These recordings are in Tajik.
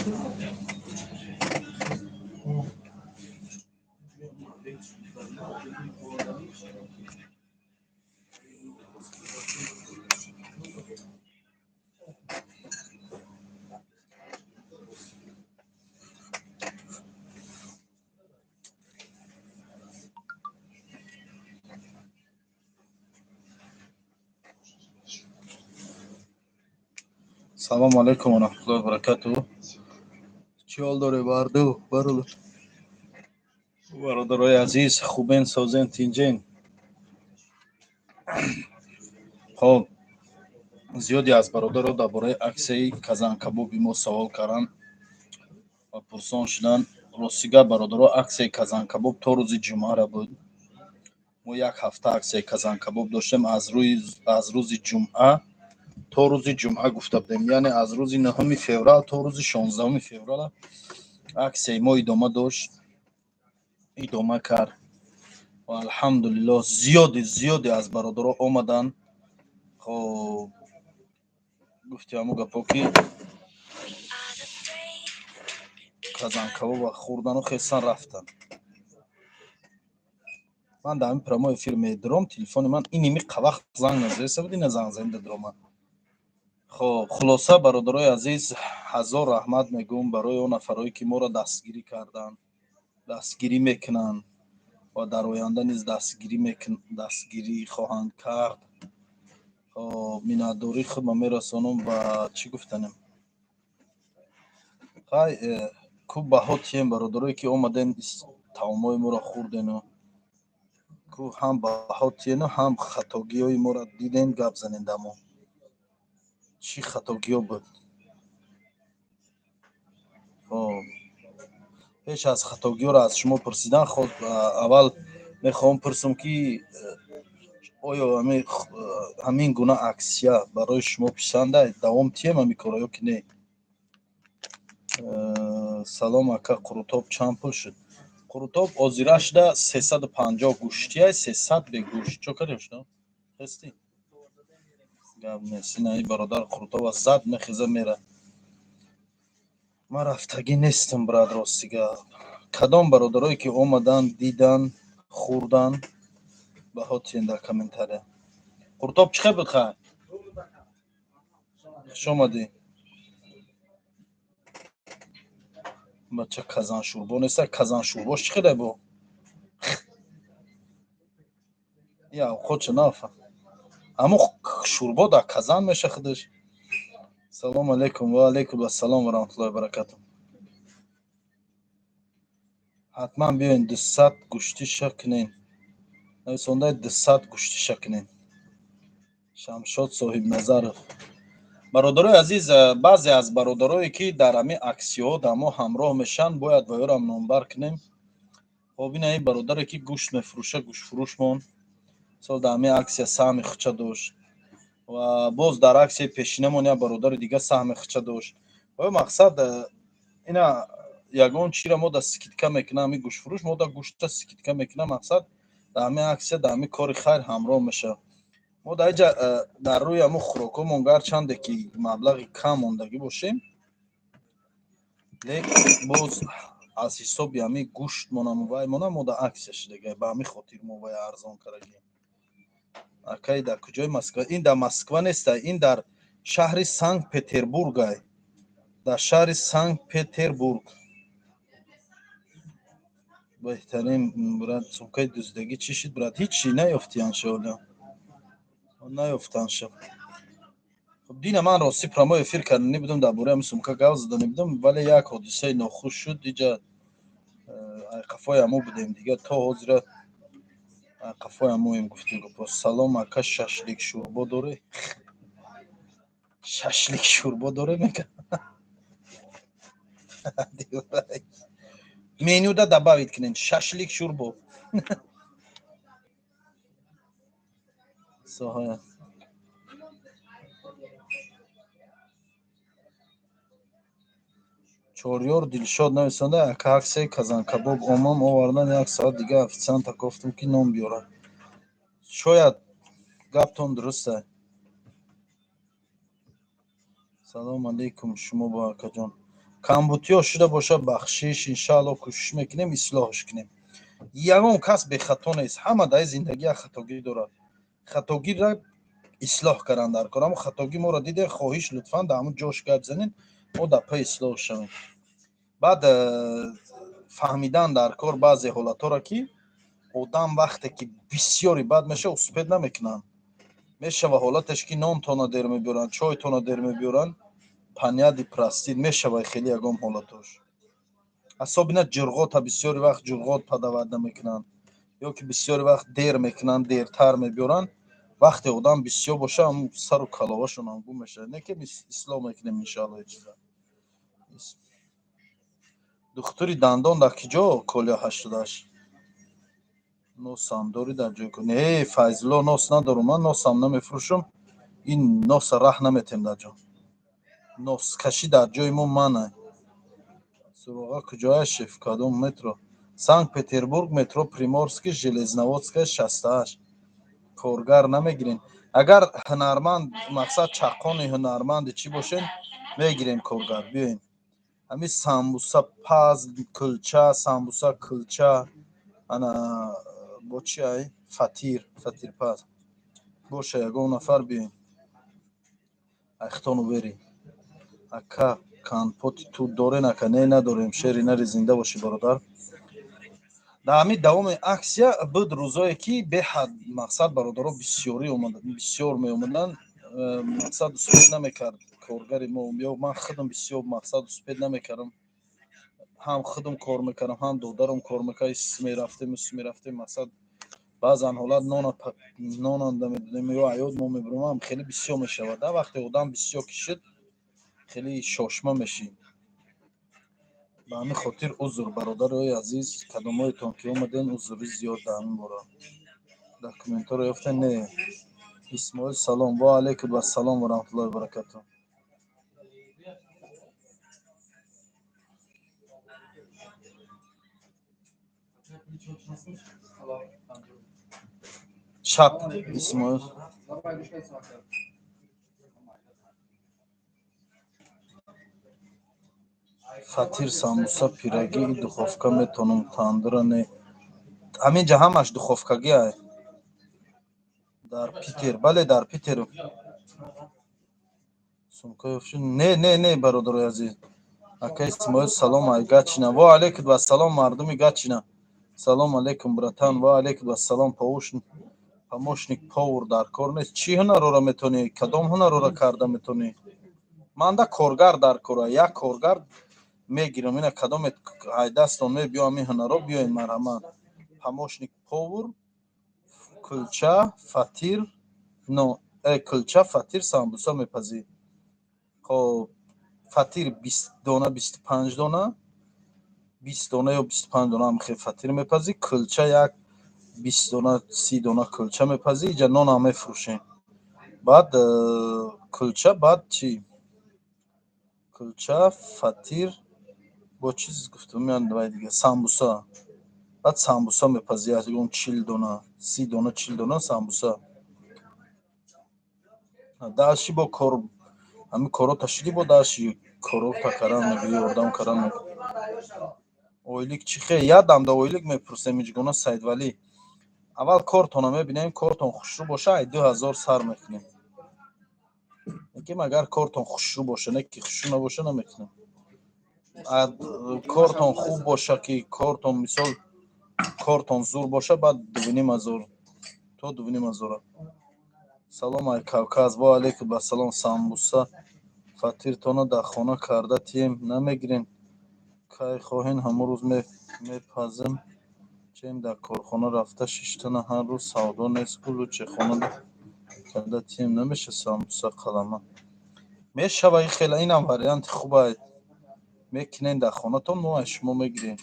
Салому алайкум ва раҳматуллоҳи ва баракатуҳ. Чӣ ҳол доред, барду бародарои азиз? Хубен, созен, тинҷен? Хоб, зиёде аз бародаро дар бораи аксияи казанкабоби мо савол карданд ва пурсон шуданд. Рости гап, бародаро, аксияи казанкабоб то рӯзи ҷумъара буд. Мо як ҳафта аксияи казанкабоб доштем, аз рӯзи ҷумъа то рӯзи ҷумъа гуфта будем, яъне аз рӯзи 9 феврал то рӯзи 16 феврала аксияи мо идома дошт, идома кард ва алҳамдулиллоҳ, зиёде зиёде аз бародаро омаданд. Хоб, гуфти ҳамун гапҳо, ки казанкабоба хӯрдану хестан рафтанд. Ман дар ҳамин прямой эфир медуром, телефони ман иними қавақт занг назаеса буд, ина занг занида дуромад. Хоб, хулоса, бародарои азиз, ҳазор раҳмат мегӯм барои он нафарое, ки моро дастгирӣ карданд, дастгирӣ мекунанд ва дар оянда низ дастгирӣ хоҳанд кард. Хоб, миннатдории худро мерасонам ва чӣ гуфтанем, хай, ку баҳо тием, бародарое, ки омадем, таомҳои моро хӯрдену ку ҳам баҳо тиену, ҳам хатогиҳои моро дидем, гап занем дамо, чӣ хатогиҳо буд. Хоб, пеш аз хатогиҳоро аз шумо пурсидан, аввал мехоҳам пурсам, ки оё ҳамин гуна аксия барои шумо писанда, давом тием ҳамин корро ё ки не? Салом, ака, қурутоб чанд пул шуд? Қурутоб озира шуда 350 гӯштия, 300 бегӯшт. Чо кардем, шуд, хестӣ, гап нест. Ина бародар қурутоба зад, мехеза, мера. Ман рафтагӣ нестам, брат, рости гап. Кадом бародарое, ки омаданд, дидан, хӯрдан, баҳо тиен дар комментария. Қурутоб чӣ хел буд? Хай, хуш омадӣ, бача. Казан шӯрбо неста? Казан шӯрбош чӣ хеле бо я авқотча нафа, аммо шӯрбо дар казан меша худаш. Салому алайкум. Ва алайкум ассалом ва раҳматуллоҳи ва баракатуҳ. Ҳатман биёен, 200 гӯштиша кунен. Нависондаи 200 гӯштиша кунен. Шамшод Соҳибназаров. Бародарои азиз, баъзе аз бародарое, ки дар ҳамин аксияҳо дар мо ҳамроҳ мешаванд, бояд ваёрам номбар кунем. Хоб, ина ин бародаре, ки гӯшт мефурӯша, гӯштфурӯшмон, мисол, дар ҳамин аксия саҳми худша дошт ва боз дар аксияи пешинамон як бародари дига саҳми худша дошт. Оё мақсад, ина ягон чиро мо да скидка мекунам, ҳамин гӯштфурӯш мо да гӯшта скидка мекунам, мақсад, дар ҳамин аксия, дар ҳамин кори хайр ҳамроҳ мешавад. Мо дар инҷа дар рӯи ҳамун хӯрокҳомон, гарчанде ки маблағи кам мондагӣ бошем, лек боз аз ҳисоби ҳамин гӯштмонам ваймона мо дар аксия шудага, ба ҳамин хотир мо вай арзон кардагем. Акай, дар куҷои Москва? Ин дар Москва неста, ин дар шаҳри Санкт Петербургай, дар шаҳри Санкт Петербург. Беҳтарин, брат. Сумкаи дуздагӣ чӣ шуд, брат? Ҳичи наёфти, аншоалло наёфтанша. Хуб, дина ман рости прямой эфир карданӣ будам, дар бораи ҳамин сумка гап заданӣ будам, вале як ҳодисаи нохуш шуд. Иҷа айқафои ҳамо будем, дига то ҳозира айқафои ҳамоем, гуфтем гапо. Салом, ака, шашлик шӯрбо доре? Шашлик шӯрбо доре, мега. Менюда добавить кунем шашлик шӯрбо. Соҳа Чорёр Дилшод нависонда: ака, аксияи казанкабоб омам, овардан, як соат дига официанта гуфтам, ки нон биёрад. Шояд гаптон дуруста. Салому алейкум шумо бо, акаҷон. Камбутиё шуда боша, бахшиш, иншаалло кӯшиш мекунем ислоҳш кунем. Ягон кас бехато нест, ҳама дар зиндагӣ як хатогӣ дорад. Хатогиро ислоҳ кардан дар кор. Аммо хатогӣ моро диде, хоҳиш, лутфан дар ҳамун ҷош гап занед, мо дар пай ислоҳ шавем. Баъд фаҳмидан дар кор баъзе ҳолатҳоро, ки одам вақте ки бисёри бад мешава, успеть намекунанд. Мешава ҳолатеш, ки нонтона дер мебиёранд, чойтона дер мебиёранд, понять и простить мешава хеле ягон ҳолатош. Особенно ҷурғота бисёри вақт ҷурғот подавать намекунанд ё ки бисёри вақт дер мекунанд, дертар мебиёранд. Вақте одам бисёр боша, ҳам сару каловашон ҳам гум мешавад. Не ки ислоҳ мекунем, иншоалло, чиза. Духтури дандон дар киҷо? Колия 88. Носам дорӣ дар ҷои? Не, Файзулло, нос надорум, ман носам намефурӯшам. Ин носа раҳ наметем дар ҷо. Носкашӣ дар ҷои мо манъ. Суроға куҷоя, шеф? Кадом метро? Санкт Петербург, метро Приморский, Железноводская, 68. Коргар намегирем? Агар ҳунарманд, мақсад, чаққони ҳунарманди чӣ бошен, мегирем коргар, биёен. Ҳамин самбуса паз, кулча, самбуса, кулча, ана бо чи ай, фатир, фатирпаз боша, ягон нафар биёен. Айхтону бери. Ака, компоти тут дорен, ака? Не, надорем. Шери нари, зинда бошӣ, бародар. Дар ҳамин давоми аксия буд рӯзое, ки беҳад, мақсад, бародаро бисёрӣ омада, бисёр меомаданд, мақсад, успеть намекард коргари мо ё ман худам бисёр, мақсад, успеть намекардам. Ҳам худам кор мекардам, ҳам додарам кор мекард. Ис мерафтем, ис мерафтем, мақсад, баъзан ҳолат нона намедодем ё аёд мо мебурем, хеле бисёр мешавад. Вақте одам бисёр кишид, хеле шошма мешӣ. Ба ҳамин хотир узр, бародарои азиз, кадомҳоятон ки омаден, узри зиёд дар ҳамин бора. Документҳоро ёфтен? Не. Исмоил, салом. Ва алайкум ассалом ва раҳматуллоҳи ва баракатуҳ. Шаб, Исмоил. Фатир, самбуса, пироги и духовка метонам, тандура не. Ҳамин ҷа ҳамаш духовкагӣ ай. Дар Питер? Бале, дар Питер. Сумка ёфши? Не, не, не, бародарои азиз. Ака Исмоил, салом ай Гатчина. Ва алайкум ассалом, мардуми Гатчина. Салом алейкум, братан. Ва алайкум ассалом. Помощник повар дар кор нест? Чӣ ҳунарҳоро метавонӣ, кадом ҳунарҳоро карда метавонӣ? Манда коргар дар кора, як коргар мегирам. Ина кадоме ҳайдастон мебиё ҳамин ҳунарҳо, биёен, марҳамат. Помощник повар, кулча, фатир, но кулча, фатир, самбуса мепазӣ. Хоб, фатир 20 дона, 25 дона, 20 дона ё 25 дона ҳам хел фатир мепазӣ. Кулча як 20 дона, 30 дона кулча мепазӣ. Иҷа нонам мефурӯшем. Баъд кулча, баъд чӣ, кулча, фатир, бо чиз гуфтам вай дига, самбуса. Баъд самбуса мепазӣ, ягон 40 дона, 30 дона, 40 дона самбуса. Дальше бо кор, ҳамин корота шидӣ, бо дальше корота кардан мегирӣ, ёрдам кардан мегирӣ. Ойлик чӣ хел? Як дамда ойлик мепурсем, иҷгуна, Саидвалӣ. Аввал кортонро мебинем, кортон хушрӯ боша, ай 2000 сар мекунем. Лекин агар кортон хушрӯ боша, не ки хушрӯ набоша, намекунем. Кортон хуб боша, ки кортон, мисол, кортон зур боша, баъд 2500 то 2500-а. Салом ай Кавказ. Ва алайкум ассалом. Самбуса, фатиртона дар хона карда тием, намегирен? Кай хоҳен, ҳамон рӯз мепазем. Чем дар корхона рафта шиштана, ҳар рӯз савдо нест ку, лучше хона карда тием, намеша? Самбуса қалама мешава, и хела, инам варианти хуба. Мекунен дар хонатон, мо аз шумо мегирем.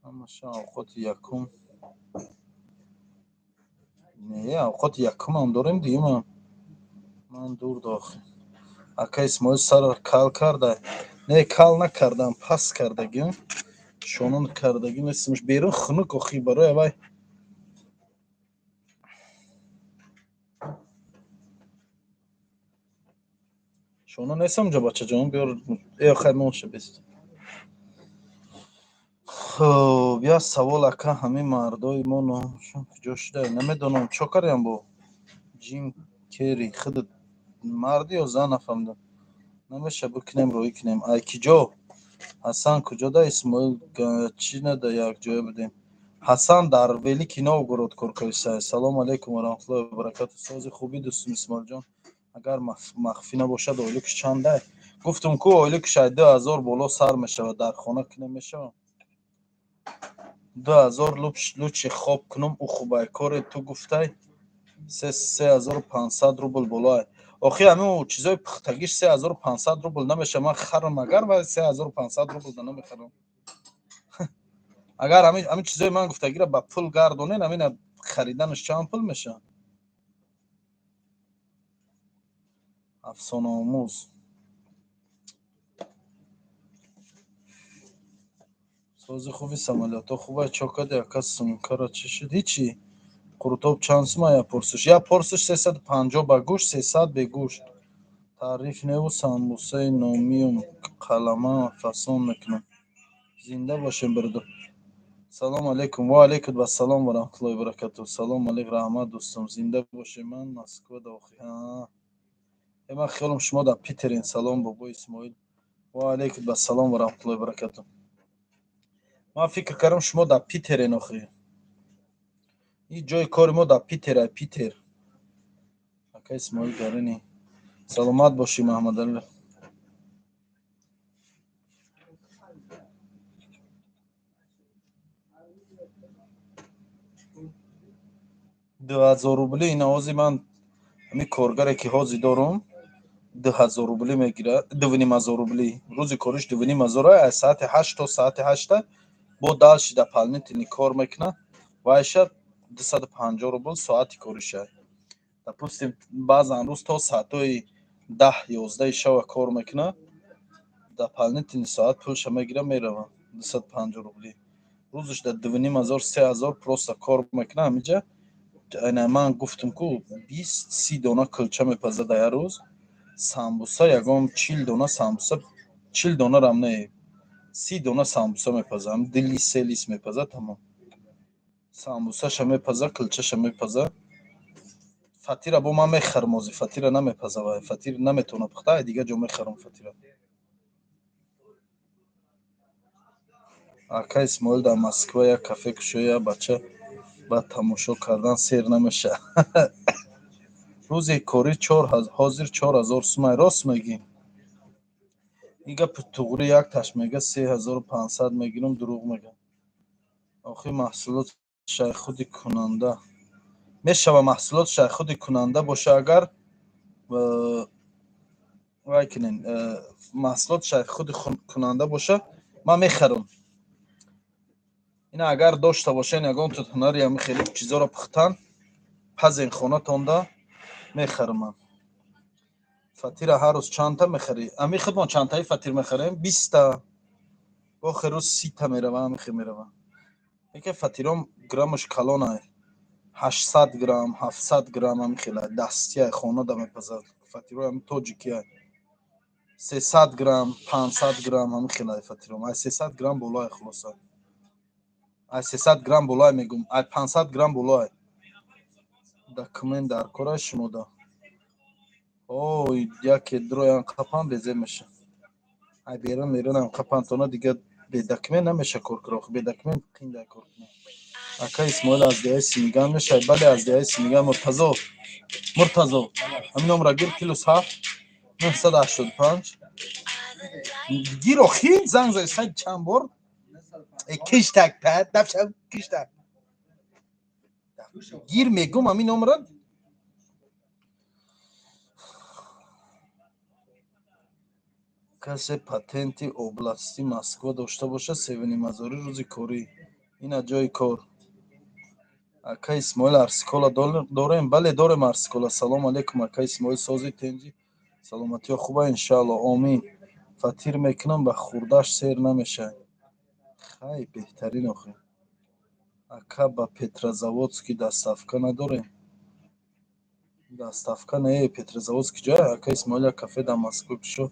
Ҳамаша авқоти якум не, авқоти якумам дорем, дуюмам. Ман дур дохил. Ака Исмоил, сара кал карда? Не, кал накардам, паст кардагим, шонон кардагим нестимш. Берун хунук охи, барои авай. Чона нестам ҷо, бачаҷон, биёр. Э, хай, моша бест. Хуб, як савол, ака, ҳамин мардои мо номшон куҷо шуда, намедонам, чо кардем бо Ҷим Керри? Худат марди ё зан, нафаҳмидам. Намеша, бикунем, роҳӣ кунем. Ай киҷо? Ҳасан куҷода? Исмоил чӣ нада, якҷоя будем. Ҳасан дар Великий Новгород кор кардиса. Салому алайкум ва раҳматуллоҳи ва баракату. Сози хубӣ, дӯстум Исмоилҷон. Агар махфӣ набошад, ойликш чандай? Гуфтум ку, ойликш ай 2000 боло сар мешавад. Дар хона кунем, мешавад 2000. Лучше хоб кунам, ӯ хубай. Коре ту гуфтай, 3500 рубл болоай. Охи, ҳамин чизои пухтагиш 3500 рубл намешавад. Ман харам агар, ва 3500 рубл да намехарам. Агар ҳамин чизои ман гуфтагиро ба пул гардонен, ҳамина хариданаш чанд пул мешавад? Афсонаомӯз. Сози хуби, самолётҳо хубай. Чо кади, ака, сумкара чӣ шуд? Ҳичи. Қурутоб чанд сума я порсиш? Я порсиш 350 ба гӯшт, 300 бе гӯшт. Таъриф неву самбусаи номиюм қалама фасон мекунам. Зинда бошем, бародар. Салому алайкум. Ва алайкум вассалом ва раҳматуллоҳи ва баракатуҳ. Салому алайк, раҳмат, дӯстам, зинда бошем. Ман Москвада охи. Э, ман хиёлам шумо дар Питерен. Салом, бобои Исмоил. Ва алайкум вассалом ва раҳматуллоҳи ва баракатуҳ. Ман фикр кардам, шумо дар Питерен охи. Ин ҷои кори мо дар Питер, ай Питер. Ака Исмоил Гарини, саломат бошӣ, Маҳмадалӣ. 2000 рубли. Ин овози ман, ҳамин коргаре ки ҳозир дорум, 2000 рубли мегирад, 2500 рубли. Рӯзи кориш 2500, аз соати 8 то соати 8-та. Бо дальше дополнительный кор мекунад, вайша 250 рубл соати кориша. Допустим, баъзан рӯз то соатҳои 10, 11-и шава кор мекунад, дополнительный соат пулша мегирад, мерава. 250 рубли рӯзаш дар 2500, 3000 просто кор мекунад ҳаминҷа. Ана ман гуфтам ку, 20, 30 дона кулча мепазад дар як рӯз, самбуса ягон 40 дона самбуса, 40 донарам не, 30 дона самбуса мепазад. Ду лист, се лист мепазад, тамом. Самбусаша мепаза, кулчаша мепаза. Фатира бо ман мехарам ҳозир, фатира намепаза вай, фатир наметавона пухта, ай дигар ҷо мехарам фатира. Ака Исмоил, дар Москва як кафе кушоя, бача ба тамошо кардан сер намешавад. Рӯзи корӣ ҳозир 4000 сумай, рост мегӣ. Ин гапи туғрӣ, якташ мега 3500 мегирам, дурӯғ мега. Охи, маҳсулот шайхуди кунанда мешава? Маҳсулот шайхуди кунанда боша, агар вай кунен, маҳсулот шайхуди кунанда боша, ман мехарам. Ина агар дошта бошен ягон тут ҳунари ҳами хеле чизоро пухтан, пазен хонатонда, мехарам ман. Фатира ҳар рӯз чандта мехарӣ? Ами худмон чандтаи фатир мехарем? 20-та, охир рӯз 30-та мерава, ҳамихе мерава. Яке фатиром граммаш калонай, 800 грамм, 700 грамм, ҳами хела дастия, хонада мепазад. Фатирои ҳами тоҷикия 300 грамм, 500 грамм, ҳами хелай фатиром. Ай 300 грамм болоай, хулоса, ай 300 грамм болоай мегум, ай 500 грамм болоай. Документ дар корай шумода? Ой, яке дроян қапан безеб меша. Ай берун меронам қапантона, дига бе документ намеша кор кунад. Бе документ қиндай кор кунад. Ака Исмоил, аз деҳаи Симиган мешавад? Бале, аз деҳаи Симиган. Муртазо, Муртазо, ҳамин номра гир: +7 985. Гир охи, занг зад сай чанд бор. Киштак дафша, киштак гир, мегум, ҳамин номра. Касе патенти области Москва дошта бошад, севунимҳазорӣ рӯзи корӣ. Ина ҷои кор. Ака Исмоил, Арсикола дорем? Бале, дорем Арсикола. Салому алайкум, ака Исмоил, сози, тенҷи, саломатиҳо хуба? Иншаалло, омин. Фатир мекунам, ба хурдаш сер намешавад. Хай, беҳтарин охи. Ака, ба Петрозаводский доставка надорем? Доставка не, Петрозаводск ҷой. Ака Исмоил, як кафе дар Москва кушо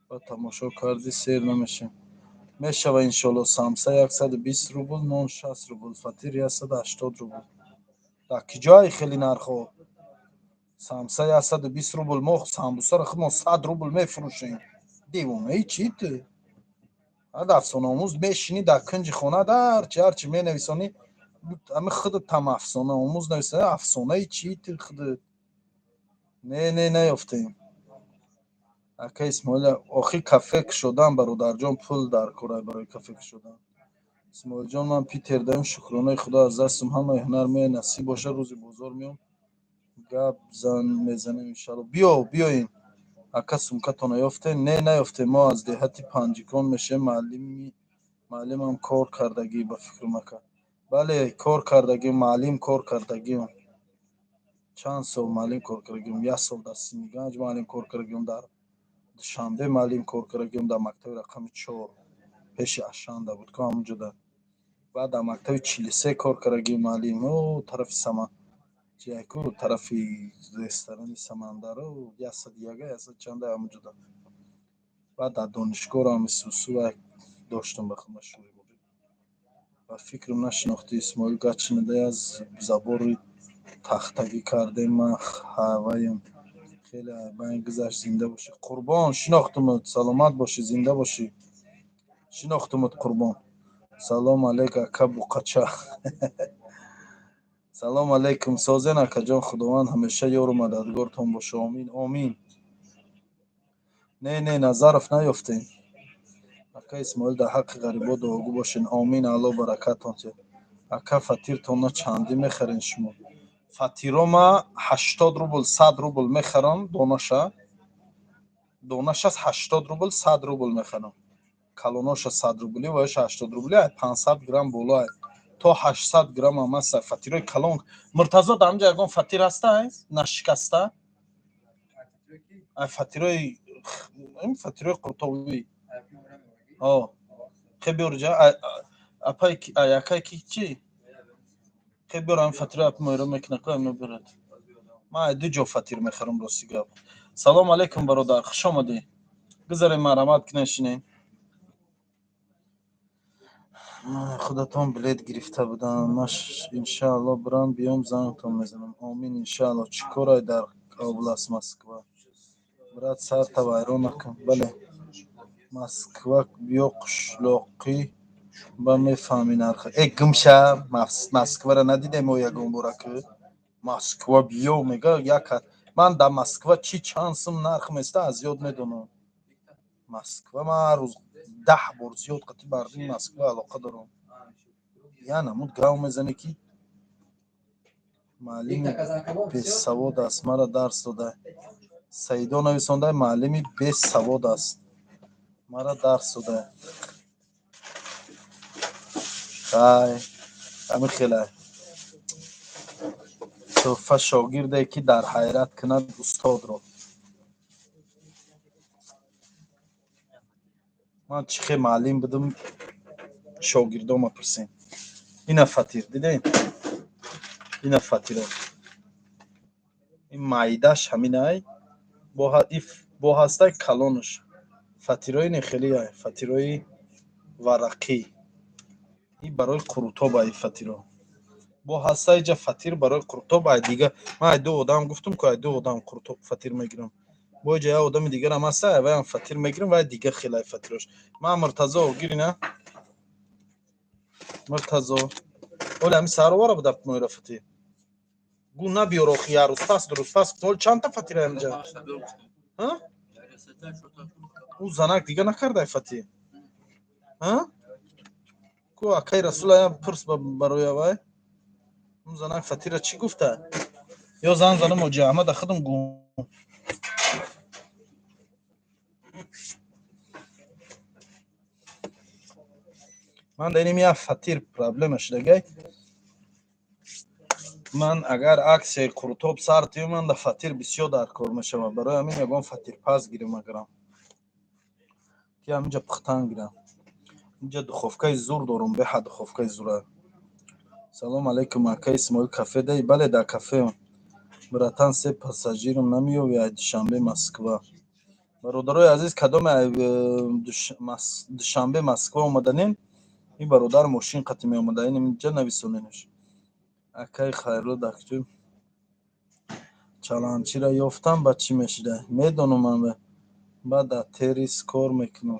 ва тамошо кардӣ, сер намешем. Мешава, иншоалло. Самса 120 рубл, нон 60 рубл, фатир 180 рубл. Дар ки ҷое хеле нархҳо? Самса 120 рубл, мо самбусаро худмон 100 рубл мефурӯшем. Девонаи чӣ ту? Ад афсонаомӯз мешинӣ дар кунҷи хона, ҳарчи ҳарчи менависонӣ, ами худат там афсонаомӯз нависонӣ. Афсонаи чӣ ту худат? Не, не, наёфтем. Ака Исмоил, охи кафе кушодан, бародарҷон, пул дар кора барои кафе кушодан. Исмоилҷон, ман Питер даем, шукронаи Худо, аз дастам ҳамаи ҳунар меояд. Насиб бошад, рӯзи бозор меом, гап зан мезанем, иншалло. Биё, биёем. Ака, сумкатона ёфтем? Не, наёфтем. Мо аз деҳати Панҷикон мешавем. Муаллимам кор кардагӣ, ба фикрам, ака. Бале, кор кардагӣ, муаллим кор кардагиам. Чанд сол муаллим кор кардагиам? Як сол дар Синиганҷ муаллим кор кардагиам, дар Душанбе муаллим кор кардагиам, дар мактаби рақами 4, пеши Ашанда буд ку, ҳамонҷода. Баъд дар мактаби 43 кор кардагиам муаллим. О, тарафи Сама ку, тарафи ресторани Самандаро, 101, яксад чанда, ҳамонҷода. Баъд дар донишгоҳам исусу доштам ба худ машғули. Ба фикрам, нашинохтӣ. Исмоил Гачинада аз забори тахтагӣ кардем. Ман ҳаваем хеле байн гузашт. Зинда бошӣ, қурбон, шинохтумут. Саломат бошӣ, зинда бошӣ, шинохтумут, қурбон. Салом алейк, ака Буқача. Салом алейкум, созен, акаҷон. Худованд ҳамеша ёру мададгортон боша. Омин, омин. Не, не, Назаров наёфтем. Ака Исмоил, дар ҳаққи ғарибо дуогӯ бошен. Омин, Алло баракатон диҳад. Ака, фатиртонро чандӣ мехарен шумо? Фатирома 80 рубл, 100 рубл мехарам донаша. Донашас 80 рубл, 100 рубл мехарам. Калоноша 100 рубли ва ёша 80 рубли, ай 500 грамм боло, ай то 800 грамм ҳам аст фатирои калон. Муртазо, дар ҳамҷа ягон фатир ҳаста нашикаста? Ай фатирои қуртобӣ хе биёрҷа, апай, акай ки чӣ хе биёр, ҳамин фатирои апи моира мекуна ку, ҳамино биёрад. Ман ай ду ҷо фатир мехарам, рости гап. Салом алейкум, бародар, хуш омадӣ. Гузарем, марҳамат кунед, шинед. Худатон билет гирифта будам. Ман иншаалло бирам, биём, зангтон мезанам. Омин, иншаалло. Чӣ корай дар област Москва? Брат, сарта вайрон накун. Бале, Москва биё, қишлоқӣ ба мефаҳмӣ нарха. Э, гумша, Москваро надидем мо ягон бора ки Москва биё мега. Як ман дар Москва чӣ чанд сум нарх места, аз ёд медонам. Москва ман ҳар рӯз 10 бор зиёд қати мардуми Москва алоқа дорам. Я намуд гав мезанӣ, ки муаллими бесавод аст, мара дарс дода. Саидо нависонда, муаллими бесавод аст, мара дарс дода. Хай, ҳамин хелай. Тӯҳфа шогирде, ки дар ҳайрат кунад устодро. Ман чӣ хел муаллим будам, шогирдома пурсем. Ина фатир дидем, ина фатиро, ин майдаш ҳаминай, бо ҳастай калонаш. Фатирои не хеле, фатирои варақӣ, ин барои қурутоб ай фатиро. Бо ҳастай ҷа фатир барои қурутоб. Ай дига ман ай ду одам гуфтам ку, ай ду одам қурутоб фатир мегирам. Бо ҷа як одами дигарам ҳаста, вайам фатир мегирам, вай дига хелай фатирош. Ман Муртазо, гирина, Муртазо, оли ҳамин саҳар овара буда моира фатир. Гу набиёр охи, як рӯз пас, 2 рӯз пас. Оли чандта фатир ҳаминҷа? Ӯ занак дига накардай фатир ку? Акай Расул, ая пурс барои авай, он занак фатира чӣ гуфта? Ё зан занам Ҳоҷи Аҳмада худам гу. Ман дар иним як фатир проблема шудагай. Ман агар аксияи қурутоб сар тиём, ман дар фатир бисёр дар кор мешавам. Барои ҳамин ягон фатирпаз гирем, агарам ки ҳаминҷа пухтан гирам. Инҷа духовкаи зур дорум, беҳад духовкаи зура. Салом алейкум, ака Исмоил, кафе даи? Бале, дар кафеам. Братан, се пассажирам намеёви ай Душанбе Москва. Бародарои азиз, кадоме Душанбе Москва омаданем, ин бародар мошин қатӣ меомада, ин инҷа нависоненаш. Акаи Хайрулло, дакту чаланчиро ёфтам, ба чӣ мешида? Медонам ман, баъд дар террис кор мекунам.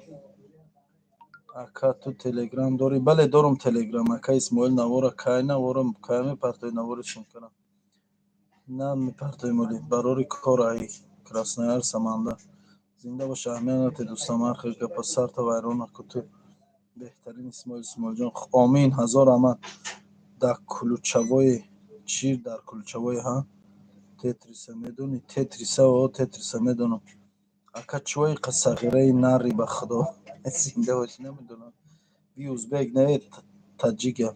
Ака, ту телеграм дорӣ? Бале, дорум телеграм. Ака Исмоил, навора кай, наворам кай мепартои, навори сумкара? На мепартои, моли барори кор ай Краснояр Саманда. Зинда бош, аҳамият надиҳ, дӯстам, ҳар хел гапа сарта вайрон накун, ту беҳтарин, Исмоил, Исмоилҷон. Омин, ҳазор раҳмат. Дар ключевой чӣ, дар ключевой ҳа? Тетриса медонӣ? Тетриса, о, Тетриса медонам. Ака, чӯи қа сағираи нари, ба худо. Зинда бошӣ, намедонам. Би узбек не, таҷика.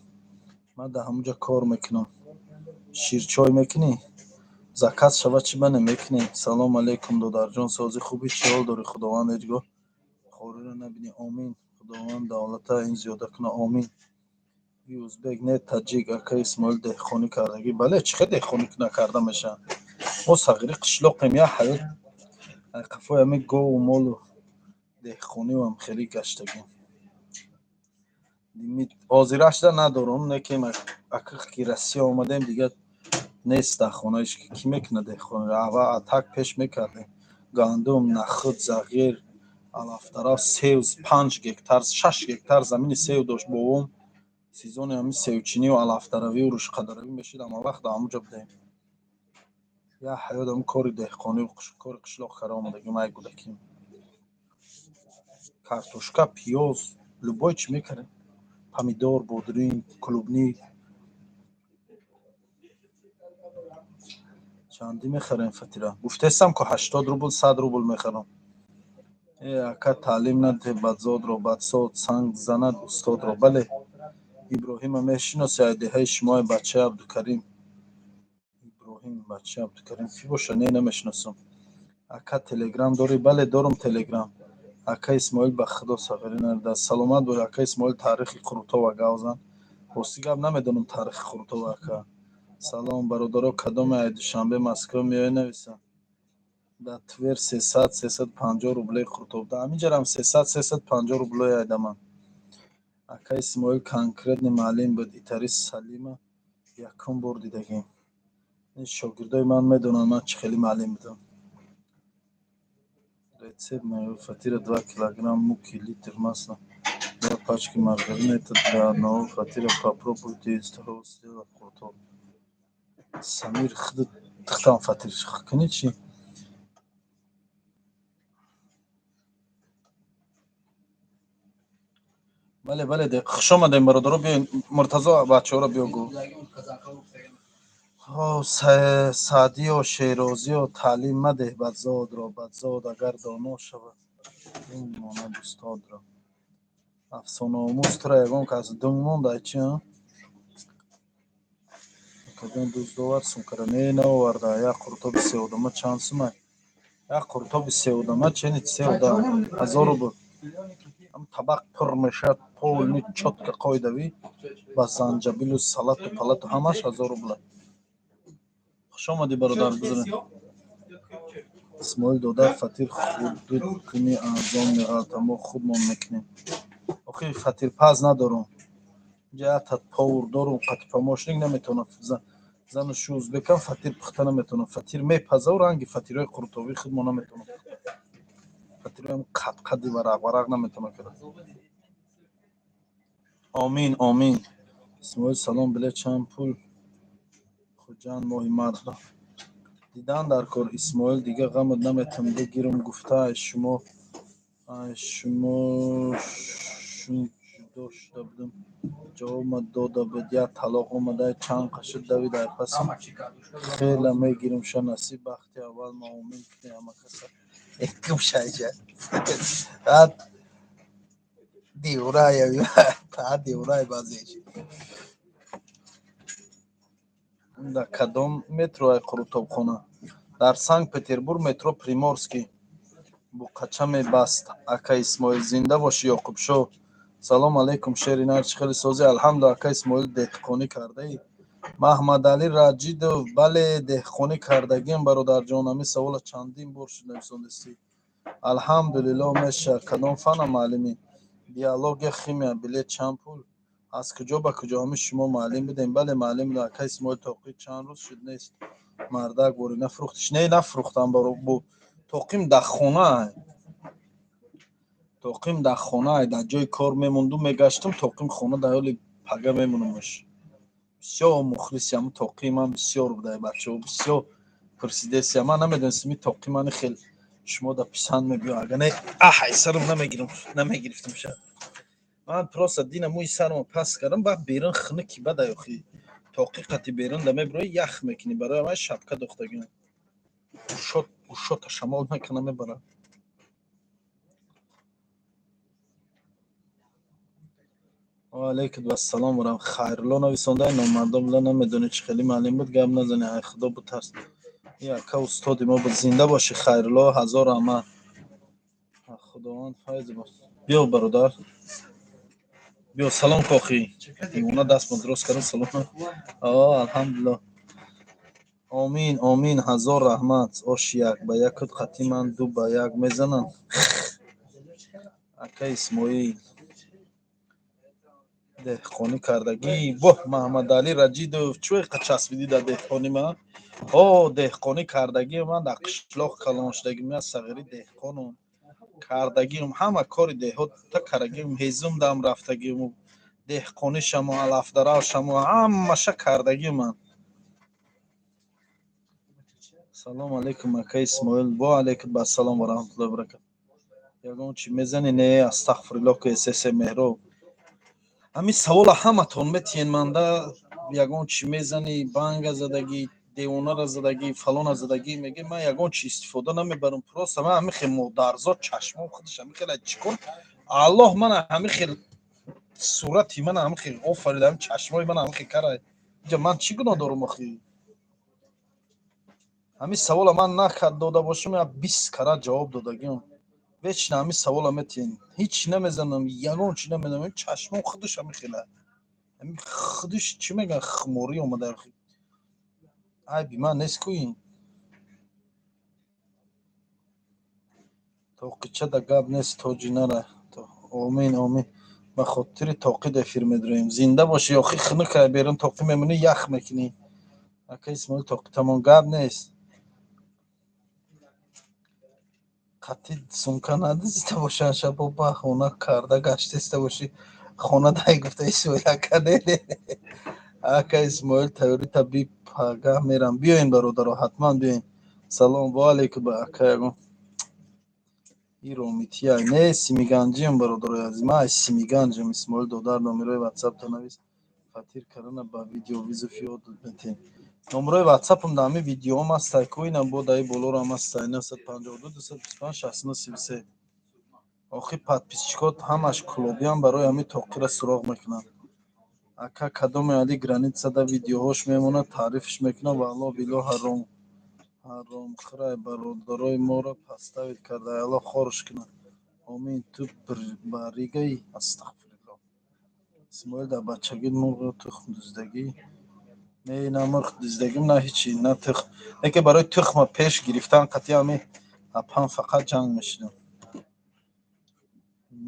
Ман дар ҳамонҷа кор мекунам. Ширчой мекунӣ? Заказ шава, чӣ ба намекунем? Салом алейкум, додарҷон, созӣ, хубӣ, чӣ ҳол дорӣ? Худованд ҳеҷ гоҳ хориро набинӣ. Омин. Худованд давлата ин зиёда кунад. Омин. Би узбек не, таҷик. Ака Исмоил, деҳқонӣ кардагӣ? Бале, чӣ хел деҳқонӣ накарда мешавад? Мо сағири қишлоқем, як ҳаёт қафои ҳамин гову молу деҳқониам хеле гаштагем. Ҳозирашда надорум, не ки ака ки Россия омадем, дигар нест дар хона, ҳеч кӣ мекунад деҳқониро. Аввал атак пеш мекардем. Гандум, нахӯд, зағир, алафдараф, сев, 5 гектар, 6 гектар замини сев дошт бобом. Сезони ҳамин севчинию алафдаравию рӯшқадаравӣ мешуд, ҳама вақт дар ҳамонҷо будем. Як ҳаёт ҳамин кори деҳқонию кори қишлоқ карда омадагим ай кӯдаким. Картошка, пиёз, любой чӣ мекардем. Помидор, бодринг, клубник. Чандӣ мехарем фатира? Гуфтестам ку, 80 рубл, 100 рубл мехарам. Э, ака, таълим надиҳ бадзодро, бадсод санг занад устодро. Бале, Иброҳима мешиноси, ай деҳаи шумои, бачаи Абдукарим. Иброҳим, бачаи Абдукарим кӣ боша? Не, намешиносам. Ака, телеграм дорӣ? Бале, дорум телеграм. Ака Исмоил, ба худо сағирӣ нарида. Саломат бош, ака Исмоил, таърихи Қурутова гав зан. Рости гап, намедонам таърихи Қурутова, ака. Салом, бародаро, кадоме ай Душанбе Москва меояд, нависам. Дар Твер 300, 350 рублей қурутоб. Дар ҳаминҷарам 300, 350 рублей айдаман. Ака Исмоил конкретный муаллим буд. Итари Салима якум бор дидагим. Шогирдои ман медонанд, ман чӣ хеле муаллим будам. Рецепт моего фатира: 2 килограмм муки, литр масла, два пачки маргарина. Это для одного фатира. Попробуйте из того сделать қурутоб. Самир, худат фатир кунӣ чӣ? Бале, бале, хуш омадем, бародаро, биёен. Муртазо, бачаҳоро биё гӯ. Саъдиё, Шерозиё, таълим мадеҳ бадзодро, бадзод агар доно шавад, дунг монад устодро. Афсонаомӯз, тура ягон кас дунг монда чи? Акаҷон, дузд овард сумкара? Не, наоварда. Як қурутоби сеодама чанд сумай? Як қурутоби сеодама чени сеода 1000 рубл. Ҳам табақ пур мешавад, полный, чётко, қоидавӣ, ба занҷабилу салату палату ҳамаш 1000 рубла. Хуш омадӣ, бародар, гузарен. Исмоил додар, фатир худут кунӣ, арзон меғалта, мо худмон мекунем. Охи, фатирпаз надорум. Инҷа якта повар дорум, қати помощник наметавонад. Зану шу узбекам фатир пухта наметавонад. Фатир мепазаву ранги фатирҳои қурутовии худмо наметавонад. Фатирҳоям қадқади варақ варақ наметавонад кард. Омин, омин. Исмоил, салом, билет чанд пул Хуҷанд моҳи март? Дидан дар кор, Исмоил, дига ғамат наметавон бигирам гуфта, ай шумо шун ҷудо шуда будам, ҷавобма дода буд, як талоқ омадай, чанд қашид давид ай пасам, хела мегирам ша, насиб бахти аввал ма, омин кунӣ ҳама каса. Экум шайҷа. Девурай, девурай баъзеш. Дар кадом метро ай Қурутобхона? Дар Санкт Петербург, метро Приморский. Буқача мебаст, ака Исмоил. Зинда бошӣ, Ёқубшоҳ. Салом алейкум, шери нар, чӣ хеле созӣ? Алҳамду. Ака Исмоил, деҳқонӣ кардаӣ? Маҳмадалӣ Раҷидов, бале, деҳқонӣ кардагиам, бародарҷон. Ҳамин савола чандин бор шуд нависондастӣ. Алҳамдулилло, меша. Кадом фана муаллимӣ? Биология, химия. Билет чанд пул? Аз куҷо ба куҷо? Ҳамин шумо муаллим будем? Бале, муаллим будам. Ака Исмоил, тоқӣ чанд рӯз шуд нест. Мардак бори нафрӯхтиш? Не, нафрӯхтам. Тоқим дар хона, тоқим дар хона. Дар ҷои кор мемонду мегаштам, тоқим хона дар ҳоли пага мемонамаш. Бисёр мухлиси ҳамн тоқии ман бисёр будай, бачаҳо бисёр пурсидесия. Ман намедонистам, ин тоқи мани хел шумо да писанд мебиё. Ага не, аҳай, сарам намегирам, намегирифтам ша. Ман просто дина мӯи сарамо паст кардам, баъд берун хунуки бадай. Охи, тоқи қати берун да мебирои, ях мекунӣ. Барои ман шапка духтагиам, ушота шамол мекунам, мебарам. Ва алайкум ассалом ва Хайрулло нависондаи номардом ла намедонӣ чӣ хеле маълим буд, гап назанӣ, ай худо бутарс. И ака устоди мо буд. Зинда бошӣ, Хайрулло, ҳазор раҳмат, Худованд файз бод. Биё, бародар, биё, салом кохи девона, дастмо дуруст кардам, салом. Алҳамдулилло, омин, омин, ҳазор раҳмат. Ош як ба якут қатъи ман 2 ба 1 мезанам. Ака Исмоил, деҳқонӣ кардагӣ? Воҳ, Маҳмадалӣ Раҷидов, чӯ иқа часпидӣ дар деҳқонӣ? Ман о деҳқонӣ кардагӣ, ман дар қишлоқ калон шудагим, ман сағирӣ деҳқонум кардагиум, ҳама кори деҳота кардагиум, ҳезум дам рафтагиум, деҳқонишаму алафдаравшаму ҳамаша кардагиум ман. Салому алайкум, ака Исмоил. Во алайкум ассалом ва раҳматуллоҳи ва баракату. Ягон чӣ мезанӣ? Не, астағфируллоҳ, ку эсесе меҳроб. Ҳамин савола ҳаматон метиҳен манда: ягон чӣ мезанӣ, банга задагӣ, девонара задагӣ, фалона задагӣ. Меге, ман ягон чӣ истифода намебарам, просто ман ҳамин хел модарзод, чашмом худаш ҳамин хел. Чӣ кор, Аллоҳ мана ҳамин хел сурати мана ҳамин хел офарида, ҳамин чашмои мана ҳамин хел кара. Инҷа ман чӣ гуноҳ дорам охи? Ҳамин савола ман накард дода бошам, я 20 кара ҷавоб додагиам. Вечно ҳамин савола метиҳен. Ҳеҷ намезанам, ягон чӣ намезанам, чашмом худаш ҳамин хела, ҳамин худаш, чӣ мегӯянд, хуморӣ омада. Айби ман нест ку ин. Тоқича да гап нест, тоҷи нара. Омин, омин. Ба хотири тоқид эфир медроем. Зинда бошӣ. Охи, хунукай, берун тоқӣ мемонӣ, ях мекунӣ. Ака Исмоил, тоқитамон гап нест. Қатъи сумка надизида бошанд, шабо ба хона карда гаштеста бошӣ, хона дай гуфта Исмоил ака. Не, не, ака Исмоил, тайёрита би, пагаҳ мерам. Биёен, бародаро, ҳатман биёен. Салом, ва алайкум. Ака, ягон и ромития не, симиганҷиам, бародарои азиз, ман аз Симиганҷам. Исмоил додар, номерои ватсапто навис, фатир кардана ба видеовызов ёд метем. Номерои ватсапам дар ҳамин видеоам ҳастай ку, инам бо даи болорам ҳастай: 952 225 69 33. Охи, подписчикот ҳамаш клубиам, барои ҳамин тоқира суроғ мекунанд. Ака, кадоме али границада видеоҳош мемонад, таърифш мекунад. Валло било, ҳаром ҳаромхӯрай, бародарои моро подставить карда, Аллоҳ хорш кунад. Омин. Ту баригаи? Астағфирулло. Исмоил, дар бачагӣ мурғу тухм дуздагӣ? Не, на мурғ дуздагим, на ҳичи, на тухм. Лекин барои тухма пеш гирифтан қатъи ҳами апам фақат ҷанг мешудам.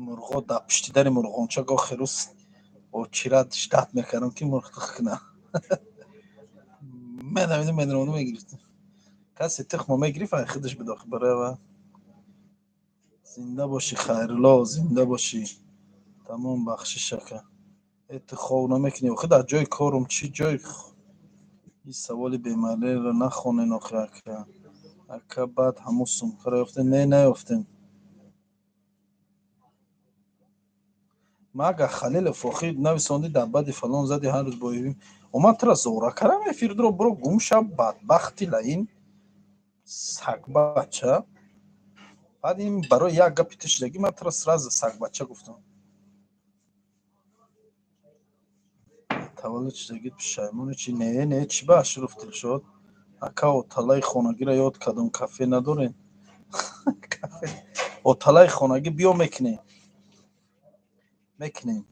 Мурғо дар пишти дари мурғонча гоҳ херӯз очират ждать мекардам, ки мурғ тухм кунад. Медавидам, медаромадам, мегирифтам. Касе тухмо мегирифт, ай худаш буд охи барои ва. Зинда бошӣ, Хайрулло, зинда бошӣ. Тамом, бахшиш, ака. Э, ту хов намекунӣ? Охи, дар ҷои корум чӣ ҷои. Ин саволи бемаъниро нахонен охи, ака. Ака, баъд ҳамун сумкаро ёфтем? Не, наёфтем. Мага Халилов, охи, нависондӣ, дар баъди фалон зади, ҳар рӯз бо омад тура зора кардам, эфирдро биро гум шав, бадбахти лаин, сагбача. Баъд ин барои як гапи ту шудагӣ, ман тура сразу сагбача гуфтам. Таваллуд шудагӣ пушаймони чи? Не, не, чӣ ба Ашуров Дилшод? Ака, оталаи хонагиро ёд кардам, кафе надорем? Кафе, оталаи хонагӣ биё, мекунем, мекунем.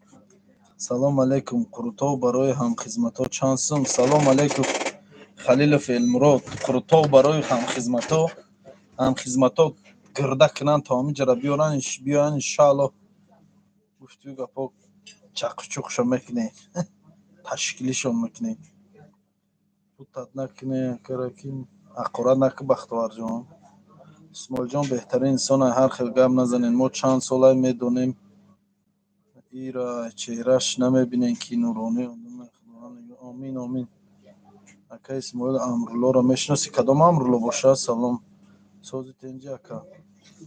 Салом алейкум. Қурутов барои ҳамхизматҳо чанд сум? Салом алейкум, Халилов Элмурод. Қурутов барои ҳамхизматҳо, ҳамхизматҳо гирда кунанд, то ҳаминҷара биёранд, биёянд, иншаалло. Гуфтию гапҳо чақчуқшо мекунем, ташкилишон мекунем. Путат накунем, караки ҳақорат накун, Бахтоварҷон. Исмоилҷон беҳтарин инсон, ҳар хел гап назанед. Мо чанд солай медонем, ира чеҳраш намебинем, ки нуронӣ. Омин, омин. Ака Исмоил, Амруллоро мешиносӣ? Кадом Амрулло бошад? Салом, сози тенҷи, ака.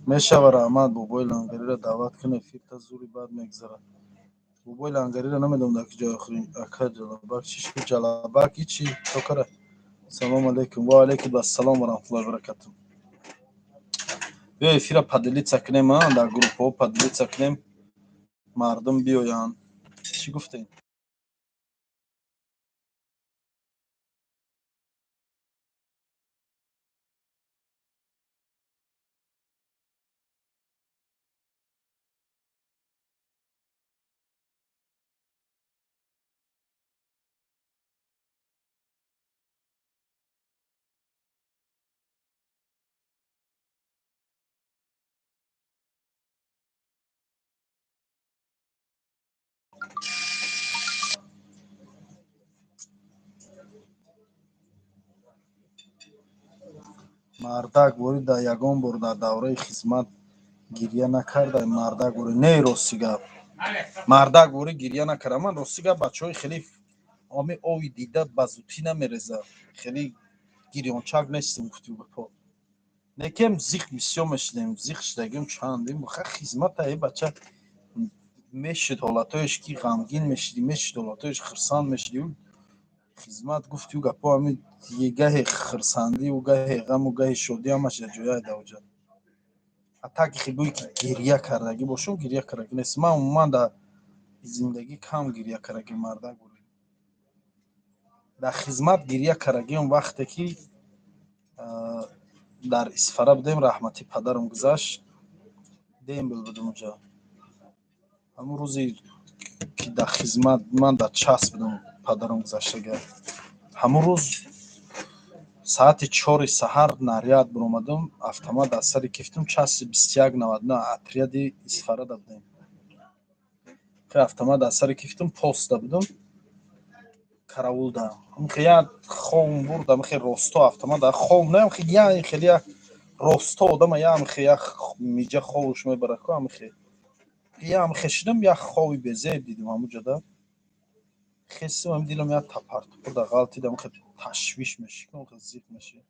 Мешава, раҳмат. Бобои Лангариро даъват кун, эфирта зури бад мегзарад. Бобои Лангариро намедонам дар ки ҷой. Ака, Ҷалабак чӣ шуд? Ҷалабак ҳичи токара. Салому алейкум. Ва алейкум ассалом ва раҳматуллоҳи баракатуҳ. Биё, эфира поделиться кунем, дар группаҳо поделиться кунем, мардум биёянд. Чӣ гуфтем? Мардак ворид ягон бор дар давраи хизмат гирья накарда? Мардак ворид не, рости гап, мардак ворид гирья накарда. Ман, рости гап, бачаҳои хеле оми ови дида ба зудтӣ намереза, хеле гирёнчак нестем. Гуфтӣ гапо некем, зиқ бисёр мешидем, зиқ шидагим чандем. Ха, хизмата е бача мешид, ҳолатҳоеш ки ғамгин мешидӣ, мешид ҳолатҳоеш хурсанд мешидӣ. Хизмат, гуфтию гапо, ҳами гаҳе хурсандию, гаҳе ғаму, гаҳе шодӣ, ҳамаш якҷоя давоҷа. А так гӯе ки гирья кардагӣ бошум, гирья кардагӣ нест. Ман умуман дар зиндагӣ кам гирья кардагӣ. Мардак дар хизмат гирья кардагиам вақте ки дар Исфара будем, раҳматӣ падарам гузашт, дембел будем уҷа. Ҳамун рӯзе ки дар хизмат ман дар часть будам, падарам гузаштага, ҳамун рӯз саати 4-и саҳар наряд биромадам, автомат аз сари кифтум, части 2199 отряди Исфарада будем. Автомат аз сари кифтум, постда будам, караулда. Як ховм бурд, амхе росто автомат хов не, амхе я хеле як росто одама, я амхе як миҷа ховуш мебарад ку, амхе я амхе шидам, як хови безеб дидам ҳамуҷода. Хестам, ам дилам як тапартупурда ғалтид, амхе ташвиш меши, амхе зиқ меши.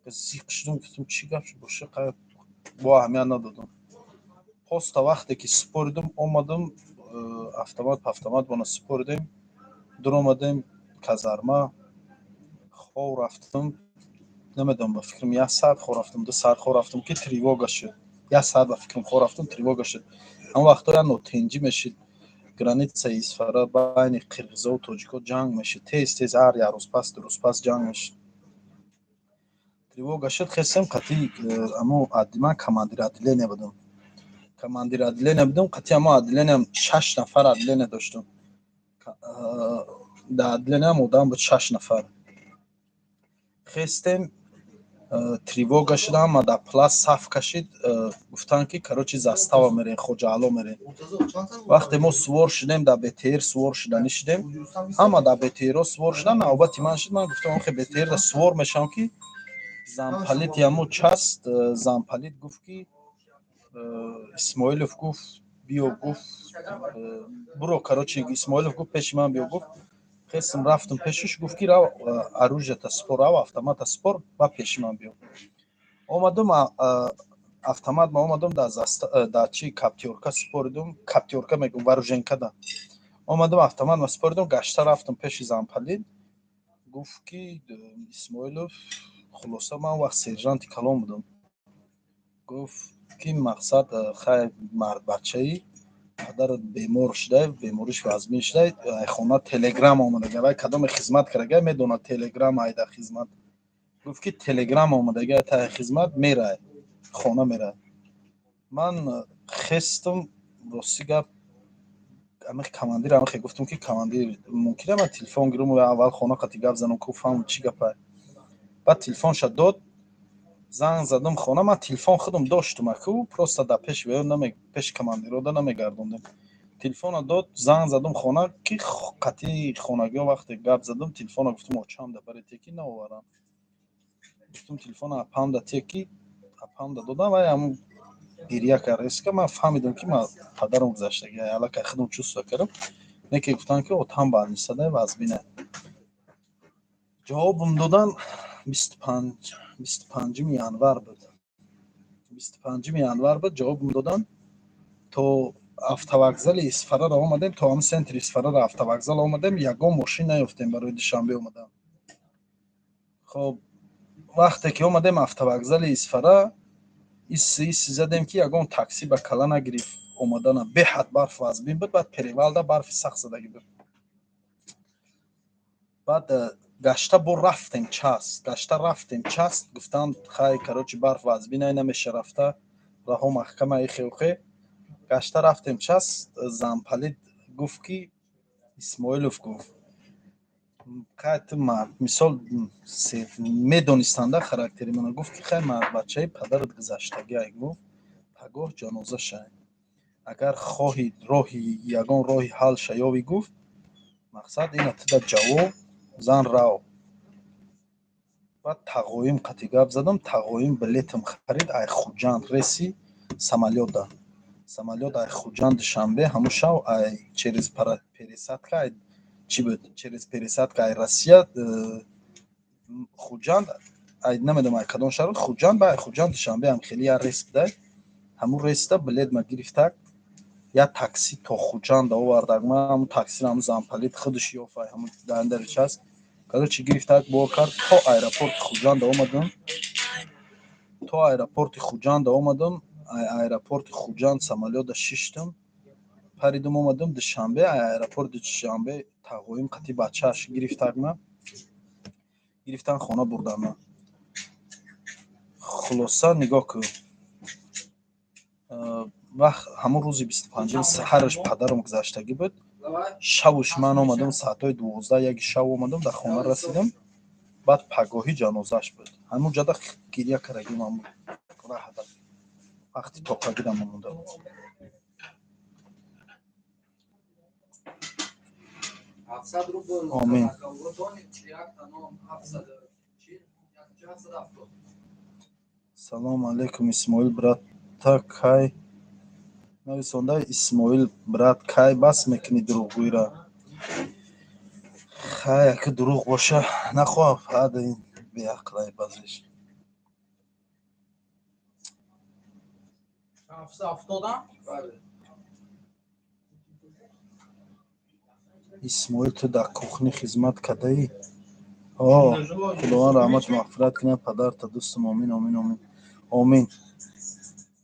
Зиқ шудам, гуфтам, чӣ гап шуд боша, бо аҳамият надодам. Поста вақте ки супоридам, омадам, автомат пафтомат бона супоридем, дуромадем казарма, хов рафтам. Намедонам, ба фикрам, як саат хов рафтам, 2 саат хов рафтам, ки тревога шуд. Як саат, ба фикрам, хов рафтам, тревога шуд. Ҳамон вақтҳо як нотенҷӣ мешид, границаи Исфара, байни қирғизову тоҷико ҷанг мешид тез тез, ҳар як рӯз пас, 2 рӯз пас ҷанг мешид. Тревога шуд, хестем қатъи амо, ман командир отделения будам, командир отделения будам. Қатъи амо отделениям шаш нафар отделения доштам. Дар отделениям одам буд шаш нафар. Хестем, тревога шуда, ҳама дар плац саф кашид. Гуфтанд ки, короче, застава мерем, Хоҷаало мерем. Вақте мо сувор шудем, дар БТР сувор шуданӣ шудем, ҳама дар БТРо сувор шудан, навбати ман шуд. Ман гуфтам, охе, БТРда сувор мешавам, ки замполити ҳамо часть, замполит гуфт ки Исмоилов, гуфт, биё, гуфт, буро, короче, Исмоилов, гуфт, пеши ман биё, гуфт. Хестам, рафтам пешаш, гуфт ки рав, оружията супор, рав, автомата супор ва пеши ман биё. Омадам, автомат ма омадам, дар чи каптёрка супоридум, каптёрка мегӯм, вооруженкада омадам, автомат ма супоридум, гашта рафтам пеши замполит. Гуфт ки Исмоилов, хулоса, ман вақт сержанти калон будам, гуфт ки мақсад, хайр, мардбачаӣ, падарат бемор шуда, бемориш вазмин шуда, хона телеграмма омадага. Вай кадоме хизмат кардага, медонад телеграмма айда хизмат. Гуфт ки телеграмма омадага, таи хизмат мерай, хона мерай. Ман хестам, рости гап, Ами командир, ами гуфтум, ки командир, мумкина ман телефон гирум, аввал хона қати гап занам, ку фаҳмам чӣ гапа. Баъд телефонша дод, занг задам хона. Ман телефон худам доштум, аку, просто дар пеши пеши командирода намегардондем. Телефона дод, занг задам хона, ки қатъи хонагиҳо вақте гап задам, телефона гуфтум, очам да баре теки наоварам. Гуфтум, телефона апам да теки, апам да додам. Вай ҳамун гирья кард резко. Ман фаҳмидам, ки ман падарам гузаштаги, аллакай худам чувство кардам. Не ки гуфтанд, ки отам больница да, вазбина. Ҷавобам додан 25-уми январ буд, 25-уми январ буд ҷавобам додан. То автовокзали Исфарара омадем, то ҳамн центри Исфарара автовокзал омадем, ягон мошин наёфтем барои Душанбе омадан. Хоб, вақте ки омадем автовокзали Исфара, ис задем, ки ягон такси ба кала нагирифт омадана. Беҳад барф вазбин буд. Баъд перевалда барфи сахт задагӣ буд. Баъд гашта бо рафтем часть, гашта рафтем часть. Гуфтанд, хай, короче, барф вазбинай, намеша рафта, раҳо маҳкама, ихеухе. Гашта рафтем часть. Замполит гуфт, ки Исмоилов, гуфт, хай, ту мисол медонистанда характери мана. Гуфт, ки хай, бачаи падарат гузаштагиай, гуфт, пагоҳ ҷаноза шай, агар хоҳӣ роҳи ягон роҳи ҳал шаёвӣ, гуфт, мақсад ина туда ҷавоб зан, рав. Баъд тағоим қати гап задам, тағоим билетам харид ай Хуҷанд, рейси самолёта, самолёт ай Хуҷанд Душанбе. Ҳамун шав ай через пересадка, ай чӣ буд, через пересадка ай Россия Хуҷанд, ай намедонам ай кадом шаҳр, Хуҷанд, ба ай Хуҷанд Душанбе ҳам хеле як рейс будай. Ҳамун рейсда билет ма гирифтак, як такси то Хуҷанд овардак. Ма ҳамун таксиро ҳамун замполит худаш ёфт, ҳамун дандари часть, короче, гирифтак, бор кард, то аэропорти Хуҷанд омадам. То аэропорти Хуҷанд омадам, аэропорти Хуҷанд самолёта шиштам, паридум, омадам Душанбе. Аэропорти Душанбе тағоим қати бачааш гирифтак, ма гирифтан, хона бурдан. Ма хулоса, нигоҳ кун, вақт ҳамон рӯзи 25-ум саҳараш падарам гузаштагӣ буд. Шавуш ман омадам, соатҳои 12-1 шав омадам, дар хона расидам. Баъд пагоҳӣ ҷанозааш буд. Ҳамун ҷода гирья кардагим, раҳда вақти тоқагидам монда буд. Омин. Салому алейкум, Исмоил брата, кай нависонда. Исмоил брат, кай бас мекунӣ дурӯғгӯиро? Хай, ака, дурӯғ боша нахоҳам. Фаҳд ин беақлай баъзеш. 770-а? Бале. Исмоил, ту дар кухни хизмат кардаӣ? О, Худованд раҳмату мағфират кунад падарта, дӯстам. Омин, омин, омин, омин.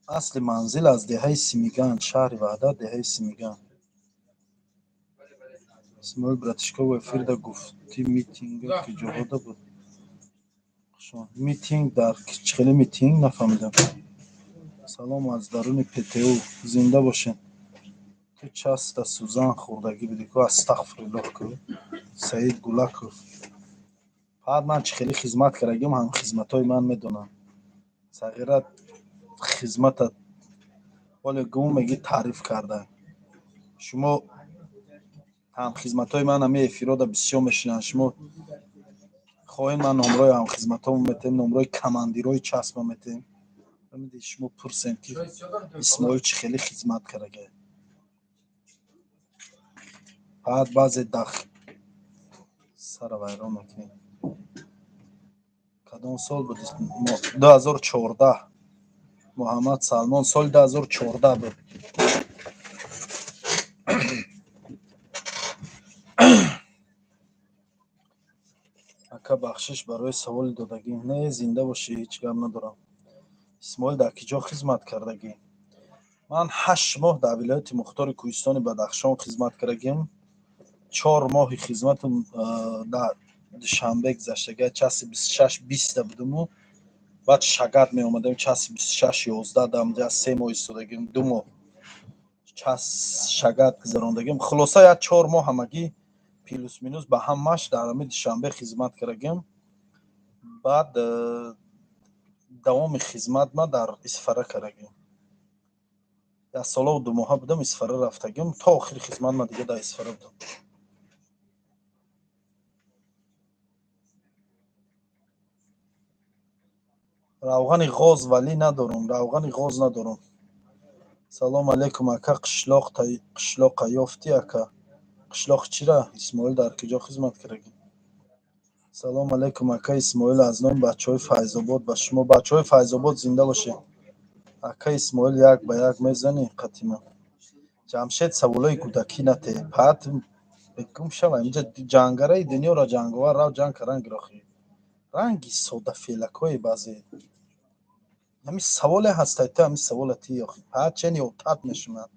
Асли манзил аз деҳаи Симиган, шаҳри Ваҳдат, деҳаи Симиган. Исмоил братишка, в эфирда гуфтӣ, митинга куҷоҳода буд? Митинг дар чӣ хеле митинг, нафаҳмидам. Салом аз даруни ПТУ, зинда бошед. Ту часта сӯзан хӯрдагӣ будӣ ку? Астағфируллоҳ ку, Саид Гулаков. Фақат ман чӣ хеле хизмат кардагим, ҳам хизматҳои ман медонам. Сағира хизмата ҳоле гум мегӣ, таъриф карда. Шумо ҳамхизматҳои ман ҳами эфирода бисёр мешинанд. Шумо хоҳед, ман номрои ҳамхизматҳомо метаҳем, номрои командирои частьма метаҳем. Шумо пурсем, ки Исмоил чӣ хеле хизмат кардага. Фақат баъзе дах сара вайрон мекунед. Кадом сол буд? 2014, Муҳаммад Салмон, соли 2014 буд. Ака, бахшиш барои саволи додагӣ. Не, зинда бошӣ, ҳеҷ гап надорам. Исмоил дар ки ҷо хизмат кардагӣ? Ман 8 моҳ дар вилояти мухтори Кӯҳистони Бадахшон хизмат кардагим. 4 моҳи хизматам дар Душанбе гузаштага. Части 26 20-да будуму баъд Шагат меомадем, части 26 11-да, амҷа 3 моҳ истодагим, 2 моҳ. Час шагат гузарондагим. Хулоса, як 4 моҳ ҳамагӣ плюс-минус ба ҳамаш дар ҳами Душанбе хизмат кардагим. Баъд давоми хизмат ма дар Исфара кардагим. Як солову 2 моҳа будам, Исфара рафтагим. То охири хизмат ма дига дар Исфара будам. Равғани ғоз валӣ надорум, равғани ғоз надорум. Салом алейкум, ака. Қишлоқа ёфтӣ, ака? Қишлоқ чира, Исмоил? Дар куҷо хизмат кардагӣ? Салом алейкум, ака Исмоил, аз номи бачаҳои Файзобод ба шумо. Бачаҳои Файзобод, зинда бошед. Ака Исмоил, як ба як мезанӣ қатима? Ҷамшед, саволои кӯдакӣ нате паат, гум шава. Инҷа ҷангараи дунёро ҷанговар рав, ҷанг кардан гирохӣ. Ранги содафелакҳои баъзе ҳамин саволе ҳастай, ту ҳамин савола ти охи паат чени отат мешумад.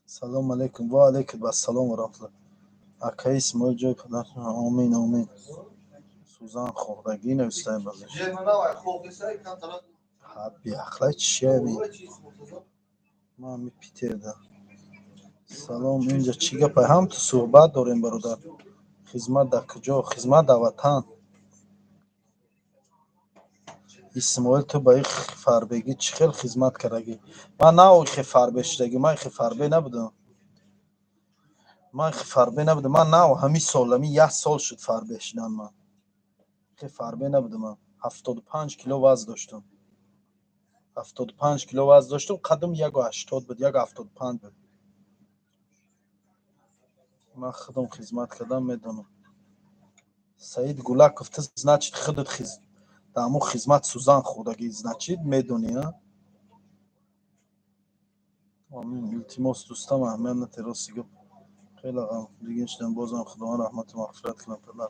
Салом алейкум. Ва алейкум ассалом ва раҳматуллоҳ. Акаи Исмоил, ҷои падар, омин, омин. Сӯзан хӯрдагӣ навистай базеш. Беақлай чия? Ман ами Питерда. Салом, инҷа чӣ гапай? Ҳам ту суҳбат дорем, бародар. Хизмат дар куҷо? Хизмат дар ватан. Исмоил, ту ба их фарбегӣ чӣ хел хизмат кардагӣ? Ман на ихе фарбе шудагӣ, ман ихе фарбе набудам, ман ихе фарбе набудам. Ман нав ҳамин сол, ҳамин як сол шуд фарбе шудан. Ман ихе фарбе набудам. Ман 75 кило вазн доштам, 75 кило вазн доштам. Қадам 1,80 буд, 1,75 буд. Ман худам хизмат кардам, медонам. Саид Гулаков, ту, значит, худат дар ҳамон хизмат сӯзан хӯрдагӣ, значит, медонӣ, а? Омин. Илтимос, дӯстам, аҳамият нате. Рости гап, хеле ғамгин шудам. Бозам Худованд раҳмату мағфират кунад падар.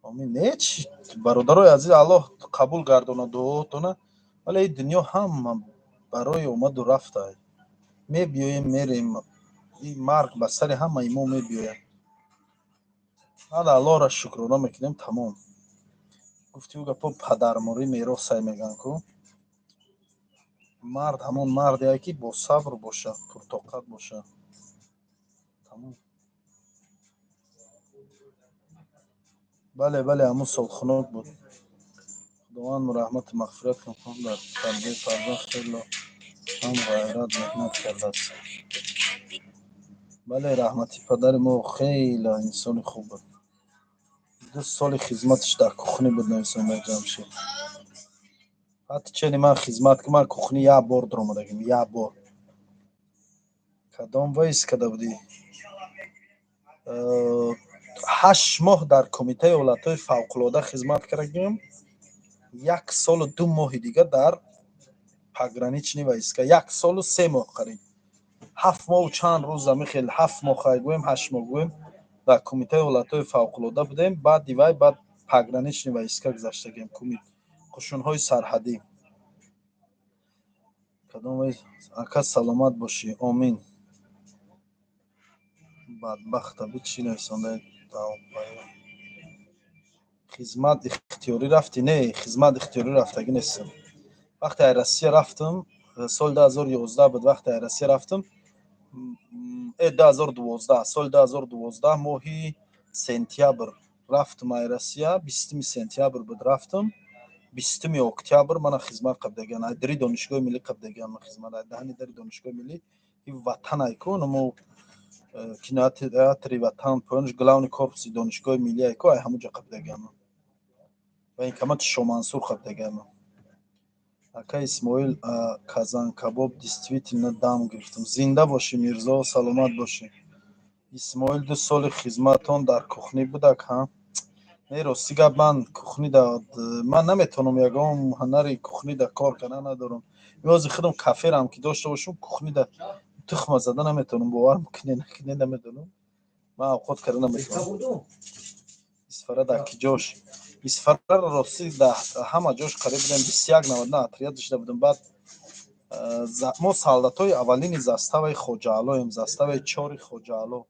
Омин. Не, чи, бародарои азиз, Аллоҳ қабул гардонад дуоотона, вале ин дунё ҳама барои омаду рафта. Мебиёем, мерем. Ин марг ба сари ҳамаи мо мебиёяд. Баъд Аллоҳро шукрона мекунем, тамом. Гуфти ӯ гапо, падарморӣ меросай мегӯянд ку. Мард ҳамон мардее ки босабр бошад, пуртоқат бошад, тамом. Бале, бале, ҳамон сол хунук буд. Худованд раҳмату мағфират кунад. Дар тарбияи фарзанд хело ҳам ғайрат, меҳнат кардааст. Бале, раҳматӣ падари мо хеле инсони хуб буд. 2 соли хизматаш дар кухни буд, нависонда Ҷамшед. Ҳатто чени ман хизмат, ман кухни як бор даромадагим, як бор. Кадом вайс карда будӣ? 8 моҳ дар Кумитаи ҳолатҳои фавқулода хизмат кардагим, як солу 2 моҳи дига дар пограничный войска, як солу 3 моҳ, қариб 7 моҳу чанд рӯз, ами хел 7 моҳ хай гӯем, 8 моҳ гӯем, дар Кумитаи ҳолатҳои фавқулода будем. Баъди вай баъд пограничный войска гузаштагем, қушунҳои сарҳадӣ. Кадом? Ака, саломат бошӣ, омин. Бадбахта би чӣ нависонда? Хизмат ихтиёрӣ рафтӣ? Не, хизмат ихтиёрӣ рафтагӣ нестам. Вақте ай Россия рафтам, соли 2011 буд. Вақте ай Россия рафтам, 2012, соли 2012 моҳи сентябр рафтам ай Россия. 20 сентябр буд рафтам, 20 октябр мана хизмат қабдагиан. Ай дари Донишгоҳи миллӣ қабдагиан хизмат, ай даҳани дари Донишгоҳи миллӣ. И Ватан ай ку, намо кинотеатри Ватан, поёнаш главный корпуси Донишгоҳи миллӣ ай ку, ай ҳамуҷа қабдагиан. Военкомати Шомансур қабдагиан. Ака Исмоил, казанкабоб действительно дам гирифтам. Зинда бошӣ, Мирзо, саломат бошӣ. Исмоил, 2 соли хизматон дар кухнӣ будак? Ҳа, не, рости гап, ман кухнида ман наметавонам, ягон ҳунари кухнида кор кардан надорам. Ёзи худам каферам ки дошта бошам, кухнида тухма зада наметавонам. Бовар мекунед, накунед, намедонам, ман авқот карда наметавонам. Исфара дар ки ҷош? Исфараро, ростӣ, дар ҳама ҷош қариб будем. 21 навад отряд шуда будем. Баъд мо солдатҳои аввалини заставаи Хоҷаалоем, заставаи чори Хоҷаало.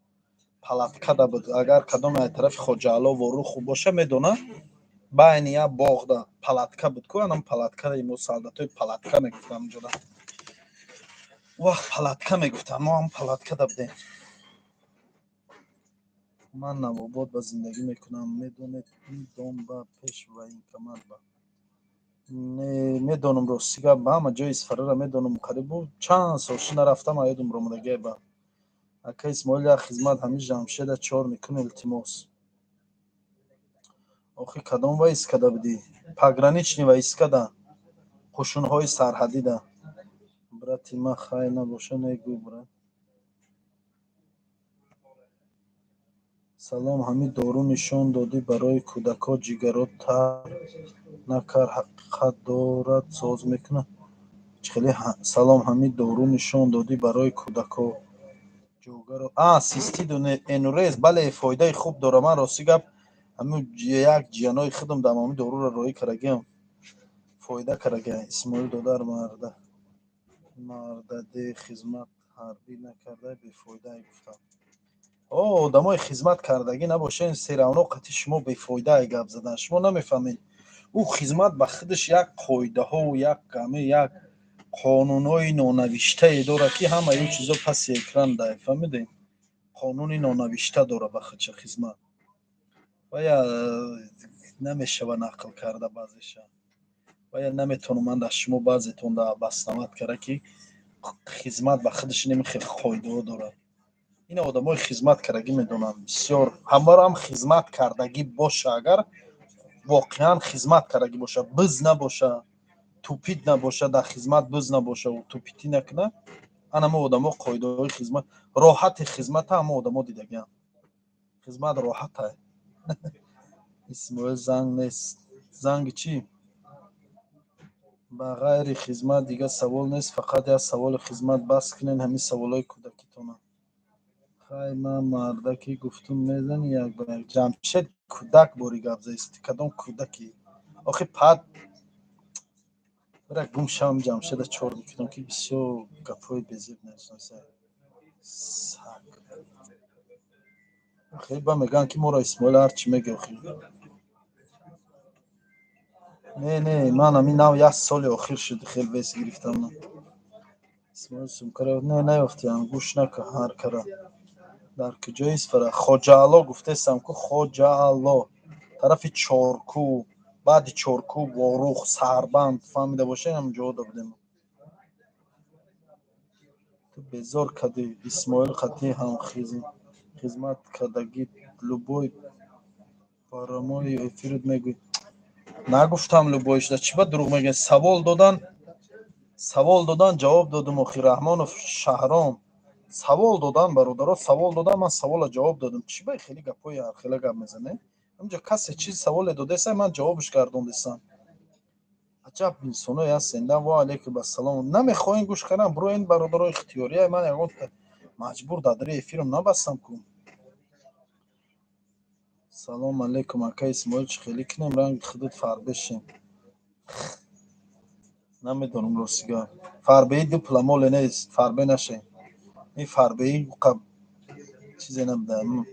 Палаткада буд. Агар кадоме аз тарафи Хоҷаало, Воруху боша, медонад. Байни як боғда палатка буд ку, анам палаткаи мо, солдатои палатка мегуфтам ҷода. Вақт палатка мегуфтам, мо ҳам палаткада будем. Ман Навобод ба зиндагӣ мекунам, медонед, ин дом ба пеш военкомат ба. Не, медонам, рости гап, ба ҳама ҷои Исфарара медонам, қарибу чанд сол ши нарафтам, аёдум ромадагиа ба. Ака Исмоил, як хизмат, ҳамин Ҷамшеда чор мекун, илтимос. Охи, кадом войскада будӣ? Пограничный войскада, қушунҳои сарҳадида. Брати ман, хай набоша, негӯй, брат. Салом, ҳамин дору нишон додӣ, барои кӯдакҳо, ҷигаро тар накард, ҳақиқат дорад, соз мекунад? Хеле салом, ҳамин дору нишон додӣ, барои кӯдакҳо, ҷогаро, а, цистит, энурез, бале, фоидаи хуб дорад. Ман, рости гап, ҳамин як ҷиянои худам дам ҳамин доруро роҳӣ карагиам, фоида карагиам. Исмоил додар, марда мардаде хизмат ҳарбӣ накарда бефоидае, гуфтам. О, одамои хизмат кардагӣ набошен, всё равно қати шумо бефоидае гап задан. Шумо намефаҳмед, ӯ хизмат ба худаш як қоидаҳову як ами як қонунҳои нонавиштае дорад, ки ҳамаи ин чизо паси экран да, фаҳмидем? Қонуни нонавишта дорад ба худша хизмат, вая намешава нақл карда баъзеша, вая наметавонам ман дар шумо баъзетон да обосновать карда, ки хизмат ба худаш неми хел қоидаҳо дорад. Ина одамои хизмат кардагӣ медонанд бисёр. Ҳамаро хизмат кардагӣ боша, агар воқеан хизмат кардагӣ боша, биз набоша, тупить набоша, дар хизмат биз набоша, тупить накуна, анамо одамо қоидаҳои хизмат, роҳати хизмата ҳама одамо дидагианд. Хизмат роҳата. Исмоил, занг нест. Занги чӣ? Ба ғайри хизмат дига савол нест, фақат як саволи хизмат. Бас кунед ҳамин саволҳои кӯдакитона. Хай, ман мардаки гуфтум, мезани як ба як. Ҷамшед, кӯдак бори гап заисти, кадом кӯдаки охи? Пад бира, гум шавам, Ҷамшеда чор мекунам, ки бисёр гапҳои безеб нависонса. Сак хеле ба мегӯянд, ки моро Исмоил ҳарчи мега. Охи, не, не, ман ҳамин нав як соли охир шуд, хел вес гирифтам. Исмоил, сумкара не наёфтиям, гӯш нака ҳар кара. Дар куҷои Исфара? Хоҷаало гуфтестам ку, Хоҷаало, тарафи Чоркӯ, баъди Чоркӯ, Ворух, Сарбанд, фаҳмида бошед, ҳамин ҷоҳода будем. Ту безор кардӣ, Исмоил, қатъи ҳам хизмат кардагӣ, любой прямой эфират мегӯӣ. Нагуфтам любой шуда, чӣ ба дурӯғ мегӯед? Савол додан, савол додан, ҷавоб додум. Охи, Раҳмонов Шаҳром савол додан, бародаро, савол додан, ман савола ҷавоб додам. Чӣ ба хеле гапҳои ҳархела гап мезанед? Ҳамҷо касе чиз саволе додеса, ман ҷавобаш гардондесам. Аҷаб инсоное ҳастен да. Ва алейкум ассалом. Намехоҳем гӯш кардан, бироен, бародаро, ихтиёрия. Ман ягон маҷбур дар дари эфирам набастам ку. Салом алейкум, ака Исмоил, чӣ хеле кунем, ранги худут фарбешем? Намедонам, рости гап, фарбеӣ ду пуламоле нест, фарбе нашем. Ин фарбеӣ чизе набуда. Ман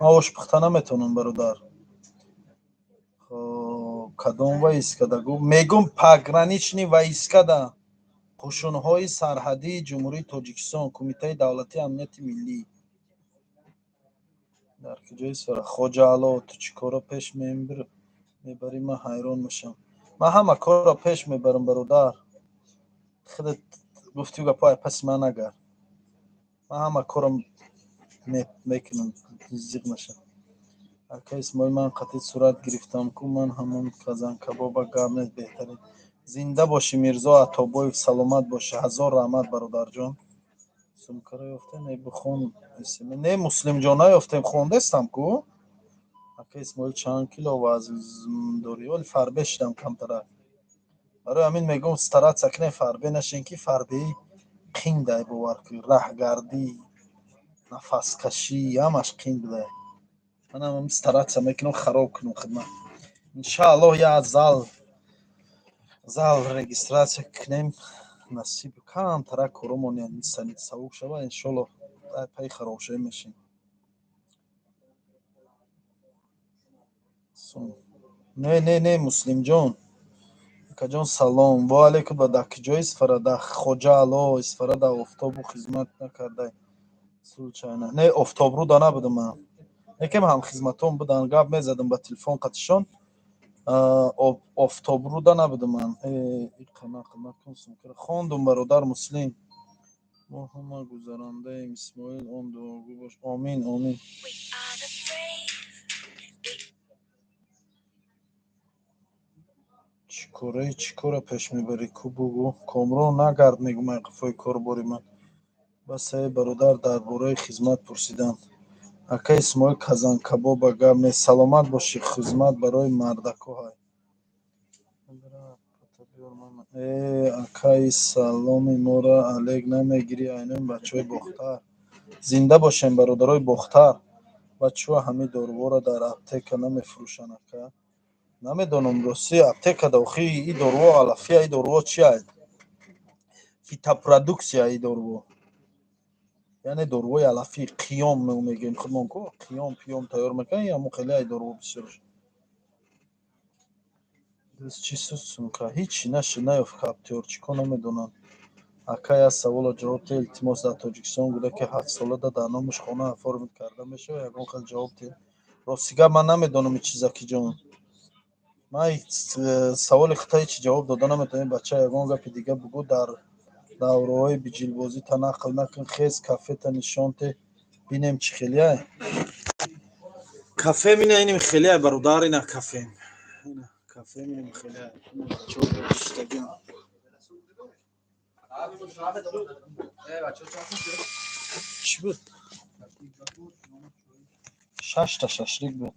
ош пухта наметавонам, бародар. Хоб, кадом войскада гуфт? Мегум, пограничный войскада, қушунҳои сарҳадии Ҷумҳурии Тоҷикистон, Кумитаи давлатии амнияти миллӣ. Дар куҷои Исфара? Хоҷаало, ту чӣ корро пеш мебарӣ, ман ҳайрон мешавам. Ман ҳама корро пеш мебарам, бародар. Худат гуфтӣ, гапҳо ай паси ман нагард. Ман ҳама корро мекунам, зиқ нашав. Ака Исмоил, ман қатъи сурат гирифтам ку, ман ҳамон казанкабоба, гап нест, беҳтарин. Зинда бошӣ, Мирзо Атобоев, саломат бошӣ, ҳазор раҳмат, бародарҷон. Сумкаро ёфтем? Не, бихон. Не, Муслимҷон, наёфтем, хондестам ку. Ака Исмоил, чанд кило вазн дорӣ? Оли фарбе шидам камтарак. Барои ҳамин мегӯм, стараться кунем, фарбе нашем, ки фарбеӣ қиндай, бовар кун, раҳгардӣ, нафаскашӣ, ҳамаш қин будай. Манам стараться мекунам хароб кунам хидмат. Иншааллоҳ, як зал регистрация кунем, насиб, камтарак коромон савук шава, иншоаллоҳ, пайи харобшавӣ мешем. Не, не, не, Муслимҷон. Акаҷон, салом. Во алейкум. Ба дар куҷои Исфара? Дар Хоҷа Ало Исфара дар офтобу хизмат накардай. Случайно. Не, офтобруда набудам ман. Якем ҳамхизматон будан, гап мезадам ба телефон қатишон. Офтобруда набудам ман. Иқа нақл накун, сумкара. Хондум, бародар Муслим. Мо ҳама гузарандаем, Исмоил, он дуогӯ бош. Омин, омин. Чӣ кораи, чӣ кора пеш мебарӣ, ку бугӯ? Комрон, нагард, мегӯм, ай қафои корбори ман. Басае, бародар, дар бораи хизмат пурсиданд. Ака Исмоил, казанкабоба гап нест. Саломат бошӣ, хизмат барои мардако ҳай. Э, акаи, саломи моро алек намегирӣ? Айноми бачаҳои Бохтар. Зинда бошем, бародарои Бохтар. Ва чӯ ҳамин доруворо дар аптека намефурӯшанд, ака? Намедонам, ростӣ, аптекада охи и доруво алафия, и доруво чи ай? Фитопродукция и доруво. Яъне дорувои алафӣ, қиём мегӯем худмон ку, қиём пиём тайёр мекунанд, ҳамон хеле ай доруво бисёрш. Дӯст, чӣ суд сумка? Ҳичи нашид, наёфт каптёрчико намедонанд. Ака, як саволо ҷавоб те, илтимос. Дар Тоҷикистон кӯдаки ҳафтсола дар номаш хона оформить карда мешавад? Ягон хел ҷавоб те. Рости гап, ман намедонам ин чиза, киҷон. Ман саволи хута ҳичи ҷавоб дода наметавонам. Бача, ягон гапи дига бугӯ, дар давраҳои биҷилбозӣ та нақл накун. Хез, кафета нишон те, бинем чӣ хелиай. Кафе мина иним хелиай, бародар, ина кафе. Ина кафе миним хелиай. Бачаҳо шиштагиам. Чӣ буд? Шашта шашлик буд.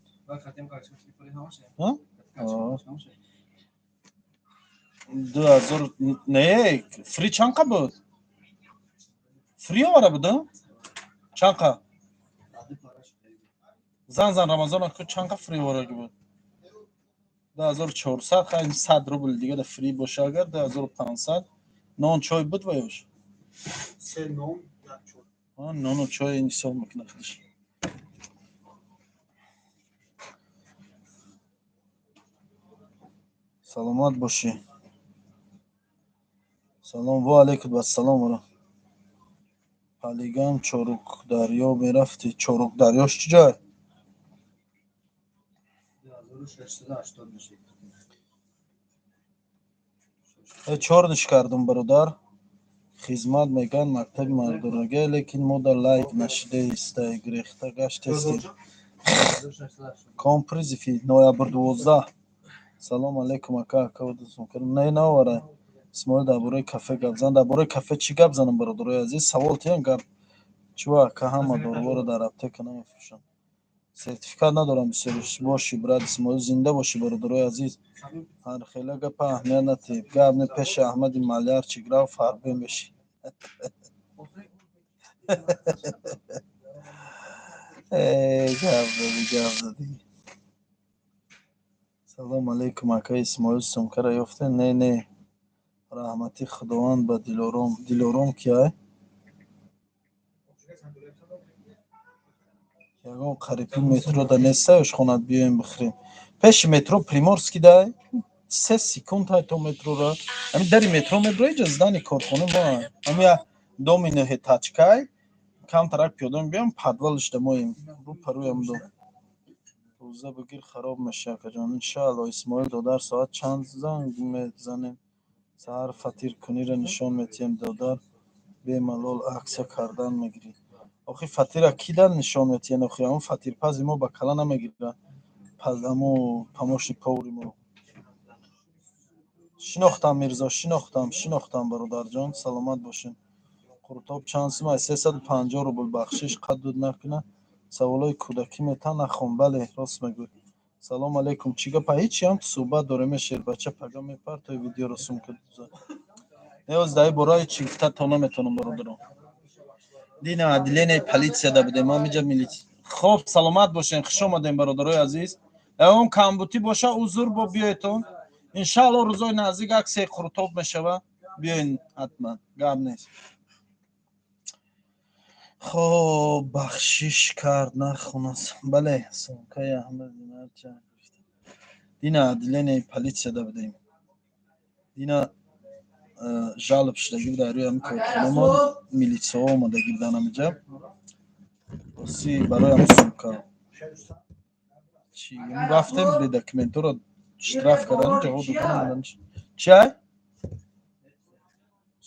А? 2000 не, фри чанд қа буд? Фри овара буд, чанд қа? Зан, зан, Рамазон аку, чанд қа фри овараги буд? 2400, хай, 100 рубл дига да фри боша, агар 2500. Нон, чой буд ва ёш? Нону чой ин ҳисоб мекунад худаш. Саломат бошӣ. Салом, во алейкум ассалом. Ва палигам Чорукдарё мерафтӣ? Чорукдарёш чӣ ҷой? Чорниш кардум, бародар. Хизмат меган мактаби мардонагӣ, лекин мо дар лайк нашидаистай, гирехта гаштестем. Ком призыв и ноябр 12. Салом алейкум, ака. Ака, не, наоварай. Исмоил, дар бораи кафе гап зан. Дар бораи кафе чӣ гап занам, бародарои азиз? Савол тиям, гап чӯ, ака, ҳама доруворо дар аптека намефурӯшанд, сертификат надорам бисёриш. Бошӣ, брат Исмоил, зинда бошӣ, бародарои азиз. Ҳар хела гапа аҳамият натиҳед, гап не, пеши Аҳмади Малярчик рав, фарбе мешӣ. Гап задӣ, гап задӣ. Салом алейкум, акаи Исмоил, сумкара ёфтем? Не, не. Раҳмати Худованд ба Дилором. Дилором ки ай? Ягон қариби метро да нестай ошхонат, биёем бихӯрем? Пеши метро Приморский дай, 3 секунд ҳай то метрора. Ҳами дари метро мебуро, иҷа здани корхона мо, ҳами як доми нӯҳетачкай, камтарак пиёда мебиём, подвал ш да моем, рӯпарӯям дом. Рӯза бигир, хароб меша, акаҷон. Иншаалло. Исмоил додар, соат чанд занг мезанем? Саҳар фатиркуниро нишон метиҳем, додар, бемалол аксия кардан мегирӣ. Охи, фатира ки дар нишон метиҳен? Охи, ҳамон фатирпази мо ба кала намегирад, ҳамо помощник повар и мо. Шинохтам, Мирзо, шинохтам, шинохтам, бародарҷон, саломат бошед. Қурутоб чанд сум? 350 рубл. Бахшиш, қадуд накуна, саволҳои кӯдакӣ мета, нахон. Бале, рост мегӯй. Салом алейкум. Чӣ гапа? Ҳичи, ҳам суҳбат дорем. Шербача пага мепартои видеоро, сумка неоз. Дар бора ҳичи гуфта то наметавонам, бародарон. Дина отделение полицияда будем, ҳамиҷа милитсия. Хоб, саломат бошен, хуш омадем, бародарои азиз. Ягон камбутӣ боша, узр, бо биёетон. Иншаалло, рӯзои наздик аксияи қурутоб мешава, биёен ҳатман, гап нест. Хоб, бахшиш кард, нахонас. Бале, сумкаи Аҳмади марча. Дина отделение полицияда будем. Дина жалоб шудагӣ буда рӯи ҳамин корхонамон, милитсияҳо омадагӣ будан ҳамиҷа. Рости, барои ҳамин сумка. Чи рафтем, бе документҳоро штраф кардан, ҷавоб додан. Чи ай?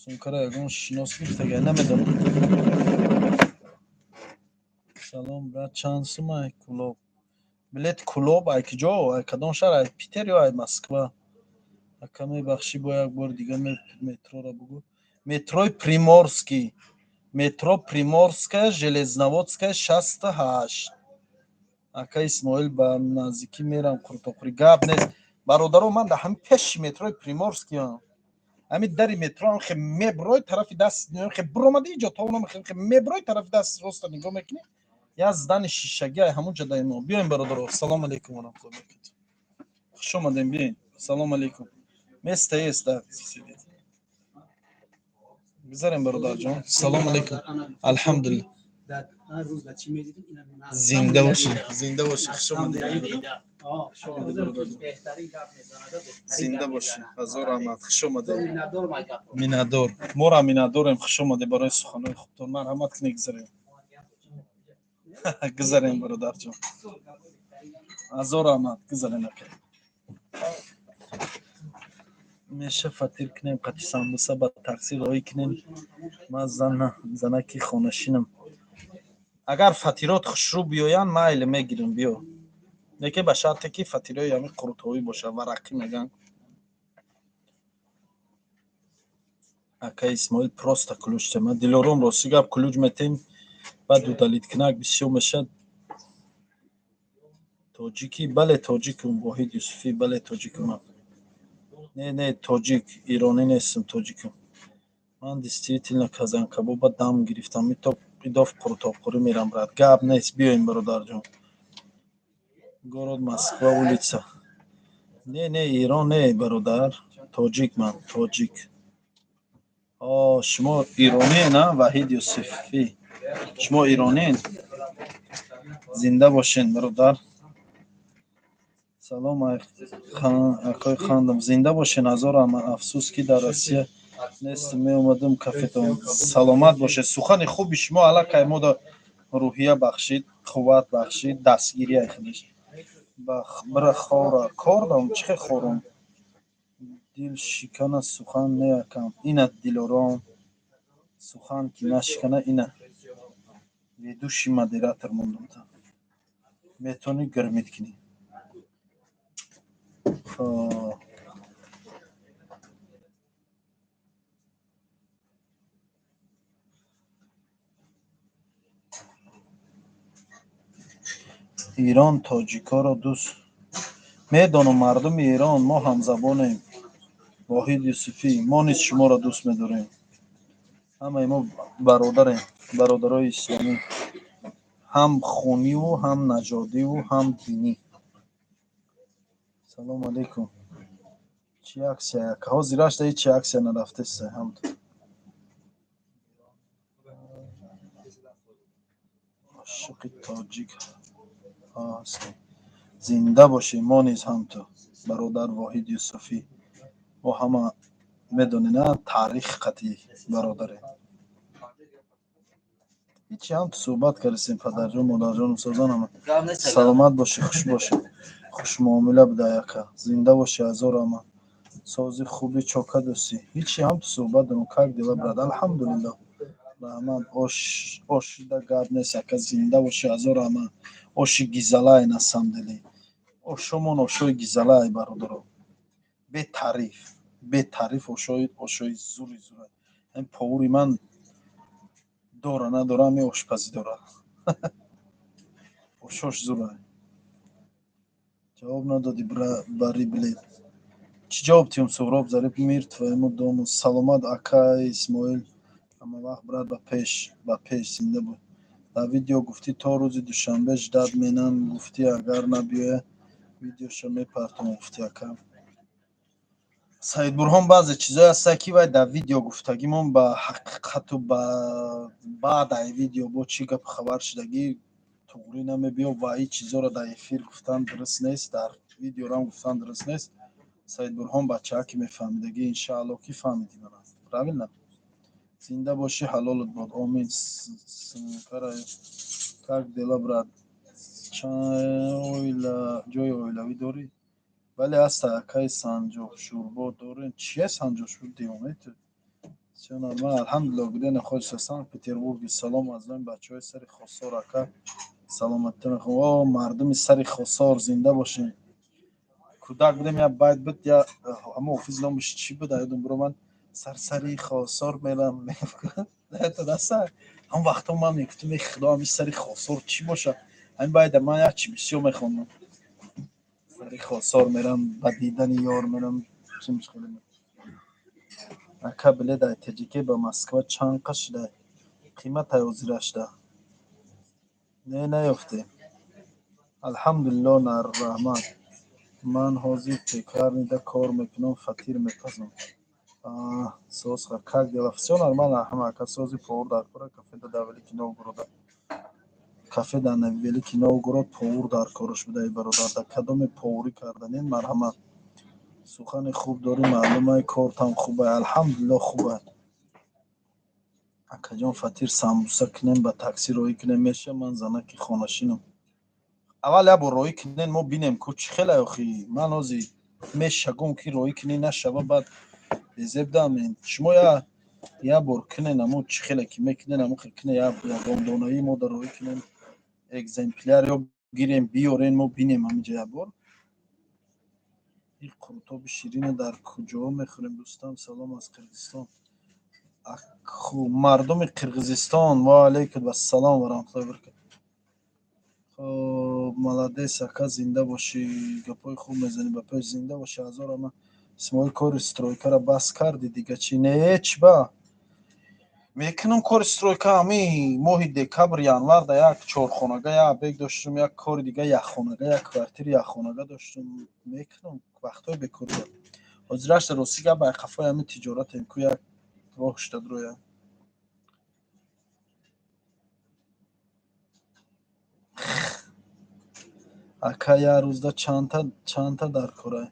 Сумкаро ягон шинос гирифтага, намедонам. Салом, брат, чанд сум ай Кӯлоб? Билет Кӯлоб ай куҷо? Ай кадом шаҳр? Ай Питер ё ай Москва? Ака, мебахшӣ, бо як бори дига метроро бугӯ. Метрои Приморский. Метро Приморская, Железноводская, 68. Ака Исмоил, ба наздикӣ мерам қуртоқурӣ. Гап нест. Бародаро, ман дар ҳамин пеши метрои Приморскиям. Ҳамин дари метро хе меброй, тарафи даст хе буромади, иҷо то хе меброй, тарафи даст роста нигоҳ мекунӣ, як здани шишагӣ, ай ҳамун ҷо даимо. Биёем, бародаро. Салом алейкум ва раҳматуллоҳи ва баракатуҳ. Хуш омадем, биёем. Салом алейкум. Место есть, да, сидеть. Гузарем, бародарҷон. Салом алейкум. Алҳамдулилла. Зинда бошед, зинда бошед. Хуш омадед. Зинда бошед. Ҳазор раҳмат. Хуш омадед. Миннатдор. Моро миннатдорем. Хуш омадед барои суханҳои хубтон. Марҳамат кунед, гузарем. Гузарем, бародарҷон. Ҳазор раҳмат. Гузарем, ака. Меша фатир кунем, қати самбуса ба такси роҳӣ кунем. Ман занаки хонашинам. Агар фатирот хушрӯ биёянд, майли, мегирам, биё. Лекин ба шарте ки фатирои ҳамин қурутҳоӣ бошад, варақӣ мегӯянд. Ака Исмоил, просто ключ тема. Дилором, рости гап, ключ метем, баъд удалить кунак бисёр мешавад. Тоҷикӣ? Бале, тоҷикум. Воҳид Юсуфӣ, бале, тоҷикум. Не, не, тоҷик, иронӣ нестам, тоҷикам. Ман действительно казанкабоба дам гирифтам. Идоф қурутобхӯрӣ мерам, брат. Гап нест, биёем, бародарҷон. Город Москва, улица. Не, не, Ирон не, бародар. Тоҷик ман, тоҷик. О, шумо иронӣ, на, Ваҳид Юсуфӣ? Шумо иронӣ? Зинда бошен, бародар. Салом, акои хандам. Зинда бошен, ҳазор раҳмат. Афсӯс, ки дар Россия нестам, меомадам кафетон. Саломат бошед. Сухани хуби шумо аллакай мода рӯҳия бахшид, қувват бахшид, дастгирия худаш. Бира, хора кор дорам, чӣ хел хорам? Дил шикана сухан не, акам. Ина, Дилором, сухан ки нашикана, ина ведущий, модератор мондам, та метавонӣ гирмит кунӣ. Хоб, Ирон тоҷикоро дӯст медонам. Мардуми Эрон, мо ҳамзабонем. Воҳид Юсуфӣ, мо низ шуморо дӯст медорем. Ҳамаи мо бародарем, бародарои исломӣ, ҳам хуниву, ҳам наҷодиву, ҳам динӣ. Салому алейкум. Чӣ акция, ака? Ҳозир рашта, ҳеҷ чи акция нарафтеста, ҳамту ошиқи тоҷик ҳастем. Зинда бошӣ. Мо низ ҳамту, бародар Воҳид Юсуфӣ. Мо ҳама медонем, на, таърих қатъи бародарем. Ҳичи, ҳамту суҳбат кардистем. Падарҷон, модарҷону созан ҳама. Саломат бошӣ, хуш бошӣ, хушмуомила будай, ака. Зинда бошӣ, ҳазор раҳмат. Сози хуби, чока дӯстӣ? Ҳичи, ҳамту суҳбат дорем. Как дела, брат? Алҳамдулилло, раҳмат. Ошида гап нест, ака. Зинда бошӣ, ҳазор раҳмат. Оши гизалай, на самом деле ошомон ошои гизалай, бародаро, бетариф, бетариф. Ошои зури зура. Ҳамин повури ман дора надора, ҳамин ошпазӣ дора, ошош зура. Ҷавоб надодӣ бари билет. Чӣ ҷавоб тиём? Суҳроб Зариф, мир твоему дому. Саломат, акаи Исмоил, ҳамавақт, брат, ба пеш, ба пеш, зинда буд. Дар видео гуфтӣ, то рӯзи душанбе ждать менам гуфтӣ, агар набиёя, видеошо мепартом гуфтӣ, ака Саидбурҳон. Баъзе чизое ҳаста, ки вай дар видео гуфтагимон ба ҳақиқату ба баъд ай видео бо чӣ гапу хабар шудагӣ туғрӣ намебиё ва ин чизоро дар эфир гуфтан дуруст нест. Дар Видеорам гуфтан дуруст нест. Саидбурҳон бачаа ки мефаҳмидагӣ, иншаалло ки фаҳмидӣ мана. Правильно? Зинда бошӣ, ҳалолат бод. Омин. Как дела, брат? Ҷои оилавӣ дорӣ? Бале, ҳаста, акаи. Санҷобшӯрбо дорем? Чия санҷобшӯрбо, девонаи ту? Всё нормально, алҳамдулилло. Где находишься? Санкт-Петербурге. Салом аз номи бачаҳои сари Хосор, ака. Саломатӣ мехоҳам. О, мардуми сари Хосор, зинда бошем. Кӯдак будем, як байт буд, я ҳамо ҳофиз номаш чӣ буд, ёдам биромад. Сарсари Хосор мерам. Даста ҳам вақтҳо ман мегуфтам: «Эй худо, ҳами сари Хосор чӣ бошад?» Ҳамин байда ман як чи бисёр мехондам. Сари Хосор мерам, ба дидани ёр мерам. Ака, билет ай Теҷике ба Москва чанд қа шуда? Қиматай ҳозирашда не наёфтем. Алҳамдулилло, раҳмат. Ман ҳозир пекарня да кор мекунам, фатир мепазам. Соз, как дела? Всё нормально, ҳама, ака. Сози повар дар кора кафеда дар Великий Новгорода. Кафе дар Великий Новгород повар дар кораш буда. Эй бародар, дар кадоме поварӣ карданед, марҳамат. Сухани хуб дорӣ, маълумай, кортам хубай. Алҳамдулилло, хубай. Акаҷон, фатир самбуса кунем, ба таксӣ роҳӣ кунем, меша? Ман занаки хонашинам. Аввал як бор роҳӣ кунен, мо бинем ку чӣ хелай. Охи ман ҳозир мешагум ки роҳӣ кунӣ нашава, баъд безеб дамен. Шумо як бор кунен, амо чӣ хеле ки мекунен, амо хел кунен, ягон донаи мо дар роҳӣ кунем, экземпляр ё гирем, биёрен, мо бинем ҳаминҷа як бор. Ин қурутоби ширина дар куҷоҳо мехӯрем, дӯстам? Салом аз Қирғизистон. Хуб, мардуми Қирғизистон, ва алайкум ассалом ва раҳматуллоҳи ва баракатуҳ. Хоб, молодец, ака, зинда бошӣ, гапҳои хуб мезанӣ, ба пеш, зинда бошӣ, ҳазор ама. Исмоил, кори стройка ра бас кардӣ дига чӣ? Не, чӣ ба мекунам кори стройка. Ҳами моҳи декабр, январ да як чорхонага як объект доштум, як кори дига якхонага, як квартири якхонага доштум. Мекунам вақтҳои бекорӣ. Ҳозирашда, рости гап, ай қафои ҳамин тиҷоратем ку як роҳ шуда дуроя. Ака, як рӯзда чандта дар корай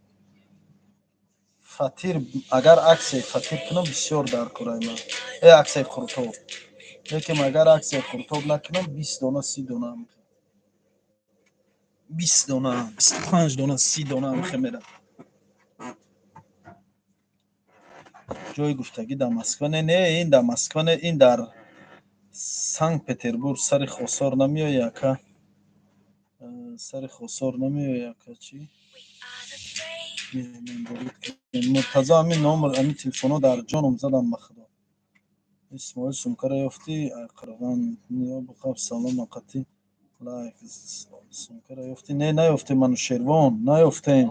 фатир? Агар аксияи фатир кунам, бисёр дар корай ман аксияи қурутоб. Лекин агар аксияи қурутоб накунам, 20 дона, 30 дона, 20 дона, 25 дона, 30 дона ҳамихе мерам. Ҷои гуфтагӣ дар Москва? Не, не, ин дар Москва не, ин дар Санкт Петербург. Сари Хосор намеои, ака? Сари Хосор намеои, ака? Чӣ Муртазо, ҳамин номер, ҳамин телефонҳо дар ҷоном задам, ба худо. Исмоил, сумкаро ёфтӣ? Қирған ниёбухаб, салом ақати лайк. Сумкаро ёфтӣ? Не, наёфтем, Манушервон, наёфтем,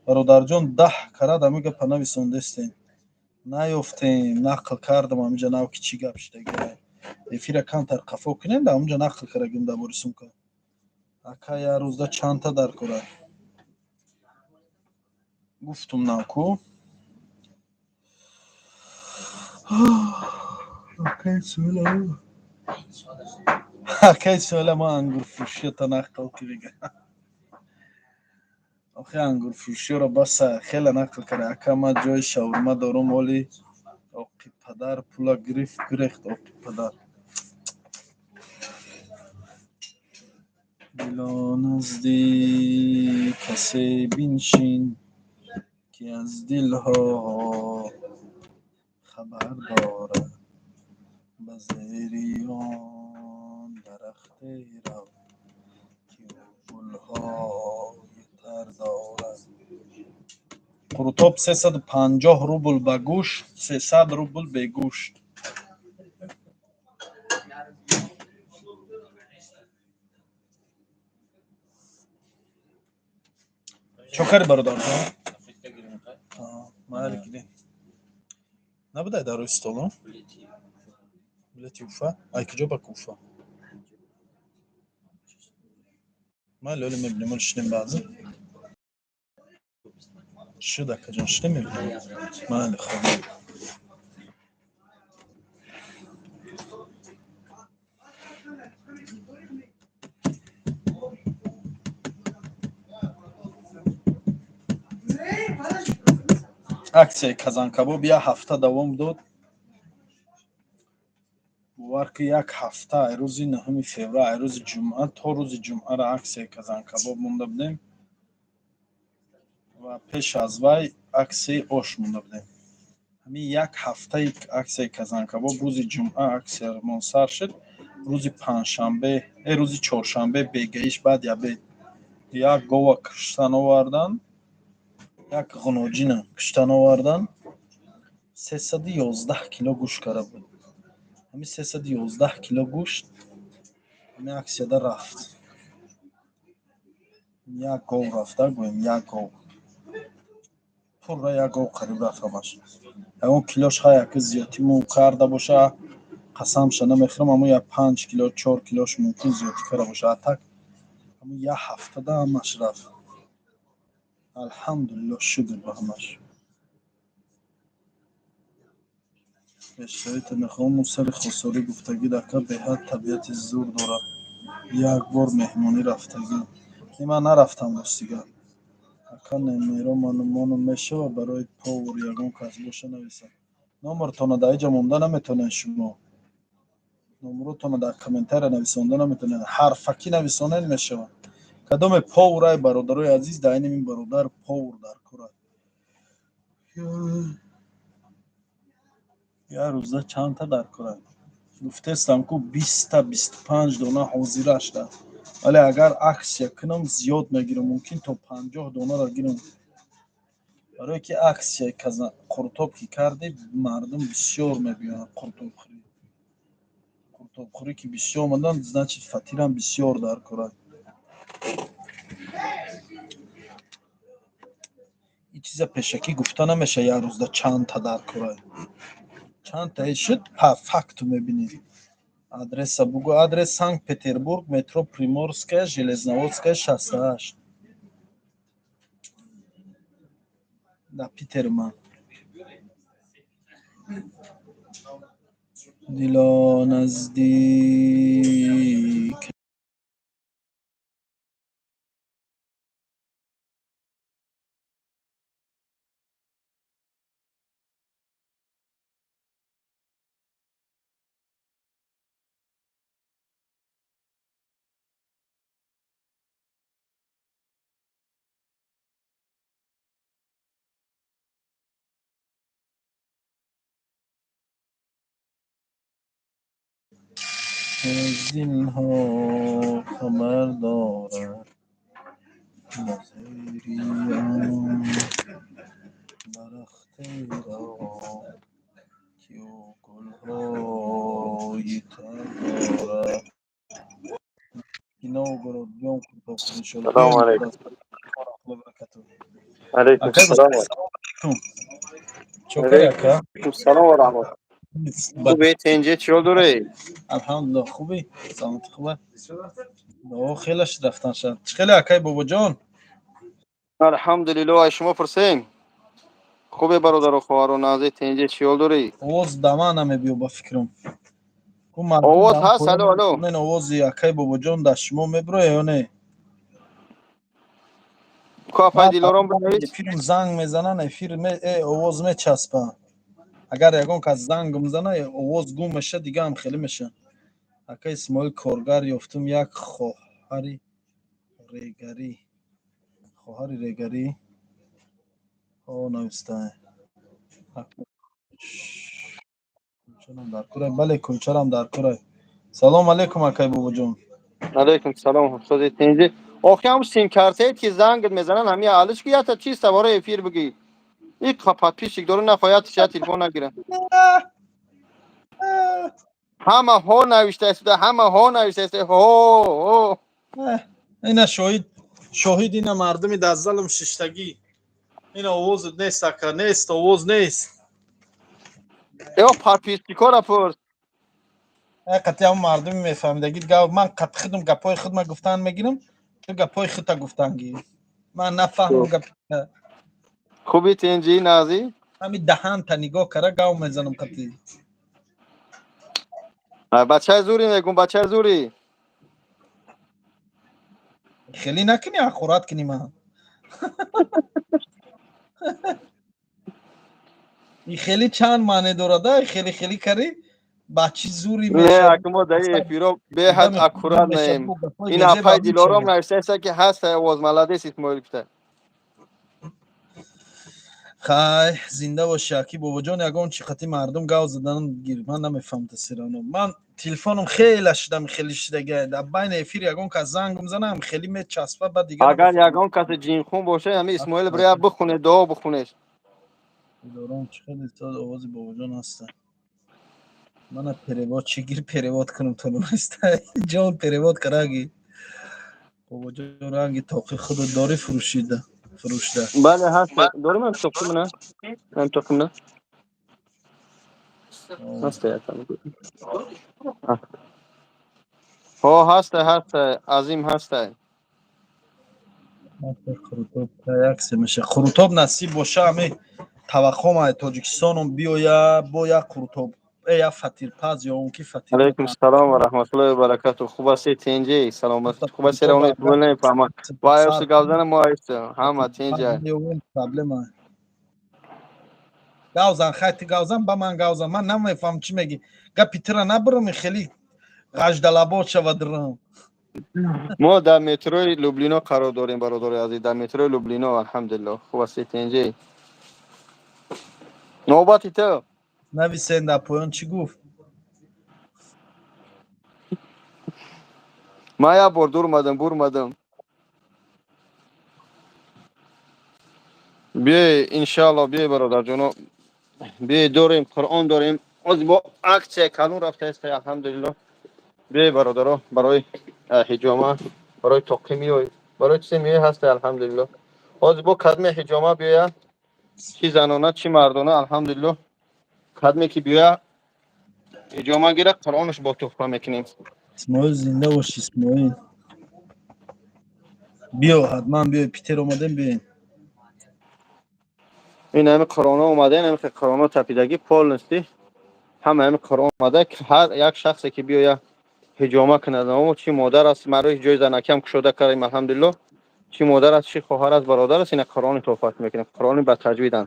бародарҷон. 10 карат ҳамин гапа нависондестем, наёфтем. Нақл кардам ҳаминҷа нав ки чӣ гап шудагӣ. Эфира камтар қафо кунем, дар ҳамунҷа нақл кардагим дар бори сумка. Ака, як рӯзда чандта дар кора? Гуфтум навку. Акаи Суҳела, ма ангурфурӯшиёта нақл ки бига. Охи ангурфурӯшиёро баса хеле нақл карда. Ака, ман ҷои шаурма дорум, оли оқи падар пула гирифт, гурехт оқи падар. Дило, назди касе биншин, ки аз дилҳо хабар дорад, ба зери он дарахте рав, ки ӯ гулҳои тар дорад. Қурутоб 350 рубл ба гӯшт, 300 рубл бегӯшт. Чо карди, бародарҷон? Майли, гирем. Набудай дар рӯи столо билети Уфа? Ай куҷо ба Уфа? Майли, оли мебинем, оли шинем баъзе. Шуд, акаҷон, шинем, мебинем. Майли, хоб. Аксияи казанкабоб як ҳафта давом дод. Бовар ки, як ҳафта, ай рӯзи 9 феврал, ай рӯзи ҷумъа то рӯзи ҷумъара аксияи казанкабоб монда будем ва пеш аз вай аксияи ош монда будем. Ҳамин як ҳафтаи аксияи казанкабоб, рӯзи ҷумъа аксиямон сар шуд, рӯзи панҷшанбе, рӯзи чоршанбе бегаиш баъди обед як гова куштан овардан, як ғуноҷина куштан овардан, 311 кило гӯшт кара буд. Ҳамин 311 кило гӯшт ҳамин аксияда рафт. Як гов рафта, гӯем, як гов пурра, як гов қариб рафт ҳамаш. Ягон килош ҳай яки зиёдтӣ му карда боша, қасамша намехӯрам, аммо як 5 кило, 4 килош мумкин зиёдтӣ карда боша. А так ҳамин як ҳафтада ҳамаш рафт. Алҳамдулилло, шукр ба ҳамаш. Пешравита мехоҳам. Сари Хосорӣ гуфтагӣ, ака, беҳад табиати зур дорад. Як бор меҳмонӣ рафтагӣ. Не, ман нарафтам, ростига. Ака, номеро ману мешавад барои повар, ягон кас боша, нависад. Номертонро дар инҷа монда наметавонед шумо. Номеротонро дар комментария нависонда наметавонед. Ҳарфакӣ нависонед, мешавад. Кадоме поварай, бародарои азиз, дар айни ин бародар повар дар кор аст. Як рӯза чандта дар кор аст? Гуфтестам ку, 20-та, 25 дона ҳозирашда. Вале агар аксия кунам, зиёд мегирам, мумкин то 50 донаро гирам. Барое ки аксияи қуртоб ки кардӣ, мардум бисёр мебиёянд қуртобхӯрӣ. Қуртобхӯрӣ ки бисёр омаданд, значит, фатирам бисёр дар кор аст. Ин чиза пешакӣ гуфта намешавад, як рӯзда чандта дар кор аст. Чандтае шуд, по факту мебинӣ. Адреса бугӯ. Адрес: Санкт Петербург, метро Приморская, Железноводская, 68. Дар Питер ман. Дило наздик. Аз дилҳо хабар дорад назири он дарахтеро, ки ӯ гулҳои тар дорад. Новгород биём қуртобхӯрӣ, иншолло. Салому алайкум. Алайкум Акай. салом. Салому алайкум. Чокари, ака? Алайкум салом ва раҳмат. Хубе, тенҷе, чиро дорӣ? Алҳамдулилло, хубӣ, саломатӣ хуба? О, хеле шуд рафтан шад. Чӣ хеле, акай Бобоҷон? Алҳамдулилло, ай шумо пурсем. Хубе, бародару хоҳару, нази, тенҷе, чиёл дорӣ? Овоз да ман намебиё, ба фикрам. Овоз ҳаст, алло, алло. Мен овози акай Бобоҷон дар шумо мебироя ё не? Ку, апай Дилором, бинавис. Эфирм занг мезананд, эфир овоз мечаспа. Агар ягон кас зангм зана, овоз гум меша, дигаам хеле меша. Ака Исмоил, коргар ёфтум, як хоҳари регарӣ. Хоҳари регарӣ? О, навистае. Кӯлчарам дар курай. Бале, кӯлчарам дар курай. Салом алейкум, акай Бобоҷон. Алайкум салом, устоди, тенҷе. Охи, ҳам сим-картае ки зангт мезананд, ҳами алиш ки ята чиста бораи эфир бигӣ. И подписчик дору, нахоҳад я телефон нагирам. Ҳама ҳо навишта истода, ҳама ҳо навишта истода, ҳо ҳо. Ина шоҳид, шоҳид, ина мардуми дар залм шиштагӣ. Ина овозат нест, ака, нест, овоз нест. Э, подписчикора пурс. Қати ҳам мардуми мефаҳмидагӣ гап, ман қати худам гапҳои худма гуфтан мегирам, ту гапҳои худта гуфтан гир. Ман нафаҳмам гап. Хуби, тенҷи, нази? Ҳами даҳанта нигоҳ кара, гав мезанам қати. Бачаи зури мегум, бачаи зури. Хеле накунӣ, ҳақорат кунӣ ман. И хеле чанд маъне дорад, а хеле хеле карӣ ба чӣ зури Не, мешавад. Ака, мо дар ин эфиро беҳад аккурат наем. Ин апай Дилором навиштааст, ки ҳаст овоз, молодец, Исмоил гуфта. Хай, зинда бошӣ, аки Бобоҷон. Ягон чӣ қати мардум гав задан гир, ман намефаҳмам тасирано. Ман телефоном хеле шидам, хеле шидага. Дар байни эфир ягон кас зангум занам, хеле мечаспа, баъд дигар Агар намефаҳмам. ягон касе ҷинхун боша, ҳами Исмоил биря бихоне, дуо бихонеш. Дилором чӣ хеле истод, овози Бобоҷон ҳаста. Мана перевод чӣ гир, перевод кунам то наста. Ҷон, перевод караги. Бобоҷон ранги тоқи худу дорӣ фурӯшида. Фурӯшда. Бале, ҳаст. Дорим ам тоқимна. Ам тоқимна. Ҳаст якам. Ҳо, ҳаст, ҳаст, азим ҳаст. Қурутоб яксе меша. Қурутоб насиб боша, ами таваққом Тоҷикистоном биёя бо як қурутоб. Э, як фатирпаз ё он ки фатир. Алейкум салом ва раҳматуллоҳи ва баракатуҳ. Хуб ҳастед, тинҷи? Саломат. Хуб ҳастед, равони ту намефаҳмам. Ва аюси гап зана мо айс ҳама тинҷа. Проблема. Гавзан, хай, ти гавзан, ба ман гавзан. Ман намефаҳмам чӣ мегӣ. Гапи тира набурам, хеле ғаждалабод шава дурам. Мо дар метрои Люблино қарор дорем, бародари азиз, дар метрои Люблино, алҳамдулиллоҳ. Хуб ҳастед, тинҷи? Навбати ту. Нависен дар поён чӣ гуфт? Ман як бор дур омадам, бур омадам. Биёй, иншаалло, биёй, бародарҷоно. Биёй, дорем, Қуръон дорем. Оз бо аксия калон рафтааст, алҳамдулиллоҳ. Биёй, бародаро, барои ҳиҷома, барои тоқӣ миёй, барои чизе миёй, ҳаст, алҳамдулиллоҳ. Ҳозир бо кадме ҳиҷома биёя, чӣ занона, чӣ мардона, алҳамдулиллоҳ. Кадме ки биёя, ҳиҷома гира, Қуръонаш бо туҳфа мекунем. Исмоил, зинда бош, Исмоил. Биё, ҳатман биёй, Питер омадем, биёем. Ин ҳами Қуръоно омада, ин ҳами Қуръоно тапидагӣ полностью ҳама ҳами Қуръон омада. Ҳар як шахсе ки биёя ҳиҷома кунад, амо чӣ модар аст, марои ҷои занакиам кушода кардем, алҳамдулиллоҳ. Чӣ модар аст, чӣ хоҳар аст, бародар аст, ина Қуръони туҳфат мекунем. Қуръони ба таҷвидан.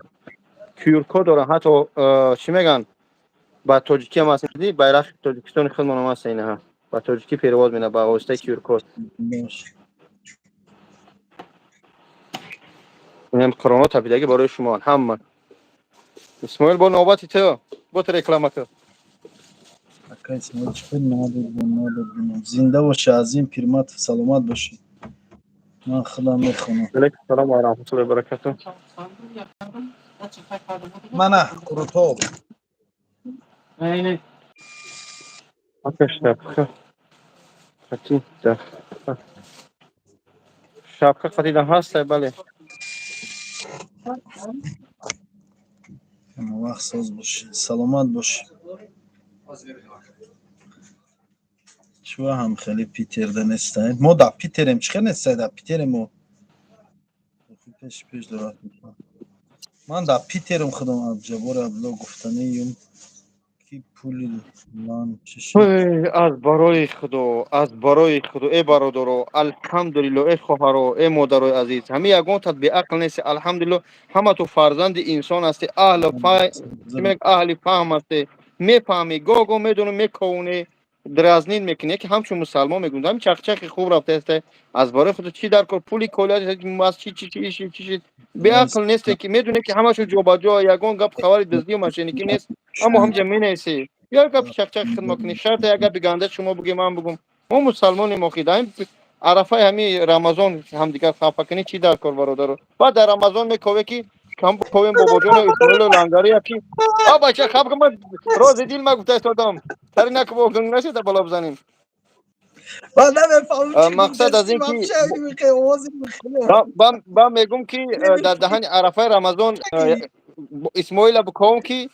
QR-код доран, ҳатто чӣ мегӯянд, ба тоҷикӣ ҳам аст, байрақи Тоҷикистони худмон ҳам аст, инаҳа. Ба тоҷикӣ перевод мена ба воситаи QR-код. Бош. Инам Қуръоно тапидагӣ барои шумо ҳама. Исмоил, бо навбати ту, бо ту реклама кун. Ака Исмоил чӣ хел надод, надод. Зинда боши, Азим Пирматов, саломат бошӣ. Ман худам мехонам. Алейкум салом ва раҳматуллоҳи ва баракатуҳ. Мана қурутоб. Ака, шапка. Қати да. Шапка қатидан ҳаст, бале. Вақт соз бошӣ, саломат бошӣ. Чува ҳам хеле Питерда нестаем? Мо дар Питерем, чӣ хел нестае дар Питерем мо? Пеш пеш дорад. Ман дар Питерам худам. Абдуҷаббор Абдулло гуфтаниюм ки пули ман чӣ шуд? Ой, аз барои Худо, аз барои Худо, э бародаро, алҳамдулилло, э хоҳаро, э модарои азиз, ҳами ягонтат беақл нести, алҳамдулилло, ҳама ту фарзанди инсон ҳасти, аҳли аҳли фаҳм ҳасти, мефаҳмӣ, гоҳ-гоҳ медонӣ, мековунӣ, дразнить мекунӣ, яке ҳамчун мусалмон мегӯям, ҳами чақчақи хуб рафтааст, аз барои Худо, чӣ дар кор пули колия аз чи чи чи чи чи чи беақл несте, ки медонӣ, ки ҳамашо ҷобаҷо, ягон гап хабари дуздию мошенникӣ нест, аммо ҳамҷа менависӣ, як гапи чақчақи хидмат кунӣ, шарта як гапи ганда шумо бугем, ман бугум, мо мусалмонем, охи, дар арафаи ҳами Рамазон ҳамдигар хафа кунӣ, чӣ дар кор, бародаро? Баъд дар Рамазон мекове, ки кам ковем Бобоҷону Исмоилу Лангари, яки а бача хаб кун, ман рози дил ма гуфта истодам, тари накубо гунг нашуда боло бизанем. Ман намефаҳмам чӣ Мақсад аз ин гуфтаси, ки вообще овози хеле ба мегум, ки дар даҳани арафаи Рамазон Исмоила биковам, ки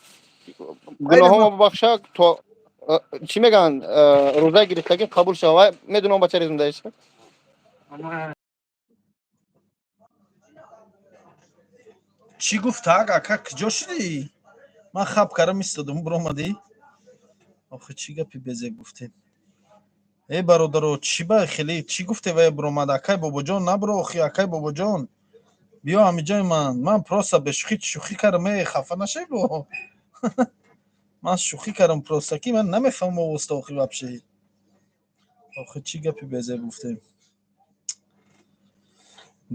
гуноҳомо бубахша, то чӣ мегӯянд, рӯзаи гирифтагӣ қабул шава. Медунам, бача резундаиш. Чӣ гуфт, так, ака, куҷо шудӣ? Ман хаб кардам, истодам, биромадӣ. Охи, чӣ гапи безеб гуфтем? Э бародаро, чӣ ба хеле чӣ гуфте? Вай биромад. Акай Бобоҷон, набиро, охи, акай Бобоҷон. Биё ҳамиҷои ман. Ман просто бе шӯхӣ шӯхӣ кардам, э, хафа нашавӣ бо. Ман шӯхӣ кардам просто, ки ман намефаҳмам овозта охи вообще. Охи, чӣ гапи безеб гуфтем?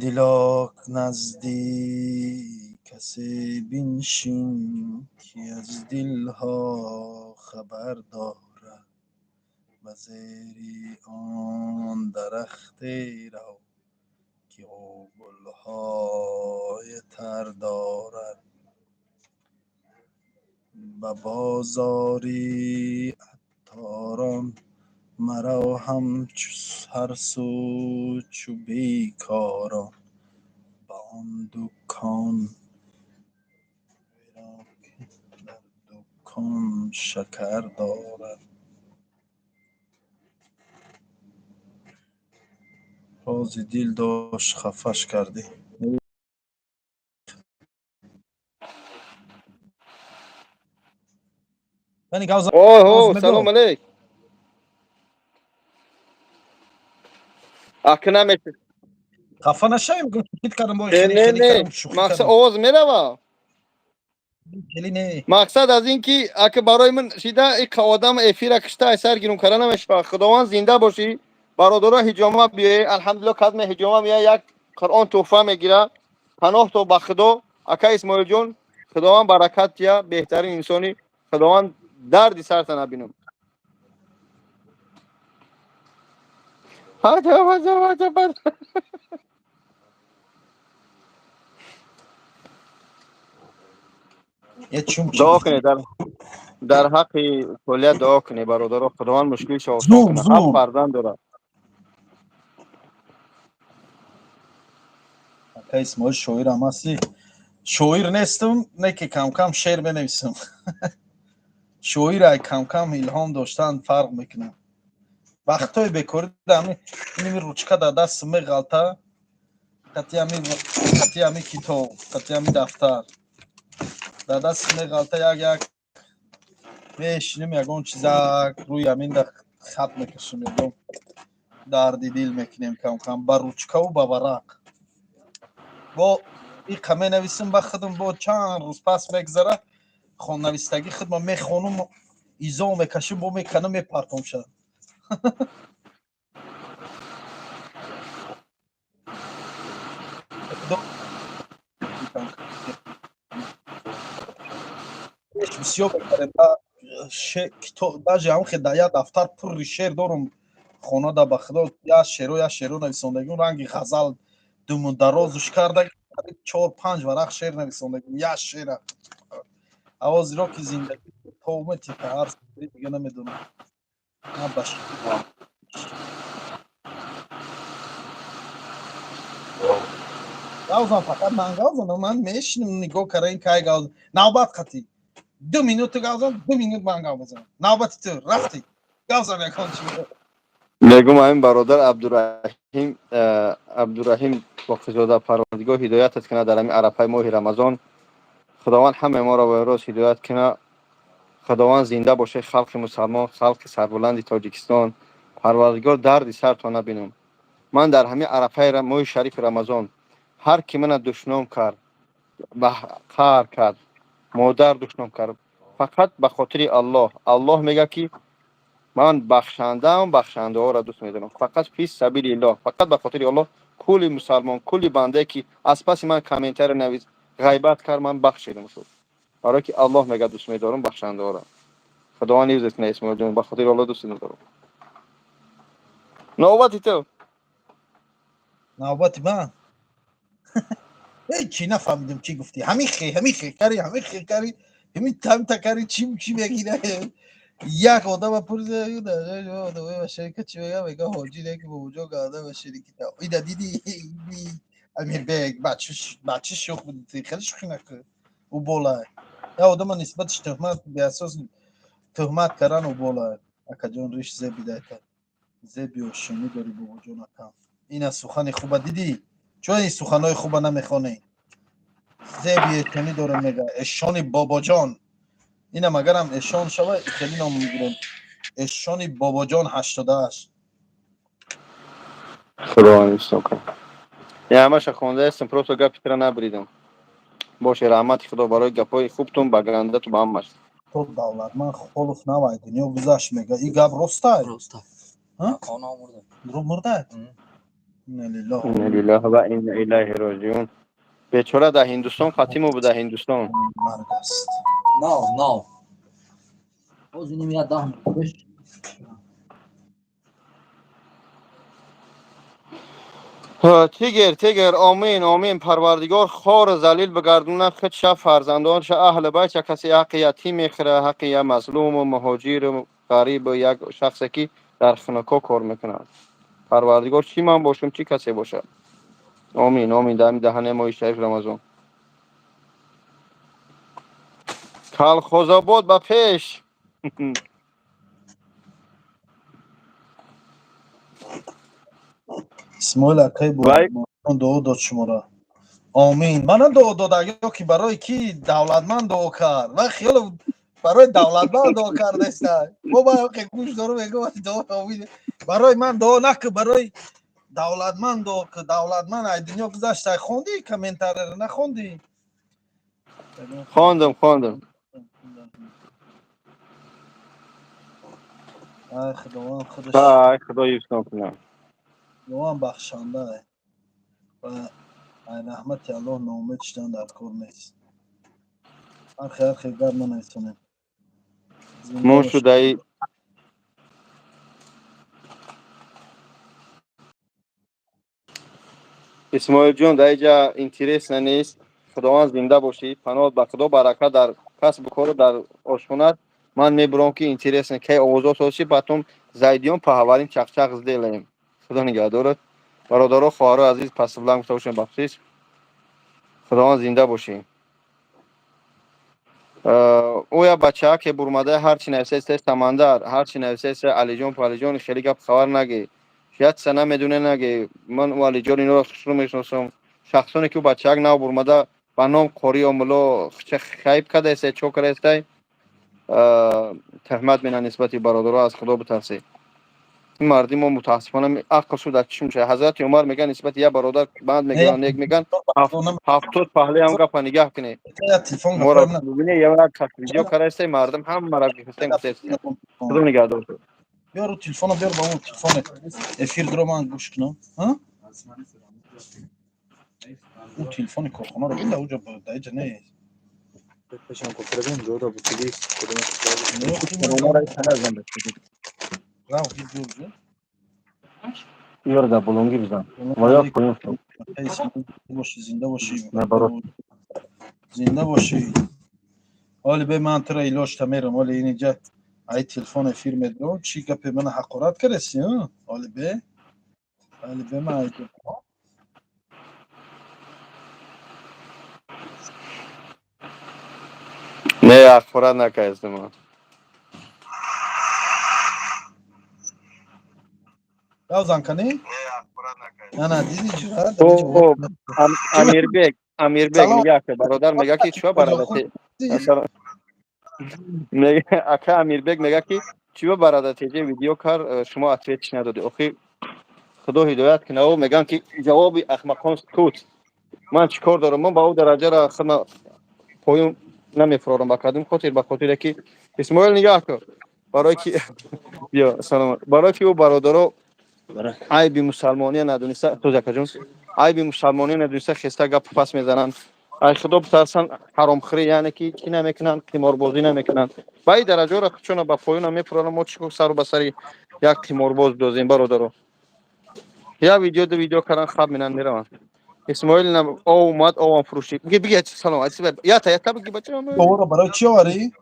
Дилок, назди касе биншин, ки аз дилҳо хабар дорад. Ба зери он дарахте рав, ки ӯ гулҳои тар дорад. Ба бозори атторон марав, ҳар сӯ чу бекорон. Ба он дукон бирав, ки дар дукон шакар дорад. Рози дил дошт, хафаш кардӣ. Оҳо, салом алейк. Аки намеш. Хафа нашавем, шӯхӣ кардам бо. Не, не, не. Мақсад, овоз мерава? Хеле не. Мақсад аз ин ки аки барои ман шида ик одам эфира кишта ай сар гирум кара намешава. Худованд зинда бошӣ. Бародаро, ҳиҷома биёе, алҳамдулилло, кадме ҳиҷома мея, як Қуръон туҳфа мегира. Паноҳ то ба Худо, ака Исмоилҷон, Худованд баракат тия, беҳтарин инсони, Худованд дарди сарта набинам. Ҳаҷа, ҳаҷа, ҳаҷа, ҳаҷа. Чум. Дуо кунед, дар ҳаққи Толия дуо кунед, бародаро, Худованд мушкилшо осон кунад. Ҳафт фарзанд дорад. Ака Исмоил, шоирам ҳастӣ? Шоир нестам, не ки камкам шеър менависам. Шоир ай камкам илҳом доштан фарқ мекунад. Вақтҳои бекорӣ иними ручка дар дастам меғалта, қати ҳами китоб, қати ҳами дафтар дар даст меғалта, як як мешинем, ягон чизак рӯи ҳамин хат мекашем, ягон дарди дил мекунем камкам ба ручкаву ба варақ. Бо иқа менависем ба худам, бо чанд рӯз пас мегзара, хоннавистагӣ худма мехонум, изо мекашим, бо меканам, мепартом ша. Бисёр даже ҳам да як дафтар пурри шеър дорум хона да. Ба худо, як шеъро, як шеъро нависондагим, ранги ғазал думу дарозуш карда, чор панҷ варақ шеър нависондагим, як шеъра. Авозиро ки зиндагӣ томети ҳар дига намедонам на ба. Гавзам, фақат ман гавзанам, ман мешинам нигоҳ кара, ин кай гавз, навбат қатӣ 2 минут ту гавзан, 2 минут ман гав мезанам. Навбати ту рафти, гавзам ягон чи. Мегум, ҳамин бародар Абдураҳим, Абдураҳим Боқизода, Парвардигор ҳидоятат кунад. Дар ҳамин арафаи моҳи Рамазон Худованд ҳамаи моро ба рост ҳидоят кунад. Худованд зинда бошед, халқи мусалмон, халқи сарбуланди Тоҷикистон. Парвардигор дарди сартон набинам. Ман дар ҳамин арафаи моҳи шарифи Рамазон ҳар ки мана душном кард, ба қаҳр кард, модар душном кард, фақат ба хотири Аллоҳ. Аллоҳ мегӯяд, ки ман бахшандаам, бахшандаҳоро дӯст медорам. Фақат фи сабилиллоҳ, фақат ба хотири Аллоҳ, кулли мусалмон, кулли бандае, ки аз паси ман комментарий навис, ғайбат кард, ман бахшидам шуд, барое ки Аллоҳ мегӯяд: дӯст медорам бахшандаҳоро. Худованд ҳифзат кунад, Исмоилҷон, ба хотири Аллоҳ дӯст медорам. Навбати ту. Навбати ман? Ҳечи нафаҳмидем, чӣ гуфтӣ. Ҳамин хе, ҳамин хе кари, ҳамин хе кари, ҳамин тамта кари, чӣ чӣ мегира? Як одама пурсида, шерика чӣ мега? Мега, ҳоҷи неки бобоҷон гада ба шерики ида диди. Амирбек, бача шӯх буди, хеле шӯхӣ накун. Ӯ бола як одама нисбатиш туҳмат, беасос туҳмат кардан, ӯ бола. Акаҷон, риш зебидайта, зеби ошонӣ дорӣ, бобоҷон акам. Ина сухани хуба дидӣ? Чун ин суханҳои хуба намехонӣ? Зеби эшонӣ дорем, мега эшони бобоҷон. Инам агарам эшон шава, хеле ном мегирем, эшони бобоҷон 88. Худованд ҳифзтон кунад. Ҳамаша хондаастам, просто гапи тира набридам. Боше, раҳмати Худо барои гапҳои хубтун, ба гандату, ба ҳамаш. То Давлатман Холов навай дунё гузашт, мега, и гап ростай? Роста. Ҳа? Она мурда. Мурда? Инна лиллаҳи. Инна лиллаҳи ва инна илайҳи роҷиун. Бечора дар Ҳиндустон хатиму буда, Ҳиндустон. Марг аст. Нав, нав. Боз иним я 10 минут пеш. Тигр, тигр, омин, омин. Парвардигор хор залил бигардона худша, фарзандонша, аҳли байтша. Касе ҳаққи ятим мехӯра, ҳаққи я мазлуму муҳоҷиру ғарибу як шахсе, ки дар хунукҳо кор мекунад, Парвардигор, чӣ ман бошам, чӣ касе бошад. Омин, омин. Дар даҳанаи моҳи шариф Рамазон Калхозобод ба пеш. Исмоил акай дуо дод шуморо. Омин. Мана дуо дод ё ки барои ки Давлатманд дуо кард? Ман хиёл барои Давлатманд дуо кардаста. Мо ба ки гӯш дорам, мегӯям дуо, омин. Барои ман дуо наку, барои Давлатманд дуо ку. Давлатманд ай дунё гузашта. Хондӣ комментарияро, нахондӣ? Хондам, хондам. Ай, Худованд худаш. Ай, Худо ҳифзтон кунад. Худованд бахшанда ва ай раҳмати Аллоҳ ноумед шудан дар кор нест. Ҳар хел гап нанависонем. Мон шудаи. Исмоилҷон, дар инҷа интересно нест. Худованд зинда бошӣ, паноҳ ба Худо, барака дар касбу кору дар ошхонат. Ман мебурам, ки интересно, кай овозот оши, потом зайдём, поговорим, чақчақ сделаем. Худо нигаҳдорад, бародаро, хоҳаро азиз. Пасблан гуфта бошем, бахшиш. Худованд зинда бошӣ. Оя бачаа ке бурмада, ҳарчи нависасе, Самандар, ҳарчи нависасе, Алиҷон палиҷон, хеле гап хабар наге, шояд са намедоне, наге. Ман ӯ Алиҷон инро хушрӯ мешиносам. Шахсоне ки ӯ бачаак нав бурмада, ба ном Қори Омулло хайб кардаесте, чо кардаестай, тӯҳмат менан нисбати бародаро. Аз Худо битарсед. Ин марди мо, мутаассифона, ақл шуд дар чишм шуда. Ҳазрати Умар мегӯян, нисбати як бародар банд мегӯянд, нек мегӯян, 70 паҳлӯи ҳам гапа нигаҳ кунед. Моро бибине, як кас видео кардаесте, мардум ҳамаро гирифтем, гуфтест. Худо нигаҳдор. Биёру телефона, биёр, ба он телефоне эфир дуро ман гӯш кунам. Ӯ телефони корхонаро бинда, уҷа даиҷа не. Пешам копирабем, ҷода бутили. Рав, биёр. Ёр, да булунги бизан ва ё поён. Бошӣ, зинда бошӣ. Наоборот. Зинда бошӣ. Оли бе ман туро илоҷта мерам. Оли инҷа ай телефон эфир медорам. Чӣ гапе, мана ҳақорат кардаси? Оли бе, оли бе ман ай. Не, ҳақорат накардам ман. Рав, занканӣ, ана диди ҷуръат. Амирбек, Амирбек, нигоҳ кун, бародар мега, ки чӣ бародар, ака Амирбек мега, ки чӣ ба бародар теҷе видео кар, шумо ответ чи надодӣ? Охи, Худо ҳидоят кунад. О, мегӯям, ки ҷавоби ахмақон сукут. Ман чӣ кор дорам? Ман ба ӯ дараҷара худма поён намефурорам. Ба кадом хотир? Ба хотире ки, Исмоил, нигоҳ кун, барое ки, биё, салом, барое ки ӯ бародаро айби мусалмония надониста, тозакаҷон, айби мусалмония надониста, хеста гап пас мезананд. Ай Худо битарсан. Ҳаромхӯрӣ, яъне ки чӣ намекунанд, қиморбозӣ намекунанд. Ба ин дараҷаро чуна ба поёна мефурорам. Мо чӣ сару ба сари як қиморбоз дозем, бародаро? Як видео, ду видео кардан, хаб минанд, мераванд. Исмоил омад, овам фурӯшӣ. Биги, биги, салом, ята, ята, биги, бача. Овора барои чӣ оварӣ?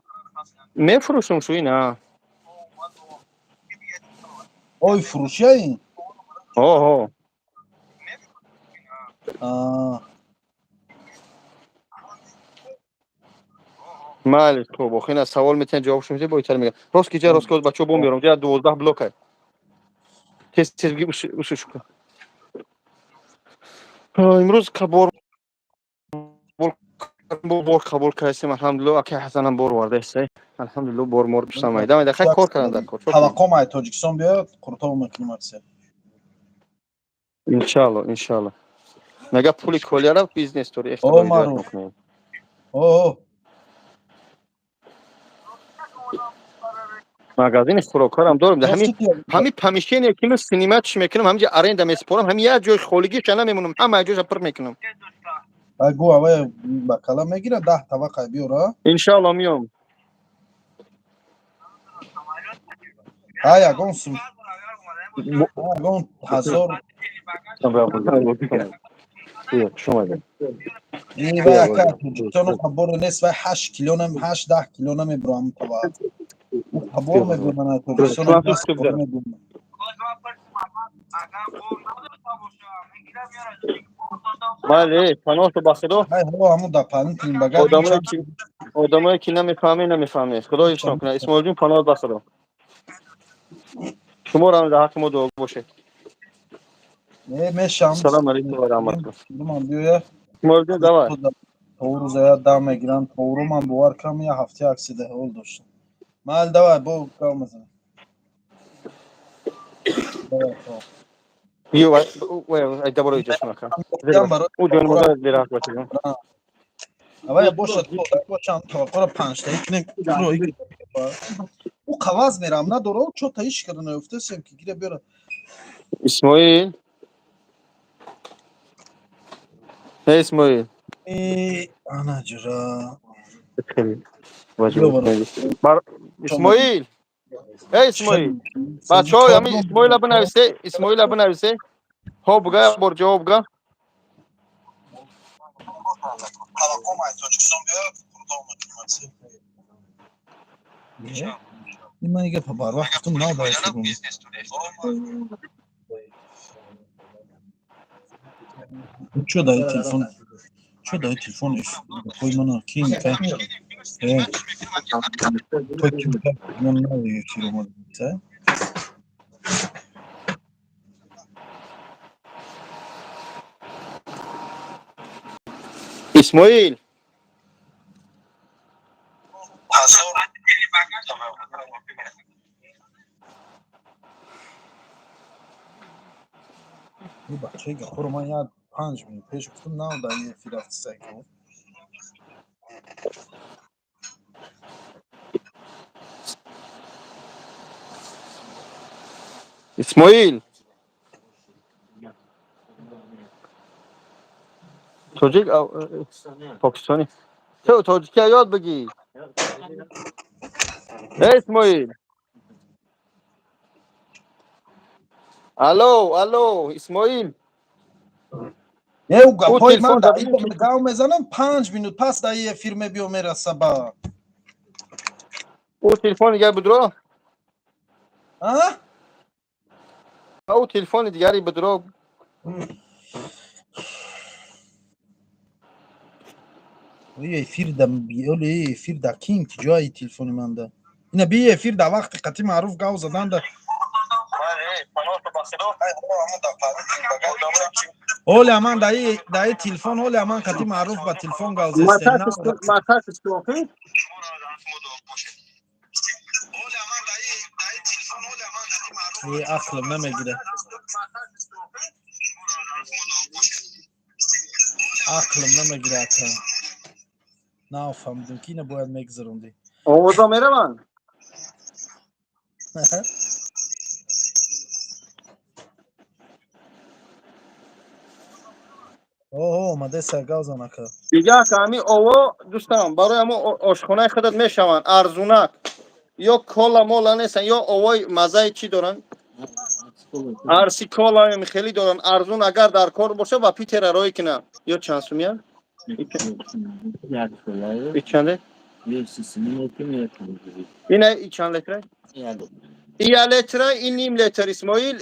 Мефурӯшам шу ина. Ой, фурӯшия ин? Ҳо. А. Майли, хуб, охина савол метавонед, ҷавобшо метавонед, бойтар мега. Рост ки ҷа, рост ки, бачаҳо, бом меорам, ҷа 12 блока. Тез, тез биги, ушу шука. Имрӯз бор бор қабул кардастем, алҳамдулилло. Ака Ҳасанам бор овардаест, алҳамдулилло. Бор мор пиштам, майда майда хай кор кардан дар кор. Таваққо май Тоҷикистон биёд, қуртоб мекунем аксия. Иншаалло, иншаалло. Мега пули колияра бизнес дори. О, Маруф. О. Магазини хӯрокҳоам дорам. Ҳами помещение ки ман снимать мекунам, ҳамҷа аренда месупорам, ҳами як ҷои холигиша намемонам, ҳама ҷоша пур мекунам. Гу авай ба кала мегира 10 таваққа биёра. Иншаалло миём. Ҳа, ягон сум. Ягон ҳазор. Вай ака Тоҷикистону қаборе нест, вай 8 кило нам 8 10 кило намебурам тава. Қабор мебурам Тоҷикистону. Бале, паноҳто ба Худо. Одамое ки намефаҳме, намефаҳме. Худо ҳифзтон кунад. Исмоилҷон, паноҳ ба Худо. Шуморо ҳам дар ҳаққи мо дуо бошед. Мешам. Салом алейкум ва раҳматуллоҳ. Исмоилҷон, давай. Тору зая дам мегирам. Тору ман бовар кунам, як ҳафта як сида ҳол доштам. Майли, давай, бо гав мезанем. Ё, вай, ай добро идёшь, мака. У ҷон модар бераҳ бошед. Авай бошад, бошам таваққуро панҷтаи кунем. Ӯ қаваз мерам надора, чо таиш карда наёфтасем ки гира биёра. Исмоил. Эй Исмоил. Ана ҷура. Исмоил. Эй Исмоил. Бачаҳо, ҳами Исмоила бинависе, Исмоила бинависе. Хоб буга, бор ҷавоб буга. Ман гапа барвақт гуфтам, набояд бигӯм. Чо дар телефон? Чо дар телефон гапҳои мана ки ман эфир омада? Исмоил. Бачаи гапҳоро ман як 5 минут пеш гуфтам, нав дар эфир рафтисай. Исмоил. Тоҷик, покистонӣ. Ту тоҷикия ёд бигир. Эй Исмоил. Алло, алло, Исмоил. Э, ӯ гапҳои ман дар гав мезанам, 5 минут пас дар эфир мебиё мераса ба. Ӯ телефони дигар будро? А? Ӯ телефони дигари будро. Эфир да биёли, эфир да ким ки ҷои телефони ман да. Ина би эфир да вақти қатӣ маъруф гав задан да. Оля ман даи телефон, оля ман қатӣ маъруф ба телефон гав зестем. Ақлам намегира. Ақлам намегира ака. Нафаҳмидам ки ина бояд мегузарондӣ. Овоза мераванд? Оҳо, омадеса, гав зан ака. Дига ака, ҳами ово дӯстам барои ҳамо ошхонаи худат мешаванд арзунак. Ё кола мола нестанд, ё овои маззаи чӣ доранд? Арси кола хеле доранд арзун, агар дар кор боша ба Питера рой кунам. Ё чанд сумия? И чанде? Ина и чанд литра? И литра, и ним литр Исмоил,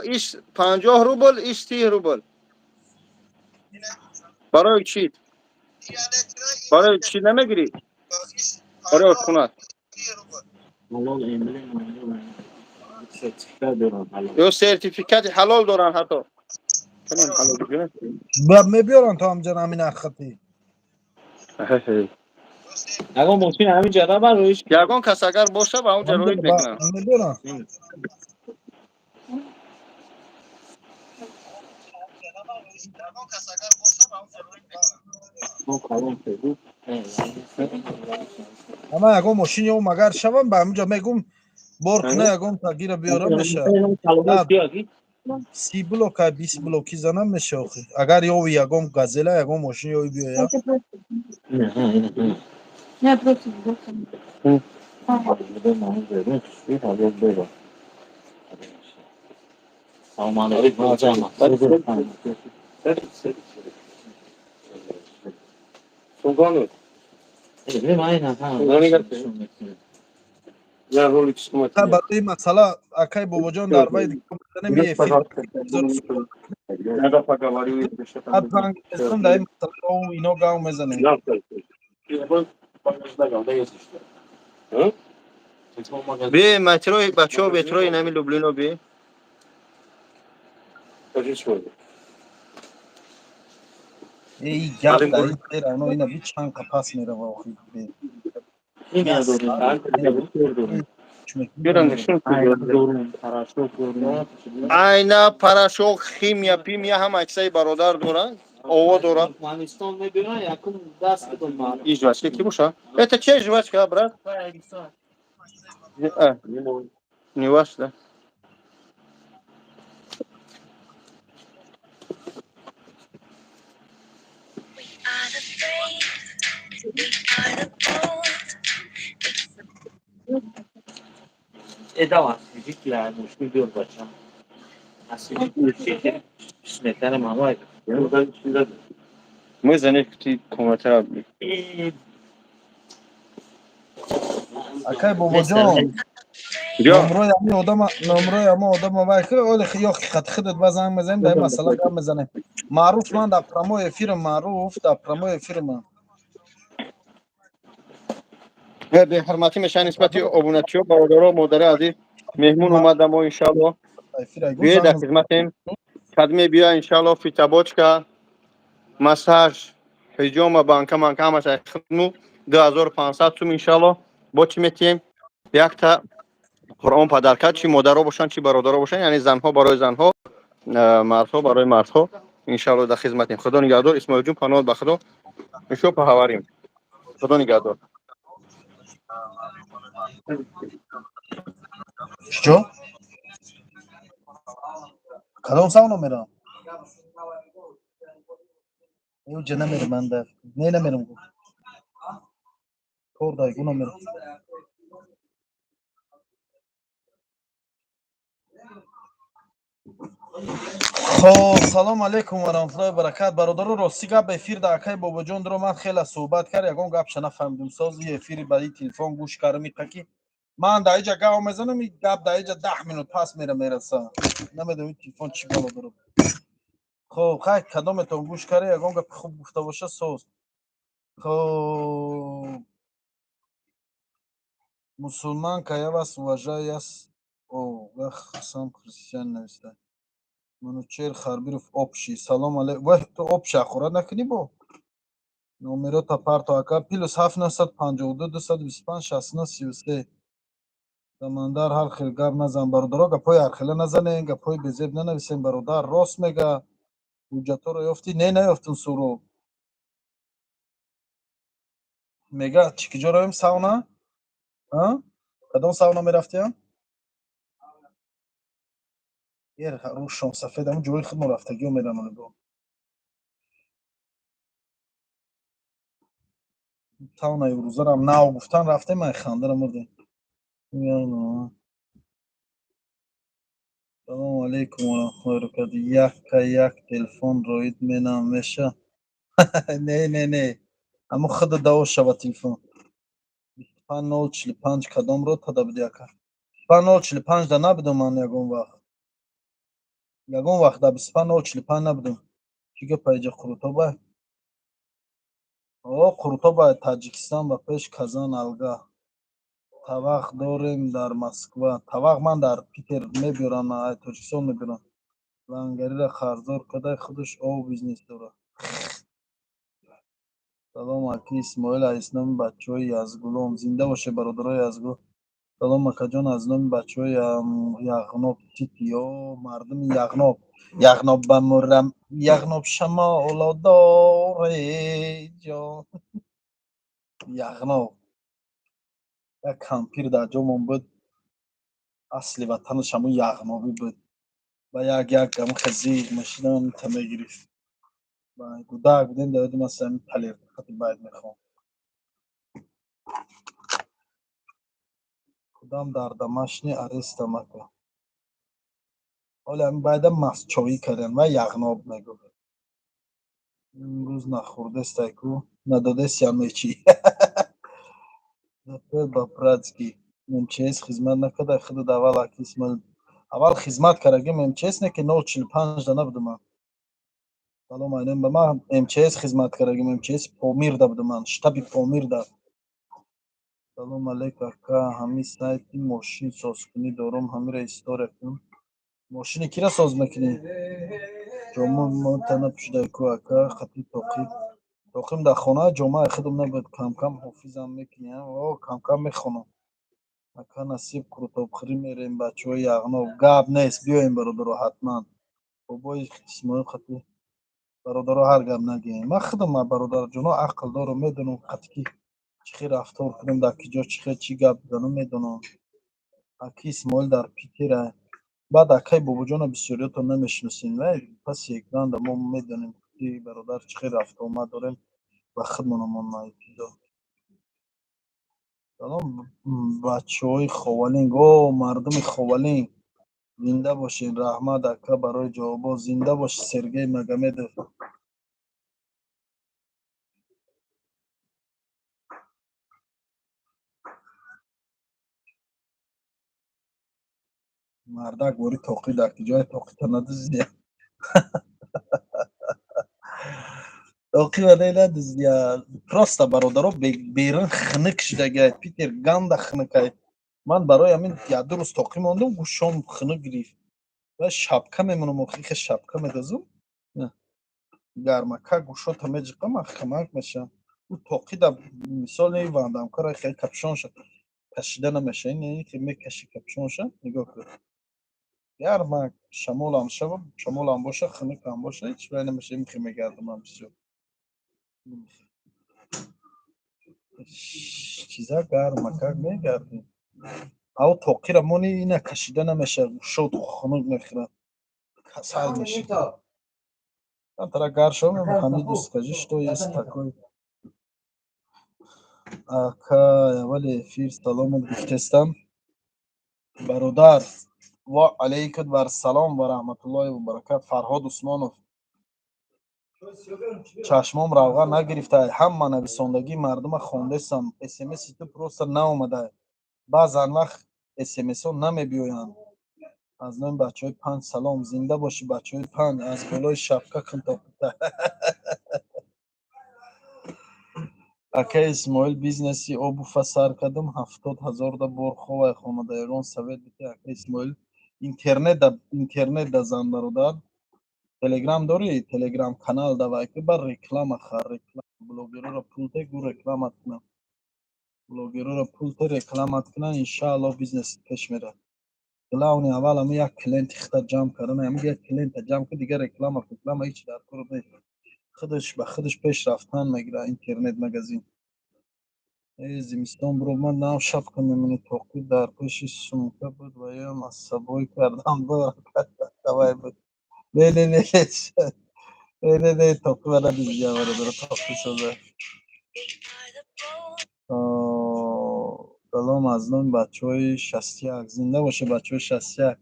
иш 50 рубл, иш 30 рубл. Барои чӣ? Барои чӣ намегирӣ? Барои ошхона. Ё сертификати ҳалол доранд ҳатто. Мебиёранд то ҳамҷа ҳамин архати. Ягон мошин ҳамин ҷа рава роиш. Ягон кас агар боша ба он ҷа роид мекунанд. Мебиёранд. Ама ягон мошин ё магар шавам, ба ҳаминҷо мегум, бор куна, ягон тагира биёрам, меша. 30 блока, 20 блоки занам меша охи. Агар ёви ягон газела, ягон мошин ёви биёя. Я просто. Салом алейкум. Султанов. Я ролик снимать. Барои масъала, акай Бобоҷон, дар вай мезанем эфир. Надо поговорю, если что там. Занг мезанам, дар ин масъала ино гав мезанем. Бе метрои, бачаҳо, метрои нами Люблино бе. Эй, гап дар ин сер, ина би чанд қа пас мерава охи. Бе. Химия дорем. Айна, порошок, химия, пимия, ҳама чизаи бародар доранд, ово доранд. Туркманистон мебиран, якум даст бидон. И жвачка ки боша? Это чья жвачка, брат? Не ваш, да? Are the brave, we are the bold. Эдам асиҷи ки мушкил биёр, бачам. Асиҷи сметана мамай. Мы за них ти комната. Акай Бобоҷон, номрои ами одама, номрои ама одама вай ки оле ё хат худат ба занг мезанем, дар ин масъала гап мезанем. Маъруф, ман дар прямой эфирам, Маъруф, дар прямой эфирам. Беҳурматӣ мешавад нисбати обуначиҳо, бародаро, модари азиз. Меҳмон омада, мо иншалло биё дар хизматем. Кадме биё, иншалло, фитобочка, массаж, ҳиҷома, банка манка, ҳамаш хидму 2500 сум, иншалло. Бо чӣ метиҳем? Якта Қуръон подарка, чӣ модаро бошанд, чӣ бародаро бошанд, яъне занҳо барои занҳо, мардҳо барои мардҳо. Иншалло, дар хизматем. Худо нигаҳдор, Исмоилҷон, паноҳ ба Худо. Ещё поговорим. Худо нигаҳдор. Чо? Кадом сауна мерам? Уҷа намерам ман, дар не, намерам, кор дай гуна мерам. Хоб, салом алейкум ва раҳматуллоҳи баракат, бародаро. Рости гап, эфир да акай Бобоҷон дуромад, хеле суҳбат кард, ягон гапша нафаҳмидум. Сози эфири баъди телефон гӯш кардам, иқа ки ман дар иҷа гап мезанам, и гап дар иҷа 10 минут пас мера мераса. Намедонам, телефон чӣ бало дорад. Хоб, хай, кадометон гӯш карда, ягон гапи хуб гуфта боша, соз. Хоб, мусулманка, я вас уважаю, я о сам христиан нависта. Манучер Харбиров, общий салом алейкум. Вай, ту общий ахурат накунӣ, бо номерота парто, ака: +7 952 225 69 33. Самандар, ҳар хел гап назан, бародаро, гапҳои ҳархела назанен, гапҳои безеб нанависем, бародар. Рост мега. Ҳуҷҷатҳоро ёфтӣ? Не, наёфтум. Суроб мега, чӣ, киҷо равем? Сауна? Кадом сауна мерафтиям? Рӯшон сафед, ҳамн ҷои худмо рафтагиё мерам. Саунаи рӯзарам нав гуфтан, рафтем, ай хандара мурдем. Салому алейкум ва раҳматуллоҳи баракату. Якка як телефон роид менам меша? Не, не, не, аммо худа даво шава. Телефон 25045 кадом ро тада буди, ака? 5045 да набудум ман ягон вақт, ягон вақт да 25045 набудум. Чӣ гапа иҷа? Қурутоба, о Қурутоба, Таҷикистон ба пеш, Казан алга. Тавақ дорем дар Москва, тавақ ман дар Питер мебиёрам, Тоҷикистон мебиёрам. Лангариро қарздор када, худаш ов бизнес дорад. Салом, аки Исмоил, аз номи бачаҳои Язгулом. Зинда боше, бародарои Язгул. Салом, акаҷон, аз номи бачаҳои Яғноб сити. Ё мардуми Яғноб. Яғноб ба мурам, Яғноб шамоло доре ҷон. Яғноб. Як кампир дар ҷомон буд, асли ватанаш ҳамун Яғнобӣ буд. Ба як як ҳамун хазиқ мешидам, та мегирифт. Гудак будем, дар ёдим аст, ҳамин палертақати байд мехонд. Худам дар домашний арестам, ака. Ҳоле ҳамин байда мастчоӣ кардем ва Яғноб мегуфт. Имрӯз нахӯрдестай ку, надодесям мечи. По-братски. МЧС хизмат накарда, худат аввал, аки Исмоил. Аввал хизмат кардагим МЧС, не ки 0,45 да набудам ман. Салом алейкум, ба ман МЧС хизмат кардагим, МЧС Помирда будам ман, штаби Помирда. Салом алейк, ака, ҳамин сайти мошин созкунӣ дорум, ҳамира история кунам. Мошини кира соз мекунӣ? Ҷома мо тана пӯшидай ку, ака, хати тоқӣ. Тоқим дар хона, ҷомаи худам набуд, кам-кам ҳофизам мекунӣ, о, кам-кам мехонам. Ака, насиб қурутобхӯрӣ мерем, бачаҳои Яғноб. Гап нест, биёем, бародаро, ҳатман. Бобои Исмоил хати бародаро ҳар гап нагӯем. Ман худам бародарҷоно ақл дорам, медонам қати ки чӣ хел рафтор кунем, дар ки ҷо чӣ хел чӣ гап бизанам, медонам. Аки Исмоил дар Питера. Баъд акаи бобоҷона бисёриётон намешиносем, вай паси экранда мо медонем, ки бародар чӣ хел рафтуомад дорем ба худмонамон наитидо. Салом, бачаҳои Ховалинг, о, мардуми Ховалинг, зинда бошед, раҳмат, ака, барои ҷавобҳо, зинда бошед, Сергей Магомедов. Мардак бори тоқӣ дар ки ҷои тоқита надуздия. Тоқӣ вадай надуздия. Просто бародаро, берун хунук шудагай, Питер ганда хунукай. Ман барои ҳамин як-ду рӯз тоқӣ мондум, гӯшом хунук гирифт. Ва шапка мемонам, охи шапка медозум. Гармака гӯшота меҷиқам, хунак мешавам. Ӯ тоқӣ да мисоли вандамкара хеле капюшонша кашида намешава. Ин ки мекаши капюшонша, нигоҳ кун. Гармак шамолам шава, шамолам боша, хунукам боша, ҳеч вай намешава, имхе мегардам ман бисёр. Чиза гармакак мегардем. Ав тоқира мони ина кашида намешава, гӯшот хунук мехӯрад. Касал мешавӣ. Камтара гар шавам, Ҳамиду, скажи, что есть такой. Ака, аввали эфир саломат гуфтестам. Бародар, ва алайкум вассалом ва раҳматуллоҳи ва баракат. Фарҳод Усмонов. Чашмом равған нагирифтай, ҳама нависондагии мардума хондесам, смси ту просто наомадай. Баъзан вақт смсҳо намебиёянд. Аз номи бачаҳои Панҷ салом, зинда бошӣ, бачаҳои Панҷ, аз болои шапка кун тоқита. Акаи Исмоил, бизнеси обувь сар кардам, 70 000 да бор ховай хонада, ягон совет бите, ака Исмоил. Интернет да зан, бародар. Телеграм дорӣ? Телеграм канал давай ки бар реклама хар, реклама блогерора пул те, гу рекламат кунам. Блогерора пул те, рекламат кунам, иншааллоҳ бизнес пеш мерад. Главный аввал ҳамин як клиенти худат ҷамъ кардан, ҳамин як клиента ҷамъ кун, дигар реклама ҳеч дар кор нест. Худаш ба худаш пеш рафтан мегирад интернет магазин. Э, зимистон биро, ман нав шапка мемонӣ, тоқӣ дар пеши сумка буд ва ём аз собой кардам, давай буд. Не, не, не, не, не, не, тоқӣ ва надиздия, бародаро, тоқӣ соза. Салом аз номи бачаҳои 61, зинда боша бачаҳои 61.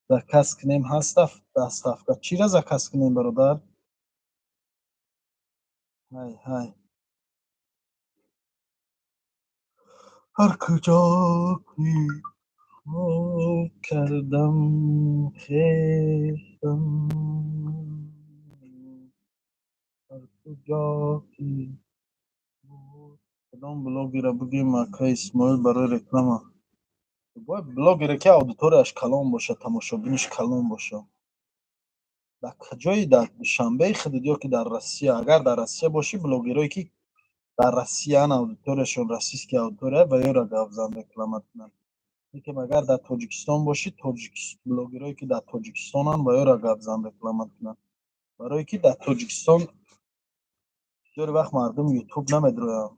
Заказ кунем, ҳаст доставка. Чира заказ кунем, бародар? Ҳай, ҳай. Ҳар куҷо ки хоб кардам хестам. Ҳар куҷо ки кадом блогера бигӯем, ака Исмоил, барои реклама? Бояд блогере ки аудиторияш калон бошад, тамошобиниш калон бошад. Дар куҷои, дар Душанбеи худат ё ки дар Россия? Агар дар Россия бошӣ, блогерое ки дар Россиян, аудиторияшон российский аудитория, ва ёра гап зан, рекламат кунанд. Лекин агар дар Тоҷикистон бошӣ, тоҷик блогерое, ки дар Тоҷикистонанд, ба ёра гап зан, реклама кунанд. Барое ки дар Тоҷикистон бисёри вақт мардум Ютуб намедроянд.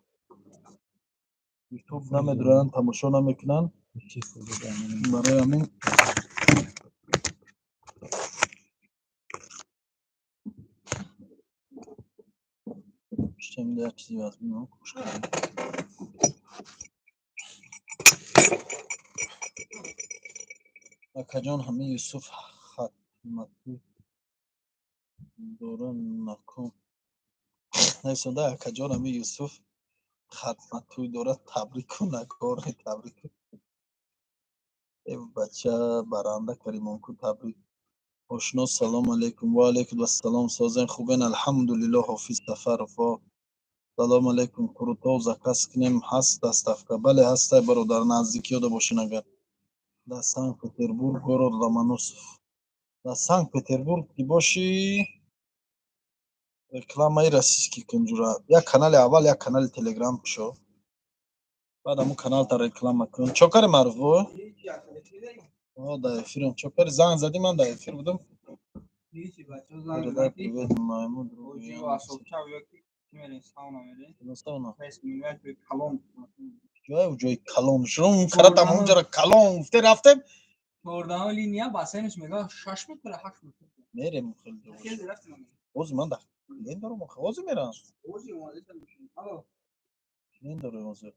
Ютуб намедроянд, тамошо намекунанд. Барои ҳамин як чизе аз кӯш кардем. Акаҷон, ҳамин Юсуф хатматӣ дора накун. Нависонда: акаҷон, ҳамин Юсуф хатматӯй дорад, табрик кун. Накор, табрик кун. Э бача, баранда Каримонку, табрик. Ошно, салом алейкум. Ва алейкум ассалом. Созен, хубен? Алҳамдулилло. Ҳофиз Сафаров, салом алейкум. Қурутов заказ кунем, ҳаст доставка? Бале, ҳастай, бародар, наздикиёда бошен агар. Дар Санкт Петербург, город Ломоносов. Дар Санкт Петербург ки бошӣ, рекламаи российский кун, ҷура. Як канали аввал, як канали Телеграм кушо, баъд ҳамун каналта реклама кун. Чо кари, маъруф бо? Дар эфирам. Чо кари? Занг задӣ, ман дар эфир будам. Передай привет моему другу. Сауна. Ҷое, ҷои калон шумо каратам, ҳамунҷара калон гуфте, рафтем. Чордаҳум линия, бассейнш мега 6 метр, 8 метр. Мерем. Ҳозир ман дар клиент дорам, ҳозир мерам. Клиент дорам ҳозир.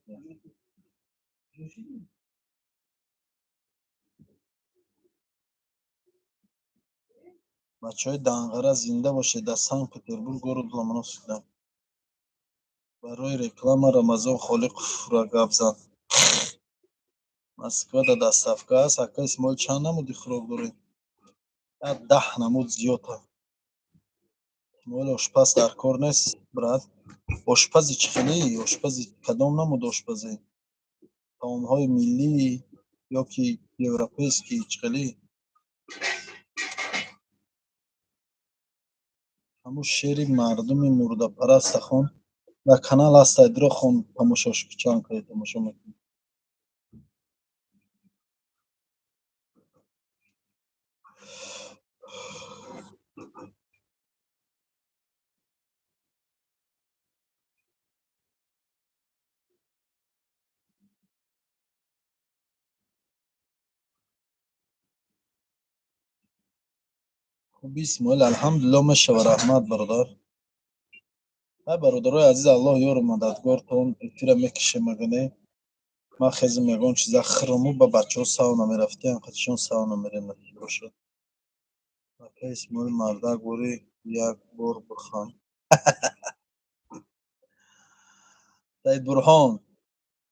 Бачаҳои Данғара, зинда бошед. Дар Санкт Петербург, город Ломоносов. Барои реклама Рамазон Холиқовро гап зан. Москвада доставка аст? Ака Исмоил, чанд намуди хӯрок доред? Як 10 намуд зиёда. Исмоил, ошпаз дар кор нест, брат? Ошпази чӣ хелӣ? Ошпази кадом намуд? Ошпазӣ таомҳои миллӣ ё ки европейский, чӣ хелӣ? Ҳамун шери мардуми мурдапараста хон. Дар канал ҳастай, дро, хон, тамошош чанд каи тамошо мекунӣ. Хуби, Исмоил, алҳамдулилло, мешава. Раҳмат, бародар. Ай бародарои азиз, Аллоҳ ёру мададгортон. Эфира мекишем, агане ман хезм, ягон чиза хӯрму ба бачаҳо сауна мерафтиам, қатишон сауна мерем, бошад. Ака Исмоил, мардак бори як бор бихан. Саид Бурҳон,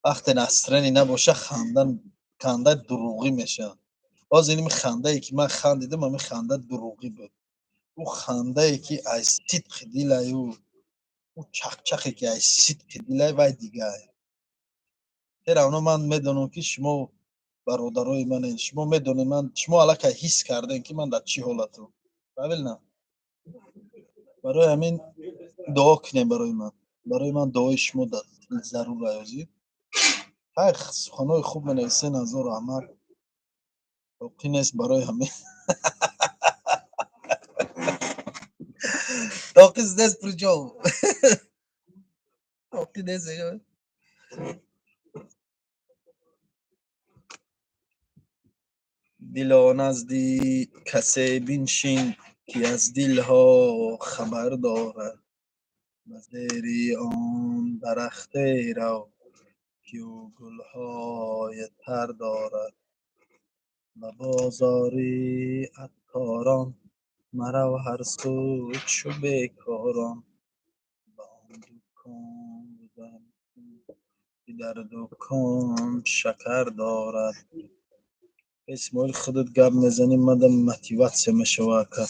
вақте настроение набоша, хандан ханда дурӯғӣ мешавад. Боз ин хандае, ки ман хандидам, ҳамин ханда дурӯғӣ буд. Ӯ хандае, ки аз сидқи дилаю, ӯ чақчақе, ки аз сидқи дилай, вай дигае. Равно ман медонам, ки шумо бародарои манед, шумо медонед, ман шумо аллакай ҳис кардем, ки ман дар чӣ ҳолатам, правильно? Барои ҳамин дуо кунем барои ман. Барои ман дуои шумо зарур аёзӣ. Хай, суханҳои хуб менависен, ҳазор раҳмат. Боқӣ нест, барои ҳамин тоқи здесь причём? Тоқи нест. Дило, назди касе биншин, ки аз дилҳо хабар дорад. Ба зери он дарахте рав, ки ӯ гулҳои тар дорад. Ба бозори атторон марав, ҳар сӯ чу бекорон. Ба он дукон гузар кун, ки дар дукон шакар дорад. Исмоил, худат гап мезанӣ, мада мотиватсия мешава, ака.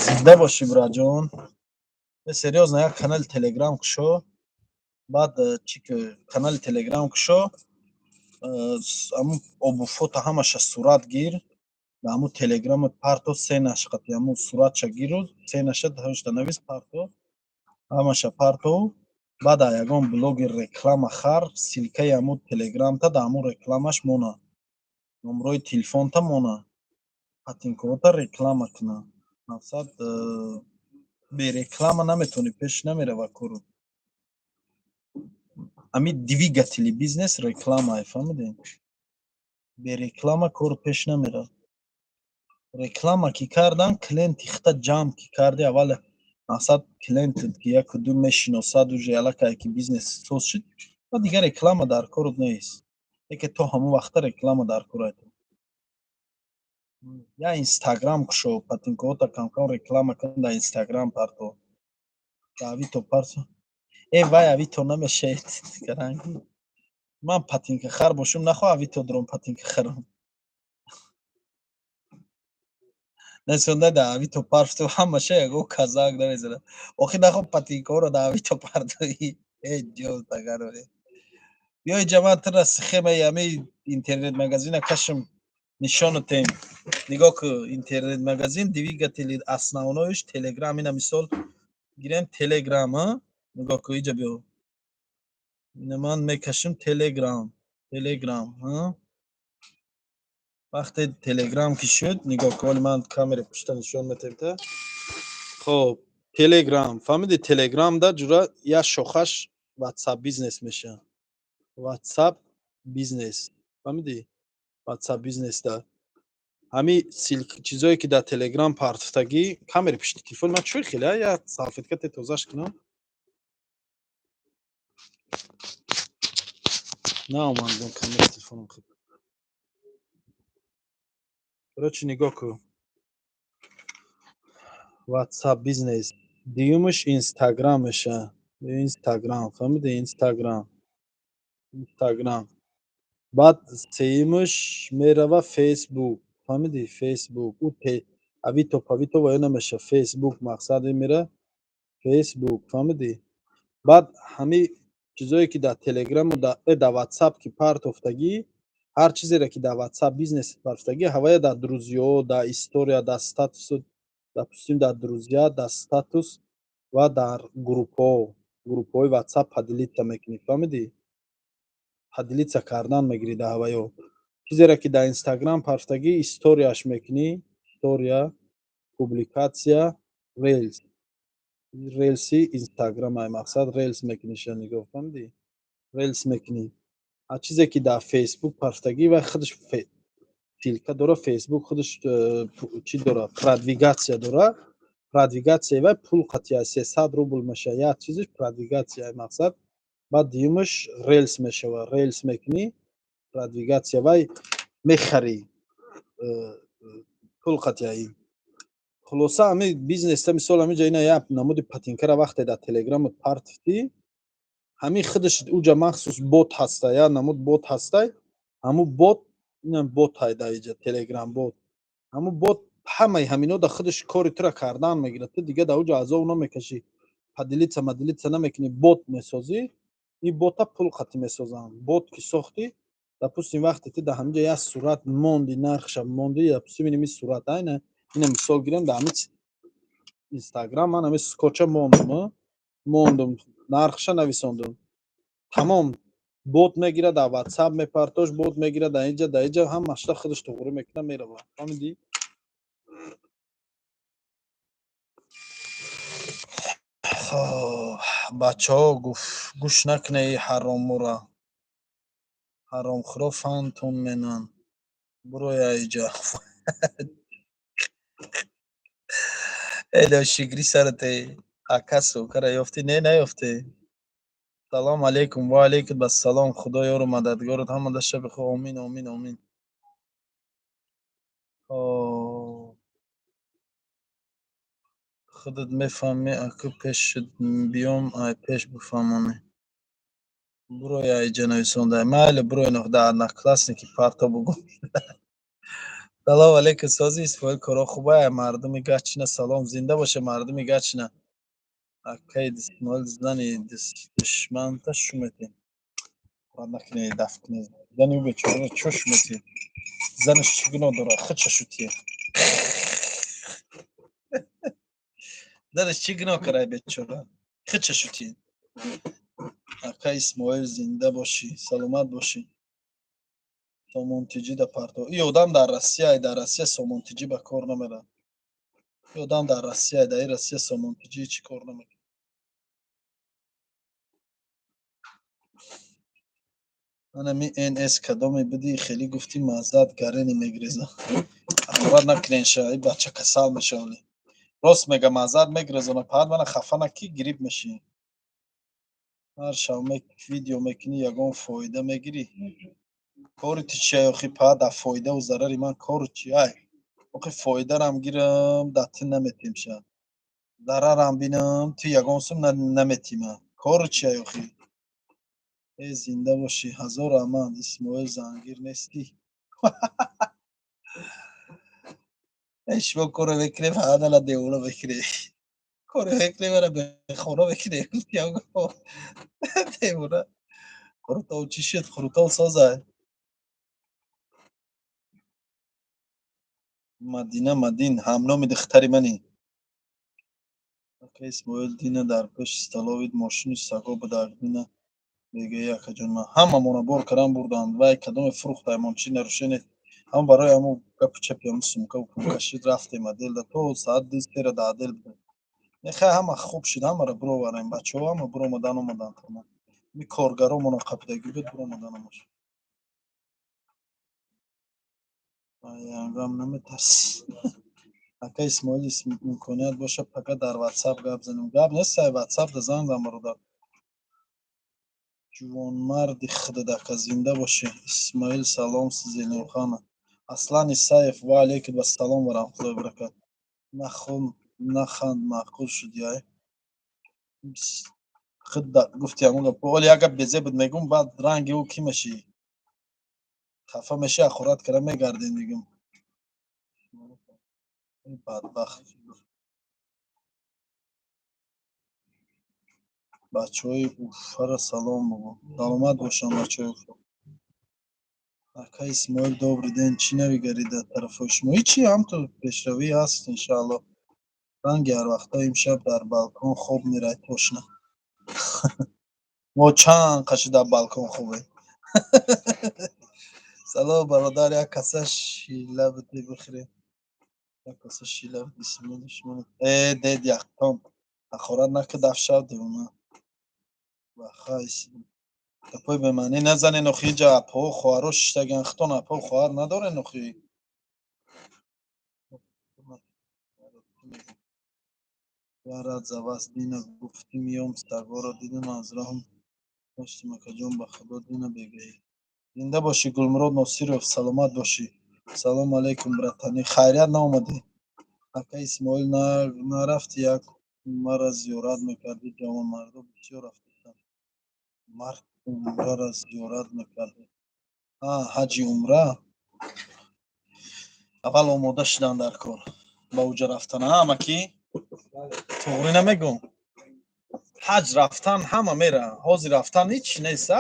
Зинда бошӣ, бираҷон. Серьёзно, як канали Телеграм кушо, баъд чӣ, канали Телеграм кушо, ҳамун обуфота ҳамаша сурат гир, ба ҳамун Телеграмат парто, сенаш қати ҳамун суратша гиру, сенаша ҳашта навис, парто, ҳамаша парто. Баъд ягон блогер реклама хар, ссылкаи ҳамун телеграмта дар ҳамун рекламаш мона, номрои телефонта мона, патинкаота реклама куна. Мақсад, бе реклама наметавонӣ, пеш намерава кору. Ами двигатели бизнес реклама, фаҳмидем? Бе реклама кор пеш намерад. Реклама ки кардан, клиенти хита ҷамъ ки карди, аввал, мақсад, клиентат ки яку ду мешиносад, уже аллакай ки бизнес соз шуд, ва дигар реклама дар корот нест. Лекин то ҳамон вақта реклама дар кор. Я Инстаграм кушо, патинкаота камкам реклама кун, дар Инстаграм парто, дар Авито парто. Э, вай, Авито намешаед гаранги. Ман патинка хар бошум, нахоҳ Авито дуром патинка харам. Несонда дар Авито парфту, ҳамаша ягон казак намезанад. Охи нахоҳ патинкаҳоро дар Авито партоӣ. Э, ҷон тагароре. Биёй, ҷамоат, тура схемаи ҳамаи интернет магазина кашм, нишонатем. Нигоҳ ку, интернет магазин двигатели основноиш Телеграм. Ина мисол гирем, Телеграм, нигоҳ ку, иҷа биё. Ина ман мекашим Телеграм, Телеграм. Вақте Телеграм ки шуд, нигоҳ ку, ҳоли ман камера пушта нишон метем та. Хоб, Телеграм, фаҳмиди? Телеграмда ҷура як шохаш WhatsApp Бизнес мешавад. WhatsApp Бизнес, фаҳмидӣ? WhatsApp Бизнесда ҳами чизое ки дар Телеграм партофтагӣ. Камери пушти телефони ман чӯй хеле, як салфетка те тозаш кунам. Наомадам, камери телефоном хел. Короче, нигоҳ ку, WhatsApp Бизнес, дуюмаш Инстаграм меша, Инстаграм, фаҳмиди? Инстаграм, Инстаграм. Баъд сеюмаш мерава Фейсбук, фаҳмиди? Фейсбук ӯ Авито павито ва ё намеша, Фейсбук, мақсад мера Фейсбук, фаҳмиди? Баъд ҳами чизое ки дар Телеграму дар Ватсап ки партофтагӣ, ҳар чизеро ки дар WhatsApp Бизнес партофтагӣ, ҳавая дар друзьё, дар история, дар статус, допустим, дар друзья, дар статус ва дар группҳо, группҳои WhatsApp поделиться мекунӣ, фаҳмидӣ? Поделиться кардан мегирӣ дар ҳаваё. Чизеро ки дар Инстаграм партофтагӣ, историяш мекунӣ, история, публикация, релс, релси Инстаграм, мақсад, релс мекуниша, нигоҳ, фаҳмидӣ? Релс мекунӣ. А чизе ки дар Фейсбук партофтагӣ, вай худаш ссылка дора, Фейсбук худаш чӣ дора, продвигация дора. Продвигатсияи вай пул қатъия, 300 рубл меша як чизиш продвигатсия, мақсад. Баъд дуюмаш релс мешава, релс мекунӣ, продвигатсия вай мехарӣ, пул қатъияи. Хулоса, ҳами бизнеста, мисол, ҳамиҷа ина як намуди патинкара вақте дар Телеграмат партофтӣ, ҳамин худаш уҷа махсус бот ҳаста, як намуд бот ҳастай. Ҳамун бот, ина бот ҳай дар иҷа, Телеграм бот. Ҳамун бот ҳамаи ҳамино да худаш кори тура кардан мегирад. Ту дига дар уҷа азоб намекашӣ, поделиться маделиться намекунӣ, бот месозӣ. Ин бота пул қатӣ месозанд. Бот ки сохтӣ, допустим, вақте ту дар ҳаминҷа як сурат монди, нархша монди, допустим, инами сурат, айна ина мисол гирем, дар ҳамин Инстаграм ман ҳамин скотча мондум, мондум, нархша нависондум, тамом. Бот мегирад, дар Ватсап мепартош, бот мегирад, дар инҷа, дар инҷа ҳамашта худаш туғрӣ мекунад, меравад, фаҳмидӣ? Хоб, бачаҳо, гуфт, гӯш накунед ҳаромура, ҳаромхӯро фантон менанд. Буроя иҷа. Эло, шикри сарате, ака, сукара ёфтӣ? Не, наёфтӣ. Салом алейкум. Ва алейкум ассалом. Худо ёру мададгорат, ҳамада шаби хуб. Омин, омин, омин. Хоб, худат мефаҳмӣ, аку пешат биём, ай пеш бифаҳмонӣ. Буроя иҷа нависонда. Майли, буроя, дар Одноклассники парто бугӯ. Салом алейкум, сози Исмоил, коро хубая? Мардуми Гачина салом, зинда боша мардуми Гачина. Акаи Исмоил, зани душманта шу метем. Рад накунед, даф кунед. Зани ӯ бечораро чо шу метем? Занаш чӣ гуноҳ дорад? Худша шутие. Занаш чӣ гуноҳ кард, ай бечора? Худша шутие. Ака Исмоил, зинда бошӣ, саломат бошӣ. Сомонтиҷӣ да парто. И одам дар Россия, дар Россия сомонтиҷӣ ба кор намерад. И одам дар Россия, дар и Россия сомонтиҷӣ чӣ кор намекунад. Анами нс кадоме бидӣ, хеле гуфтӣ, маззат гарени мегреза. Ҳақорат накунен ша, и бача касал мешавали. Рост мега, маззат мегрезона, паҳат мана хафа накӣ, грипп мешӣ. Ҳар шав видео мекунӣ, ягон фоида мегирӣ? Кори ту чия, охи, паҳат дар фоидаву зарари ман кору чи ай? Охи, фоидарам гирам, да ту наметем ша. Зарарам бинам, ту ягон сум наметима. Кору чия, охи? Э, зинда бошӣ, ҳазор раҳмат, Исмоил, зангир нестӣ. Э, шумо коре мекунем, фақат ала девона мекунем. Коре мекунем, ала бехона мекунем. Девона. Қурутов чӣ шуд? Қурутов созай. Мадина Мадин ҳамноми духтари мани. Ака Исмоил, дина дар пеши столовый мошини саго будак, дина бегаи акаҷон ман ҳамамона бор кардан бурданд. Вай кадоме фурӯхтаймон, чи нарушение ҳам барои ҳамун гапу чапи ҳамун сумкаву пулкашид, рафтем отделда, то соат 2-сера дар отдел будем. Нехай, ҳама хуб шуд, ҳамаро бироварем, бачаҳо ҳама биромадан омаданд, тамом. Ми коргаромона қапидагӣ буд, биромадан омаш. Янгам наметарси. Ака Исмоил, имконият боша, пака дар ватсап гап занем. Гап нест, сай ватсап да занг зан, бародар. Ҷувонмарди худат, ака, зинда бошӣ. Исмоил, салом, Зелимхана. Аслан Исаев, ва алейкум ассалом ва раҳматуллоҳи ва баракат. Нахон, наханд, маъқул шуди ай. Худ гуфти ҳамон гап. Оли як гап безе буд, мегум, баъд ранги ӯ кӣ мешӣ? Хафа мешӣ, ҳақорат кара мегардем, мегум. Бадбахт. Бачаҳои Уфара салом бугӯ. Саломат бошанд бачаҳои Уфа. Ака Исмоил, добрый день. Чӣ навигарӣ дар тарафҳои шумо? Ҳичи, ҳамту пешравӣ ҳаст, иншааллоҳ. Ранги ҳарвақта имшаб дар балкон хоб мерай тошна. Мо чанд қаши дар балкон хобем. Салом, бародар, як каса шила бите бихӯрем. Як коса шила бите, Исмоил шумо. Э, дед яхтон. Ҳақорат накард афшав девона. Бахай. Гапои бемаънӣ назанен, охи, иҷа апоҳо, хоҳаро шиштагиан, худтон апо хоҳар надорен, охи. Я рад за вас, Дина гуфтӣ миём, сагоро дидам, аз роҳам гаштем, акаҷон, ба худо, дина бегаӣ. Зинда бошӣ, Гулмурод Носиров, саломат бошӣ. Салому алейкум, братани. Хайрият наомадӣ? Ака Исмоил, нарафти, як умрара зиёрат мекардӣ, ҷавонмардо бисёр рафтанд. Мард умрара зиёрат мекардӣ. А, ҳаҷи умра? Аввал омода шудан дар кор. Ба уҷа рафтан, а, амакӣ? Туғрӣ намегӯм. Ҳаҷ рафтан ҳама мера. Ҳозир рафтан ҳеҷ нест,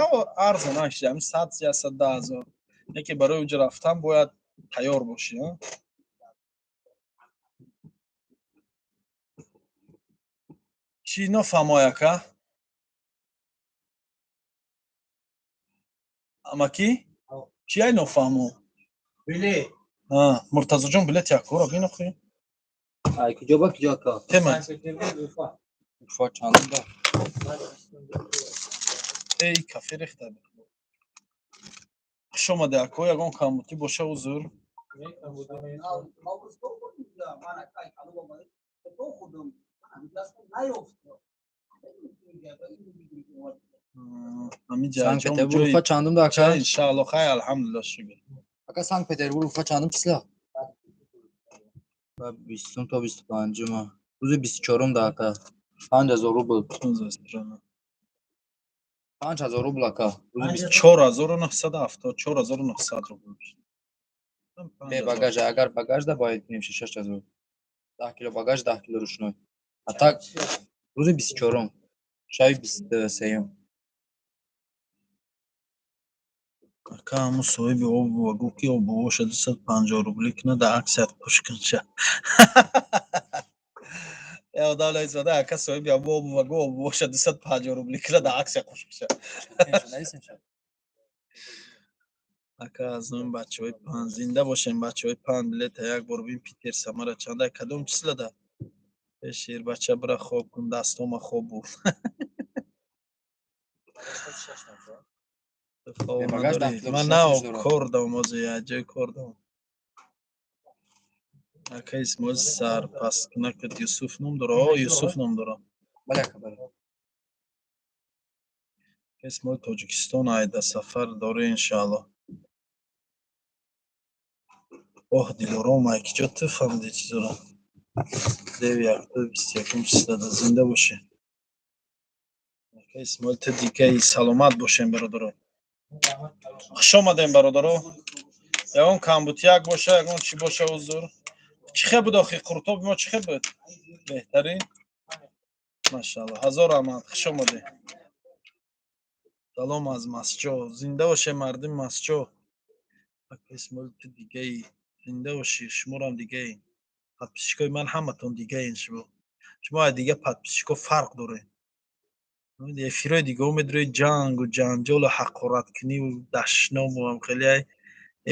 арзон нашида, ҳамин 100, 110 000. Яке барои уҷа рафтан бояд тайёр бошӣ, а? Чӣ нофаҳмой, ака? Амакӣ? Чӣ ай нофаҳмо? Билет. А, Муртазоҷон, билет якора бин, охи. Ай куҷо ба куҷо, ака? Тема. Уфа чандум да? Эй, кафе рехта. Хуш омадӣ, ако, ягон камбутӣ боша, узр. Ҳамин Санкт-Петербург Уфа чандум да, ака? Иншаалло, хай, алҳамдулилла, шукр. Ака, Санкт-Петербург Уфа чандум числа? Ба 20-ум то 25-ума. Рӯзи 24-ум да, ака. 5000 рубл. 5000 рубл, ака. Рӯзи 4970, 4900 рубл. Бе багаж, агар багаж да бояд кунем 6000. 10 кило багаж, 10 кило ручной. А так рӯзи 24-ум, шаби 23-юм. Ака, ҳамун соҳиби обува гуфт, ки обувоша 250 рублӣ кунад, дар аксият қуш кун ша. Я одам нависонда, ака соҳиби ҳамо обува го обуваша 250 рубли кира да аксия қошиша. Ака, аз номи бачаҳои пан, зинда бошем, бачаҳои пан. Билета як бор бин, Питер Самара чанда, кадом числада? Э, шербача, бира хоб кун, дастома хоб бурд. Хоб Бебагаж надорӣ. 10 кило Ман рушной нав чиз дорам. кор дам, ози як ҷой кор дам. Ака Исмоил, сарпасткунакат Юсуф ном дора? О, Юсуф ном дора. Бале, ака, бале. Ака Исмоил, Тоҷикистон айда сафар дорӣ, иншаалло. Оҳ, Дилором, ай киҷо ту фаҳмидӣ чизоро? Деви якду 21-ум числада, зинда бошӣ. Ака Исмоил, ту дигаи, саломат бошем, бародаро. Хуш омадем, бародаро. Ягон камбутияк боша, ягон чӣ боша, узр. Чӣ хел буд охи қуртоби мо, чӣ хел буд? Беҳтарин? Машаалло, ҳазор раҳмат, хуш омадед. Салом аз Масҷо, зинда бошед, мардими Масҷо. Ака Исмоил, ту дигаи, зинда бошӣ, шуморам дигаи. Подписчикои ман ҳаматон дигаен шумо. Шумо аз дига подписчико фарқ доред. Эфирҳои дигаҳо медрои ҷангу ҷанҷолу ҳақораткуниву дашному ам хеле ай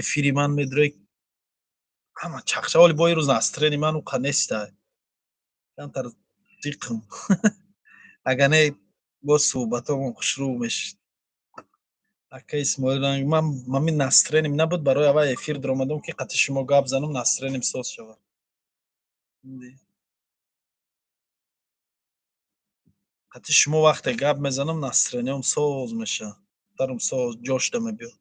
эфири ман медрои ҳама чақча. Оли бо ирӯз настроение ман уқа нестай. Камтар зиқм. Агар не, боз суҳбатомон хушрӯ мешид. Ака Исмоил, ранг ман ҳамин настроением набуд, барои аввал эфир даромадам, ки қати шумо гап занам, настроением соз шавад. Қати шумо вақте гап мезанам, настроениям соз мешавад. Сарам соз ҷошда мебиёд.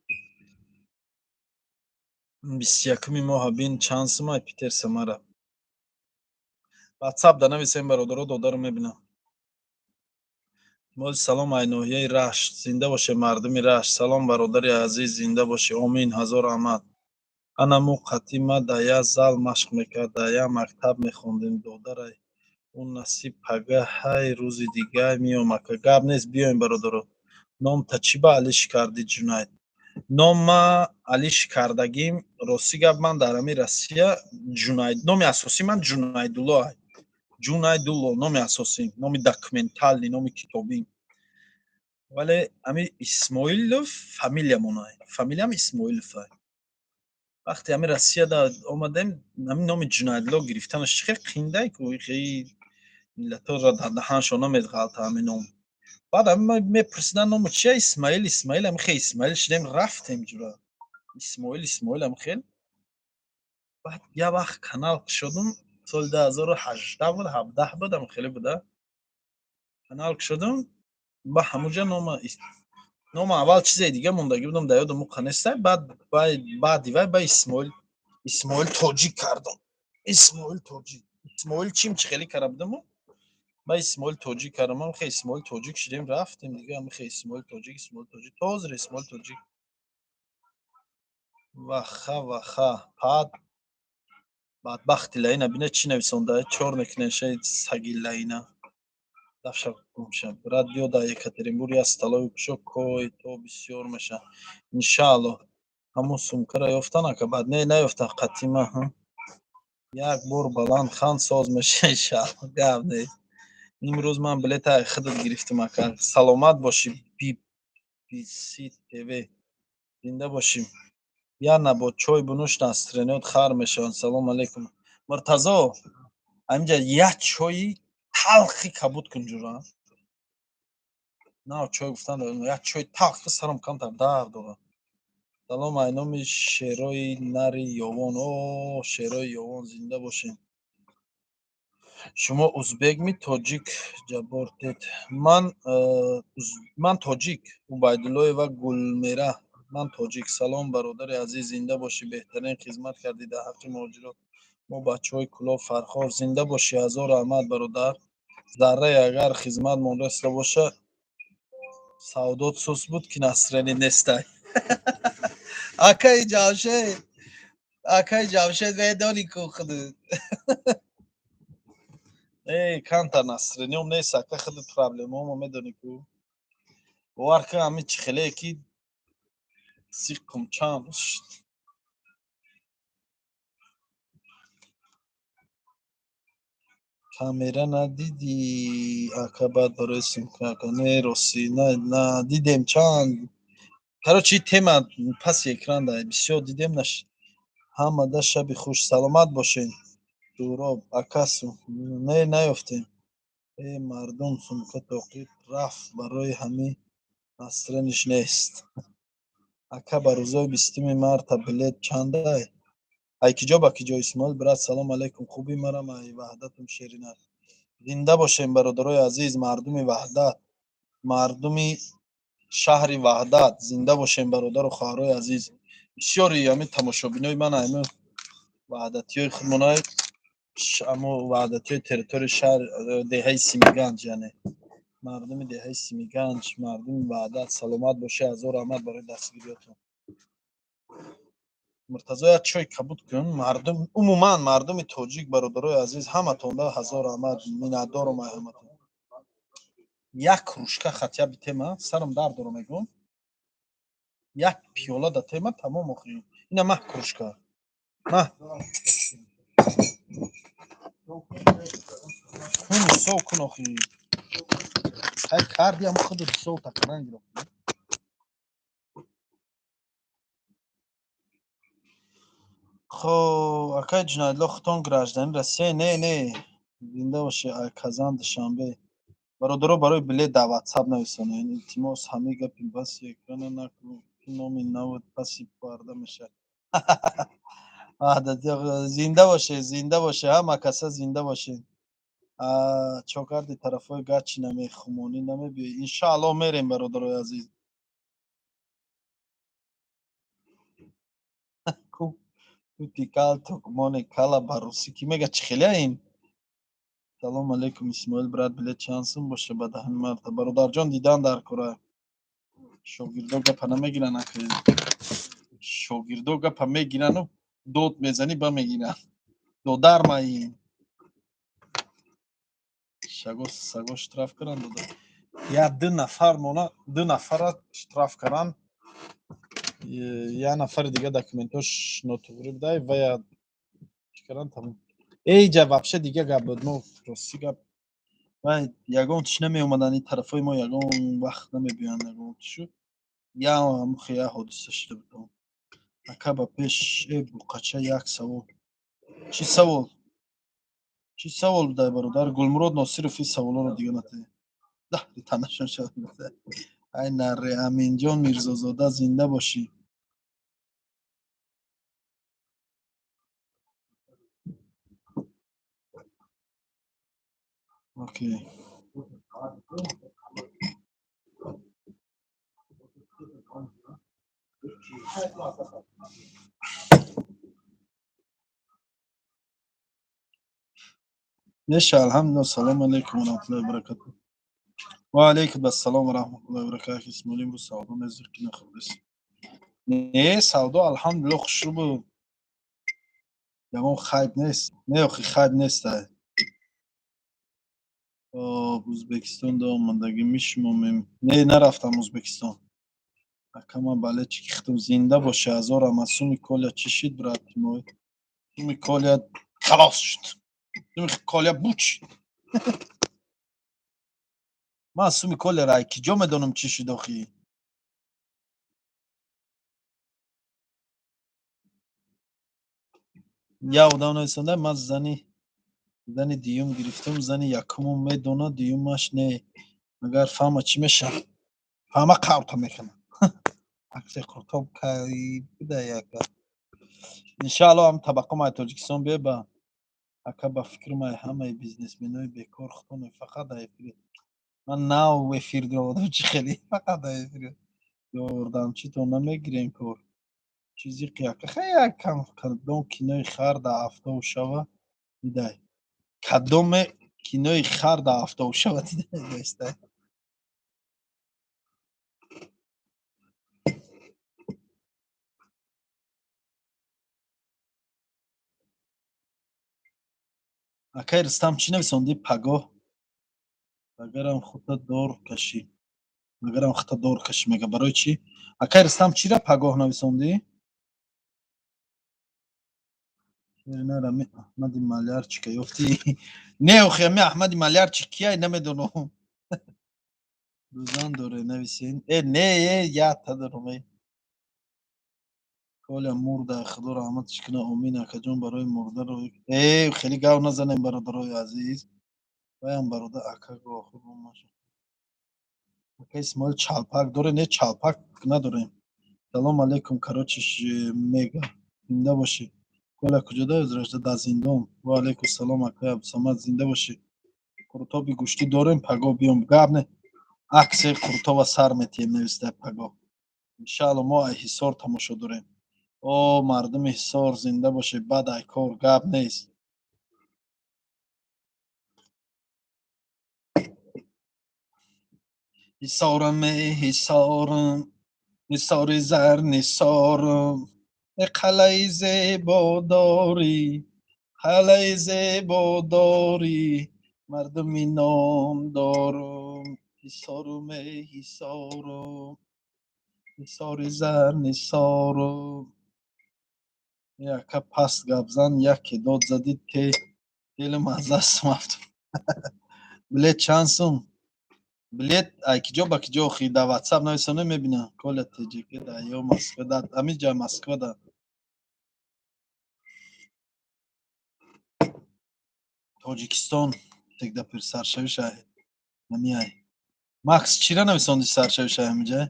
21-уми моҳа бин чанд сумай Питер Самара. Ватсап да нависем, бародаро, додаро мебинам. Моли салом ай ноҳияи Рашт, зинда боше мардуми Рашт. Салом, бародари азиз, зинда бошӣ, омин, ҳазор раҳмат. Ана мо қатӣ ма да як зал машқ мекард, да як мактаб мехондем, додарай. Ӯ насиб пагаҳай, рӯзи дигар меом, ака. Гап нест, биёем, бародаро. Номта чӣ ба алиш кардӣ, Ҷунайд? Ном ма алиш кардагим, рости гап, ман дар ҳамин Россия Ҷунайд, номи асосии ман Ҷунайдулло ай. Ҷунайдулло номи асосим, номи документальный, номи китобим. Вале ҳамин Исмоилов фамилиямон ай. Фамилиям Исмоилов ай. Вақте ҳамин Россияда омадем, ҳамин номи Ҷунайдулло гирифтанаш чӣ хел қиндай ку, хеле миллатҳоро дар даҳаншон намедғалта ҳамин ном. Баъд ҳамин мепурсиданд ному чия, Исмаил, Исмаил, ҳамин хел Исмаил шудем, рафтем ҷура. Исмоил, Исмоил ҳамин хел. Баъд як вақт канал кушодум, соли 2018 буд, 17 буд, ҳамин хеле буда. Канал кушодум, ба ҳамуҷа нома аввал чизе дига мондагӣ будам, дар ёдам уқа нестай, баъд баъди вай ба Исмоил, Исмоил тоҷик кардам. Исмоил тоҷик. Исмоил чим чӣ хеле кара будаму? Ба Исмоил тоҷик кардам, ҳам хел Исмоил тоҷик шудем, рафтем дига, ҳамин хел Исмоил тоҷик, Исмоил тоҷик, то ҳозир Исмоил тоҷик. Ваха, ваха, пад бадбахти лаина бина чӣ нависонда, чор мекунешаи саги лаина. Дафша гумша. Брат, биё дар Екатеринбург як столовый кушо, кой то бисёр меша. Иншаалло. Ҳамон сумкара ёфтан, ака, баъд не наёфтан қатима, ҳа. Як бор баланд хан соз меша, иншаалло. Гап нест. Имрӯз ман билета ай худат гирифтам, ака. Саломат бошӣ, BBC TV. Зинда бошӣ. Я набо чой бинӯш, настроениёт хар мешаванд. Салом алейкум. Муртазо, ҳаминҷа як чойи талхи кабуд кун ҷура. Нав чой гуфтан, як чой талхи сарам камтар дард дорад. Салом ай номи шерои нари Ёвон. О, шерои Ёвон, зинда бошем. Шумо узбекми, тоҷик, Ҷаббор тет? Ман ман тоҷик, Убайдуллоева Гулмера. Ман тоҷик. Салом, бародари азиз, зинда бошӣ, беҳтарин хизмат кардӣ дар ҳаққи муҳоҷирот. Мо бачаҳои Кӯлоб Фархор, зинда бошӣ, ҳазор раҳмат, бародар. Заррае агар хизматмон расида боша, савдот сус буд ки настроение нестай. Акаи Ҷамшед, акаи Ҷамшед, медонӣ ку худат. Эй, камтар настроением нест, ака, худат проблемаомо медонӣ ку. Бовар кун, ҳамин чӣ хеле ки зиқм чанд рӯз шуд. Камера надидӣ, ака, баъд барои сумка, ака? Не, ростӣ на дидем. Чанд, короче, тема паси экран да бисёр дидем. Наш ҳамада шаби хуш, саломат бошед. Дуроб ака, не, наёфтем. Э, мардум, сумка тоқӣ рафт, барои ҳамин настроение ш нест. Ака, ба рӯзои 20-уми марта билет чандай, ай киҷо ба киҷо? Исмоил брат, салом алейкум, хубӣ? Марам ай Ваҳдатум, Шерина. Зинда бошем, бародарои азиз, мардуми Ваҳдат, мардуми шаҳри Ваҳдат, зинда бошем, бародару хоҳарои азиз. Бисёри ҳамин тамошобинои ман ҳамин ваҳдатиёи худмонай, амо ваҳдатиёи территорияи шаҳр, деҳаи Симиганҷ, яъне мардуми деҳаи Симиганҷ, мардуми Ваҳдат, саломат бошед. Ҳазор раҳмат барои дастгириётон. Муртазо, як чой кабуд кун. Мардум, умуман мардуми тоҷик, бародарои азиз, ҳаматонда ҳазор раҳмат, миннатдорум ай ҳаматон. Як кружка хотя бы тема, сарам дард дорам, мегӯм, як пиёла да тема, тамом. Охи ина маҳ кружка маҳ кун, ҳисоб кун. Охи ай кардиам худу ҳисоб тақрибан гирифт. Хоб, акай Ҷунадло, худтон гражданин Россия? Не, не. Зинда бошед. Ай Казан, Душанбе. Бародаро, барои билет дар Ватсап нависонед, илтимос. Ҳамин гапи паси экрана накун, ки номи навод паси парда мешавад. Зинда бошед, зинда бошед, ҳама каса зинда бошед. Чо карди, тарафҳои Гачи намехумонӣ намебиёй? Иншааллоҳ, мерем, бародарои азиз. Тутикал тукмони кала ба русӣ ки мега, чӣ хеле ин? Салом алейкум, Исмоил брат, билет чанд сум боша ба 10-уми марта? Бародарҷон, дидан дар кора. Шогирдо гапа намегиранд, ака, шогирдо гапа мегирану дод мезанӣ, ба мегиранд. Додар маин шаго саго штраф карданд, додар. Я ду нафар мона, ду нафара штраф карданд, як нафари дига документош нотуғрӣ будай ва я чӣ карданд, тамом. Эйҷа вообще дига гап буд. Мо, рости гап, вай ягон чӣ намеомаданд, ин тарафҳои мо ягон вақт намебиёянд, ягон чӣ шуд, я ҳамухе як ҳодиса шуда буд. Ака, ба пеш, э буқача, як савол. Чӣ савол, чӣ савол будай, бародар Гулмурод Носиров? Ин саволоро дига натаҳед, танашон шавад. Ай наре, Аминҷон Мирзозода, зинда бошӣ. Окей. Меша, алҳамдулилла. Салому алайкум ва раҳматуллоҳи ва баракатуҳ. Ва алайкум ассалом ва раҳматуллоҳи ва баракатуҳ. Исмоил, имрӯз савдо незир ки нахӯрдест? Не, савдо алҳамдулилло хушрӯ буд, ягон хайб нест. Не, охи, хайб нестай. Ӯзбекистон да омадагӣ мишумомем? Не, нарафтам Ӯзбекистон. Ака, ман бале чӣ кихтум. Зинда бошӣ, ҳазор раҳмат. Суми Коля чӣ шид, брат мой? Суми Коля халос шуд, суми Коля буд шуд. Ман суми Коляро ай киҷо медонам, чӣ шуд охи? Як одам нависонда: ман зани дуюм гирифтам, зани якумум медонад, дуюмаш не. Агар фаҳма, чӣ мешавад? Фаҳма, қаврта мекунад. Акси қуртоб кай буда яка. Иншаалло, ҳам табақом ай Тоҷикистон биё ба. Ака, ба фикрам, ай ҳамаи бизнесменои бекор худтон фақат дар эфир. Ман нав эфир додам, чӣ хеле фақат дар эфир ёрдамчитон намегирем кор. Чизи қияка хай як кам. Кадом кинои хар дар ҳафтаву шава дидай? Кадоме кинои хар дар ҳафтаву шава дидай? Акай Рустам, чӣ нависондӣ? Пагоҳ агарам хута дор кашӣ, агарам хута дор кашӣ, мега. Барои чӣ, акай Рустам, чира пагоҳ нависондӣ? Шеринарами Аҳмади Малярчика ёфтӣ? Не, охи, ами Аҳмади Малярчик кияй, намедонам. Дузан доре, нависен. Э, не, э, якта дорам, э. Коля мурда, Худо раҳматаш кунад, омин. Акаҷон, барои мурдаро э хеле гав назанем, бародарои азиз. Ваям бародар ака гоҳ ака Исмоил чалпак доре? Не, чалпак надорем. Салом алейкум, короче, мега зинда бошӣ. Коля куҷо да узрашта? Дар зиндон. Ва алейкум салом, акай Абдусамад, зинда бошӣ. Қурутоби гӯштӣ дорем, пагоҳ биём, гап не. Аксе Қурутова сар метиҳем, нависта, пагоҳ. Иншаалло, мо ай Ҳисор тамошо дорем. О, мардуми Ҳисор, зинда бошед, баъд ай кор гап нест. Ҳисорам, э Ҳисорам, Ҳисори зар нисорам, э қалъаи зебо дорӣ, қалъаи зебо дорӣ, мардуми номдорум. Ҳисорум, э Ҳисорум, Ҳисори зар нисорум. Э ака, паст гап зан, яке дод задӣ, те дилам аз дастам афтод. Билет чанд сум? Билет ай киҷо ба киҷо, охи? Дар Ватсап нависонӣ, мебинам. Коля ТҶК да ё Москва да? Ҳамин ҷа Москва да. Тоҷикистон тегда пир саршавиш ай ҳамиай. Макс, чира нависонди саршавиш ай ҳамиҷа?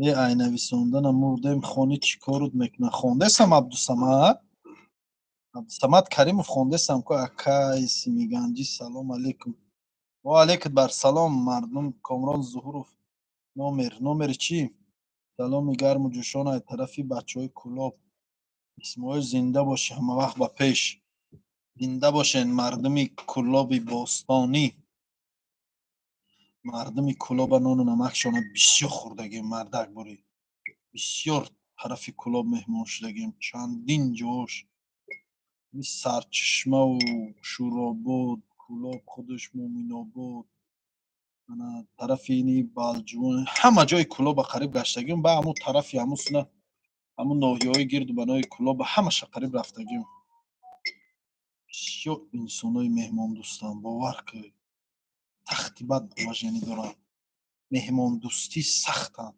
Э, ай нависондана мурдем. Хони чӣ корут мекунад? Хондесам, Абдусамад. Абдусамад Каримов, хондесам ку. Акай Симиганҷӣ, салом алейкум. Ва алейкум бар салом, мардум. Комрон Зуҳуров, номер, номери чӣ? Саломи гарму ҷӯшон ай тарафи бачаҳои Кӯлоб. Исмоил, зинда бошӣ, ҳамавақт ба пеш. Зинда бошен, мардуми Кӯлоби бостонӣ. Мардуми Кӯлоба нону намакшона бисёр хӯрдагем, мардак бурӣ. Бисёр тарафи Кӯлоб меҳмон шудагем, чандин ҷош. Сарчашмаву Шӯробод, Кӯлоб худаш, Муъминобод, ана тарафи ини Балҷувон, ҳама ҷои Кӯлоба қариб гаштагим. Ба ҳамун тарафи ҳамун сина, ҳамун ноҳияҳои гирду банои Кӯлоба ҳамаша қариб рафтагим. Бисёр инсонои меҳмондӯстанд, бовар кунед. Сахти бад уважение доранд. Меҳмондӯстӣ сахтанд.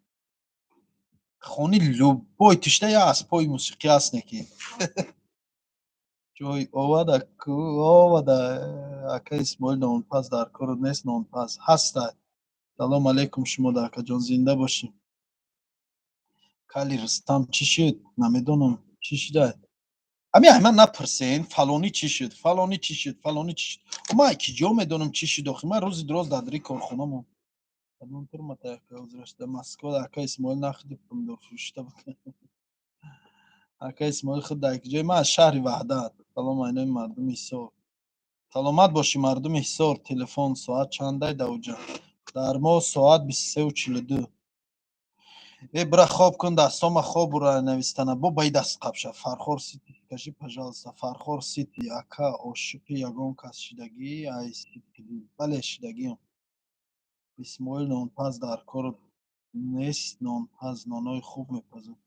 Хони любой тишта я аз пои мусиқӣ аст неки. Ҷой овада ку овада. Ака Исмоил, нонпаз дар кор нест? Нонпаз ҳаста. Салом алейкум шумода, акаҷон, зинда бошӣ. Кали Рустам чӣ шуд? Намедонам, чӣ шуда. Ами ай ман напурсен, фалонӣ чӣ шуд, фалонӣ чӣ шуд, фалонӣ чӣ шуд. Ман ай ки ҷо медонам, чӣ шуд, охи? Ман рӯзи дуроз дар дари корхонамон. Кадом турмата, ака узрашта? Москва. Ака Исмоил, нахди помидорфурӯшита буд. Ака Исмоил, худ дар ҷои ман аз шаҳри Ваҳдат. Салом айнои мардуми Ҳисор. Саломат бошӣ, мардуми Ҳисор. Телефон соат чандай дар уҷа? Дар мо соат 23:42. Э, бира хоб кун, дастома хоб бура навистана. Бо ба и даст қапша. Фархор Сити скажи, пожалуйста. Фархор Сити. Ака, ошиқи ягон кас шидагӣ? Ай Сити? Бале, шидагиам. Исмоил, нонпаз дар кор нест? Нонпаз нонои хуб мепазад.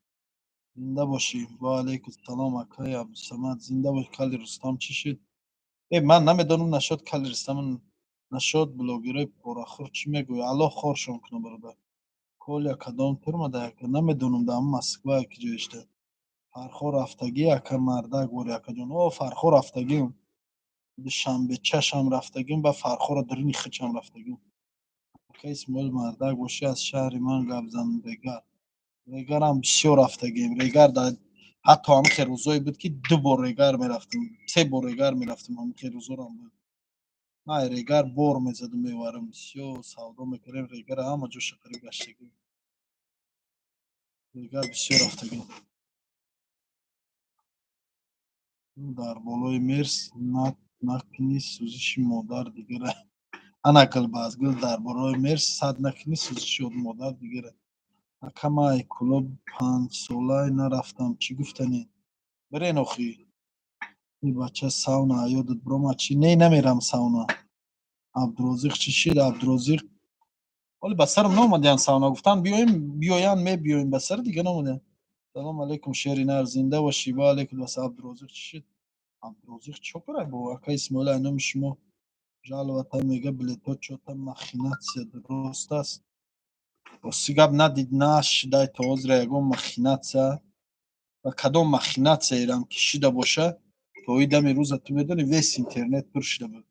Зинда бошӣ. Ва алейкум салом, акаи Абдусамад, зинда бош. Кали Рустам чӣ шуд? Э, ман намедонам, нашод кали Рустам нашод. Блогерои порахӯр чӣ мегӯяд? Аллоҳ хоршон кунад, бародар. Коля кадом турмада, ака? Намедонам, дар Москва ки ҷоишта. Фархор рафтагӣ, ака? Мардак бори, акаҷон. О, Фархор рафтагим, Душанбечашам рафтагим, ба Фархора даруни хичам рафтагим. Ака Исмоил, мардак бошӣ, аз шаҳри ман гап зан. Регар, Регарам бисёр рафтагим. Регар дар ҳатто ҳамин хел рӯзое буд, ки ду бор Регар мерафтем, се бор Регар мерафтем. Ҳамин хел рӯзорам буд. Ман Регар бор мезадум, меварам, бисёр савдо мекардем. Регара ҳама ҷоша қариб гаштагим. Регар бисёр рафтагим. Дар болои мерс накунӣ, сӯзиши модар дигара. Ана гулбазгул, дар болои мерс сад накунӣ, сӯзиши модар дигара. Ака, ман ай Кӯлоб панҷсолай нарафтам, чӣ гуфтанӣ? Бирен охӣ. Ин бача сауна ёдат биромад чӣ? Не, намерам сауна. Абдурозиқ чӣ шид? Абдурозиқ ҳоле ба сарам наомадиян. Сауна гуфтан биёем, биёян, мебиёем, ба сари дига наомадиян. Салом алейкум, шери нар, зинда бошӣ. Ва алейкум ассалом. Абдурозиқ чӣ шуд? Абдурозиқ чо кара бо ака Исмоил? Ай номи шумо жаловаться мега, билето чота махинация дуруст аст? Рости гап, надид, нашидай то ҳозира ягон махинация. Ва кадом махинацияерам ки шида боша, то и дами рӯза, ту медонӣ, весь интернет пур шида буд.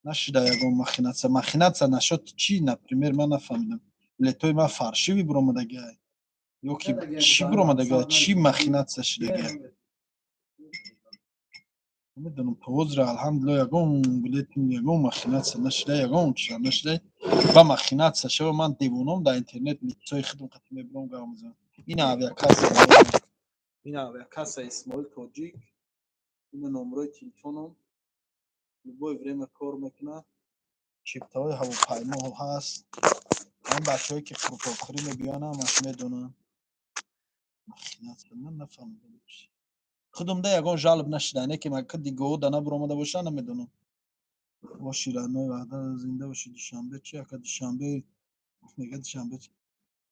Нашида ягон махинация. Махинация нашод чӣ, например, ман нафаҳмидам. Билетҳои ман фальшивый биромадагиай ё ки чӣ биромадагиай? Чӣ махинация шидагиай, намедонам. То ҳозира, алҳамдулилла, ягон билети, ягон махинация нашида, ягон чизам нашида. Ва махинация шава, ман девоном, дар интернет лицои худам қати мебиром, гап мезанам. Ина авиакасса, ина авиакасса Исмоил Тоҷик, ина номерои телефоном, любое время кор мекунад. Чиптаҳои ҳавопаймо ҳаст. Он бачаҳое ки қуртобхӯрӣ мебиёянд, ҳамаш медонанд. Махинация ман нафаҳмидам. Худумда ягон жалоб нашида, не ки ма дигоҳо набуромада боша, намедонам. Боши, родной, ваъда, зинда боши. Душанбе чи, ака? Душанбе мега, Душанбе чи,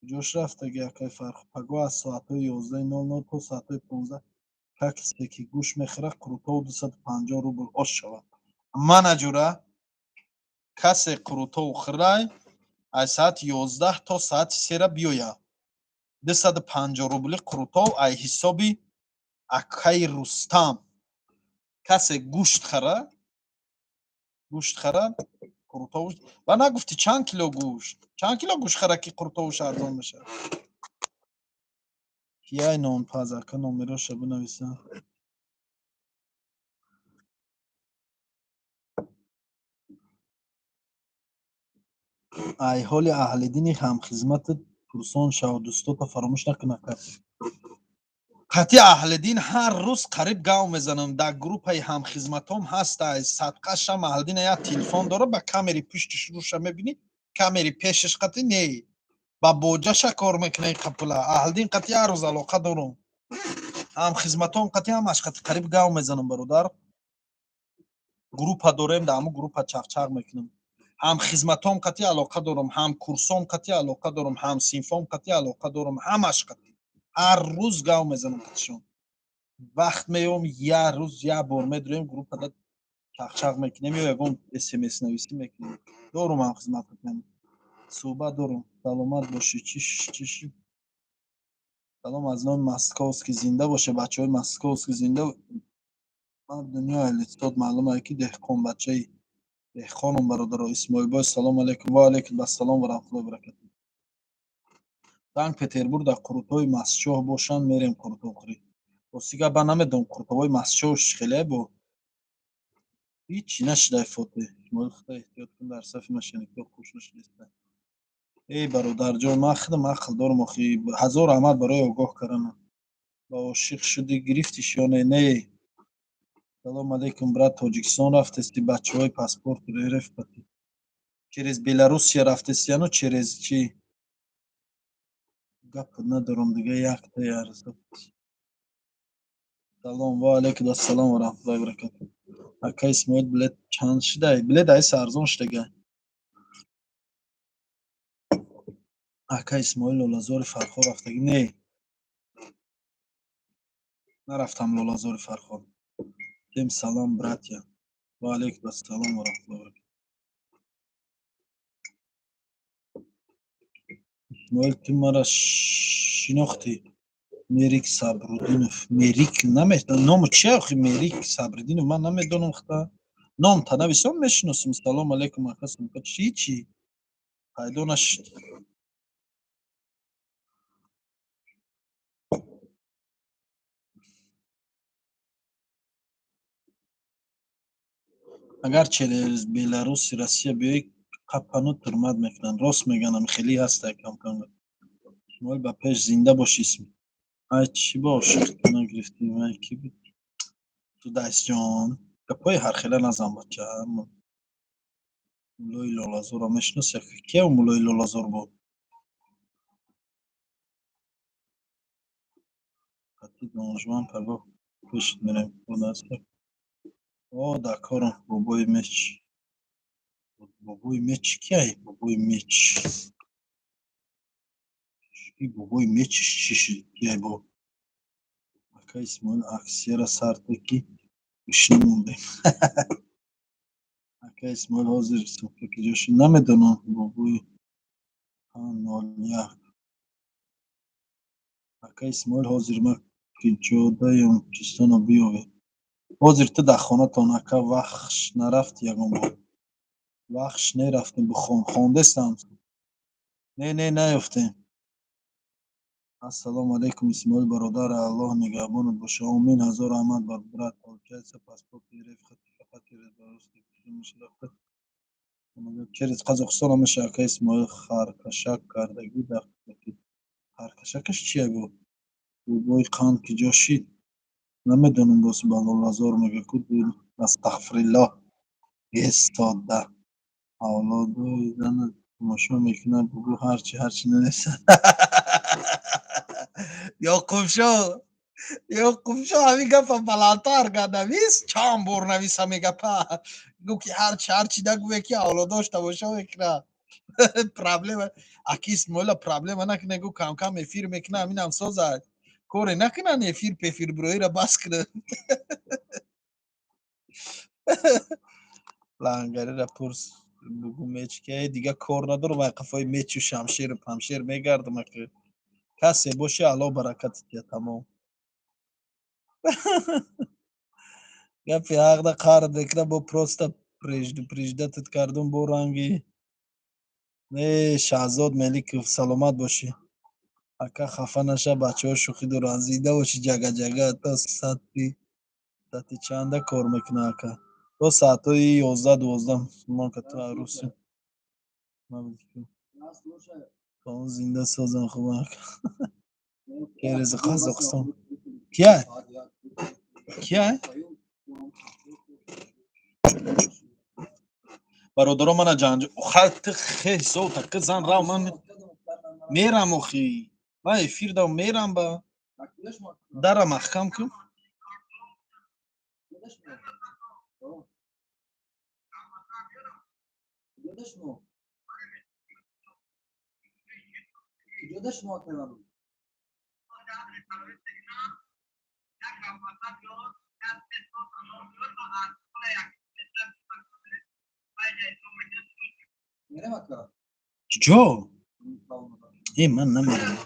куҷош рафтаги, акай Фарх? Паго аз соатҳои 11:00 то соатҳои 15 касе ки гӯшт мехӯрад, қурутову 250 рубл ош шавад. Мана ҷура, касе қурутову хӯрай, аз соати 11 то соати 3-ра биёяд, 250 рубли қурутов ай ҳисоби акаи Рустам. Касе гӯшт хара, гӯшт хара, қурутову. Ва нагуфтӣ чанд кило гӯшт, чанд кило гӯшт хара, ки қурутовуш арзон мешавад. Кияй нонпаз, ака? Номероша бинависа. Ай ҳоли аҳлидини ҳамхизматат пурсон шав, дӯстота фаромӯш накун, ака. Қатъи аҳлидин ҳар рӯз қариб гав мезанам. Дар группаи ҳамхизматом ҳаста. Садқашам, аҳлидина як телефон дора, ба камери пуштиш рӯша мебинӣ, камери пешаш қатъи не, ба боҷаша кор мекуна ин қапула. Аҳлидин қатъи ҳар рӯз алоқа дорум, ҳамхизматом қатъи, ҳамаш қатъи қариб гав мезанам, бародар. Группа дорем, дар ҳамун группа чақчақ мекунам. Ҳамхизматом қатъи алоқа дорам, ҳамкурсом қатъи алоқа дорам, ҳамсинфом қатъи алоқа дорам, ҳамаш қатъи ҳар рӯз гав мезанам қатишон. Вақт меём, як рӯз як бор медурем, группада чақчақ мекунем ё ягон смс нависӣ мекунем. Дорум, ҳамхизмат қатъиам суҳбат дорум. Саломат бошӣ. Чиш? Салом аз номи Московский. Зинда боше, бачаҳои Московский, зинда. Ман дунё лицот маълум ае, ки деҳқон, бачаи деҳқоном, бародаро. Исмоилбой, салом алейкум. Ва алейкум ассалом ва раҳматуллоҳи баракатуҳ. Санкт Петербург дар қурутҳои Масчоҳ бошанд, мерем қурутовхӯрӣ. Рости гап, ман намедонам қурутовҳои Масчоҳ чӣ хеле бо. Ҳичи нашидай, Фотеҳ. Исмоил, худо эҳтиёт кун, дар сафи мошенникҳо хуш нашудеста. Эй бародарҷон, ман худам ақл дорам охи. Ҳазор раҳмат барои огоҳ карданам. Ба ошиқ шудӣ, гирифтиш ё не? Не. Салом алейкум, брат, Тоҷикистон рафтести, бачаҳои паспорт РФ пати. Через Белоруссия рафтестияну через чӣ? Гап надорам дига, якта ярза. Салом, ва алейкум ассалом ва раҳматуллоҳи ва баракатуҳ. Ака Исмоил, билет чанд шидай? Билет айса арзон шудага. Ака Исмоил, Лолазори Фархор рафтагӣ? Не. Нарафтам Лолазори Фархор. Всем салам, братья. Ва алейкум ассалом ва раҳматуллоҳи ва баракатуҳ. Исмоил, ту маро шинохтӣ? Мерик Сабруддинов. Мерик намедонам. Ному чи охи, Мерик Сабриддинов, ман намедонам хта. Ном та нависон, мешиносам. Салом алейкум, ака Сумка. Чӣ чӣ? Пайдо нашуд. Агар через Беларуси Россия биёӣ, қапану турмат мекунанд. Рост меганам, хеле ҳаста камкам. Исмоил, ба пеш, зинда бош, Исм. Ай чӣ бо ошиқ нагирифтӣ? Ай ки буд? Ту дастҷон. Гапҳои ҳархела назан, бача. Муллои Лолазорро мешиносӣ? Кия муллои Лолазор буд? Қатъи донишманд пагоҳ пешт мерем. О, дар корам бобои меч. Бобои меч кияй? Бобои меч. И бобои меч чӣ шид? Кияй бо? Ака Исмоил, аксияра сар ки. Гушна мондем. Ака Исмоил, ҳозир сопка киҷо шуд, намедонам. Бобои 01. Ака Исмоил, ҳозир ма киҷодаём, чистоно биёвед. Ҳозир ту дар хонатон, ака. Вахш нарафти ягон бор? Вахш нерафтем, бихон, хондестам. Не, не, наёфтем. Ассалому алайкум, Исмоил бародар, Аллоҳ нигаҳбонат боша. Омин, ҳазор раҳмат бар брат. Получается, паспорт РФ фақат через Беларусский меша рафта, через Қазоқистон меша. Ака Исмоил, харкашак кардагӣ дар харкашакаш чия бу? Бобои қанд киҷо шид, намедонам, рост. Балолазор мега ку, астағфириллоҳ, бесода авлодои зана тамошо мекунад. Бугӯ, ҳарчи ҳарчи нанависад. Ёқубшо, Ёқубшо, ҳамин гапа баландтар га навис, чанд бор навис ҳамин гапа. Гӯ ки ҳарчи ҳарчи нагӯе, ки авлодош тамошо мекунад, проблема. Аки Исмоила, проблема накуне, гӯ камкам эфир мекуна, ҳаминам созад, коре накунан, эфир пефир бироира бас кунад. Лангарира пурс, бугӯ меч ки дига кор надорам, ай қафои мечу шамшеру памшер мегардам. Аки касе боши, Аллоҳ баракатат диҳад, тамом. Гапи ҳақда қард мекунам, бо просто предупреждать кардум бо ранги не. Шаҳзод Меликов, саломат бошӣ, ака, хафа наша, бачаҳо шӯхӣ доранд. Зинда бошӣ. Ҷага ҷага то саати чанда кор мекунад, ака? То саатҳои 11, 12. Монка ту арӯси то зинда созам. Хуб, ака, через Қазоқистон кия, кия? Бародаро, мана ҷанҷ хай, ту хе ҳисоб таки зан рав, ман мерам охи, ман эфир дам, мерам, ба дара маҳкам кун. Ҷо э, ман намерам.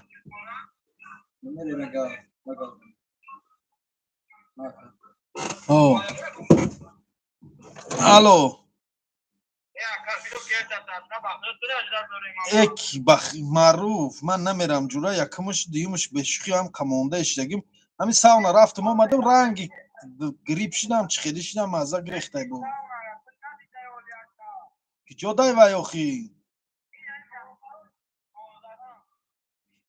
О, алло. Эк маъруф, ман намерам, ҷура. Якумаш, дуюмаш, бешӯхӣ ҳам камонда ишидагим. Ҳамин сауна рафтам, омадам, ранги грипп шудам, чӣ хеле шудам, мазза гирехтай бо. Киҷо дай вай охи?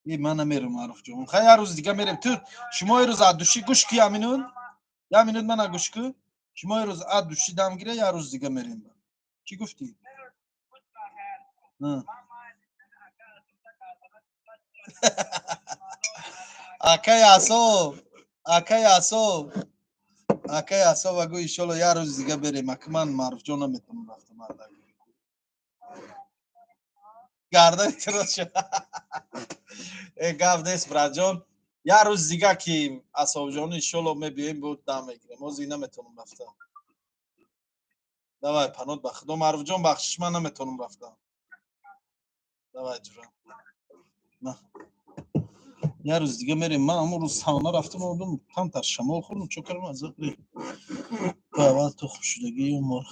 Э, ман намерам, Маъруф ҷон. Хай, як рӯзи дига мерем. Ту шумо ирӯз от души гӯш ки, як минут, як минут мана гӯш ку. Шумо ирӯз от души дам гира, як рӯзи дига мерем. Чӣ гуфтӣ? Акаи асоб, акаи асоб, акаи асоб, агӯ, иншолло, як рӯзи дига берем. Ака, ман, Маъруфҷон, наметавонам рафта, мардак. Гардани тироз шуд. Э, гап нест, братҷон, як рӯзи дига ки асобҷон, иншолло, мебиёем, бо дам мегирем. Ҳозир наметавонам рафта. Давай, панот ба худо, Маъруфҷон, бахшиш, ман наметавонам рафта. Давай, ҷура, як рӯзи дига мерем. Ман ҳамон рӯз сауна рафтам, омадам, камтар шамол хӯрдам, чо кардам, азоб. Аввал тухм шудагӣ умр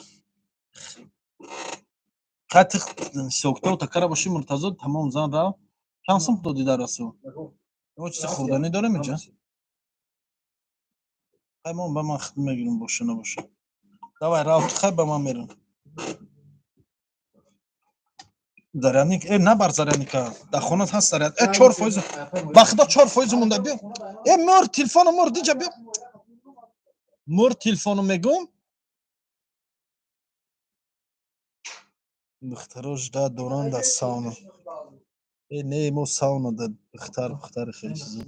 қати ҳисобкитоб такара боши. Муртазо, тамом, зан рав. Чанд сум додӣ дар расул? Мо чизи хӯрданӣ дорем инҷа? Хай, мон ба ман хид мегирам, боша набоша. Давай, рав ту, хай, ба ман мерам. Зарядник э набар, зарядника дар хонат ҳаст, заряд э 4%, ба худо, 4% монда. Биё, э, мор телефону, мор диҷа, биё, мор телефону мегум. Духтаро жда доранд дар сауна. Э, не, мо сауна да духтар пухтари хеле чизо.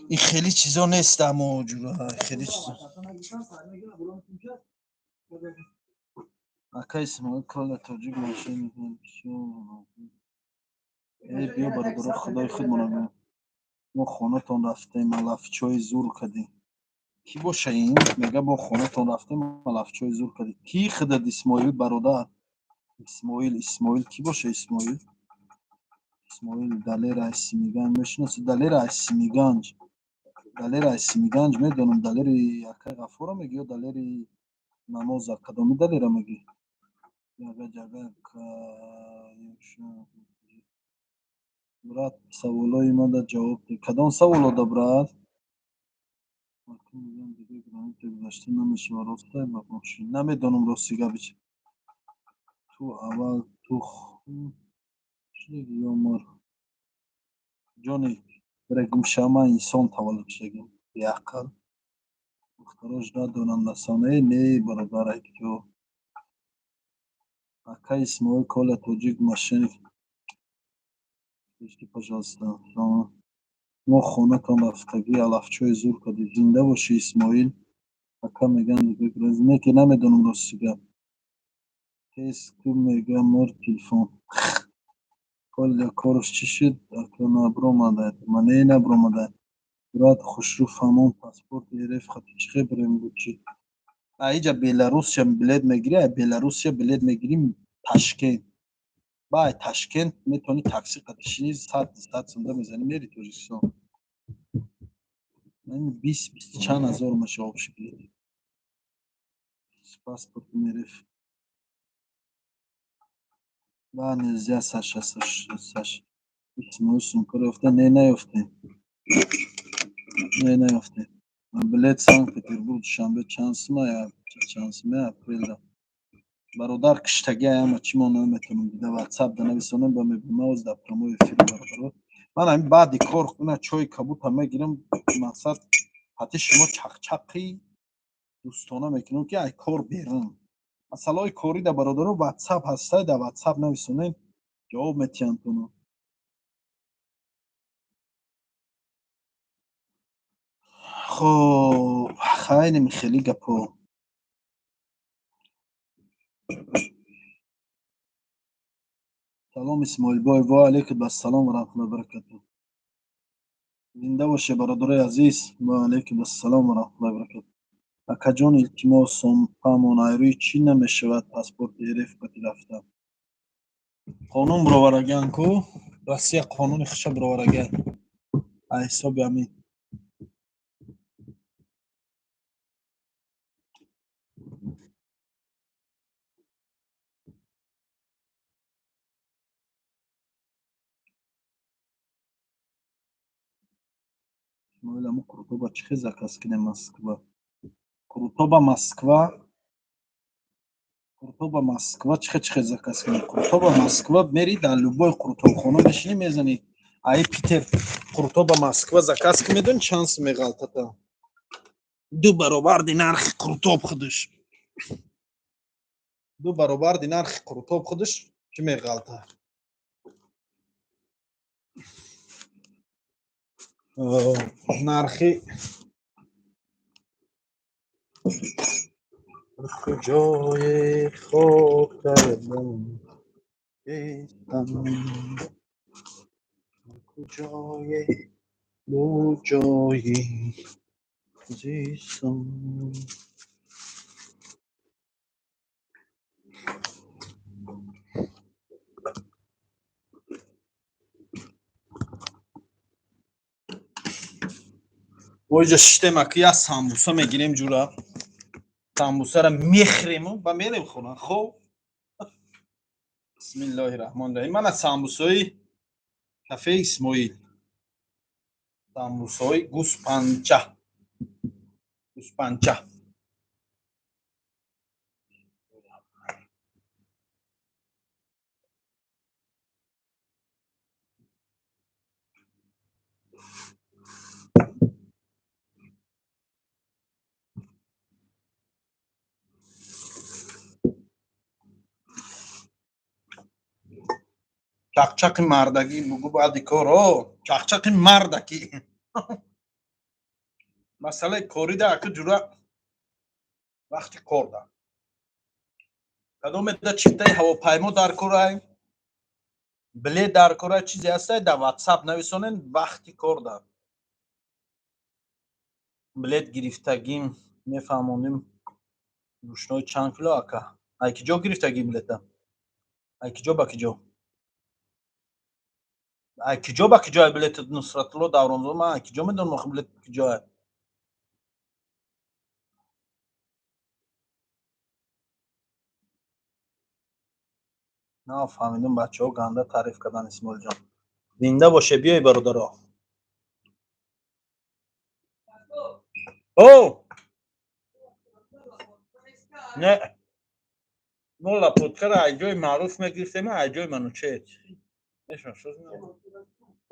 Ин хеле чизо нест, амо ҷура, хеле чизо. Ака Исмоил, кола тоҷик машини. Э, биё, бародаро, худои худмона биё. Мо хонатон рафтем, алафчои зур кардем. Кӣ боша ин? Мега, мо хонатон рафтем, алафчои зур кардем. Кӣ худат, Исмоил бародар? Исмоил, Исмоил, кӣ боша Исмоил? Исмоил Далера аз Симиганҷ мешиноси? Далера аз Симиганҷ. Далера аз Симиганҷ медонам, Далери акай Ғаффора мегӣ ё Далери намоза? Кадоми Далера мегӣ? Ҷага, ҷага, брат, саволои мада ҷавоб де. Кадом саволода, брат? Гузашта намешава, ростай ба мошин. Намедонам, рости гапи. Ту аввал ту ё мур. Ҷони, бира гумша, ман инсон таваллуд шудагим. Беақл. Духтарош надонанд насон. Э, не, бародар, ё. Акай Исмоил, Коля тоҷик мошенник. Пешки, пожалуйста. Мо хонатон рафтагӣ, алафчои зур кардӣ. Зинда бошӣ, Исмоил. Ака, меган, не ки намедонам, рости гап. Тез ку, мега, мур телефон. Коля кораш чӣ шуд? Ака набромада. Ма не, набромада. Брат, хушрӯ фаҳмон, паспорти РФ хати чӣ хел бирем буд чӣ? А иҷа Беларусия билет мегирӣ, а Беларусия билет мегирӣ Ташкент. Ба ай Ташкент метавонӣ такси қати шинӣ, 100, 200 сумда мезанӣ, мери Тоҷикистон. 20, бисту чанд ҳазор меша общий билет. Паспорт РФ. Да, нельзя, Саша, Саша, Саша. Исмоил сумкаро ёфта? Не, наёфтем. Не, наёфтем. Билет Санкт-Петербург Душанбе чанд сума? Чанд сума апрелда? Бародар, киштаги ама чӣ мо наметавонем дида, ватсап да нависонем, ба мебинам оз дар прямой эфир, бародаро. Ман ҳамин баъди кор ина чойи кабута мегирам, мақсад ҳати шумо чақчақи дӯстона мекунам, ки ай кор берун. Масъалаҳои корӣ да, бародаро, ватсап ҳастай, дар ватсап нависонем, ҷавоб метиҳанд туно. Хоб, хайнем, хеле гапҳо. Салом, Исмоилбой. Ва алайкум ассалом ва раҳматуллоҳи ва баракатуҳ. Зинда бошед, бародарои азиз. Ва алайкум ассалом ва раҳматуллоҳи ва баракатуҳ. Акаҷон, илтимос, фаҳмон, айрӯи чӣ намешавад паспорти РФ қати рафта? Қонун бировараган ку, Россия қонуни хиша бировараган. Аз ҳисоби ҳамин. Исмоил, ҳамун қурутоба чӣ хел заказ кунем Москва? Қурутоба Москва, қурутоба Москва чӣ хел заказ кунем? Қурутоба Москва мери, дар любой қурутобхона мешинӣ, мезанӣ. Аи Питер қурутоба Москва заказ ки медонӣ чанд сум меғалтата? Ду баробарди нархи қурутоб худаш. Ду баробарди нархи қурутоб худаш чӣ меғалта? Нархи куҷое хоб кардам, куҷое буд ҷои зистам. Мо иҷа шиштем, аки як самбуса мегирем, ҷура, самбусара мехӯрему ба мерем хона. Хоб, бисмиллоҳи раҳмони раҳим. Мана самбусаи кафеи Исмоил, самбусаҳои гӯспанча, гӯспанча. Чақчақи мардагӣ бугӯ баъди кор, о чақчақи мардакӣ. Масъалаи корида, ака ҷура, вақти кор да кадомеда чифтаи ҳавопаймо дар корай. Билет дар кора чизе ҳастай, дар WhatsApp нависонен, вақти кор дар. Билет гирифтагим, мефаҳмонем, рушнои чанд кило, ака? Ай ки ҷо гирифтагӣ билета? Ай ки ҷо ба ки ҷо? Ай ки ҷо ба ки ҷо билети, Нусратулло Давронзода? Ман ай ки ҷо медонам охи билет ки ҷоа? Нафаҳмидум, бачаҳо ганда таъриф кардан. Исмоилҷон, зинда боше, биёй, бародаро. О, не, мо лапоткара ай ҷои маъруф мегирифтем, ай ҷои Манучер.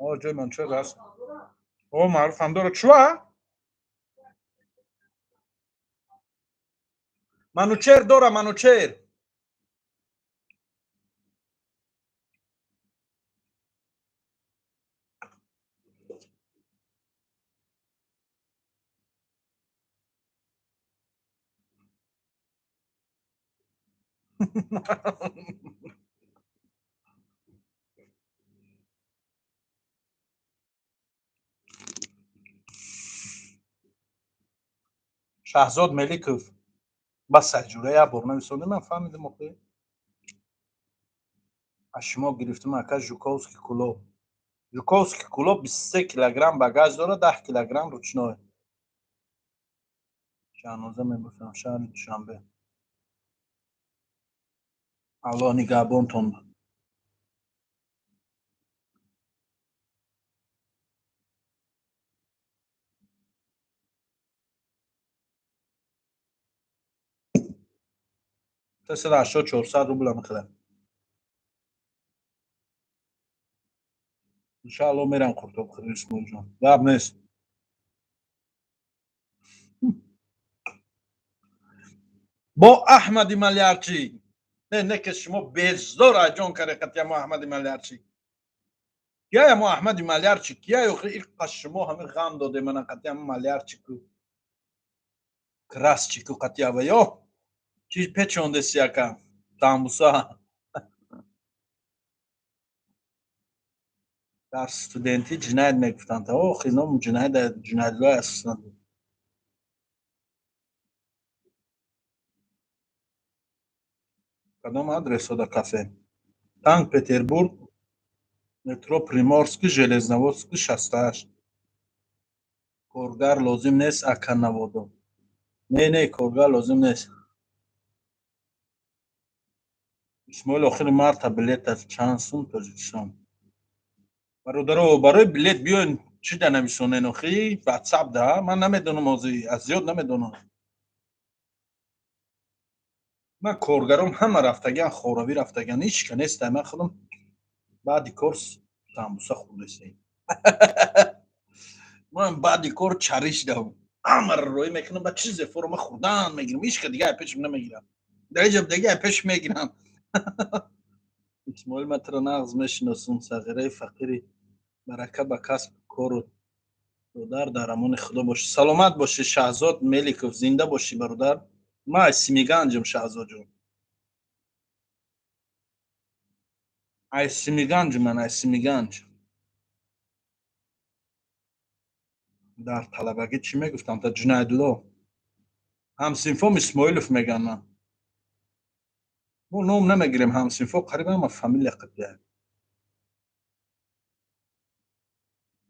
О, ҷои Манучер аст. О, маъруфам дора. Чуа Манучер дора, Манучер. Шаҳзод Меликов, ба Сайҷура як бор нависонда, ман фаҳмидам охи. Аз шумо гирифтам, ака, Жуковский, Кулоб. Жуковский, Кулоб, 23 килограмм багаж дорад, 10 килограмм ручной. Шаҳноза мебошам, шаҳри Душанбе. Аллоҳ нигаҳбонтон. 380, 400 рубла мехӯрам. Иншаалло, мерам қуртобхӯрӣ, Исмоилҷон, гап нест. Бо Аҳмади Малярчӣ не, не, ки шумо безор аҷон каре қатия мо Аҳмади Малярчӣ. Кияя мо Аҳмади Малярчӣ кияй? Охи иққа шумо ҳами ғам доде мана қатия мо Малярчику, красчику қатия ва ё чӣ печондеси, ака, самбуса. Дар студентӣ ҷинаят мегуфтанд. Ох, ино ҷинаят, ҷинаятгоҳ ҳастанд. Кадом адресо да кафе? Санкт Петербург, метро Приморский, Железноводский, 68. Коргар лозим нест, ака Наводо? Не, не, коргар лозим нест. Исмоил, охири марта билет аз чанд сум Тоҷикистон? Бародаро, барои билет биёен, чӣ да нависонен охи, ватсап да. Ман намедонам, ҳозир аз зиёд намедонам. Ман коргаром ҳама рафтагиан, хоравӣ рафтагиан, ҳеч ка неста. Ман худам баъди кор самбуса хӯрдастем. Ман баъди кор чариш дам, ҳамаро роӣ мекунам, ба чизе форо ман хӯрдан мегирам, ҳеч ка дига пешм намегирам. Дар иҷа дига пеш мегирам. Исмоил, ман туро нағз мешиносам, сағираи фақири, барака ба касбу кору, додар, дар амони Худо бошӣ. Саломат бошӣ, Шаҳзод Меликов, зинда бошӣ, бародар. Ман аз Симиганҷам, Шаҳзодҷон, аз Симиганҷ, ман аз Симиганҷ. Дар талабагӣ чӣ мегуфтам? Та Ҷунайдулло, ҳамсинфом Исмоилов меган. Ман мо ном намегирем, ҳамсинфо қариб ҳама фамилия қибия.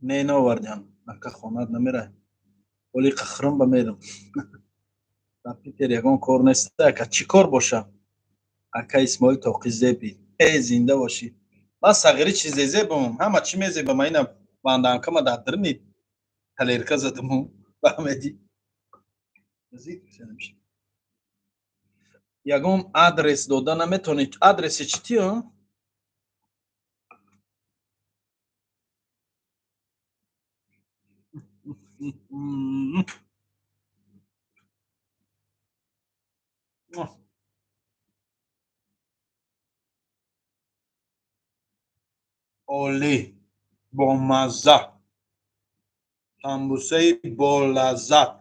Не, наовардиам, ака, хонат намерай, оли қахрам ба мерам. Дар Питер ягон кор нест, ака? Чӣ кор боша, ака? Исмоил тоқи зеби, э, зинда бошӣ. Ман сағирӣ чизе зебам, ҳама чӣ мезебам. Ина банданкама дар дарни талерка задаму фаҳмедӣ. Ягон адрес дода наметавонед? Адреси чӣ тиё? Олӣ, бомазза, самбусаи болаззат.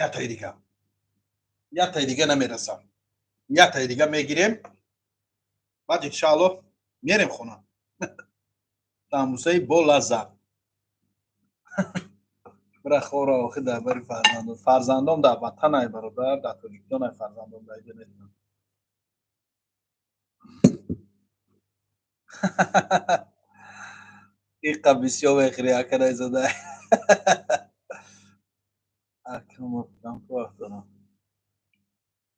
Ятаи дига. Яктаи дига намерасам, яктаи дига мегирем, баъд иншааллоҳ мерем хона. Самбусаи бо лаззат. Бира хора, охи дар бари фарзандон. Фарзандон дар ватан ай, бародар, дар Тоҷикистон ай фарзандон, дар иҷо нестанд. Иқа бисёр мехӯри, акарайзода. Вақт дорам.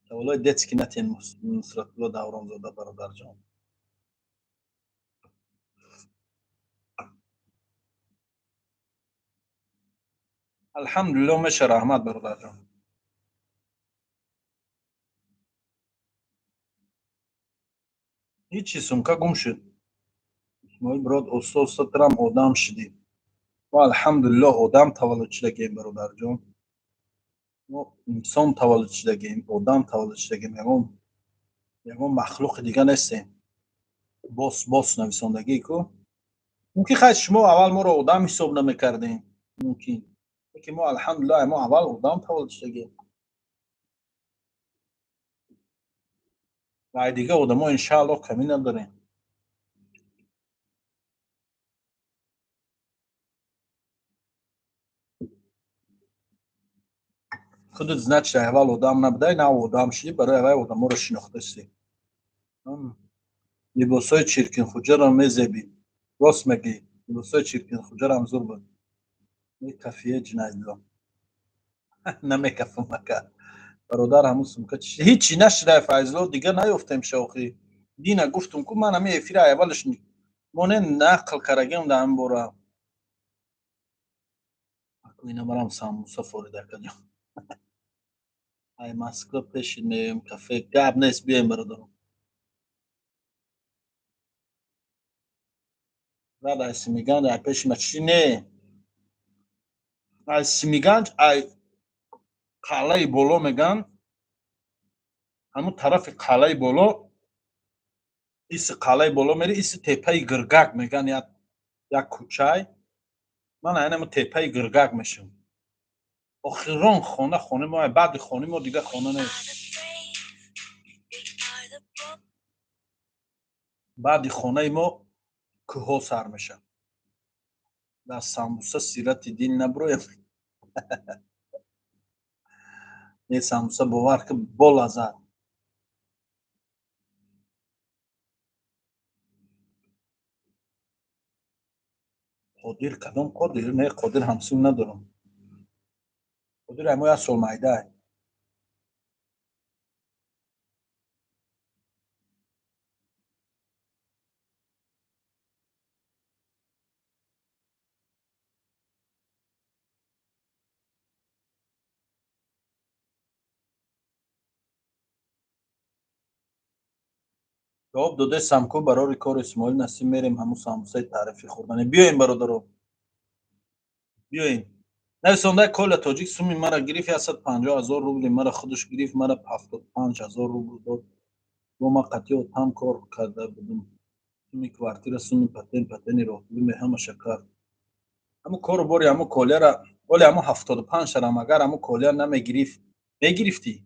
Саволои детский натен. Нусратулло Давронзода, бародарҷон, алҳамдулилло, меша. Раҳмат, бародарҷон. Ҳичи, сумка гум шуд. Исмоил брод, оста оста трам одам шудӣ. Мо, алҳамдулилло, одам таваллуд шудагем, бародарҷон. Мо инсон таваллуд шудагем, одам таваллуд шудагем, ягон махлуқи дига нестем. Бос бос нависондагӣ ку мумкин. Хай, шумо аввал моро одам ҳисоб намекардем мумкин, лекин мо, алҳамдулилло, мо аввал одам таваллуд шудагем ва ай дига одамо, иншааллоҳ, камӣ надорем. Худат, значит, аввал одам набудай, нав одам шудӣ, барои аввал одаморо шинохтасӣ. Либосҳои Чиркинхуҷаро мезебӣ. Рост мегӯӣ, либосҳои Чиркинхуҷарам зур буд. Мекафие, ҷинаятдо? Намекафам, ака. Бародар, ҳамун сумка чи? Ҳичи нашуда, Файзло, дига наёфтем шохӣ. Дина гуфтум ку, ман ҳамин эфири аввалаш моне нақл карагем дар ҳамин бора. Ина барам самбуса форида, акаҷон. Ай Москва пеши меоем кафе. Гап нест, биёем, бародарон. Рад ай Симиганҷ, ай пеши ма чи не, ай Симиганҷ, ай қалъаи боло меган, ҳамун тарафи қалъаи боло, иси қалъаи боло мери, иси тепаи Гиргак меган, як кӯчай. Ман айнамо тепаи Гиргак мешавам. Охирон хона хонаи мо, баъди хонаи мо дига хона нест. Баъди хонаи мо кӯҳҳо сар мешавад. Дар самбуса сирати дил набуроям. Не, самбуса, бовар ки, бо лаззат. Қодир? Кадом Қодир? Не, Қодир ҳамсин надорам. Қодир ай мо як сол майдай. Ҷавоб додаи самку барори кор. Исмоил Насим, мерем ҳамун самбусаи таърифӣ хӯрдане. Биёем, бародаро, биёем. Нависондаи Коля Тоҷик: суми мара гирифт, 150 000 рубли мара худаш гирифт, мара 75 000 рубл дод. Бо ма қатъи отам кор карда будум, суми квартира, суми патент, патени роҳпулӣ, ҳамаша кард. Ҳамун кору бори ҳамун Коляра, оли ҳамун 75 шарам, агар ҳамун Коля намегирифт, мегирифтӣ?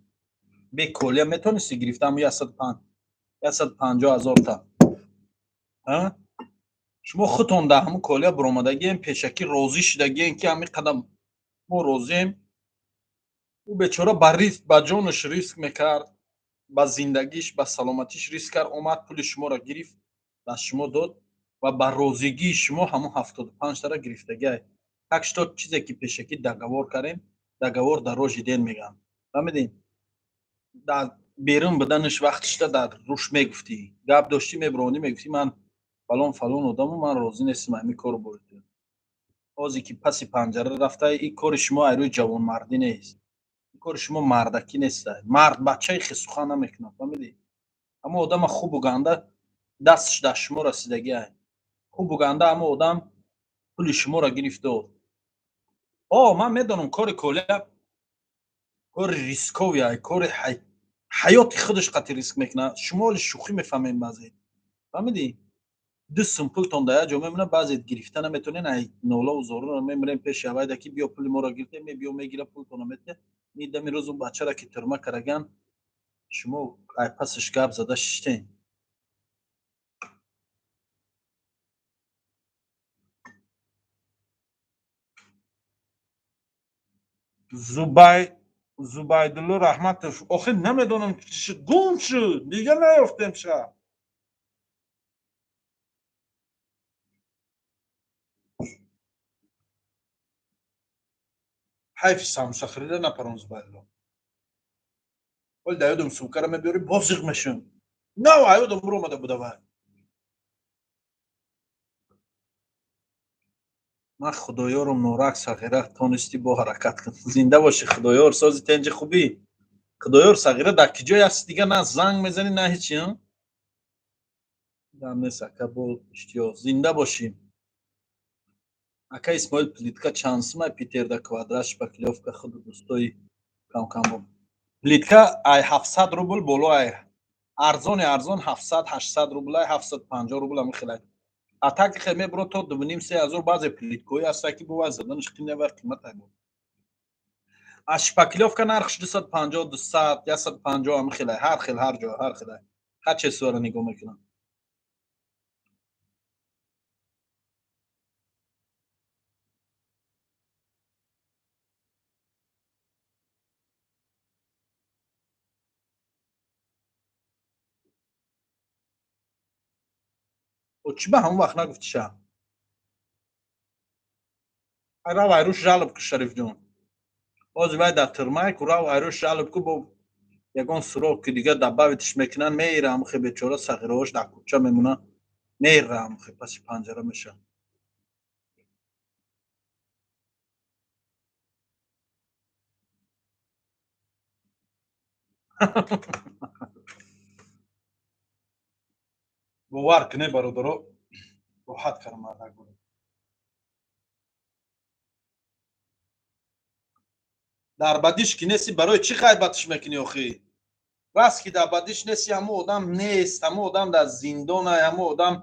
Бе Коля метонисти гирифта ҳамун 150 000 та? Шумо худтон дар ҳамун Коля буромадагием, пешакӣ розӣ шудагием, ки ҳамин қадам мо розием. Ӯ бечора ба риск, ба ҷонаш риск мекард, ба зиндагиш, ба саломатиш риск кард, омад, пули шуморо гирифт, ба шумо дод ва ба розигии шумо ҳамун 75 тара гирифтагиай. Так что чизе ки пешакӣ договор кардем, договор дороже ден мегӯянд, фаҳмидем? Дар берун буданаш вақтишта дар руш мегуфтӣ, гап доштӣ, мебуронӣ, мегуфтӣ: ман фалон фалон одаму, ман розӣ нестам ҳамин кору бориту. Ҳозе ки паси панҷара рафта, ин кори шумо айрӯи ҷавонмардӣ нест, ин кори шумо мардакӣ нест. Мард бачаи хисухан намекунад, фаҳмидӣ? Ҳамон одама хубу ганда дасташ дар шумо расидагиай. Хубу ганда ҳамон одам пули шуморо гирифт, дод. О, ман медонам, кори Коля кори рисковый, кори ҳаёти худаш қатъи риск мекунад. Шумо оли шӯхӣ мефаҳмем баъзе, фаҳмидӣ? 2 сум пултон дар як ҷо мемонад, баъзе гирифта наметонен, ай нолаву зоруро мемирем пеши авайда, ки биё, пули моро гирифте, мебиё, мегира, пултонро мете. Ни дами рӯзу бачара ки тюрьма караган, шумо ай пасаш гап зада шиштен. Зубай Зубайдулло Раҳматов, охир намедонам чӣ шуд, гум шуд, дига наёфтем ша. Ҳайфи самсахрида напарон, Зубайдулло. Оли дар ёдам сумкара мебиёри, боз зиқ мешавам. Нав аёдам буромада буда вай. Ман Худоёрум, норак сағира, тонистӣ бо ҳаракат кун. Зинда бошӣ, Худоёр, сози тенҷи хубӣ. Худоёр сағира, дар ки ҷой ҳасти, дига на занг мезанӣ, на ҳечи, гам нест, ака, бо иштиёқ. Зинда бошӣ. Ака Исмоил, плитка чанд сумай Питерда, квадрат, шпаклёвка, худу дӯстои камкам бо. Плитка ай 700 рубл боло, ай арзони арзон 700, 800 рубл, ай 750 рубл ами хелай. А так хе мебро то 2,5, 3 ҳазор. Баъзе плиткаҳое ҳаста, ки бо вай заданаш қимат ва қимат ай бо. А шпаклёвка нархш 250, 200, 150 ами хелай, ҳар хел, ҳар ҷо ҳар хелай. Ҳар чизро нигоҳ мекунам. Чӣ ба ҳамон вақт нагуфтиша? Рав, айрӯш жалоб ку, Шарифҷон. Ҳозир вай дар тюрьмай ку, рав, айрӯш жалоб ку, бо ягон срок ки дига добавить ш мекунанд, меира амхе бечора сағираҳош дар кӯча мемона, меира амхе паси панҷара меша. Бовар кунед, бародаро, роҳат кардам мардак. Дар бадиш ки неси, барои чӣ ғайбатш мекунӣ охӣ? Раст ки дар бадиш неси, ҳамо одам нест, ҳамо одам дар зиндона, ҳамо одам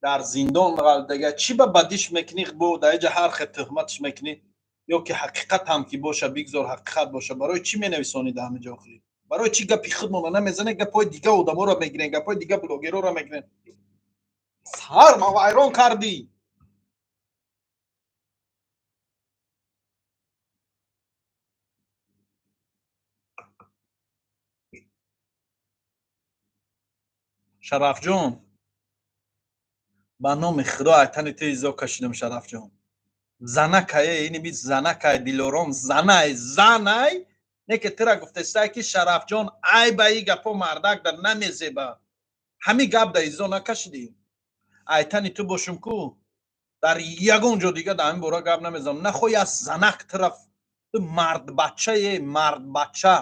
дар зиндон ғалтага. Чӣ ба бадиш мекунӣ? Бо дар иҷа ҳар хел туҳматш мекунӣ, ё ки ҳақиқат ҳам ки боша, бигзор ҳақиқат боша, барои чӣ менависонӣ дар ҳамин ҷо охӣ? Барои чӣ гапи худмонро намезанед, гапҳои дига одаморо мегирен, гапҳои дига блогерора мегирен? Сар ма вайрон кардӣ. Шарафҷон, ба номи Худо, айтани ту изо кашидам, Шарафҷон. Занакае ини би, занакай Дилором, занай, занай не ки тура гуфтестай, ки Шарафҷон, ай ба и гапо мардак дар намезеба. Ҳамин гап да изо накашидӣ. Айтани ту бошум ку, дар ягон ҷо дига дар ҳамин бора гап намезанам. Нахоҳи аз занак тараф, ту мардбачае, мардбача.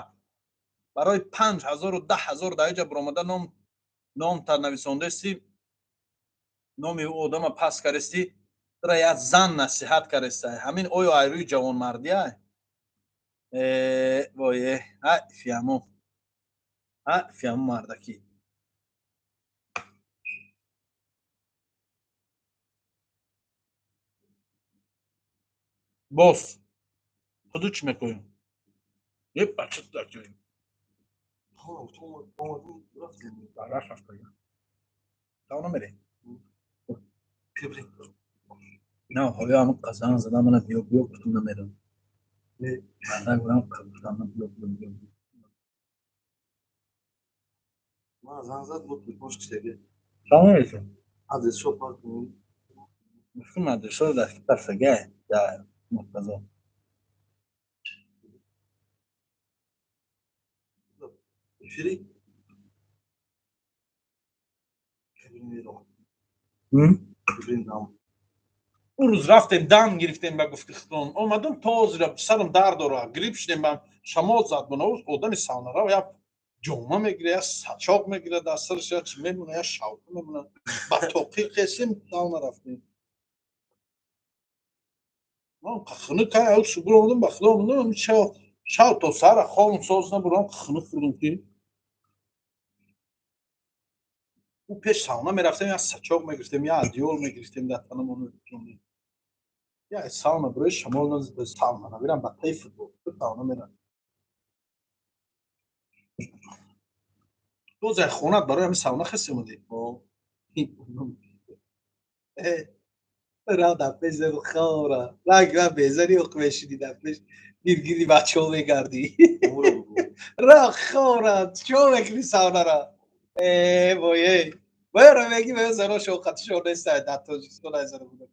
Барои 5000-у 10 000 дар иҷа биромада ном номта нависондаисти, номи ӯ одама пас кардистӣ, тура як зан насиҳат кардистай. Ҳамин оё ай рӯи ҷавонмардиай? Вое, ҳа фиамо, ҳа фиамо мардакӣ. Боз худу чӣ мекунем? Е бача, дар ҷои рафта намере. На, ҳоё ҳамн қазан зада мана, биё, биё гуфтум, намерам. Мардак бурам гуфтам, биё, биё, биё. Занг зад, бо телефонш киштаги. Салом алейкум. Адресшо пас. Мумкин адресшо дар пасага дар Муртазо. Эфири? Кабинет дам. Он рӯз рафтем, дам гирифтем, ба гуфти худон омадам, то ҳозира сарам дард дорад, грипп шудем, ба шамол зад мана. Одами савнарав як ҷома мегира, як сачоқ мегира дар сараш, як чи мемона, як шавқа мемона. Ба тоқӣ қесем, савна рафтем. Ман хунук субур омадам, ба худо омадам, шав то сара хобам соз набурам, хунук хӯрдам, ки ӯ пеш сауна мерафтем, як сачоқ мегирифтем, як одеяло мегирифтем, дар танамон. Я сауна барои шамол, сауна набирам, ба таи футбол. Сауна мерам. Боз як хонат барои ҳамин сауна хест омадӣ? Ра дар пеш заду хора. Ранг ра безани оқ мешиди дар пеш гиргири бачаҳо мегардӣ. Ра хора, чо мекунӣ саунара? Э, вой, э. Вайро меги вай зано шоқатишон нест дар Тоҷикистон ай зано буда.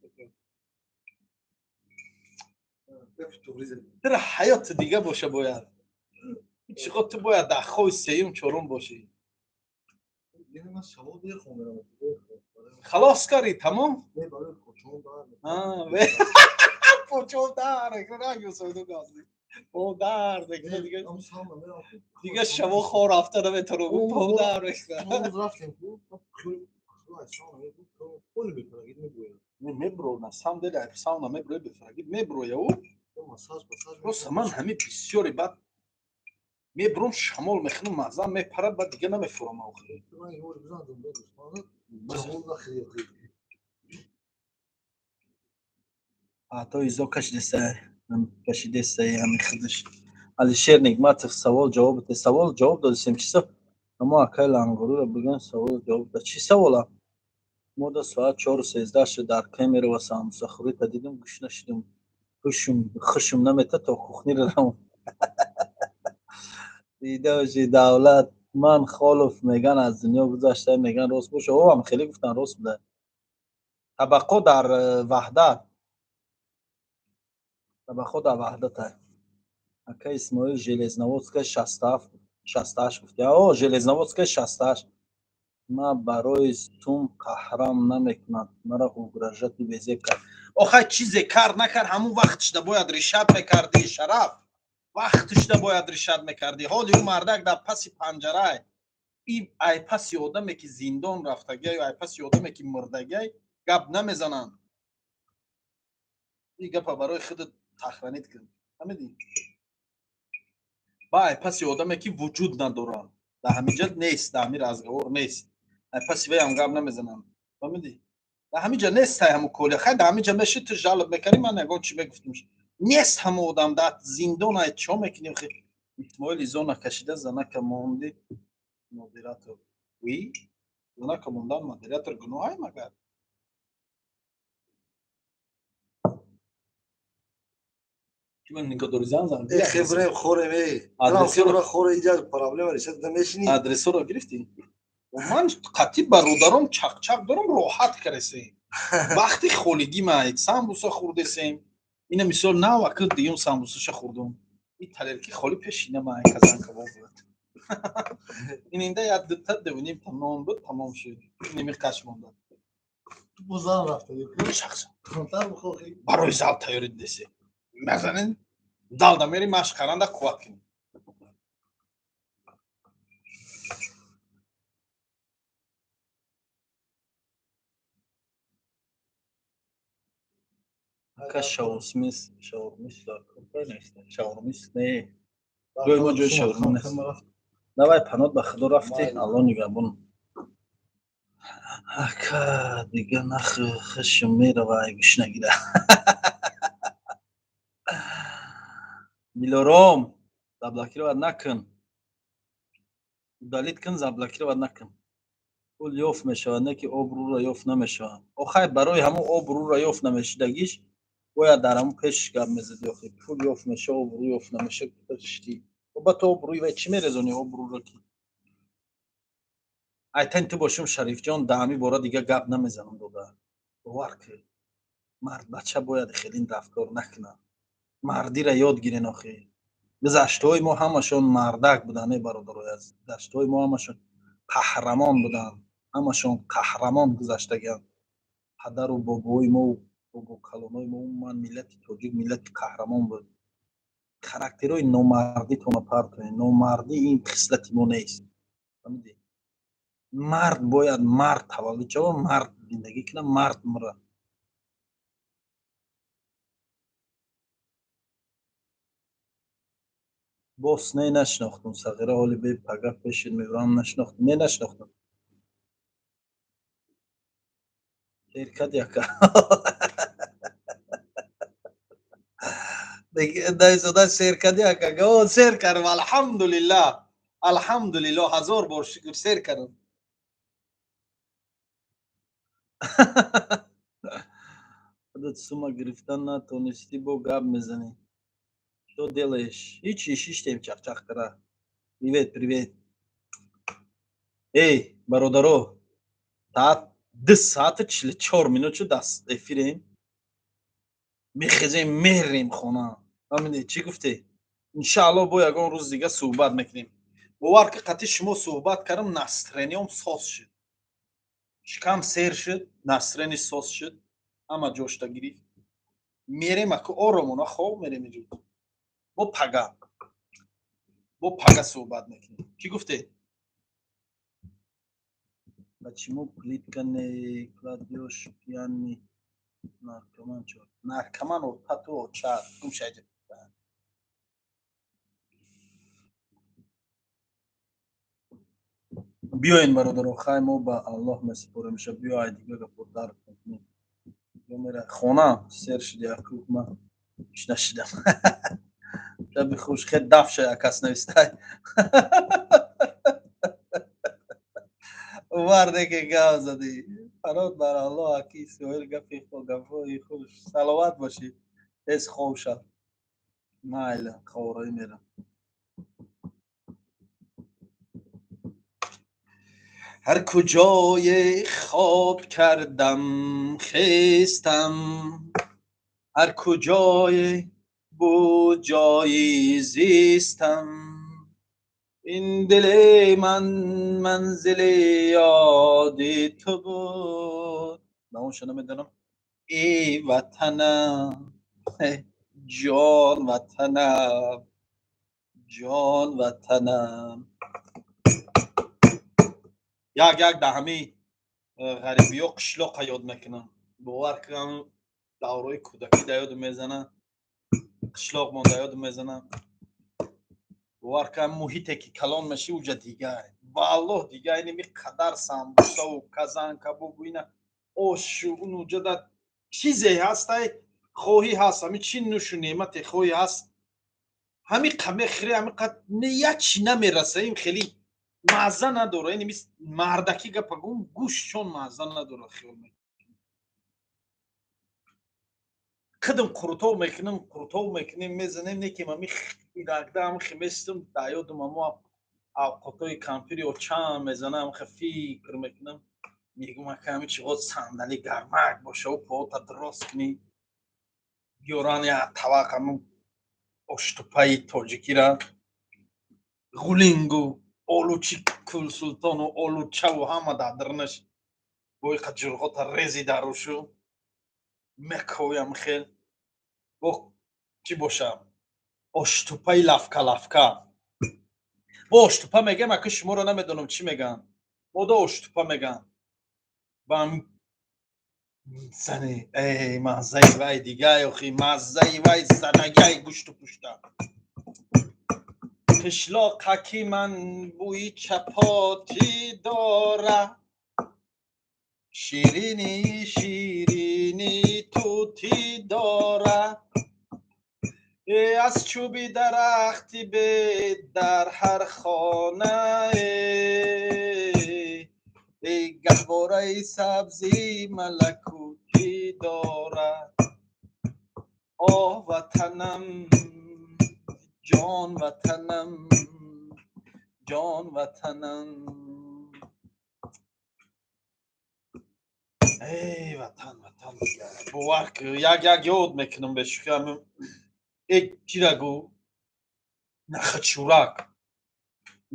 Тра ҳаёт дига боша бояд. Чиқо ту бояд дар хови сеюм чорум бошӣ. Халос кардӣ, тамом? Почом дар дар дига шаво хор рафта наметавонам, по дар. Мебро, на самом деле сауна меброи, бефрагид меброя ӯ. Просто ман ҳамин бисёре баъд мебром, шамол мехӯрам, маззам мепарад, баъд дига намефурам охир. Ҳатто изо кашидеса, кашидеса ҳами худаш. Алишер Нигматов, савол ҷавоб, савол ҷавоб додисем. Чӣ? Амо акай лангориро бигӯем, савол ҷавоб да. Чӣ савола? Мо да соат 4:13 шуд, дар Кемерово самбусахӯрита дидум, гӯш нашидум, хушум хушум намета то кухнира равам. Дида бошӣ, давлат ман Холов меган аз дунё гузашта, меган, рост боша? Ом хеле гуфтан, рост буда. Табақо дар Ваҳдат, табақо дар Ваҳдата. Ака Исмоил, Железноводская 67, 68 гуфти. О, Железноводская 68. Ма барои сум қаҳрам намекунад, мара угрожать безеб кард. Охай, чизе кард накард, ҳамун вақтишда бояд решать мекардӣ, Шараф. Вақтишда бояд решать мекардӣ. Ҳоли ӯ мардак дар паси панҷарай. И ай паси одаме ки зиндон рафтагиай, ай паси одаме ки мурдагиай, гап намезананд. И гапа барои худат сохранить кун, фаҳмидӣ? Ба ай паси одаме ки вуҷуд надорад, дар ҳаминҷа нест, дар ҳамин разговор нест, ай паси ваям гап намезананд, фаҳмидӣ? Дар ҳаминҷа нест ай ҳамун коля. Хай, дар ҳаминҷа мешид, ту жалоб мекардӣ, ман ягон чӣ мегуфтум. Нест ҳамун одам, дар зиндон ай, чо мекунем? Исмоил, изо накашида занака монди модератор. Ви занака мондан модератор гуноҳай магар? Нигоҳ дори, зан зан. Хебрем хорем, эй. Хоре иҷа проблема решать намешини. Адресоро гирифтӣ? Ман қатъи бародаром чақчақ дорам, роҳат каресем. Вақти холигӣ ма самбуса хӯрдесем. Ина мисол нав ака дуюм самбусаша хӯрдум. И тарелки холӣ пешина ма казан кабоб буд. Ин инда як дута дувним та нон буд, тамом шуд. Ними қаш монда. Бозан рафта. Барои зал тайёрӣ дидесе. Мазанин залда мери машқ каранда қувват кунӣ. Ака, шаурмис, шаурмис, шаурмис не. Ҷои мо ҷои шаурма нест. Давай, панот ба худо рафтӣ, Алло нигаҳбон. Ака, дига нах хушм мерава ай гушнагида. Дилором, заблокировать накун. Удалить кун, заблокировать накун. Пул ёфт мешавад, не ки обрӯро ёфт намешавад. Охай, барои ҳамун обрӯро ёфт намешидагиш бояд дар ҳамун пеш гап мезадӣ. Охи, пул ёфт мешава, обрӯ ёфт намешава, шти. Ба ту обрӯи вай чӣ мерезонӣ, обрӯро ки? Айтани ту бошум, Шарифҷон, дар ҳамин бора дига гап намезанам, дода. Бовар кун. Мард бача бояд хелин рафтор накунад. Мардира ёд гирен охи. Гузаштаҳои мо ҳамашон мардак буданд, э бародарои азиз. Гузаштаҳои мо ҳамашон қаҳрамон буданд. Ҳамашон қаҳрамон гузаштагианд. Падару бобои мо, бобокалонои мо, умуман миллати тоҷик миллати қаҳрамон буд. Характерҳои номардитонро партоед. Номардӣ ин хислати мо нест. Фаҳмидӣ? Мард бояд мард таваллуд шава, мард зиндагӣ кунад, мард мурад. Бос не, нашинохтум, Сағира, ҳоли бе пага пешит мебурам, нашинохтум, не, нашинохтум. Тер кади, ака. Дайзода сер кардӣ, ака? Сер кардам, алҳамдулиллаҳ, алҳамдулиллоҳ, ҳазор бор шукр, сер кардам. Худат сума гирифтан натонистӣ, бо гап мезанӣ. Что делаешь? Ҳичи, шиштем, чақчақ кара. Привет, привет. Эй, бародаро, саат 2 саату 44 минут шуд, даст эфирем. Мехезем, мерем хона. Фаҳмидед, чӣ гуфте? Иншаалло, бо ягон рӯз дига суҳбат мекунем. Бовар ки, қатъи шумо суҳбат кардам, настроениям соз шуд, шикам сер шуд, настроение соз шуд, ҳама ҷошта гирифт. Мерем аку, оромона хоб мерем иҷо. Бо пага суҳбат мекунем. Чӣ гуфте? Почему плитка не кладёшь, пьяный наркоман? Чо наркоман? Отату очат гум шайҷа. Биёен, бародаро, хай, мо ба Аллоҳ месупоремша. Биё, ай дига гапо дар мекунем. Мера хона, сер шуди, аку, ма иш нашидам. Шаби хуш, хел даф шай, акас навистай. Варде ки гап задӣ. Фарод бар Аллоҳ, аки Исроил, гапи гапҳои хуш, саломат бошӣ, тез хоб шав. Майла, ховроӣ мерам. Ҳар куҷое хоб кардам, хестам, ҳар куҷое буд ҷои зистам, ин дили ман манзили ёди ту буд. Давомша намедонам. Эй ватанам, ҷон ватанам, ҷон ватанам. Як як дар ҳамин ғарибиҳо қишлоқа ёд мекунам. Бовар кунам, давраи кӯдакӣ да ёдум мезанам, қишлоқмон да ёдум мезанам. Бовар кунам, муҳите ки калон мешӣ, уҷа дигар, валлоҳ, дигар. Инами қадар самбусаву казан кабобу ина ошу унуҷа да чизе ҳастай, хоҳӣ ҳаст, ҳами чӣ нӯшу неъмате хоҳӣ ҳаст. Ҳами қа мехӯри, ҳами қа як чи намераса, ин хеле мазза надора. Ин мардакӣ гапа гум, гӯшт чон мазза надора. Хиёл мекунам, қидм қурутов мекунам, қурутов мекунем, мезанем, некем ами инакда ам химестум, да ёдум амо авқотҳои кампири очам мезанам, хе фикр мекунам, мегум, ака, ами чиғо сандали гармак бошаву пота дурост кунӣ, биёран як тавақ ҳамун оштупаи тоҷикира, ғулингу олучи кулсултону олучаву ҳама дар дарунаш, боиқа ҷурғота рези дарушу мекоям, хел бо чӣ боша, оштупаи лавка лавка. Бо оштупа мегӯям, ака, шуморо намедонам чӣ мегӯям, мода оштупа мегӯям. Ба зани, эй, маззаи вай дигай, охи, маззаи вай задагай гӯшту пушта. Қишлоқаки ман бӯи чапотӣ дора, ширини ширини тутӣ дора, аз чӯби дарахти бед дар ҳар хонае гаҳвораи сабзи малакутӣ дорад. Оҳ, ватанам, ҷон ватанам, ҷон ватанам. Эй ватан, ватан. Бовар, як як ёд мекунам, бешӯхӣ. Э, чира гӯ, нахудшӯрак,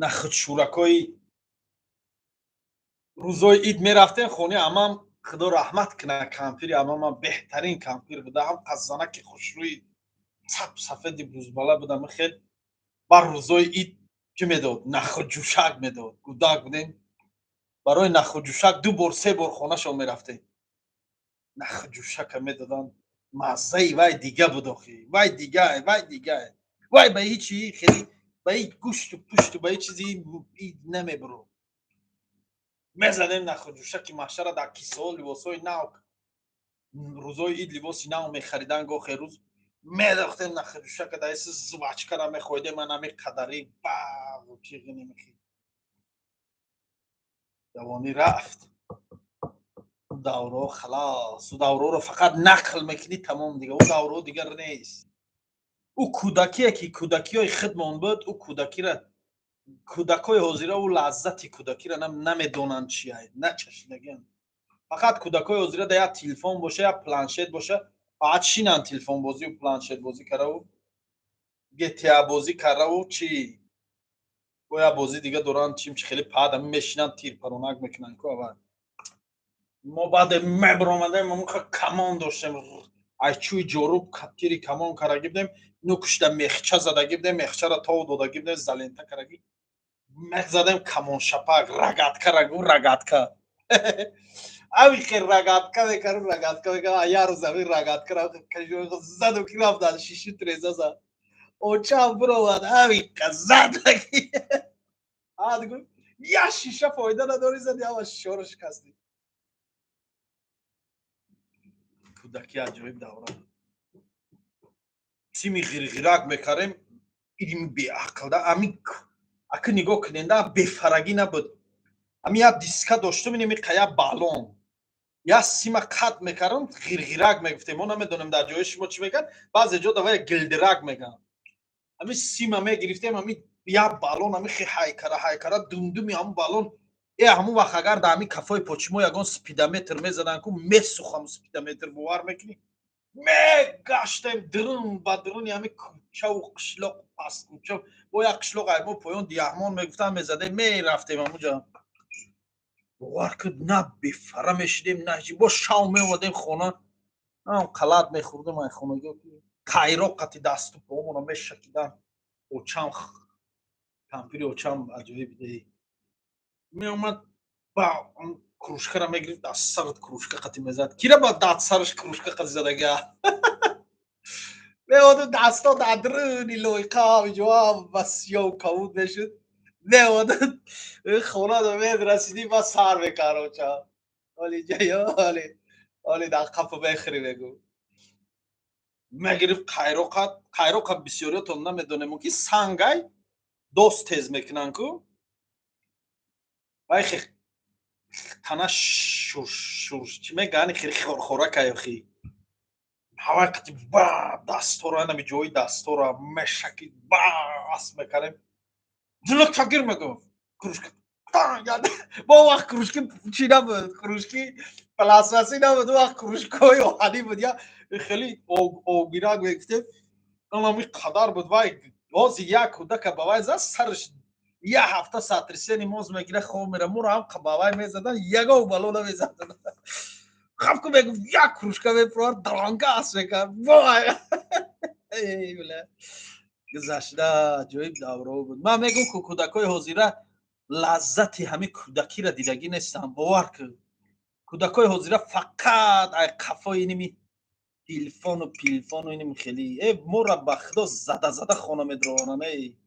нахудшӯракҳои рӯзои ид мерафтем хонаи амам, худо раҳмат кунад, кампири амамам беҳтарин кампир буда, ҳам қаззанаки хушрӯи сап сафеди бузбала буда. Мехел бар рӯзои ид чӣ медод? Нахуджӯшак медод. Кӯдак будем, барои нахуджӯшак ду бор, се бор хонашон мерафтем. Нахуджӯшака медоданд, маззаи вай дига буд, охи, вай дига, вай дига, вай ба ҳичи хеле, ба ҳеҷ гӯшту пушту, ба ҳеҷ чизи намебурд. Мезанем нахуджӯшаки маҳшара дар кисаҳо, либосҳои нав. Рӯзои ид либоси нав мехаридан, гохе рӯз Медохтем нахрӯшака даиси жвачкара мехоҳидем, ман ами қадари бағу чиғи немихи. Ҷавонӣ рафт. Давро халос, ӯ давроро фақат нақл мекунӣ, тамом, дига ӯ давро дигар нест. Ӯ кӯдакие ки кӯдакиҳои худмон буд, ӯ кӯдакира кӯдакҳои ҳозира ӯ лаззати кӯдакира намедонанд чия, начашидагианд. Фақат кӯдакҳои ҳозира да як телефон боша, як планшет боша, фақат шинанд телефонбозию планшетбозӣ караву GTA бозӣ караву чӣ бо як бозӣ дига доранд, чим чи хеле паъд ами мешинанд, тирпаронак мекунанд ку. Аввал мо баъде мебиромадем, мо камон доштем, ай чӯи ҷоруб тири камон карагӣ будем, нукушда мехча задагӣ будем, мехчаро тов додагӣ будем, залента карагӣ мех задем, камоншапак, рогатка рагу, рогатка ами хе рогатка мекардем, рогатка мекардем. А як рӯз ами рогаткара заду ки рафтан шиши треза зад, очам биромад, ами зад, ад гуфт, як шиша фоида надори, зади, ама шишаро шикастӣ. Кӯдакӣ аҷоиб давра. Сими ғирғирак мекардем, илми беақлда ами аки нигоҳ куненда, бефарагӣ набуд. Ами як диска доштум, инеми қа балон, як сима қат мекардам, ғирғирак мегуфтем. Мо намедонем, дар ҷои шумо чӣ мегӯянд, баъзе ҷо давай гилдирак мегӯянд. Ами сима мегирифтем, ами як балон, ами хе ҳайкара ҳайкара, думдуми ҳамун балон. Э, ҳамун вақт агар дар ҳамин кафои почимо ягон спидометр мезадан ку, месухам спидометр, бовар мекунӣ? Мегаштем дурун ба дуруни ҳами кӯчаву қишлоқ, пасткӯча, бо як қишлоқ ай мо поён Диаҳмон мегуфтам, мезадем, мерафтем ҳамунҷа. Бовар кун, на бефара мешидем, на бо шав меомадем хона, ам қалат мехӯрдем ай хонагиҳо, қайроқ қати дасту поомона мешакидан. Очам, кампири очам аҷоиб идаи меомад, ба кружкара мегирифт, аз сарат кружка қати мезад. Кира ба дад сараш кружка қати задага меомаду дасто дар дуруни лойқа ҷоам ба сиёв кабуд мешуд. Меомаду хонада мерасидӣ, ба сар мекард оча: оли ҷаё, оли оли дар қафо мехӯрӣ, мегӯ. Мегирифт қайроқа. Қайроқа бисёриётон намедонем, ки сангай дост тез мекунанд ку, вай хе тана шур шур чӣ мегӯянд, хеле хорхоракай охи, ҳавай қати ба дастора, нами ҷои дастора мешакид, ба асп мекардем, дила тагир мегуфт, кружка бо вақт кружки чӣ набуд, кружки пластмассӣ набуд, вақт кружкаҳои оҳанӣ буд, я хеле огирак мегуфтем, анами қадар буд. Вай ҳозир як кӯдака ба вай зад, сараш як ҳафта сотрясение мозг мегира, хоб мера. Моро ҳам ба вай мезадан, ягон бало намезадан. Хаб ку, мегуфт, як кружка мепурад, дранга аст мекард. Вой, гузашта аҷоиб давро буд. Ман мегӯм, ку кӯдакҳои ҳозира лаззати ҳамин кӯдакиро дидагӣ нестам, бовар кун. Кӯдакҳои ҳозира фақат ай қафои иними телефону пилфону иними хели. Э, моро ба худо зада зада хона медроронанд. Эй,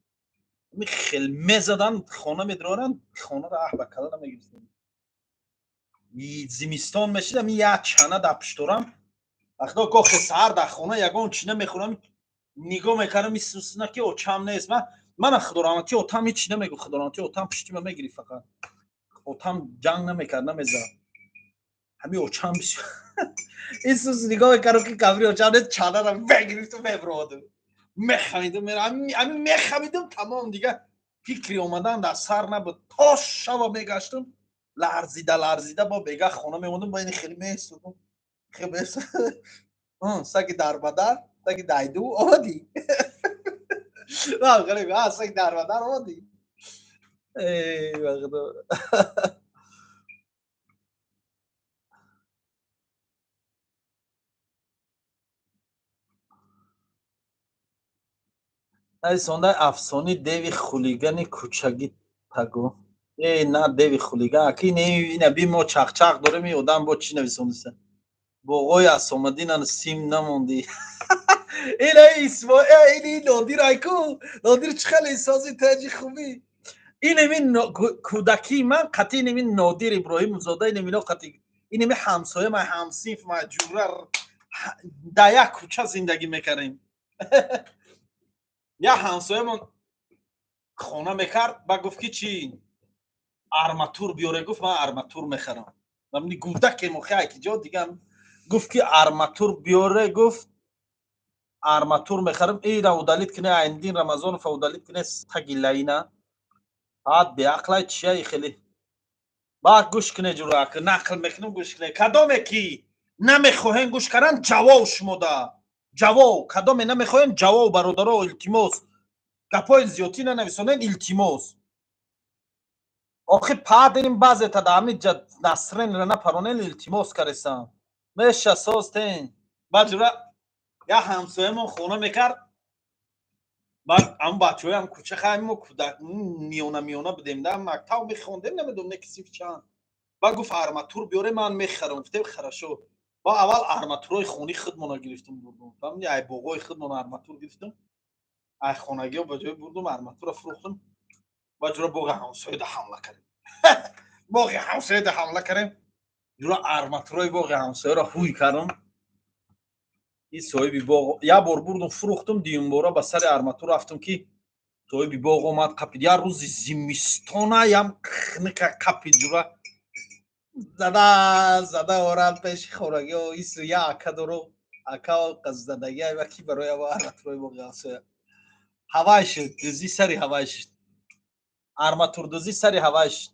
ми хел мезадан, хона медроронанд, хонаро аҳ ба кала намегирифтем. Зимистон мешид, ами як чана дар пушторам, вақто гохе саҳар дар хона ягон чи намехӯрам, нигоҳ мекардам, исусна ки очам нест. Ман мана худораҳматӣ отам ҳеч намегуфт, худораҳматӣ отам пуштима мегирифт, фақат отам ҷанг намекард, намезад. Ҳами очам бисёр исус нигоҳ мекардам, ки кабри очам нест, чанара мегирифту мебуродум, мехамидум, ами мехамидум, тамом, дига фикри омадан дар сар набуд. То шава мегаштум, ларзида ларзида, бо бега хона мемондум, бо ини хеле месудум, саги дарбадар, саги дайду омадӣ, саги дарбадар омадӣ. Эй, ба худо. Сондай афсони деви хулигани кӯчагӣ тагу. Э, на, деви хулиган аки не, ина би, мо чақчақ дорем. И одам бо чӣ нависониста? Боғои Асомадинан сим намондӣ. Ина исмоил, ини Нодир, айку Нодир, чӣ хеле сози таҷи хубӣ. Инами кӯдакии ман қатъи инами Нодир Иброҳимзода, инамино қатъи инами ҳамсоя ман, ҳамсинф ман, ҷура, дар як кӯча зиндагӣ мекардем. Як ҳамсоямон хона мекард, ба гуфт ки чи арматур биёре, гуфт ман арматур мехарам. Гудакем охи, ки ҷо дигам, гуфт ки арматур биёре, гуфт арматур мехарам. Ира удалить кне, Айндин Рамазонов удалить кне, таги лаина ад беақлай чия хеле. Баъд гӯш кне, ҷура нақл мекунам, гӯш кне. Кадоме ки намехоҳем гӯш кардан, ҷавоб шумода ҷавоб. Кадоме намехоҳем, ҷавоб. Бародаро, илтимос, гапҳои зиёдтӣ нанависонед, илтимос. Охи падерим баъзета да ҳамиҷа насренра напаронен, илтимос каресам. Меша созтен. Баъд ҷура як ҳамсоямон хона мекард, баъд ҳам бачаҳоям кӯча, хай мо кӯдак миёна миёна будем да, мактаб мехондем, намедонам не ки синф чанд. Баъд гуфт арматур биёре, ман мехарам. Гуфтем хорошо. Ба аввал арматурҳои хони худмона гирифтум, бурдум, фаҳмиди, ай боғои худмона арматур гирифтум, ай хонагиҳо ба ҷой бурдум, арматура фурӯхтум. Ба ҷура боғи ҳамсояда ҳамла кардем, боғи ҳамсояда ҳамла кардем, ҷура арматурҳои боғи ҳамсояро ҳуй кардам. Ин соҳиби боғ як бор бурдум, фурӯхтум, дуюмбора ба сари арматур рафтум, ки соҳиби боғ омад, қапид. Як рӯзи зимистона ям хника қапид, ҷура зада зада орад пеши хонагиҳо. Ису я ака доро, ака задаги ва ки барои арматурҳои боғи ҳамсоя ҳавай шуд, дузӣ сари ҳавай шуд, арматурдузӣ сари ҳавай шуд.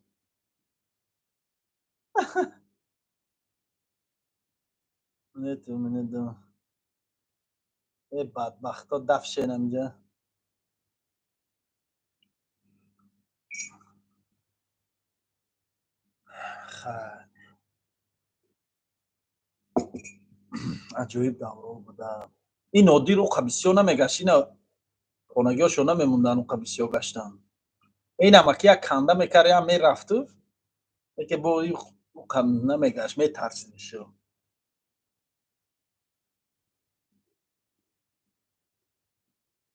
Э бадбахто, дафшен амҷа. Хай, аҷоиб давро буда. Ин Нодир уқа бисёр намегашт, ина хонагиҳошо намемондан, уқа бисёр гаштан. Ин амаки як канда мекард, ям мерафту, яке бо уқа намегашт, метарсидишо.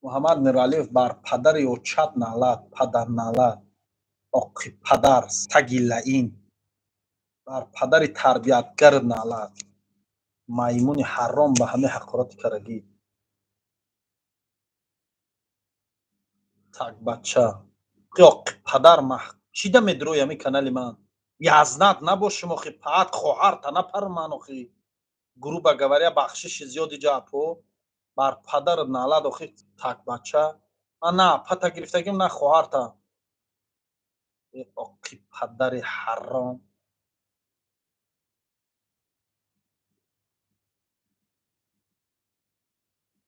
Муҳаммад Миралиев, бар падари очат налат, падар налат, оқи падар, саги лаин, бар падари тарбиятгар налат, маймуни ҳаром, ба ҳамаи ҳақорати карагӣ. Такбача, оқи падар, чида медрои ҳами канали ман? Язнат набошим охи, паат хоҳарта напар ман охи. Грубо говоря, бахшиши зиёди ҷапо, бар падар налад, охи такбача. Ман на пата гирифтагим, на хоҳарта. Оқи падари ҳаром.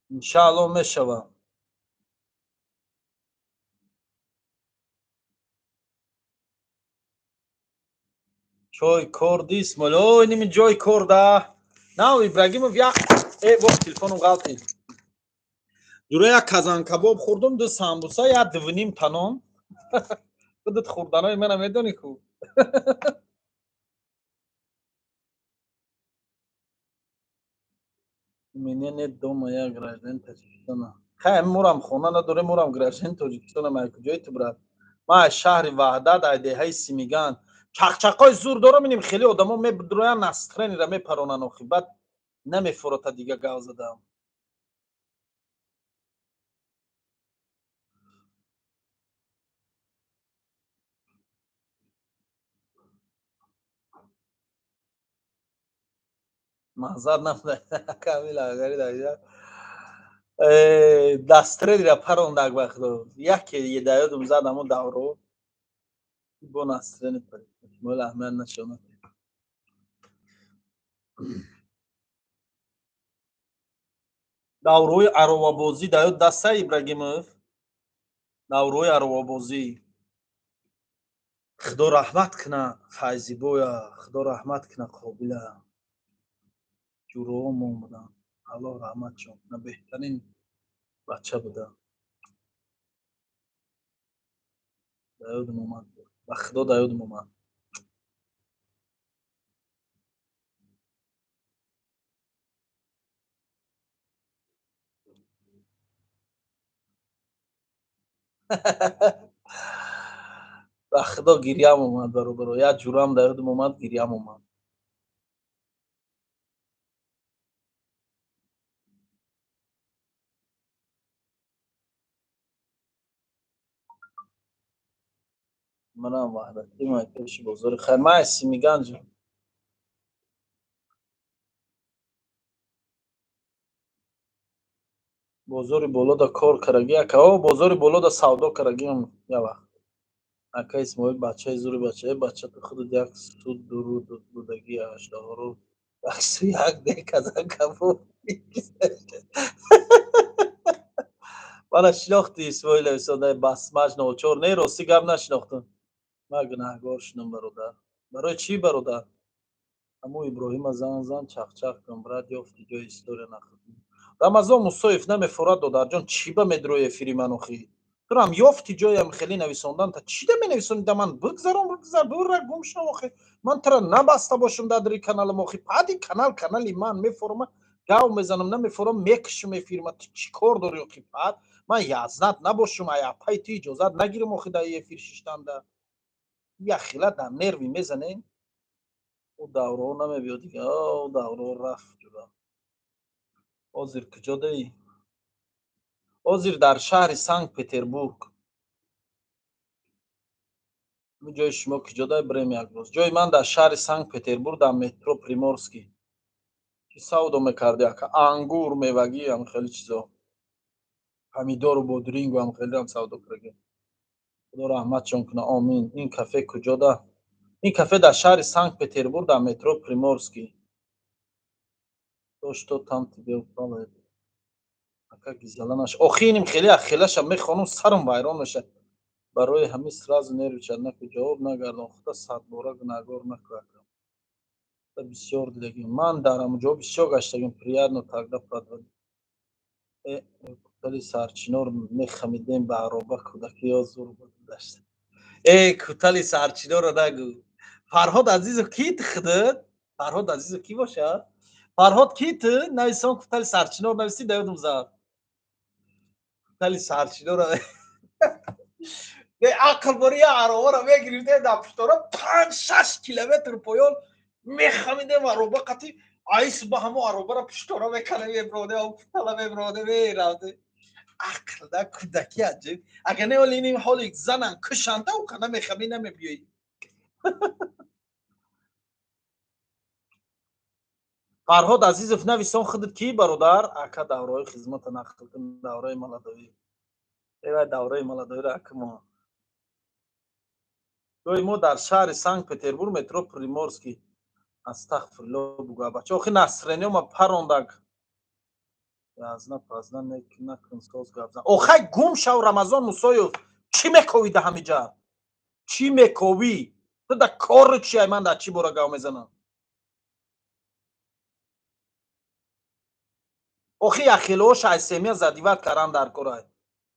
Иншаалло мешава. Чой корди, Исмоил? Ой, ними ҷой корда. Нав Ибрагимов як э во телефоном ғалтид. Ҷура як казанкабоб хӯрдум, ду самбуса, як дувним танон. Худат хӯрданои мана медонӣ ку. У меня нет дома, я гражданин Таджикистана. Хай, мурам хона надорем, мурам гражданин Тоҷикистона, ман куҷои ту, брат? Ман аз шаҳри Ваҳдат, аз деҳаи Симиган. Чақчақҳои зур дорам, иним хеле одамо медроян, настроениро мепаронанд охи, баъд намефурота дига гав задам. Маъзар намуда Камил Агари даҷа. Дастрелира парондак ба худо. Яке едаёдум зад ҳамон давро. Бо настрени парид. Моли аҳамият нашона. Даврои аровабозӣ даёд даста Ибрагимов. Даврои аровабозӣ. Худо раҳмат куна Файзибоя, Худо раҳмат куна Қобила. Ҷуроҳомон буданд. Аллоҳ раҳматшон куна, беҳтарин бача буданд. Даёдум омад. Ба Худо даёдум омад. Ба Худо гирьям омад, бародаро. Як ҷурам даёдум омад, гирьям омад. Манам Ваҳдатӣ, ман пеши бозори хайр, ман Симиганҷ. Бозори болода кор карагӣ, ака, о, бозори болода савдо карагиам як вақт. Ака Исмоил, бачаи зури бача, бача ту худат як суд дуруд будагӣ, аждаҳоро яксу як деказан кабоб. Мана шинохти Исмоил Ависондай басмач 04 не, рости гап нашинохтам. Ман гунаҳгор шудам, бародар. Барои чӣ, бародар? Ҳамун Иброҳима зан зан чахчах кун, брат, ёфти ҷои история нақл. Рамазон Мусоев намефорад, додарҷон, чӣ ба медрои эфири ман охи? Турам ёфти ҷоям хеле нависондан, та чӣ да менависонӣ да ман бигзарон, бигзар, бура гум шав охи. Ман тара набаста бошам дар дари каналам охи. Пади канал канали ман мефорам, гав мезанам, намефорам, мекушам эфирма. Ту чӣ кор дорӣ охи пад? Ман язнат набошам, ай апай ту иҷозат нагирам охи дар эфир шиштанда. Як хела дар нерви мезанем. Ӯ давраҳо намебиёд дига, ӯ давраҳо рафт ҷуда. Ҳозир куҷо даӣ? Ҳозир дар шаҳри Санкт Петербург. Ҷои шумо куҷо дай, бирем як рӯз? Ҷои ман дар шаҳри Санкт Петербург, дар метро Приморский. Чӣ савдо мекардӣ, ака? Ангур, мевагӣ, ам хеле чизо. Помидору бодрингу ам хеле ам савдо кардагӣ. Худо раҳматшон кунад, омин. Ин кафе куҷо да? Ин кафе дар шаҳри Санкт Петербург, дар метро Приморский. То что там тебе упало? Ака гизаланаш. Охи иним хеле ахелаша мехонам, сарам вайрон мешавад. Барои ҳамин сразу нервичад наку, ҷавоб нагардон, худо садбора гунаҳгор наку, ака. Бисёр дидагим. Ман дар ҳамон ҷо бисёр гаштагим, приятно тогда продвиг. Кутали сарчинор мехамидем ба ароба, кӯдакиё зур дашта. Э, кутали сарчинорро нагӯ. Фарҳод Азизов ки худат? Фарҳод Азизов кӣ бошад? Фарҳод ки ту? Нависон кутали сарчинор нависӣ, да ёдум зад. Кутали сарчинорро ақл бори я аробаро мегирифтем, дар пуштора 5-6 километр поён мехамидем ароба қати айс ба ҳамо аробаро пуштора мекардем, мебродем, кутала мебродем, мерафтем. Ақл да кӯдаки аҷиб. Агар не оли иним ҳоли занан кушанда уқа намехамӣ, намебиёӣ. Фарҳод Азизов, нависон худат кӣ, бародар? Ака, давраҳои хизмата нақл кун, давраи молодоӣ. Эвай, давраи молодоиро ака мо. Ҷои мо дар шаҳри Санкт Петербург, метро Приморский. Астағфирулло бугӯ, бача. Охи насрениёма парондак. Язна пазна накун, соз гап зан. Охай гум шав, Рамазон Мусоев. Чӣ мековӣ да ҳамиҷа? Чӣ мековӣ? Ту да кору чи ай, ман дар чӣ бора гав мезанам? Охи яхелоша ай семья задевать каран дар корай.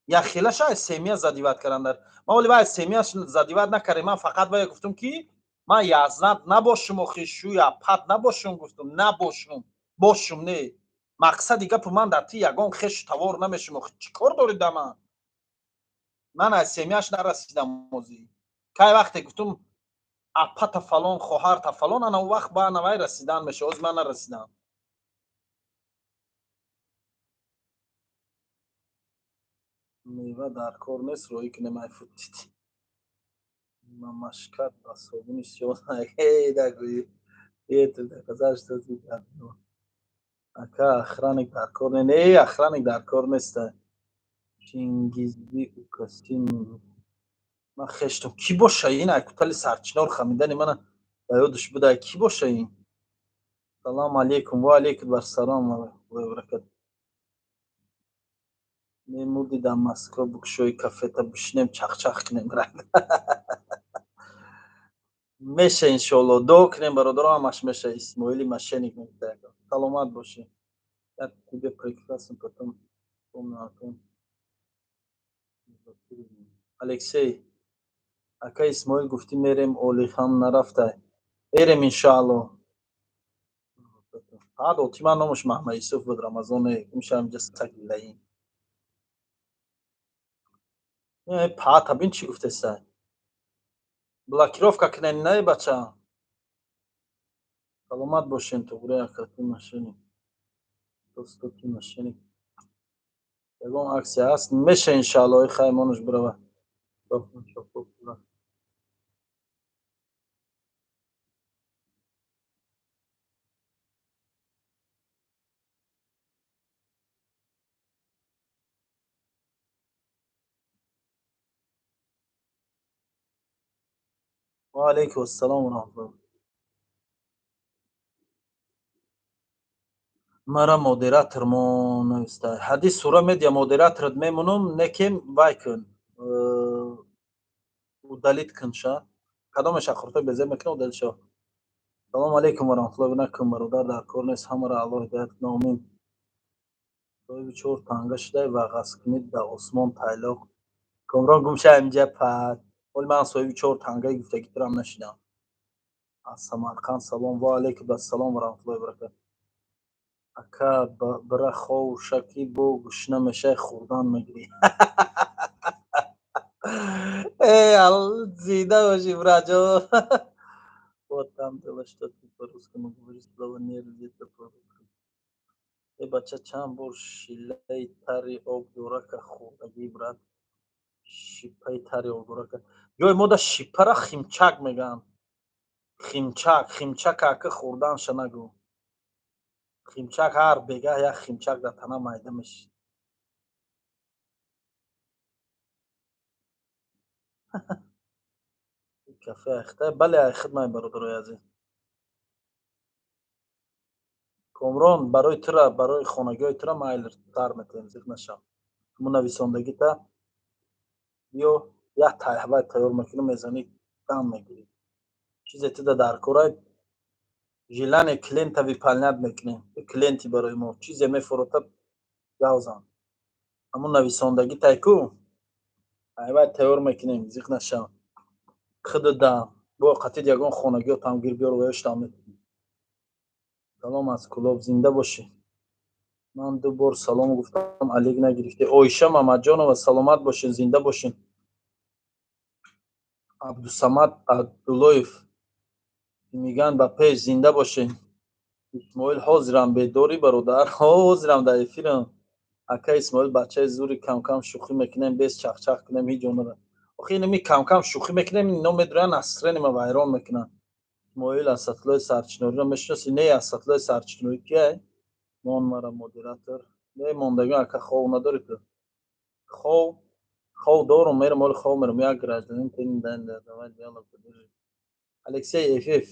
Яхелаша ай семья задевать каран дар. Ман оли вай семья задевать накардем, ман фақат вая гуфтум ки ман язнат набошум, охи шӯя пат набошум, гуфтум, набошум, бошум не. Мақсади гапу ман дар ти ягон хешу тавор намешум, охи чӣ кор дорӣ да ман? Ман аз семьяш нарасидам озӣ. Кай вақте гуфтум апата фалон, хоҳарта фалон, ана он вақт ба ана вай расидан меша, оз ман нарасидам. Мева дар кор нест, роҳӣ кунем ай футити. Мамашкат ба собуни сиёҳ нагӯӣ. Это доказать, что ты ака охранник дар кор не, не, охранник дар кор нест. Чингизби укасин ман хештум кӣ боша ин ай кутали сарчинор хамидани мана ба ёдаш буда, кӣ боша ин? Салому алейкум, ва алейкум ассалом ва баракат. Мемурди дар Москва букшои кафета бишинем, чахчах кунем. Меша, иншоалло, дуо кунем, бародаро, ҳамаш меша. Исмоили мошенник мегӯяд. Саломат бошӣ. Я тебе прекрасно потом помню о том. Алексей, ака Исмоил, гуфтӣ мерем, олиҳам нарафтай. Мерем, иншоалло. Ҳад оти ман номаш Маҳмад Юсуф буд, Рамазоне, гумшам ҷа сагилаин. Пата бин чӣ гуфтеса? Блокировка кунем, не бача. Саломат бошем, туғри ака, ты мошенник. Досто, ты мошенник. Ягон аксия ҳаст? Меша, иншоалло, хаймонаш бирава. Ва алайкум ассалом ва раҳматуллоҳ. Мара модератор мо нависта. Ҳадис сура медиа модераторат мемонам, некем вай кун. Удалить кун ша. Кадомеш ахуртой безеб мекунам, удалить ша. Салому алайкум ва раҳматуллоҳ. Накун, бародар, дар кор нест, ҳамаро Аллоҳ ҳидоят кунад. Омин. Соҳиби чор танга шудай ва ғасб кунид дар осмон тайлоқ. Комрон, гум ша инҷа пад. Ҳоли ман соҳиби чор тангаи гуфтагитрам нашидам. Аз Самарқанд салом. Ва алайкум ассалом ва раҳматуллоҳи ва баракатуҳ. Ака, бира хов шаки, бо гушна мешай, хӯрдан мегирӣ. Э, зинда бошӣ, браҷон. Вот там было, что ты по-русскому говоришь, слово не где-то по-русски. Э, бача, чанд бор шилаи тари обдорака хӯрдагӣ, брат? Шипаи тари обдорака. Ҷои мода шипара химчак мегӯянд. Химчак, химчака ака хӯрданша нагӯ. Химчак ҳар бегаҳ як химчак дар тана майда мешид. Кафе айхта? Бале, айхидмай, бародарои азиз. Комрон, барои тура, барои хонагиҳои тура майл тар метаҳем, зиқ нашав. Ҳамун нависондагита биё, як таҳвай тайёр мекунӣ, мезанӣ, дам мегирӣ. Чизе туда дар корай, желание клиента выполнять мекунем. Клиенти барои мо чизе мефурота, гавзан. Ҳамун нависондагӣ тай ку, айвай тайёр мекунем, зиқ нашав. Худуда бо қатид ягон хонагиётам гир биёр, ваёштам метунем. Салом аз Кӯлоб, зинда бошӣ. Ман ду бор салом гуфтам, алик нагирифтӣ. Оиша Мамаҷонова, саломат бошед, зинда бошед. Абдусамад Абдуллоев мегӯянд, ба пеш, зинда бошед. Исмоил, ҳозирам, бедорӣ, бародар? Ҳозирам, дар эфирам. Ака Исмоил, бачаи зури, камкам шӯхӣ мекунем, без чахчах кунем, ҳеҷ ҷо. Охи, инами камкам шӯхӣ мекунем, ино медуранд, настроение ма вайрон мекунанд. Исмоил, Асадуллои Сарчинориро мешиносӣ? Не, Асадуллои Сарчинорӣ кияй? Мон мара модератор. Не, мондагӣ, ака, хов надорӣ ту? Хов, хов дорум, мерам, оли хов мерам. Як гражданин давай диалог поддержи. Алексей Эф,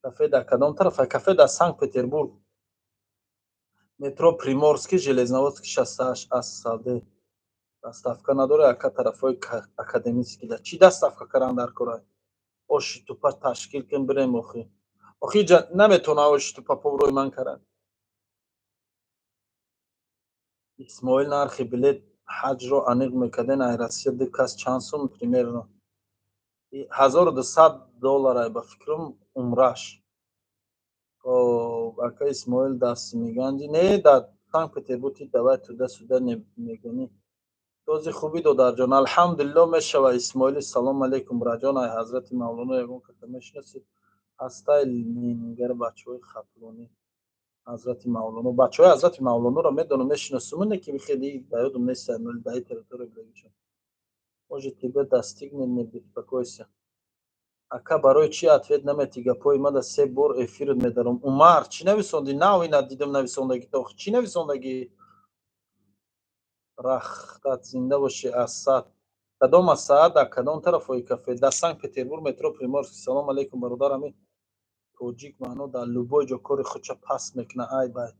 кафе дар кадом тараф? Кафе дар Санкт Петербург, метро Приморский, Железноводский 68. Аз саде доставка надоре, ака? Тарафҳои Академический да чӣ доставка кардан дар кора? Оши тупа ташкил кун, бирем. Охи ҷа наметавона оши тупа поврои ман карад. Исмоил, нархи билет ҳаҷро аниқ мекарден, ай Россия ду кас чанд сум примерно? 1200 доллар, ай ба фикрам, умраш. Хоб, ака Исмоил, даст меганҷи? Не, дар Санкт Петербург. Ти давай туда сюда мегонӣ. Този хубӣ, додарҷон, алҳамдулилло, мешава. Исмоили, салом алейкум, браҷон. Ай Ҳазрати Мавлоно ягон каса мешиносед? Ҳастай нингар бачаҳои хатлонӣ. Ҳазрати Мавлоно, бачаҳои Ҳазрати Мавлоноро медонам, мешиносум, не ки хеле ба ёдам нест даи территория будагичон. Может, тебя достигнет, не беспокойся. Ака, барои чӣ ответ наметӣ гапҳои мада? Се бор эфират медаром. Умар, чӣ нависондӣ? Нав ина дидам нависондагӣ то чӣ нависондагӣ? Рахтат, зинда бошӣ. Асад, кадом Асад? Дар кадом тарафҳои кафе? Дар Санкт Петербург, метро Приморский. Салом алейкум, бародар. Ами тоҷик маъно дар любой ҷо кори худша паст мекуна. Ай бай,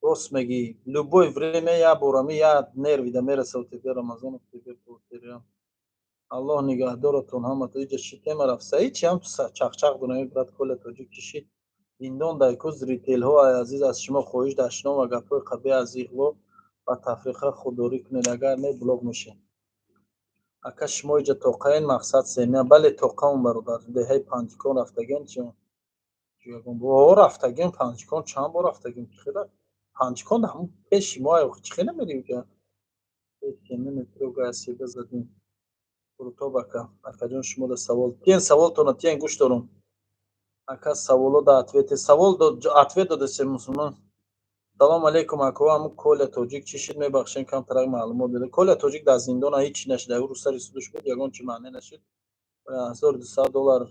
рост мегӣ, любой время як бор ами як нервида мераса. Тебе Рамазонов, тебе Портериам. Аллоҳ нигаҳдоратон ҳамато. Иҷа чӣ тема рафт? Саид чи ҳам чақчақ дорам, брат. Коля тоҷик чӣ шид? Зиндон дайку зритель ҳо азиз, аз шумо хоҳиш, дашном ва гапҳои қабеҳ, аз иғво ва тафриқа худдорӣ кунед, агар не, блок мешед. Ака, шумо иҷа тоқаен? Мақсад семия. Бале, тоқаун, бародар. Деҳаи Панҷикон рафтагем чи? О, рафтагем Панҷикон, чанд бор рафтагем. Хела Панҷикон ҳамун пеши мо, чӣ хела мерем ҷа? Метро гасида задем. Рутоб ака, акаҷон, шумо да савол тиен, саволтона тиен, гӯш дорум. Ака, саволо да ответе, савол ответ додасем, мусулмон. Салом алейкум, ако, ҳамун Коля тоҷик чӣ шид? Мебахшем, камтарак маълумот деда. Коля тоҷик дар зиндона, ҳеҷ чӣ нашид. Рӯз сари судуш буд, ягон чӣ маъне нашид. 1200 доллар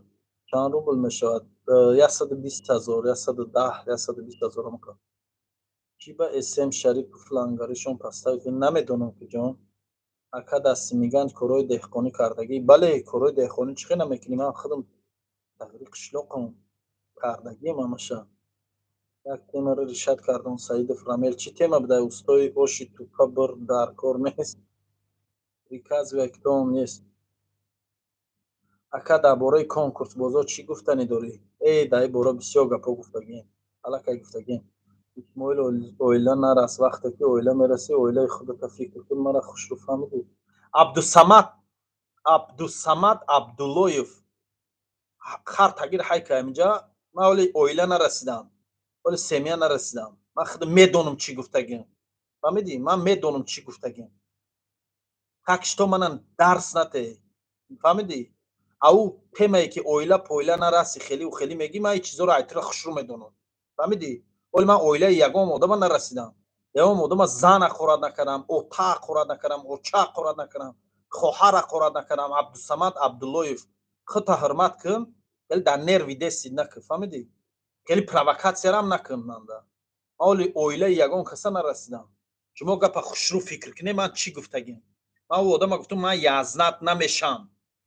чанд рубл мешавад? 120 000, 110, 120 000. Амка чӣ ба см Шарипов лангаришон паста? Намедонам ки ҷон. Ака, дасти миганҷ корҳои деҳқонӣ кардагӣ? Бале, корҳои деҳқонӣ чӣ хел намекунӣ? Ман худам тағри қишлоқам, кардагиам ҳамаша. Як темаро решать кардам. Саидов Рамел, чӣ тема будай? Устои оши тупа бир дар кор нест. Приказывай, кто он есть. Ака, дар бораи конкурс бозор чӣ гуфтанӣ дорӣ? Э, дар ин бора бисёр гапҳо гуфтагием, аллакай гуфтагием. Исмоил, оила нарас. Вақте ки оила мерасӣ, оилаи худата фикр кун. Мара хушрӯ фаҳмидӣ. Абдусамад, Абдусамад Абдуллоев, хар тагир ҳайка инҷа. Ман ҳоли оила нарасидам, ҳоли семья нарасидам. Ман худам медонам, чӣ гуфтагиам, фаҳмидӣ? Ман медонам, чӣ гуфтагиам, так что манан дарс нате, фаҳмидӣ? Ау темае ки оила поила нараси, хелиу хелӣ мегӣ, ман ин чизоро айтира хушрӯ медонам, фаҳмидӣ? Оли ман оилаи ягон одама нарасидам, ягон одама зан ҳақорат накардам, ота ҳақорат накардам, оча ҳақорат накардам, хоҳар ҳақорат накардам. Абдусамад Абдуллоев, худта ҳурмат кун. Хеле дар нерви дестид накун, фаҳмидӣ? Хеле провокатсиярам накун. Манда ман оли оилаи ягон каса нарасидам. Шумо гапа хушрӯ фикр кунед, ман чӣ гуфтагим. Ман ӯ одама гуфтам: ман язнат намешам,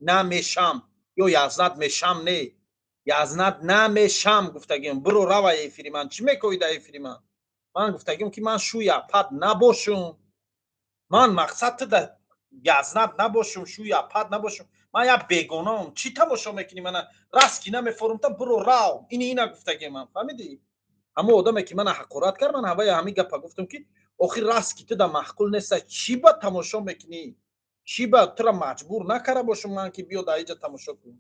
намешам ё язнат мешам, не, язнат намешам гуфтагим. Биро, рава эфири ман, чӣ мекоӣ дар эфири ман? Ман гуфтагим, ки ман шӯи апад набошум. Ман мақсад ту да язнат набошум, шӯи апад набошум. Ман як бегонаам, чӣ тамошо мекунӣ мана? Раст ки намефорумта, биро, рав. Ини ина гуфтагим ман, фаҳмидӣ? Ҳамон одаме ки мана ҳақорат кард, ман ҳавая ҳамин гапа гуфтам, ки охир раст ки ту да маъқул неста, чӣ ба тамошо мекунӣ? Чӣ ба тура маҷбур накарда бошум ман, ки биё дар иҷа тамошо кун?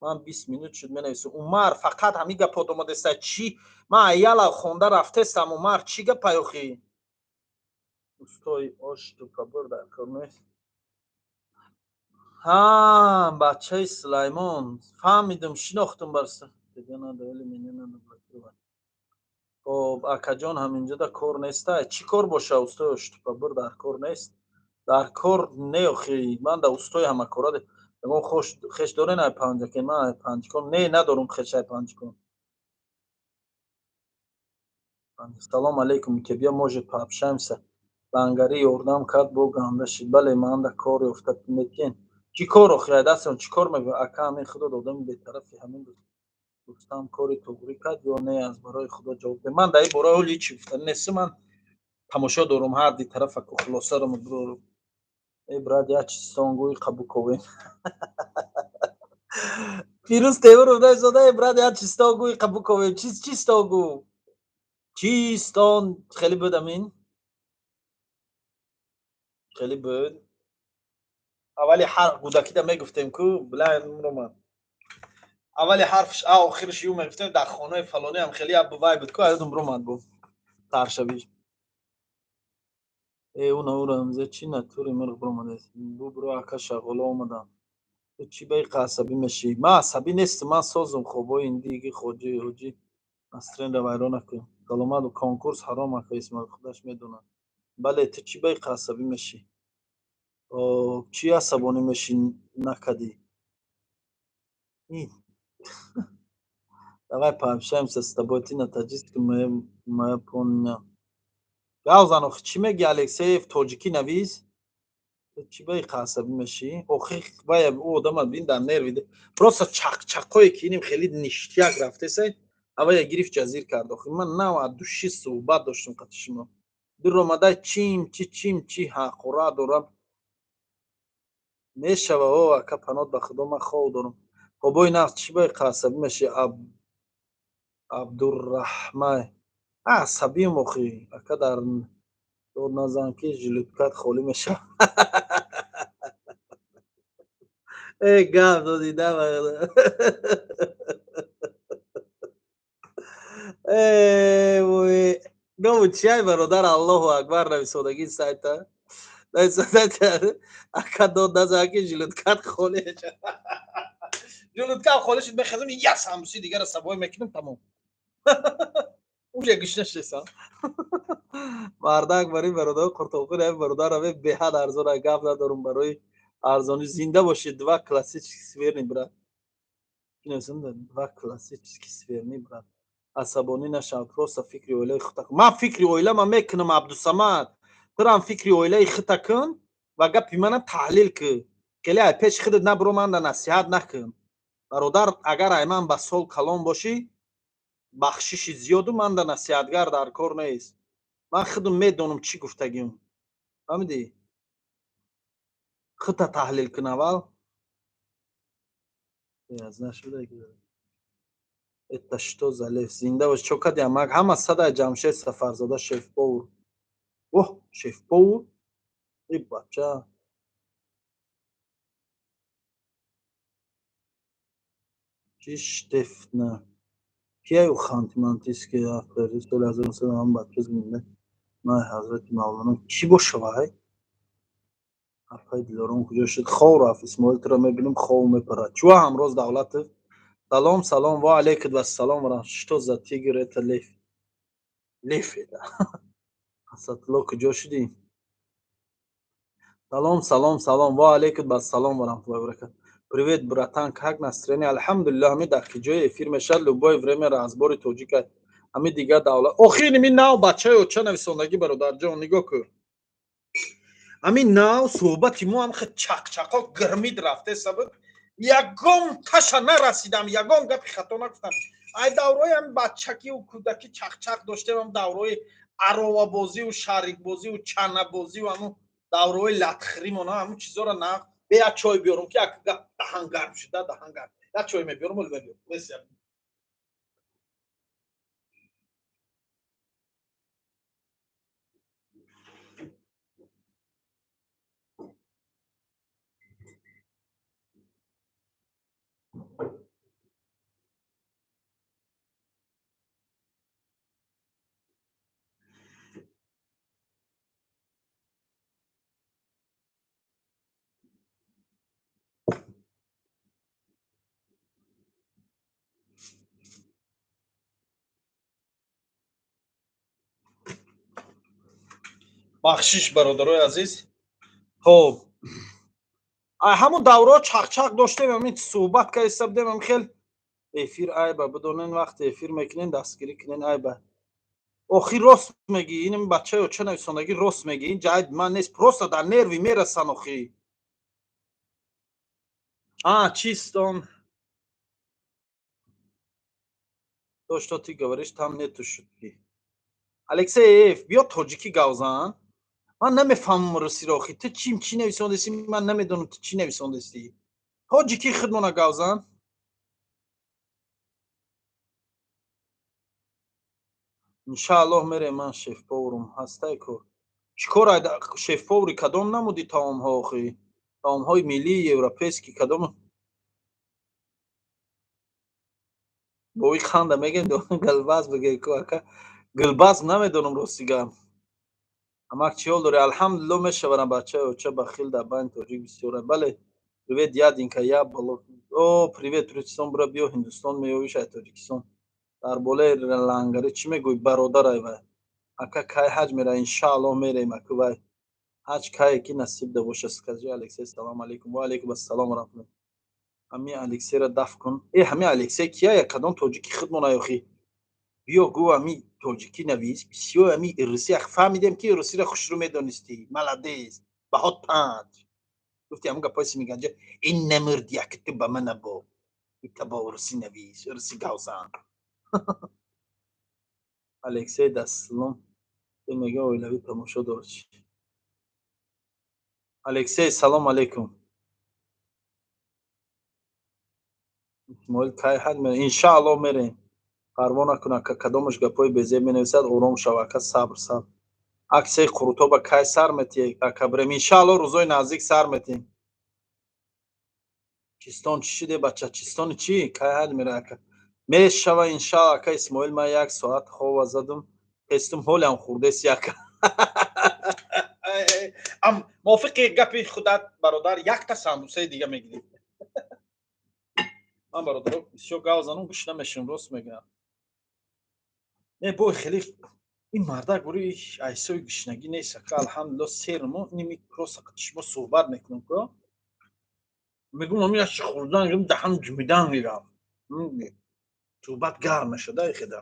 Ман 20 минут шуд менависам. Умар, фақат ҳамин гапот омадаста, чӣ? Ман аяла хонда рафтестам. Умар, чӣ гапай охи? Устои ош тупабур дар кор нест. Ҳа, бачаи Сулаймон, фаҳмидум, шинохтум. Барса хоб, акаҷон, ҳаминҷода кор неста? Чӣ кор боша? Устои оштупабур дар кор нест, дар кор не. Охи ман да устои ҳамакора ягон хеш дорен ай Панҷакен? Ман ай Панҷикон не, надорум хеш ай Панҷикон. Салом алейкум, тебе, может, пообщаемся? Лангари ёрдам кард, бо ганда шид. Бале, ман да кор ёфта метиен. Чӣ кор охи? Ай дастон чӣ кор мебинӣ? Ака, ҳамин худо одами бетарафи. Ҳамин Рустам кори туғрӣ кард ё не? Аз барои худо ҷавоб де. Ман дар ин бора ҳоли ҳечи гуфтанӣ нестам. Ман тамошо дорум ҳар ди тарафа, ку хулосаро мебурорум. Э, брат, як чизтон гӯй, қабул ковем. Фирӯз Темуров нависода: э, брат, як чизтон гӯй, қабул ковем. Чиз чистон гӯ, чистон хеле буд, амин хеле буд. Аввали ҳар гудакида мегуфтем ку билан, аввали ҳарфш а, охирш ю мегуфтем. Дар хонаи фалонӣ ҳам хеле як бувай буд ку, аёдум ромад бу таршавӣ. Э, уна ура ҳамза чӣ натури мирғ биромадааст? Бубро, ака, шағола омадам. Ту чӣ ба иқа асабӣ мешӣ? Ман асабӣ нестам, ман созум. Хобҳои индиги хоҷи ҳоҷӣ настренро вайрон накун. Саломат. Конкурс ҳаром, ака Исмоил, худаш медонад. Бале, ту чӣ ба иқа асабӣ мешӣ? Чӣ асабонӣ мешӣ накадӣ? Давай пообщаемся с тобой, ты на таджикском, моя понял. Гавзан, охи чӣ мегӣ? Алексеев, тоҷикӣ навис. Чӣ ба иқа асабӣ мешӣ охи? Вая ӯ одама бин, дар нерви просто чақчақое ки иним хеле ништяк рафтесай, авая гирифт, ҷазир кард. Охи ман нав аз души суҳбат доштам қати шумо, дур омадай, чим чи чим чи ҳақора дорам мешава. О, ака, панот ба худо, ман хов дорам. Хобои нағз. Чӣ ба иқа асабӣ мешӣ? Абдурраҳмай, асабием охи. Ака, дар дод назан, ки желудкат холӣ мешавад. Э, гап додӣ. Э, вой, ному чиай, бародар? Аллоҳу акбар нависодагии сайта нависода. Ака, дод назан, ки желудкат холӣ мешавад. Желудкам холӣ шуд, мехезам, як самбуси дигара сабой мекунам, тамом, уже гушна шесам. Мардак барои бародар қуртоқир, ҳами бародар ҳаме беҳад арзон, гап надорум барои арзонӣ. Зинда бошед. Два классических сверни, брат. Два классических сверни, брат. Асабонӣ нашав, просто фикри оилаи худ кун. Ман фикри оилама мекунам, Абдусамад, турам фикри оилаи хута кун. Ва гапи мана таҳлил кӣ. Хеле ай пеши худат набуро, манда насиҳат накун. Бародар, агар ай ман ба сол калон бошӣ, бахшиши зиёду манда насиҳатгар дар кор нест. Ман худам медонам чӣ гуфтагим. Фаҳмидӣ? Худта таҳлил кун аввал. Это что за лев? Зинда бош. Чо кади амак? Ҳама садай Ҷамшед Сафарзода шеф-повар. Оҳ, шеф-повар? Эй бача. Чӣ штефна? Кияю Ханты-Мансийский автори соли 1900 ҳам бача зинда. Май ҳазрати Мавлоно чӣ боша вай? Апай Дилором куҷо шуд? Хов рафт. Исмоил туро мебинем, хов мепарад. Чуа Ҳамроз Давлатов? Салом, салом, ва алейкум ассалом. Что за тигр, это лев? Лев это. Асадулло куҷо шудӣ? Салом, салом, салом, ва алейкум ассалом ва раҳматуллоҳи ва баракатуҳ. Привет, братан, как настроение? Алҳамдулиллоҳ, ҳами дар ҷои эфир мешавад, любое время разбори тоҷика. Ҳами дигар давлат. Охир ими нав бачаи оча нависондагӣ, бародарҷон, нигоҳ кун. Ҳамин нав суҳбати мо ҳам чақчақо гирмид рафте сабаб ягон таша нарасидам, ягон гапи хато нагуфтам. Ай даврои ҳами бачакию кӯдакӣ чақчақ доштем, ҳам даврои аровабозиву шарикбозиву чанабозиву ҳамун даврои латхиримона, ҳамун чизоро на бе як чой биёрум, ки як гап даҳан гарм шуда, даҳан гарм. Як чой мебиёрум, оли мебиёрум. Бахшиш, бародарои азиз. Хоб, ҳамун давраҳо чақчақ доштем, ҳамин суҳбат кардиста будем, ҳам хел эфир айба бидонен, вақте эфир мекунен, дастгирӣ кунен айба. Охир рост мегӣ, ин бачаи оча нависондагӣ рост мегӣ, ин ҷайб ман нест, просто дар нерви мерасан охи. А, чист он? То, что ты говоришь, там нету шутки. Алексеев, биё тоҷикӣ гавзан. Ман намефаҳмам русиро охи. Ту чим чӣ нависондасӣ, ман намедонам ту чӣ нависондасӣ. Тоҷикӣ худмона гавзан. Иншааллоҳ мерем, ман шеф-поварум ҳастай ко. Чӣ кор шеф-повари кадом намуди таомҳо охи? Таомҳои миллии европейский кадом? Бои ханда мегем, гулбаз бигӯй ку ака. Гулбаз намедонам рости гап. Амак чӣ ҳол дорӣ? Алҳамдулиллоҳ мешаварам бачаи оча бахил дар байни тоҷик бисёр. Бале, привет, ядинка, я боло. О, привет, Туркистон бура биё Ҳиндустон меёвиш ай Тоҷикистон. Дар болаи лангари чӣ мегӯй бародар ай вай? Ака кай ҳаҷ мера? Иншааллоҳ мерем аку вай. Ҳаҷ кае ки насиб да боша. Скажи Алексей салом алейкум. Ва алейкум ассалом ва раҳматуллоҳ. Ҳами Алексейра даф кун. Э, ҳами Алексей кия? Я кадом тоҷики худмон ай охи? Биё гӯ ҳами тоҷикӣ навис, бисёр ҳами русӣ фаҳмидем ки русиро хушрӯ медонистӣ. Молодец. Баҳот 5. Гуфти ҳамун гапҳои симиганҷа ин намурд як ту ба мана бо. Ита бо русӣ навис, русӣ гавзан. Алексей Даслом мега оилавӣ тамошо дорад. Алексей, салом алейкум. Исмоил кай ҳаҷ мерем? Иншааллоҳ мерем. Парво накун ака, кадомаш гапҳои безеб менависад, ором шав ака, сабр, сабр. Аксияи Қурутоба кай сар метиҳ ака бирем? Иншааллоҳ рӯзои наздик сар метиҳем. Чистон чӣ шуде бача? Чистони чӣ? Кай ҳаҷ мера ака? Мешава иншааллоҳ ака Исмоил, ман як соат хова задум, хестум ҳолиам хурдеси ака. Ам мувофиқи гапи худат бародар, якта самбусаи дига мегирем. Ман бародаро бисёр гав занум, гӯш намешавам, рост мегӯям. Не бой хеле ин мардак бури айсои гушнагӣ нест ака, алҳамдулиллоҳ сермо ними просто шумо суҳбат мекунем ко. Мегӯм ами яши хӯрдан гирам даҳан ҷумидан гирам. Суҳбат гарм мешада хеда.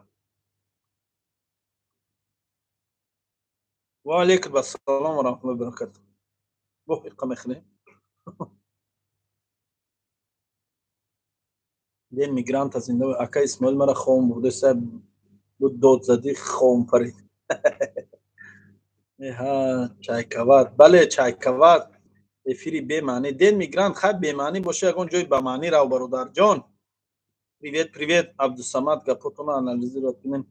Ва алейкум ассалом ва раҳматуллоҳи ва баракатуҳ. Бо иқа мехӯрем. Ден мигранта зинда. Ака Исмоил, мара хом бурдеса буд, дод задӣ, хом парид. Эҳа, чайкават, бале, чайкават. Эфири бемаънӣ. Ден мигрант, хай, бемаънӣ боша, ягон ҷои бамаънӣ рав, бародарҷон. Привет, привет, Абдусамад, гапотона анализировать кунем.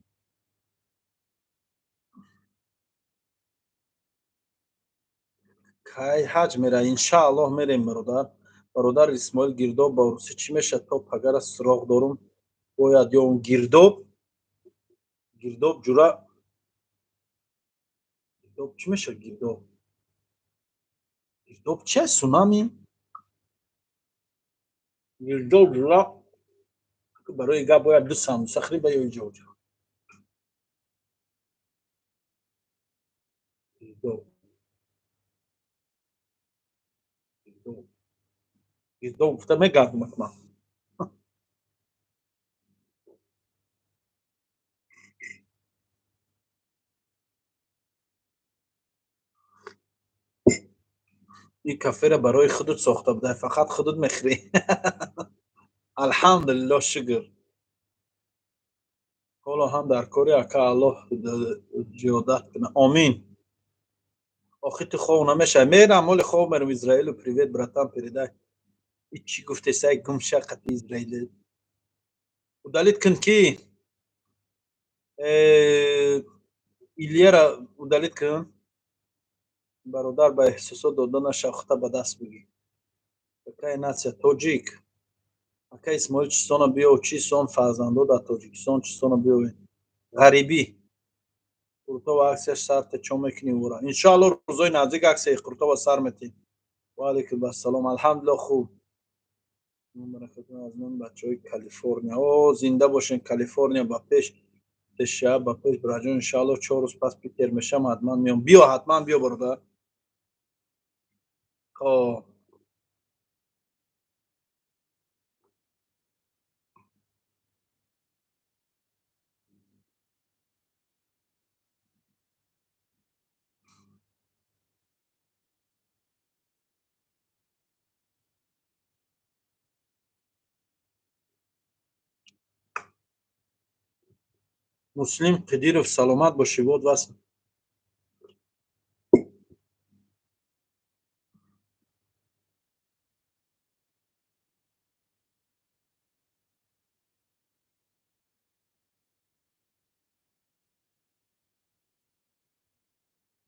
Кай ҳаҷ мера? Иншааллоҳ, мерем, бародар. Бародар Исмоил, гирдоб ба русӣ чӣ мешавад? То пагара суроғ дорум, бояд ё гирдоб, гирдоб, ҷура, гирдоб чӣ мешавад? Гирдоб, гирдоб чи? Сунами? Гирдоб, ҷура, барои гап бояд ду самбуса хӯри ба ё иҷо. Гирдоб, гирдоб, гирдоб гуфта мегардам ман. Ин каферо барои худут сохта будай, фақат худут мехӯрӣ. Алҳамдулилло, шукр. Ҳоло ҳам дар кори, ака, Аллоҳ зиёдат кунад, омин. Охи ту хов намешавӣ? Мерам, моли хов мерам. Израилу привет, братан, передай. И чӣ гуфтесай? Гумша қати Израил. Удалить кун ки? Ильяра удалить кун. Бародар, ба эҳсосот дода нашав, хута ба даст бигир. Какая нация? Тоҷик. Ака Исмоил, чистона биё, чисон фарзандо дар Тоҷикистон, чистона биёвед. Ғарибӣ. Қуртова аксияш сарте, чо мекунӣ ура? Иншоалло, рӯзои наздик аксияи Қуртова сар метем. Ва алайкум ассалом, алҳамдулилло, хуб. Аз номи бачаҳои Калифорния. О, зинда бошен, Калифорния ба пеш, тешаа ба пеш, бираҷон. Иншоалло, 4 рӯз пас Питер мешам, ҳатман меом. Биё, ҳатман биё, бародар. Хоб. Муслим Қидиров, саломат бошӣ, бод васл.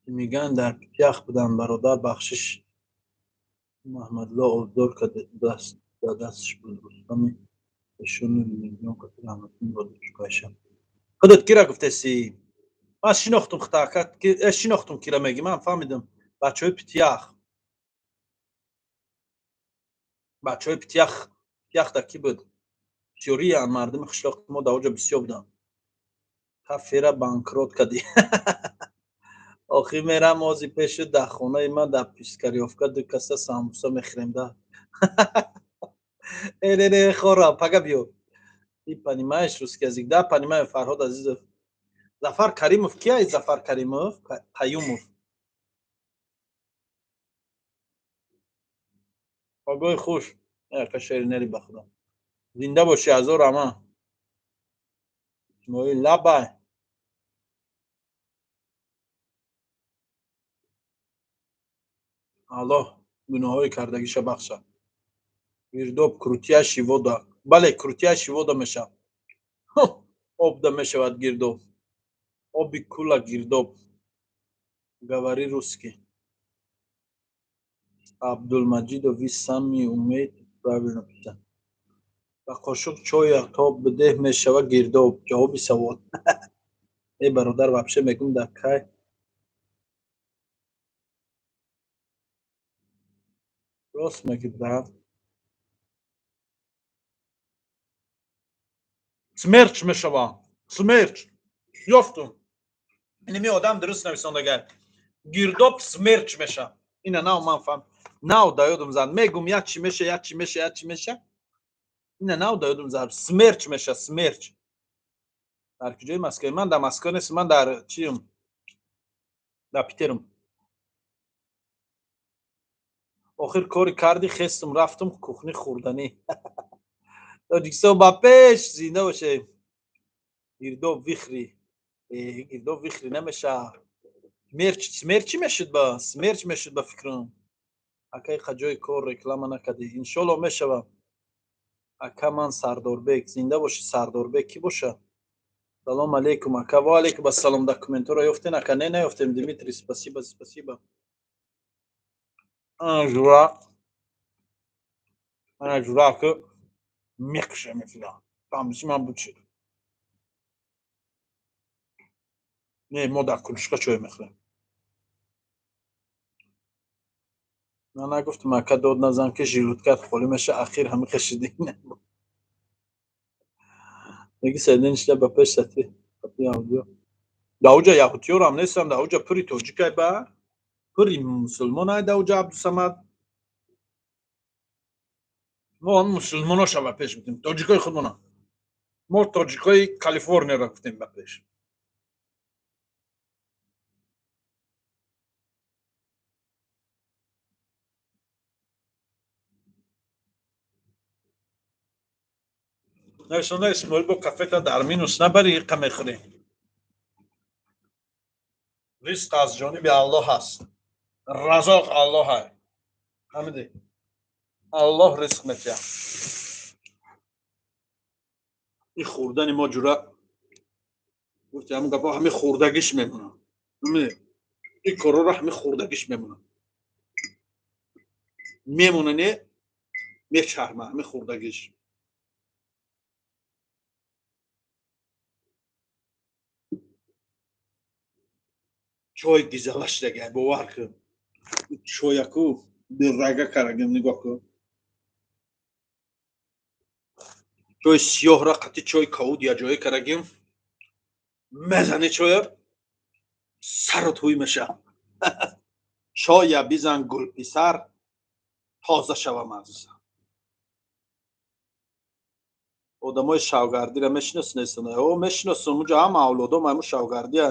Мегӯянд, дар Питях буданд, бародар, бахшиш. Маҳмадло обзор даст ба дасташ буд, Рустами эшону миллион кати раҳматин бодучкайша. Худат кира гуфтеси? Ман шинохтум хитака, шинохтум, кира меги, ман фаҳмидам. Бачаҳои Питях. Бачаҳои Питях, Питяхда кӣ буд? Бисёриян мардуми қишлоқи мо дар оҷо бисёр буданд. Кафера банкрот кардӣ. Охир мерам ози пешу дар хонаи ман дар Пискарёвка ду каса самбуса мехӯрем да. Э, не, не, хора, пага биё. Ты понимаешь русский язык? Да, понимаю, Фарҳод Азизов. Зафар Каримов, ки ай Зафар Каримов? Қаюмов. Огои хуш. Яка шеринери ба худо. Зинда бошӣ, ҳазор ама. Исмоил, лабай. Аллоҳ гуноҳҳои кардагиша бахшад. Гирдоб крутящий вода. Бале, крутящий вода мешавад. Обда мешавад гирдоб. Оби кула гирдоб. Говори русский. Абдулмаҷидов, вы сами умеете правильно писать. Ба қошуқ чоя тоб бидеҳ, мешавад гирдоб. Ҷавоби савол. Э, бародар, вообще мегӯм, дар кай рост мегӣ, брат. Смерч мешава. Смерч. Ёфтум. Инами одам дуруст нависондагай. Гирдоб смерч меша. Ина нав ман фаҳм. Нав да ёдум зад. Мегум, як чи меша, як чи меша, як чи меша. Ина нав да ёдум зад. Смерч меша, смерч. Дар куҷои Москва? Ман дар Москва нестам, ман дар чиюм? Дар Питерум. Охир кори кардӣ, хестум рафтум кухни хӯрданӣ. Тоҷикистон ба пеш, зинда бошем. Гирдоб вихри. Гирдоб вихри намеша. Смерч, смерч чӣ мешуд ба? Смерч мешуд ба фикрам. Акай ҷои кор реклама накардӣ. Иншолло мешава. Ака, ман Сардорбек. Зинда бошӣ, Сардорбек. Кӣ боша? Салом алейкум, ака. Ва алейкум ассалом. Документҳоро ёфтен, ака? Не, наёфтем. Дмитрий, спасибо, спасибо. Жура. Ана жура ки мекуша мефила. Тамиси ман бучид. Не, мо дар кружка чой мехӯрем. На, нагуфтам, ака, дод назан, ки желудкат холӣ меша. Ахир ҳами хешидӣ. Меги сайдин шида ба пеш сати яҳудиё. Дар уҷа яҳудиёрам нестам, дар уҷа пури тоҷикай, ба пури мусулмонай дар уҷа, Абдусамад. Мо он мусулмоноша ба пеш гуфтем, тоҷикои худмона. Мо тоҷикои Калифорнияро гуфтем ба пеш. Нависонда Исмоил, бо кафета дар минус набари, иқа мехӯрӣ. Ризқ аз ҷониби Аллоҳ аст. Разоқ Аллоҳ ай. Фаҳмидӣ? Аллоҳ ризқ метиҳад. Ин хӯрдани мо ҷура гуфти ҳамун гапҳо ҳами хӯрдагиш мемонад. Фаҳмидӣ? Ин корҳоро ҳами хӯрдагиш мемонад. Мемона, не мечарма ҳами хӯрдагиш. Чой гизала шидагай, бовар кун. Чояку бирага карагим, нигоҳ кун. Чои сиёҳра қати чои кавуд яҷоя карагим. Мезани чоя, сару тӯй меша. Чоя бизан, гулписар, тоза шава мағза. Одамои шавгардиро мешинос нестанд? О, мешиносам, уҷа ҳама авлодом ҳамун шавгардия.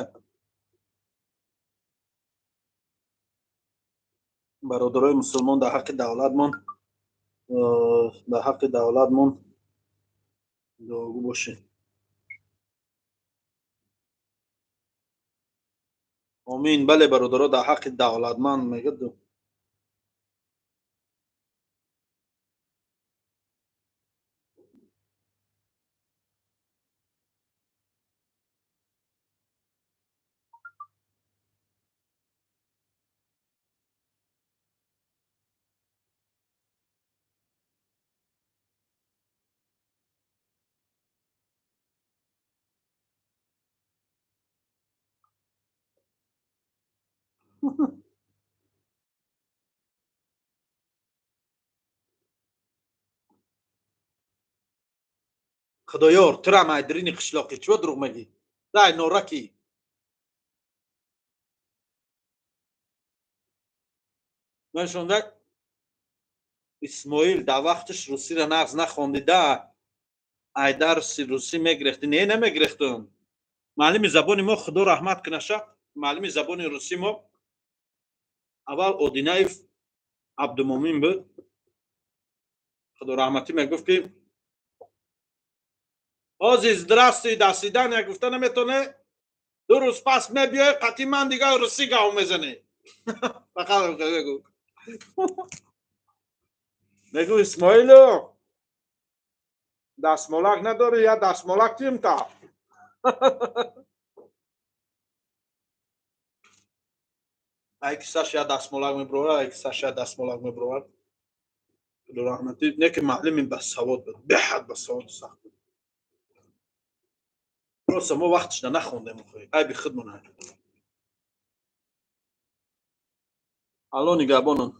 Бародарои мусулмон, дар ҳаққи давлатмон, дар ҳаққи давлатмон дуогӯ бошед. Омин. Бале, бародаро, дар ҳаққи давлатманд мегӯяд. Худоёр, турам айдрини қишлоқӣ, чиво дурӯғ мегӣ? Дай норакӣ. Мешонда Исмоил, дар вақташ русиро нағз нахондида, ай дарси русӣ мегирехтӣ? Не, намегирехтум. Муаллими забони мо, Худо раҳмат кунаша, муаллими забони русӣ мо аввал Одинаев Абдумомин буд. Худо раҳматӣ, мегуфт, ки ҳозир «Здравствуй, до свидания» гуфта наметоне, 2 рӯз пас мебиёй, қатъи ман дигар русӣ гав мезанӣ. Фақат мегӯ: «Исмоило, дастмолак надорӣ? Я дастмолак тимта». Ай кисаш я дастмолак мебурорад, ай кисаш я дастмолак мебурорад. Худо раҳматӣ, не ки муаллими басавод буд, беҳад басаводу сахт буд. Просто мо вақташда нахондем, айби худмон. Алло нигаҳбонон.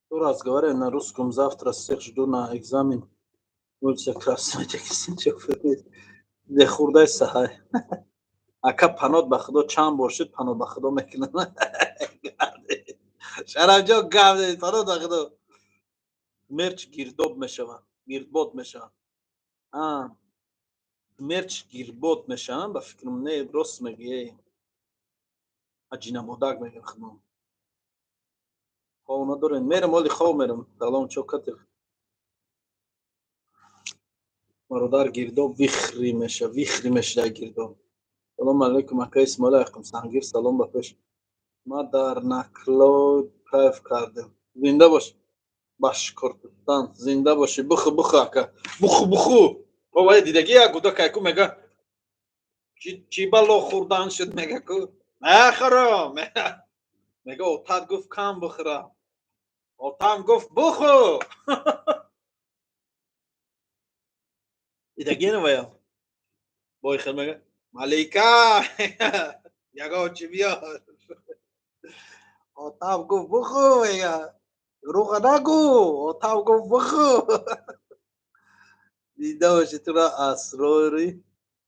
Кто разговаривает на русском, завтра всех жду на экзамен. Улица Красная. Хурдай саҳай. Ака, панот ба Худо, чанд бор шуд, панот ба Худо мекунам. Шарафҷон, гап, панот ба Худо. Смерч гирдоб мешавад, гирдбод мешавад. Смерч гирдбод мешавад, ба фикрам. Не, рост мегӯӣ. Аҷинабодак мегӯям худмон. Хов надорем. Мерам, оли хов мерам. Салом, чо катир. Бародар, гирдоб вихри меша, вихри меша гирдоб. Салом алейкум, ака Исмоил Айқум Сангир, салом ба пеш. Ма дар накло кайф кардем. Зинда бош. Башкортостан, зинда бошӣ. Буху, буху, ака. Буху, буху. Бобо, дидагӣ як гуда кайку мега. Чӣ бало хӯрдан шуд, мега ку. Нахӯрам. Мега отат гуфт кам бихӯрам. Отам гуфт буху. Дидагӣ вая? Бой хел мега. Малика, ягон чӣ биёр. Отам гуфт буху, мега. Дурӯға нагӯ. Отам гуфт буху. Дида бошӣ тура асрори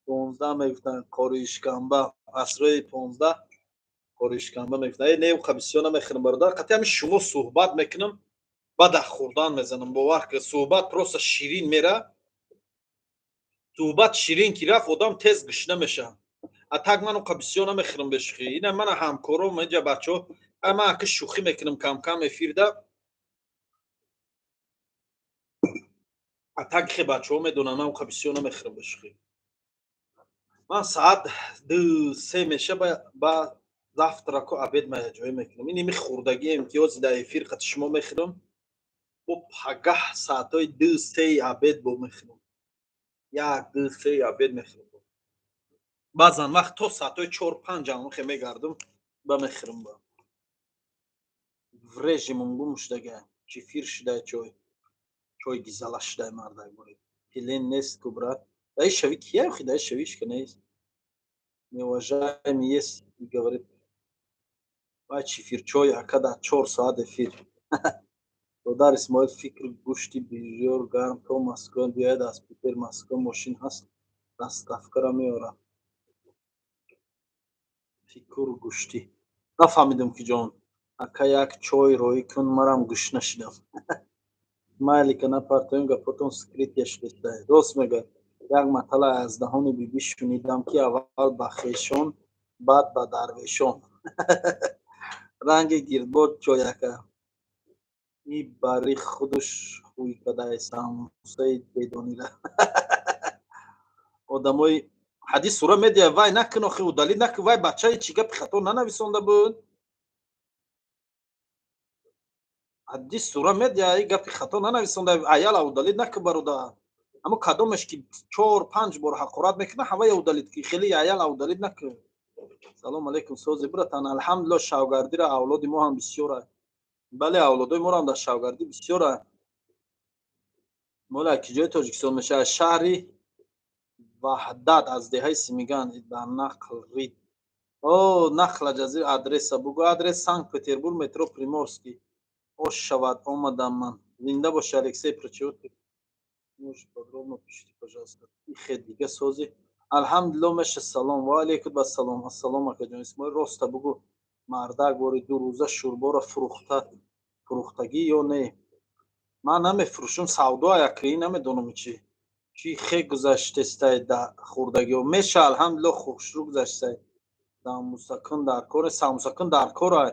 15 мегуфтанд, қори ишкамба. Асрои 15 қори ишкамба мегуфтанд. Э, не, уқа бисёр намехӯрам, бародар. Қатъи ҳами шумо суҳбат мекунам, баъд аз хӯрдан мезанам. Бовар ки суҳбат просто ширин мера. Суҳбат ширин ки рафт, одам тез гушна мешавад. А так ман уқа бисёр намехӯрам бешӯхӣ. Ина мана ҳамкором, инҷа бачаҳо, ман ака шӯхӣ мекунам кам-кам эфирда. А так хе бачаҳо медонанд, ман уқа бисёр намехӯрам бешӯхӣ. Ман соат 2-3 меша ба завтраку обед ма ҷое мекунам. Ин ими хӯрдагием ки ҳозир дар эфир қати шумо мехӯрам, бо пагаҳ соатҳои 2-3 обед бо мехӯрам. 1, 2, 3 обед мехӯрам. Баъзан вақт то соатҳои 4-5 ам хе мегардам, ба мехӯрам ба. В режимум гум шудага, чифир шудай чой. Чой гизала шудай мардак бори. Пилен нест ку, брат. Дай шави кия, охи дай шавишка нест. Неуважаемый есть и говорит. Вай чифир чой ака дар 4 соат эфир. Додар Исмоил, фикр гӯшти бижёр гарм то Москва биёяд, аз Питер Москва мошин ҳаст, доставкара меорад. Фикр гӯштӣ. Нафаҳмидам ки ҷон. Ака як чой роӣ кун, марам гушна шидам. Майли ка напартоем, гапотон скрытия шудеста. Рост мегӯяд. Як матала аз даҳони бибӣ шунидам, ки аввал ба хешон, баъд ба дарвешон. Ранги гирдбод чой ака. И бари худаш хӯй кадай самусаи бедонира. Одамои ҳадис сура медиҳад, вай накун охи, удалить накун, вай бачаи чӣ гапи хато нанависонда буд. Ҳадис сура медиҳад, и гапи хато нанависонда, аяла удалить накун, бародар. Аммо кадомеш ки 4-5 бор ҳақорат мекунад, ҳавая удалить ки хеле аяла удалить накун. Салом алейкум, сози братан. Алҳамдулиллоҳ, шавгардира авлоди мо ҳам бисёр аст. Бале, авлодои моро ҳам дар шавгардӣ бисёр аст. Мола ки ҷои Тоҷикистон мешавад, шаҳри Ваҳдат аз деҳаи Симиган дар нақл рид. О, нақла ҷазир адреса бугӯ. Адрес Санкт-Петербург, метро Приморский. Ош шавад, омадам ман. Зинда боши, Алексей, прочего ты? Можешь подробно пишите, пожалуйста. Ихе дига сози. Алҳамдулиллоҳ, меша салом. Ва алейкум ассалом. Ассалом, акаҷон Исмоил, роста бугӯ. Мардак бори ду рӯза шӯрборо фурӯхта фурӯхтагӣ ё не? Ман намефурӯшам, савдо якрӣ намедонам чӣ. Чӣ хе гузаштестай да хӯрдагиҳо. Меша, алҳамдулиллоҳ, хушрӯ гузаштай. Самусакун дар кор, самусакун дар кор ай.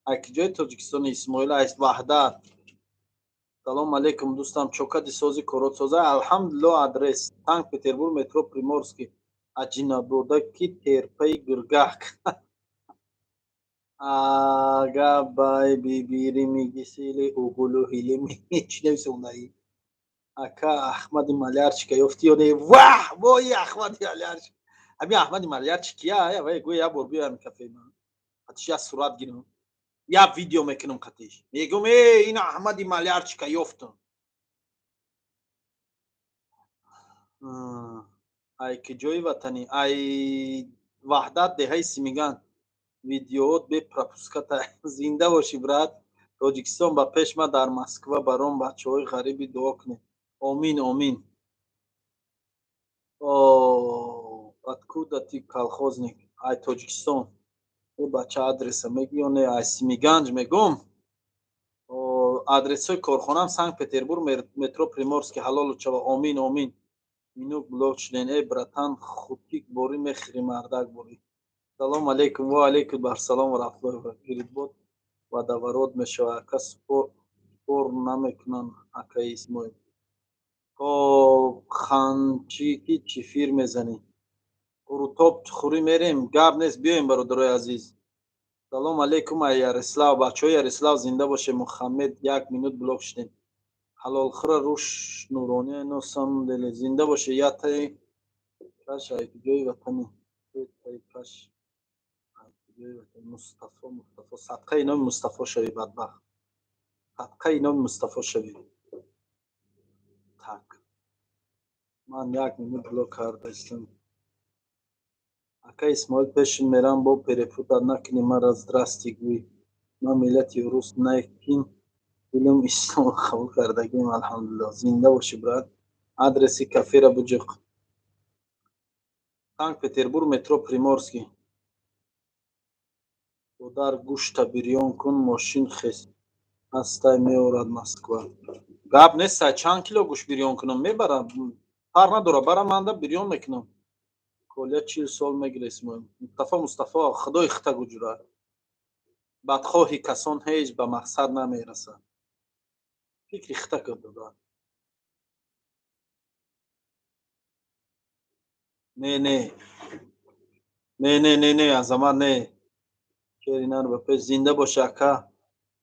Ай ки ҷои Тоҷикистони Исмоил ай Ваҳдат. Салом алейкум, дӯстам, чокади сози корот соза. Алҳамдулиллоҳ, адрес Санкт-Петербург, метро Приморский. Аҷинабода ки терпаи гургак. Ага бай бибири мигисили угулу ҳилими. Чӣ нависондаи? Ака Аҳмади Малярчика ёфтӣ ё не? Ваҳ, вои Аҳмади Малярчик. Ҳами Аҳмади Малярчик кия? Вай гӯя як бор биё ҳами кафеи ман. Қатиш як сурат гирам. Як видео мекунам қатиш. Мегӯм, э, ин Аҳмади Малярчика ёфтам. Ай ки ҷои ватанӣ? Ай Ваҳдат, деҳаи Симиган. Видеоот бе пропуската. Зинда бошӣ, брат. Тоҷикистон ба пеш, ма дар Москва баром бачаҳои ғариби дуо кунед. Омин, омин. О, откуда ты, колхозник? Ай Тоҷикистон. Э, бача, адреса мегӯ ё не? Ай Симиганҷ мегӯм. О, адресҳои корхонаам Санкт-Петербург, метро Приморский. Ҳалолу чава. Омин, омин. Минук блок шуден. Э, братан, хутик борӣ мехӯрӣ, мардак борӣ. Салом алейкум. Ва алейкум ассалом ва раҳматуллоҳи ва баракатуҳ. Гиридбод водоворот мешавад, ака. Спор намекунанд, акаи Исмоил. Хоб, ханчики чифир мезанӣ? Қурутоб хӯрӣ мерем, гап нест, биёем, бародарои азиз. Салом алейкум, ай Ярислав. Бачаҳои Ярислав, зинда боше. Мухаммед, як минут блок шудем. Ҳалолхӯра руш нурония на самом деле зинда боше. Я таи каш ай куҷои ватани? Таи каш ай куҷои ватани? Мустафо, Мустафо, садқаи номи Мустафо шавӣ, бадбахт, садқаи номи Мустафо шавӣ. Так, ман як минут блок кардаистам. Ака Исмоил, пешин мерам, бо перепутать накунӣ мара. Здрасти гӯй, ман миллати рус накин, илм ислом қабул кардагим, алҳамдулилло. Зинда бошӣ, брат. Адреси кафера буҷиқ. Санкт Петербург, метро Приморский. Додар, гӯшта бирён кун, мошин хес ҳастай, меорад Москва. Гап нестай, чанд кило гӯшт бирён кунам, мебарам, фарқ надорад, бара манда бирён мекунам. Коля 40 сол мегира, Исмоил. Мустафо, Мустафо, худои хита гуҷура. Бадхоҳи касон ҳеҷ ба мақсад намерасад. Фикри хита кар, додар. Не, не, не, не, не, не, Азамат, не. Шери нар ба пеш. Зинда боша, ака.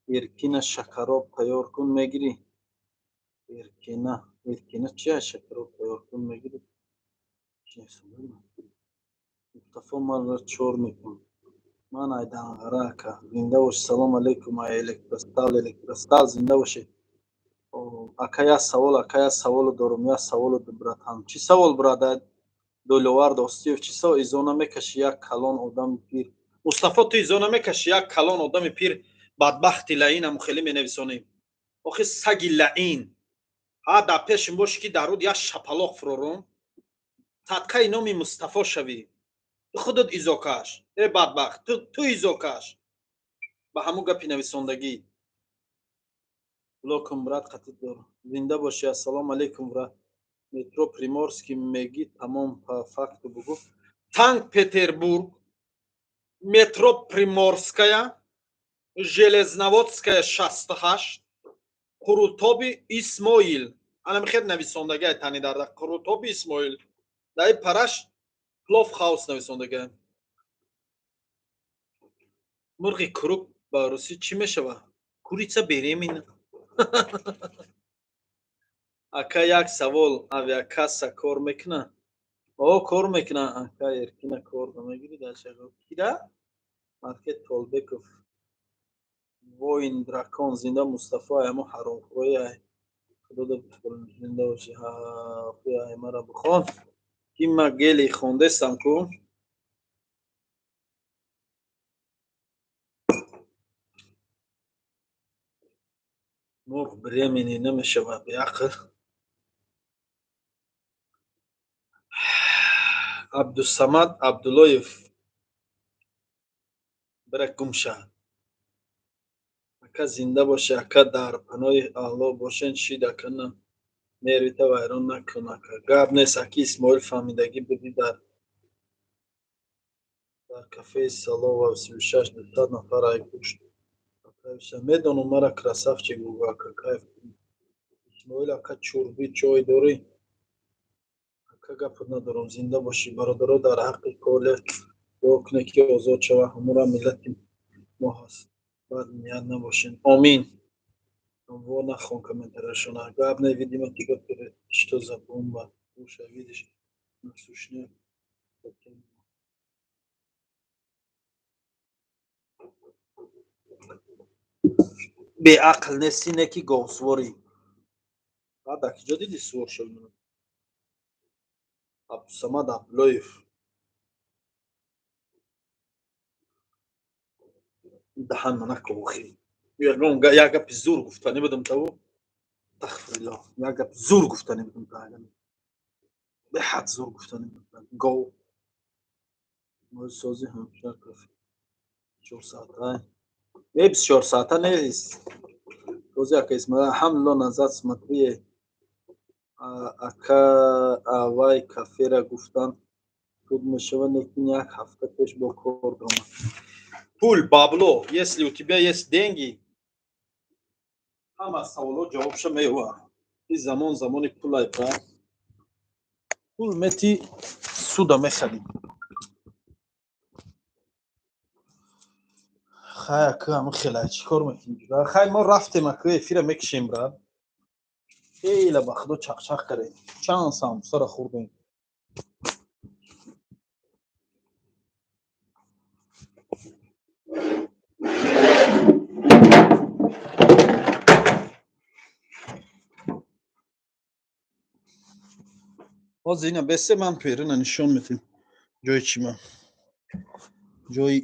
Эркина шакароб тайёр кун, мегирӣ. Эркина, эркина чия? Шакароб тайёр кун, мегирӣ. Мустафо, манро чор мекун. Ман айданғара, ака. Зинда бошӣ. Салом алейкум, ай Электростал. Электростал, зинда бошӣ. Ака, як савол, ака, як саволо дорум, як саволо, братан. Чӣ савол, брат? Диловар Достиев, чӣ савол? Изо намекашӣ, як калон одами пир. Мустафо, ту изо намекашӣ, як калон одами пир, бадбахти лаинаму хеле менависонем. Охи, саги лаин, ҳа, дар пешим бошӣ, ки дар руд як шапалоқ фурорум. Садқаи номи Мустафо шавӣ, ту худат изокаш. Э, бадбахт, ту изокаш ба ҳамун гапи нависондагӣ. Блокум, брат, қатид дор. Зинда бошӣ. Ассалому алейкум, брат. Метро Приморский меги, тамом, по факту бугу. Санкт Петербург, метро Приморская, Железноводская, 68, Қурутоби Исмоил. Анам хел нависондагиай тани дарда Қурутоби Исмоил. Дар параш Плов Хаус нависондагиай. Мурғи курук ба русӣ чӣ мешавад? Курица беременна. Ака, як савол: авиакасса кор мекунад? О, кор мекунад. Ака, Эркина кор намегирӣ дар шаҳр кира маркет Толбеков. Воин дракон, зинда. Мустафо, ай ҳамо ҳаромхӯрои, ай худода зинда бошӣ. Ай мара бихон, ки ма гели хондестам ку. Мурғ беременный намешавад, беақл. Абдусамад Абдуллоев, бира гум ша. Ака, зинда бошӣ, ака, дар паноҳи Аллоҳ бошен. Шид, ака, на нервита вайрон накун, ака. Гап нест, аки Исмоил, фаҳмидагӣ будӣ. Дар кафеи Салова 36 200 нафар ай гӯшт. Медонам, мара красавчик бугӯ, ака, кайф. Исмоил ака, чурбӣ чой дорӣ? Ака, гапат надорам, зинда бошӣ. Бародаро, дар ҳаққи Коля дуо кунед, ки озод шавад. Ҳамура миллати мо ҳаст, бад ният набошем. Омин. Во, нахон комментарияшона. Гап не, видимо, тебя что за бомба? Слушай, видишь, на сушняк. Беақл нести, не ки говсуворӣ. Баъд дар киҷо диди сувор шуд? Абдусамад Абдуллоев, даҳан мана охи. Як гапи зур гуфтанӣ будам таву, астағфируллоҳ, як гапи зур гуфтанӣ будам, беҳад зур гуфтанӣ будам. Гов сози ҳамшар 4 соата не, 24 соата нест. Този, ака Исмоил, алҳамдулилло. Назад смотри, ака, авай кафера гуфтан. Суд мешава, лекин як ҳафта пеш бо кор дорам. Пул, бабло, если у тебя есть деньги, ҳама саволҳо ҷавобша меёбад. Ин замон замони пулай, брат. Пул мети, суда мехарӣ. Хай, ака, ҳама хелай, чӣ кор мекунӣ? Хай, мо рафтем, ака, эфира мекишем, брат. Хеле ба худо чақчақ кардем, чанд самбусара хӯрдем. Ҳозир ина бесе ман перина нишон метем, ҷои чима, ҷои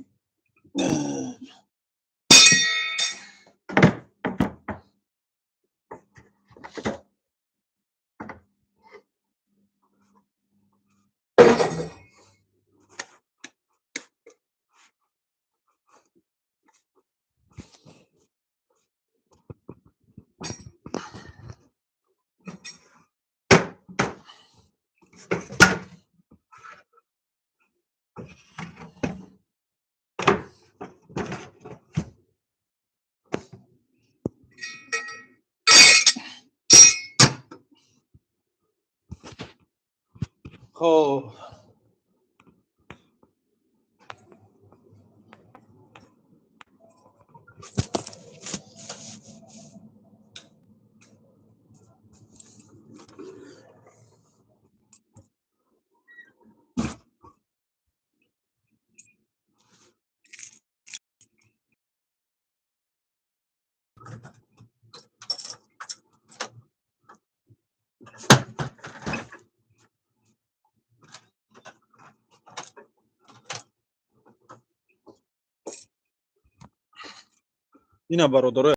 хоб. Ина, бародарои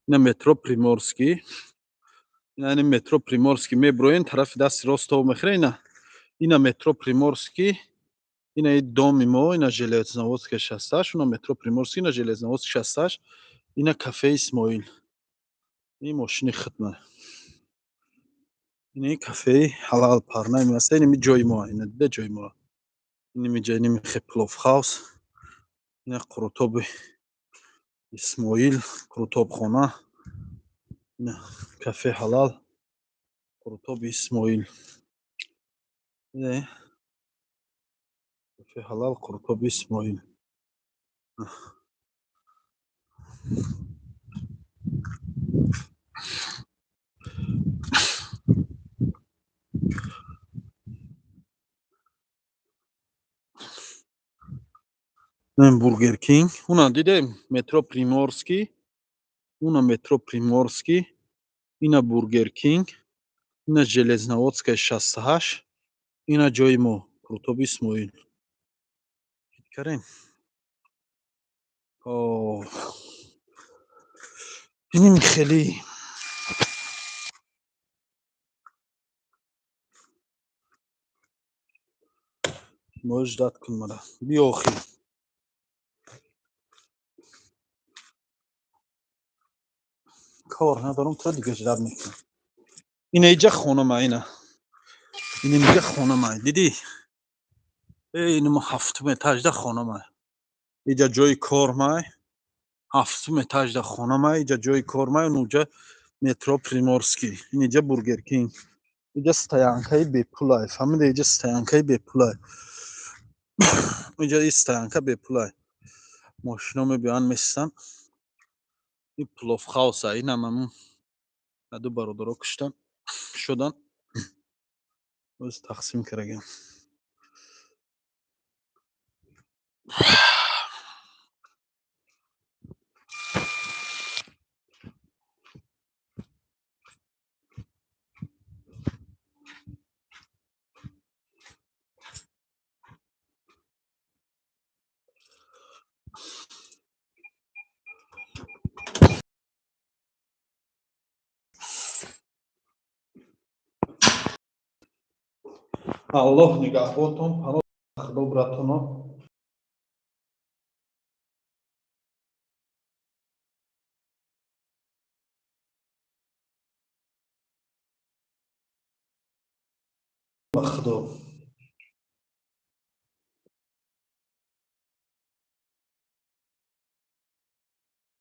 ина, метро Приморский, ина метро Приморский меброен, тарафи дасти рост тоб мехӯра. Ина метро Приморский, ина и доми мо, ина Железноводская 68, уна метро Приморский, ина Железноводский 68, ина кафеи Исмоил, ин мошини хидма, ина кафеи Ҳалал парна аста, инами ҷои мо, ина дида ҷои мо, инами ҷои, инами пловхаус, ина қурутоби Исмоил, қурутобхона, ина кафе Ҳалал, қурутоби Исмоил, кафе Ҳалал, қурутоби Исмоил. Бургер Кинг, уна дидем, метро Приморский, уна метро Приморский, ина Бургер Кинг, ина Железноводская 68, ина ҷои мо, қурутоби Исмоил. Карем, иним хеле мождат кун мара, биё охир. Кор надорам, то дига ждать мекунам. Ина иҷа хонама, ина иҷа хонама, дидӣ? Инмо ҳафтум этажда хонама, иҷа ҷои кормай, ҳафтум этажда хонама, иҷа ҷои кормай, унуҷа метро Приморский, ин иҷа Бургер Кинг, иҷа стоянкаи бепулай, фаҳмида? Иҷа стоянкаи бепулай, иҷа и стоянка бепулай, мошино мебиёянд, месистанд. Ин пловхауса, инам ҳамун ду бародаро куштан шудан, оз тақсим кардагиам. Аллоҳ нигаҳбонтон, паноҳ худо, братоно. Ба худо.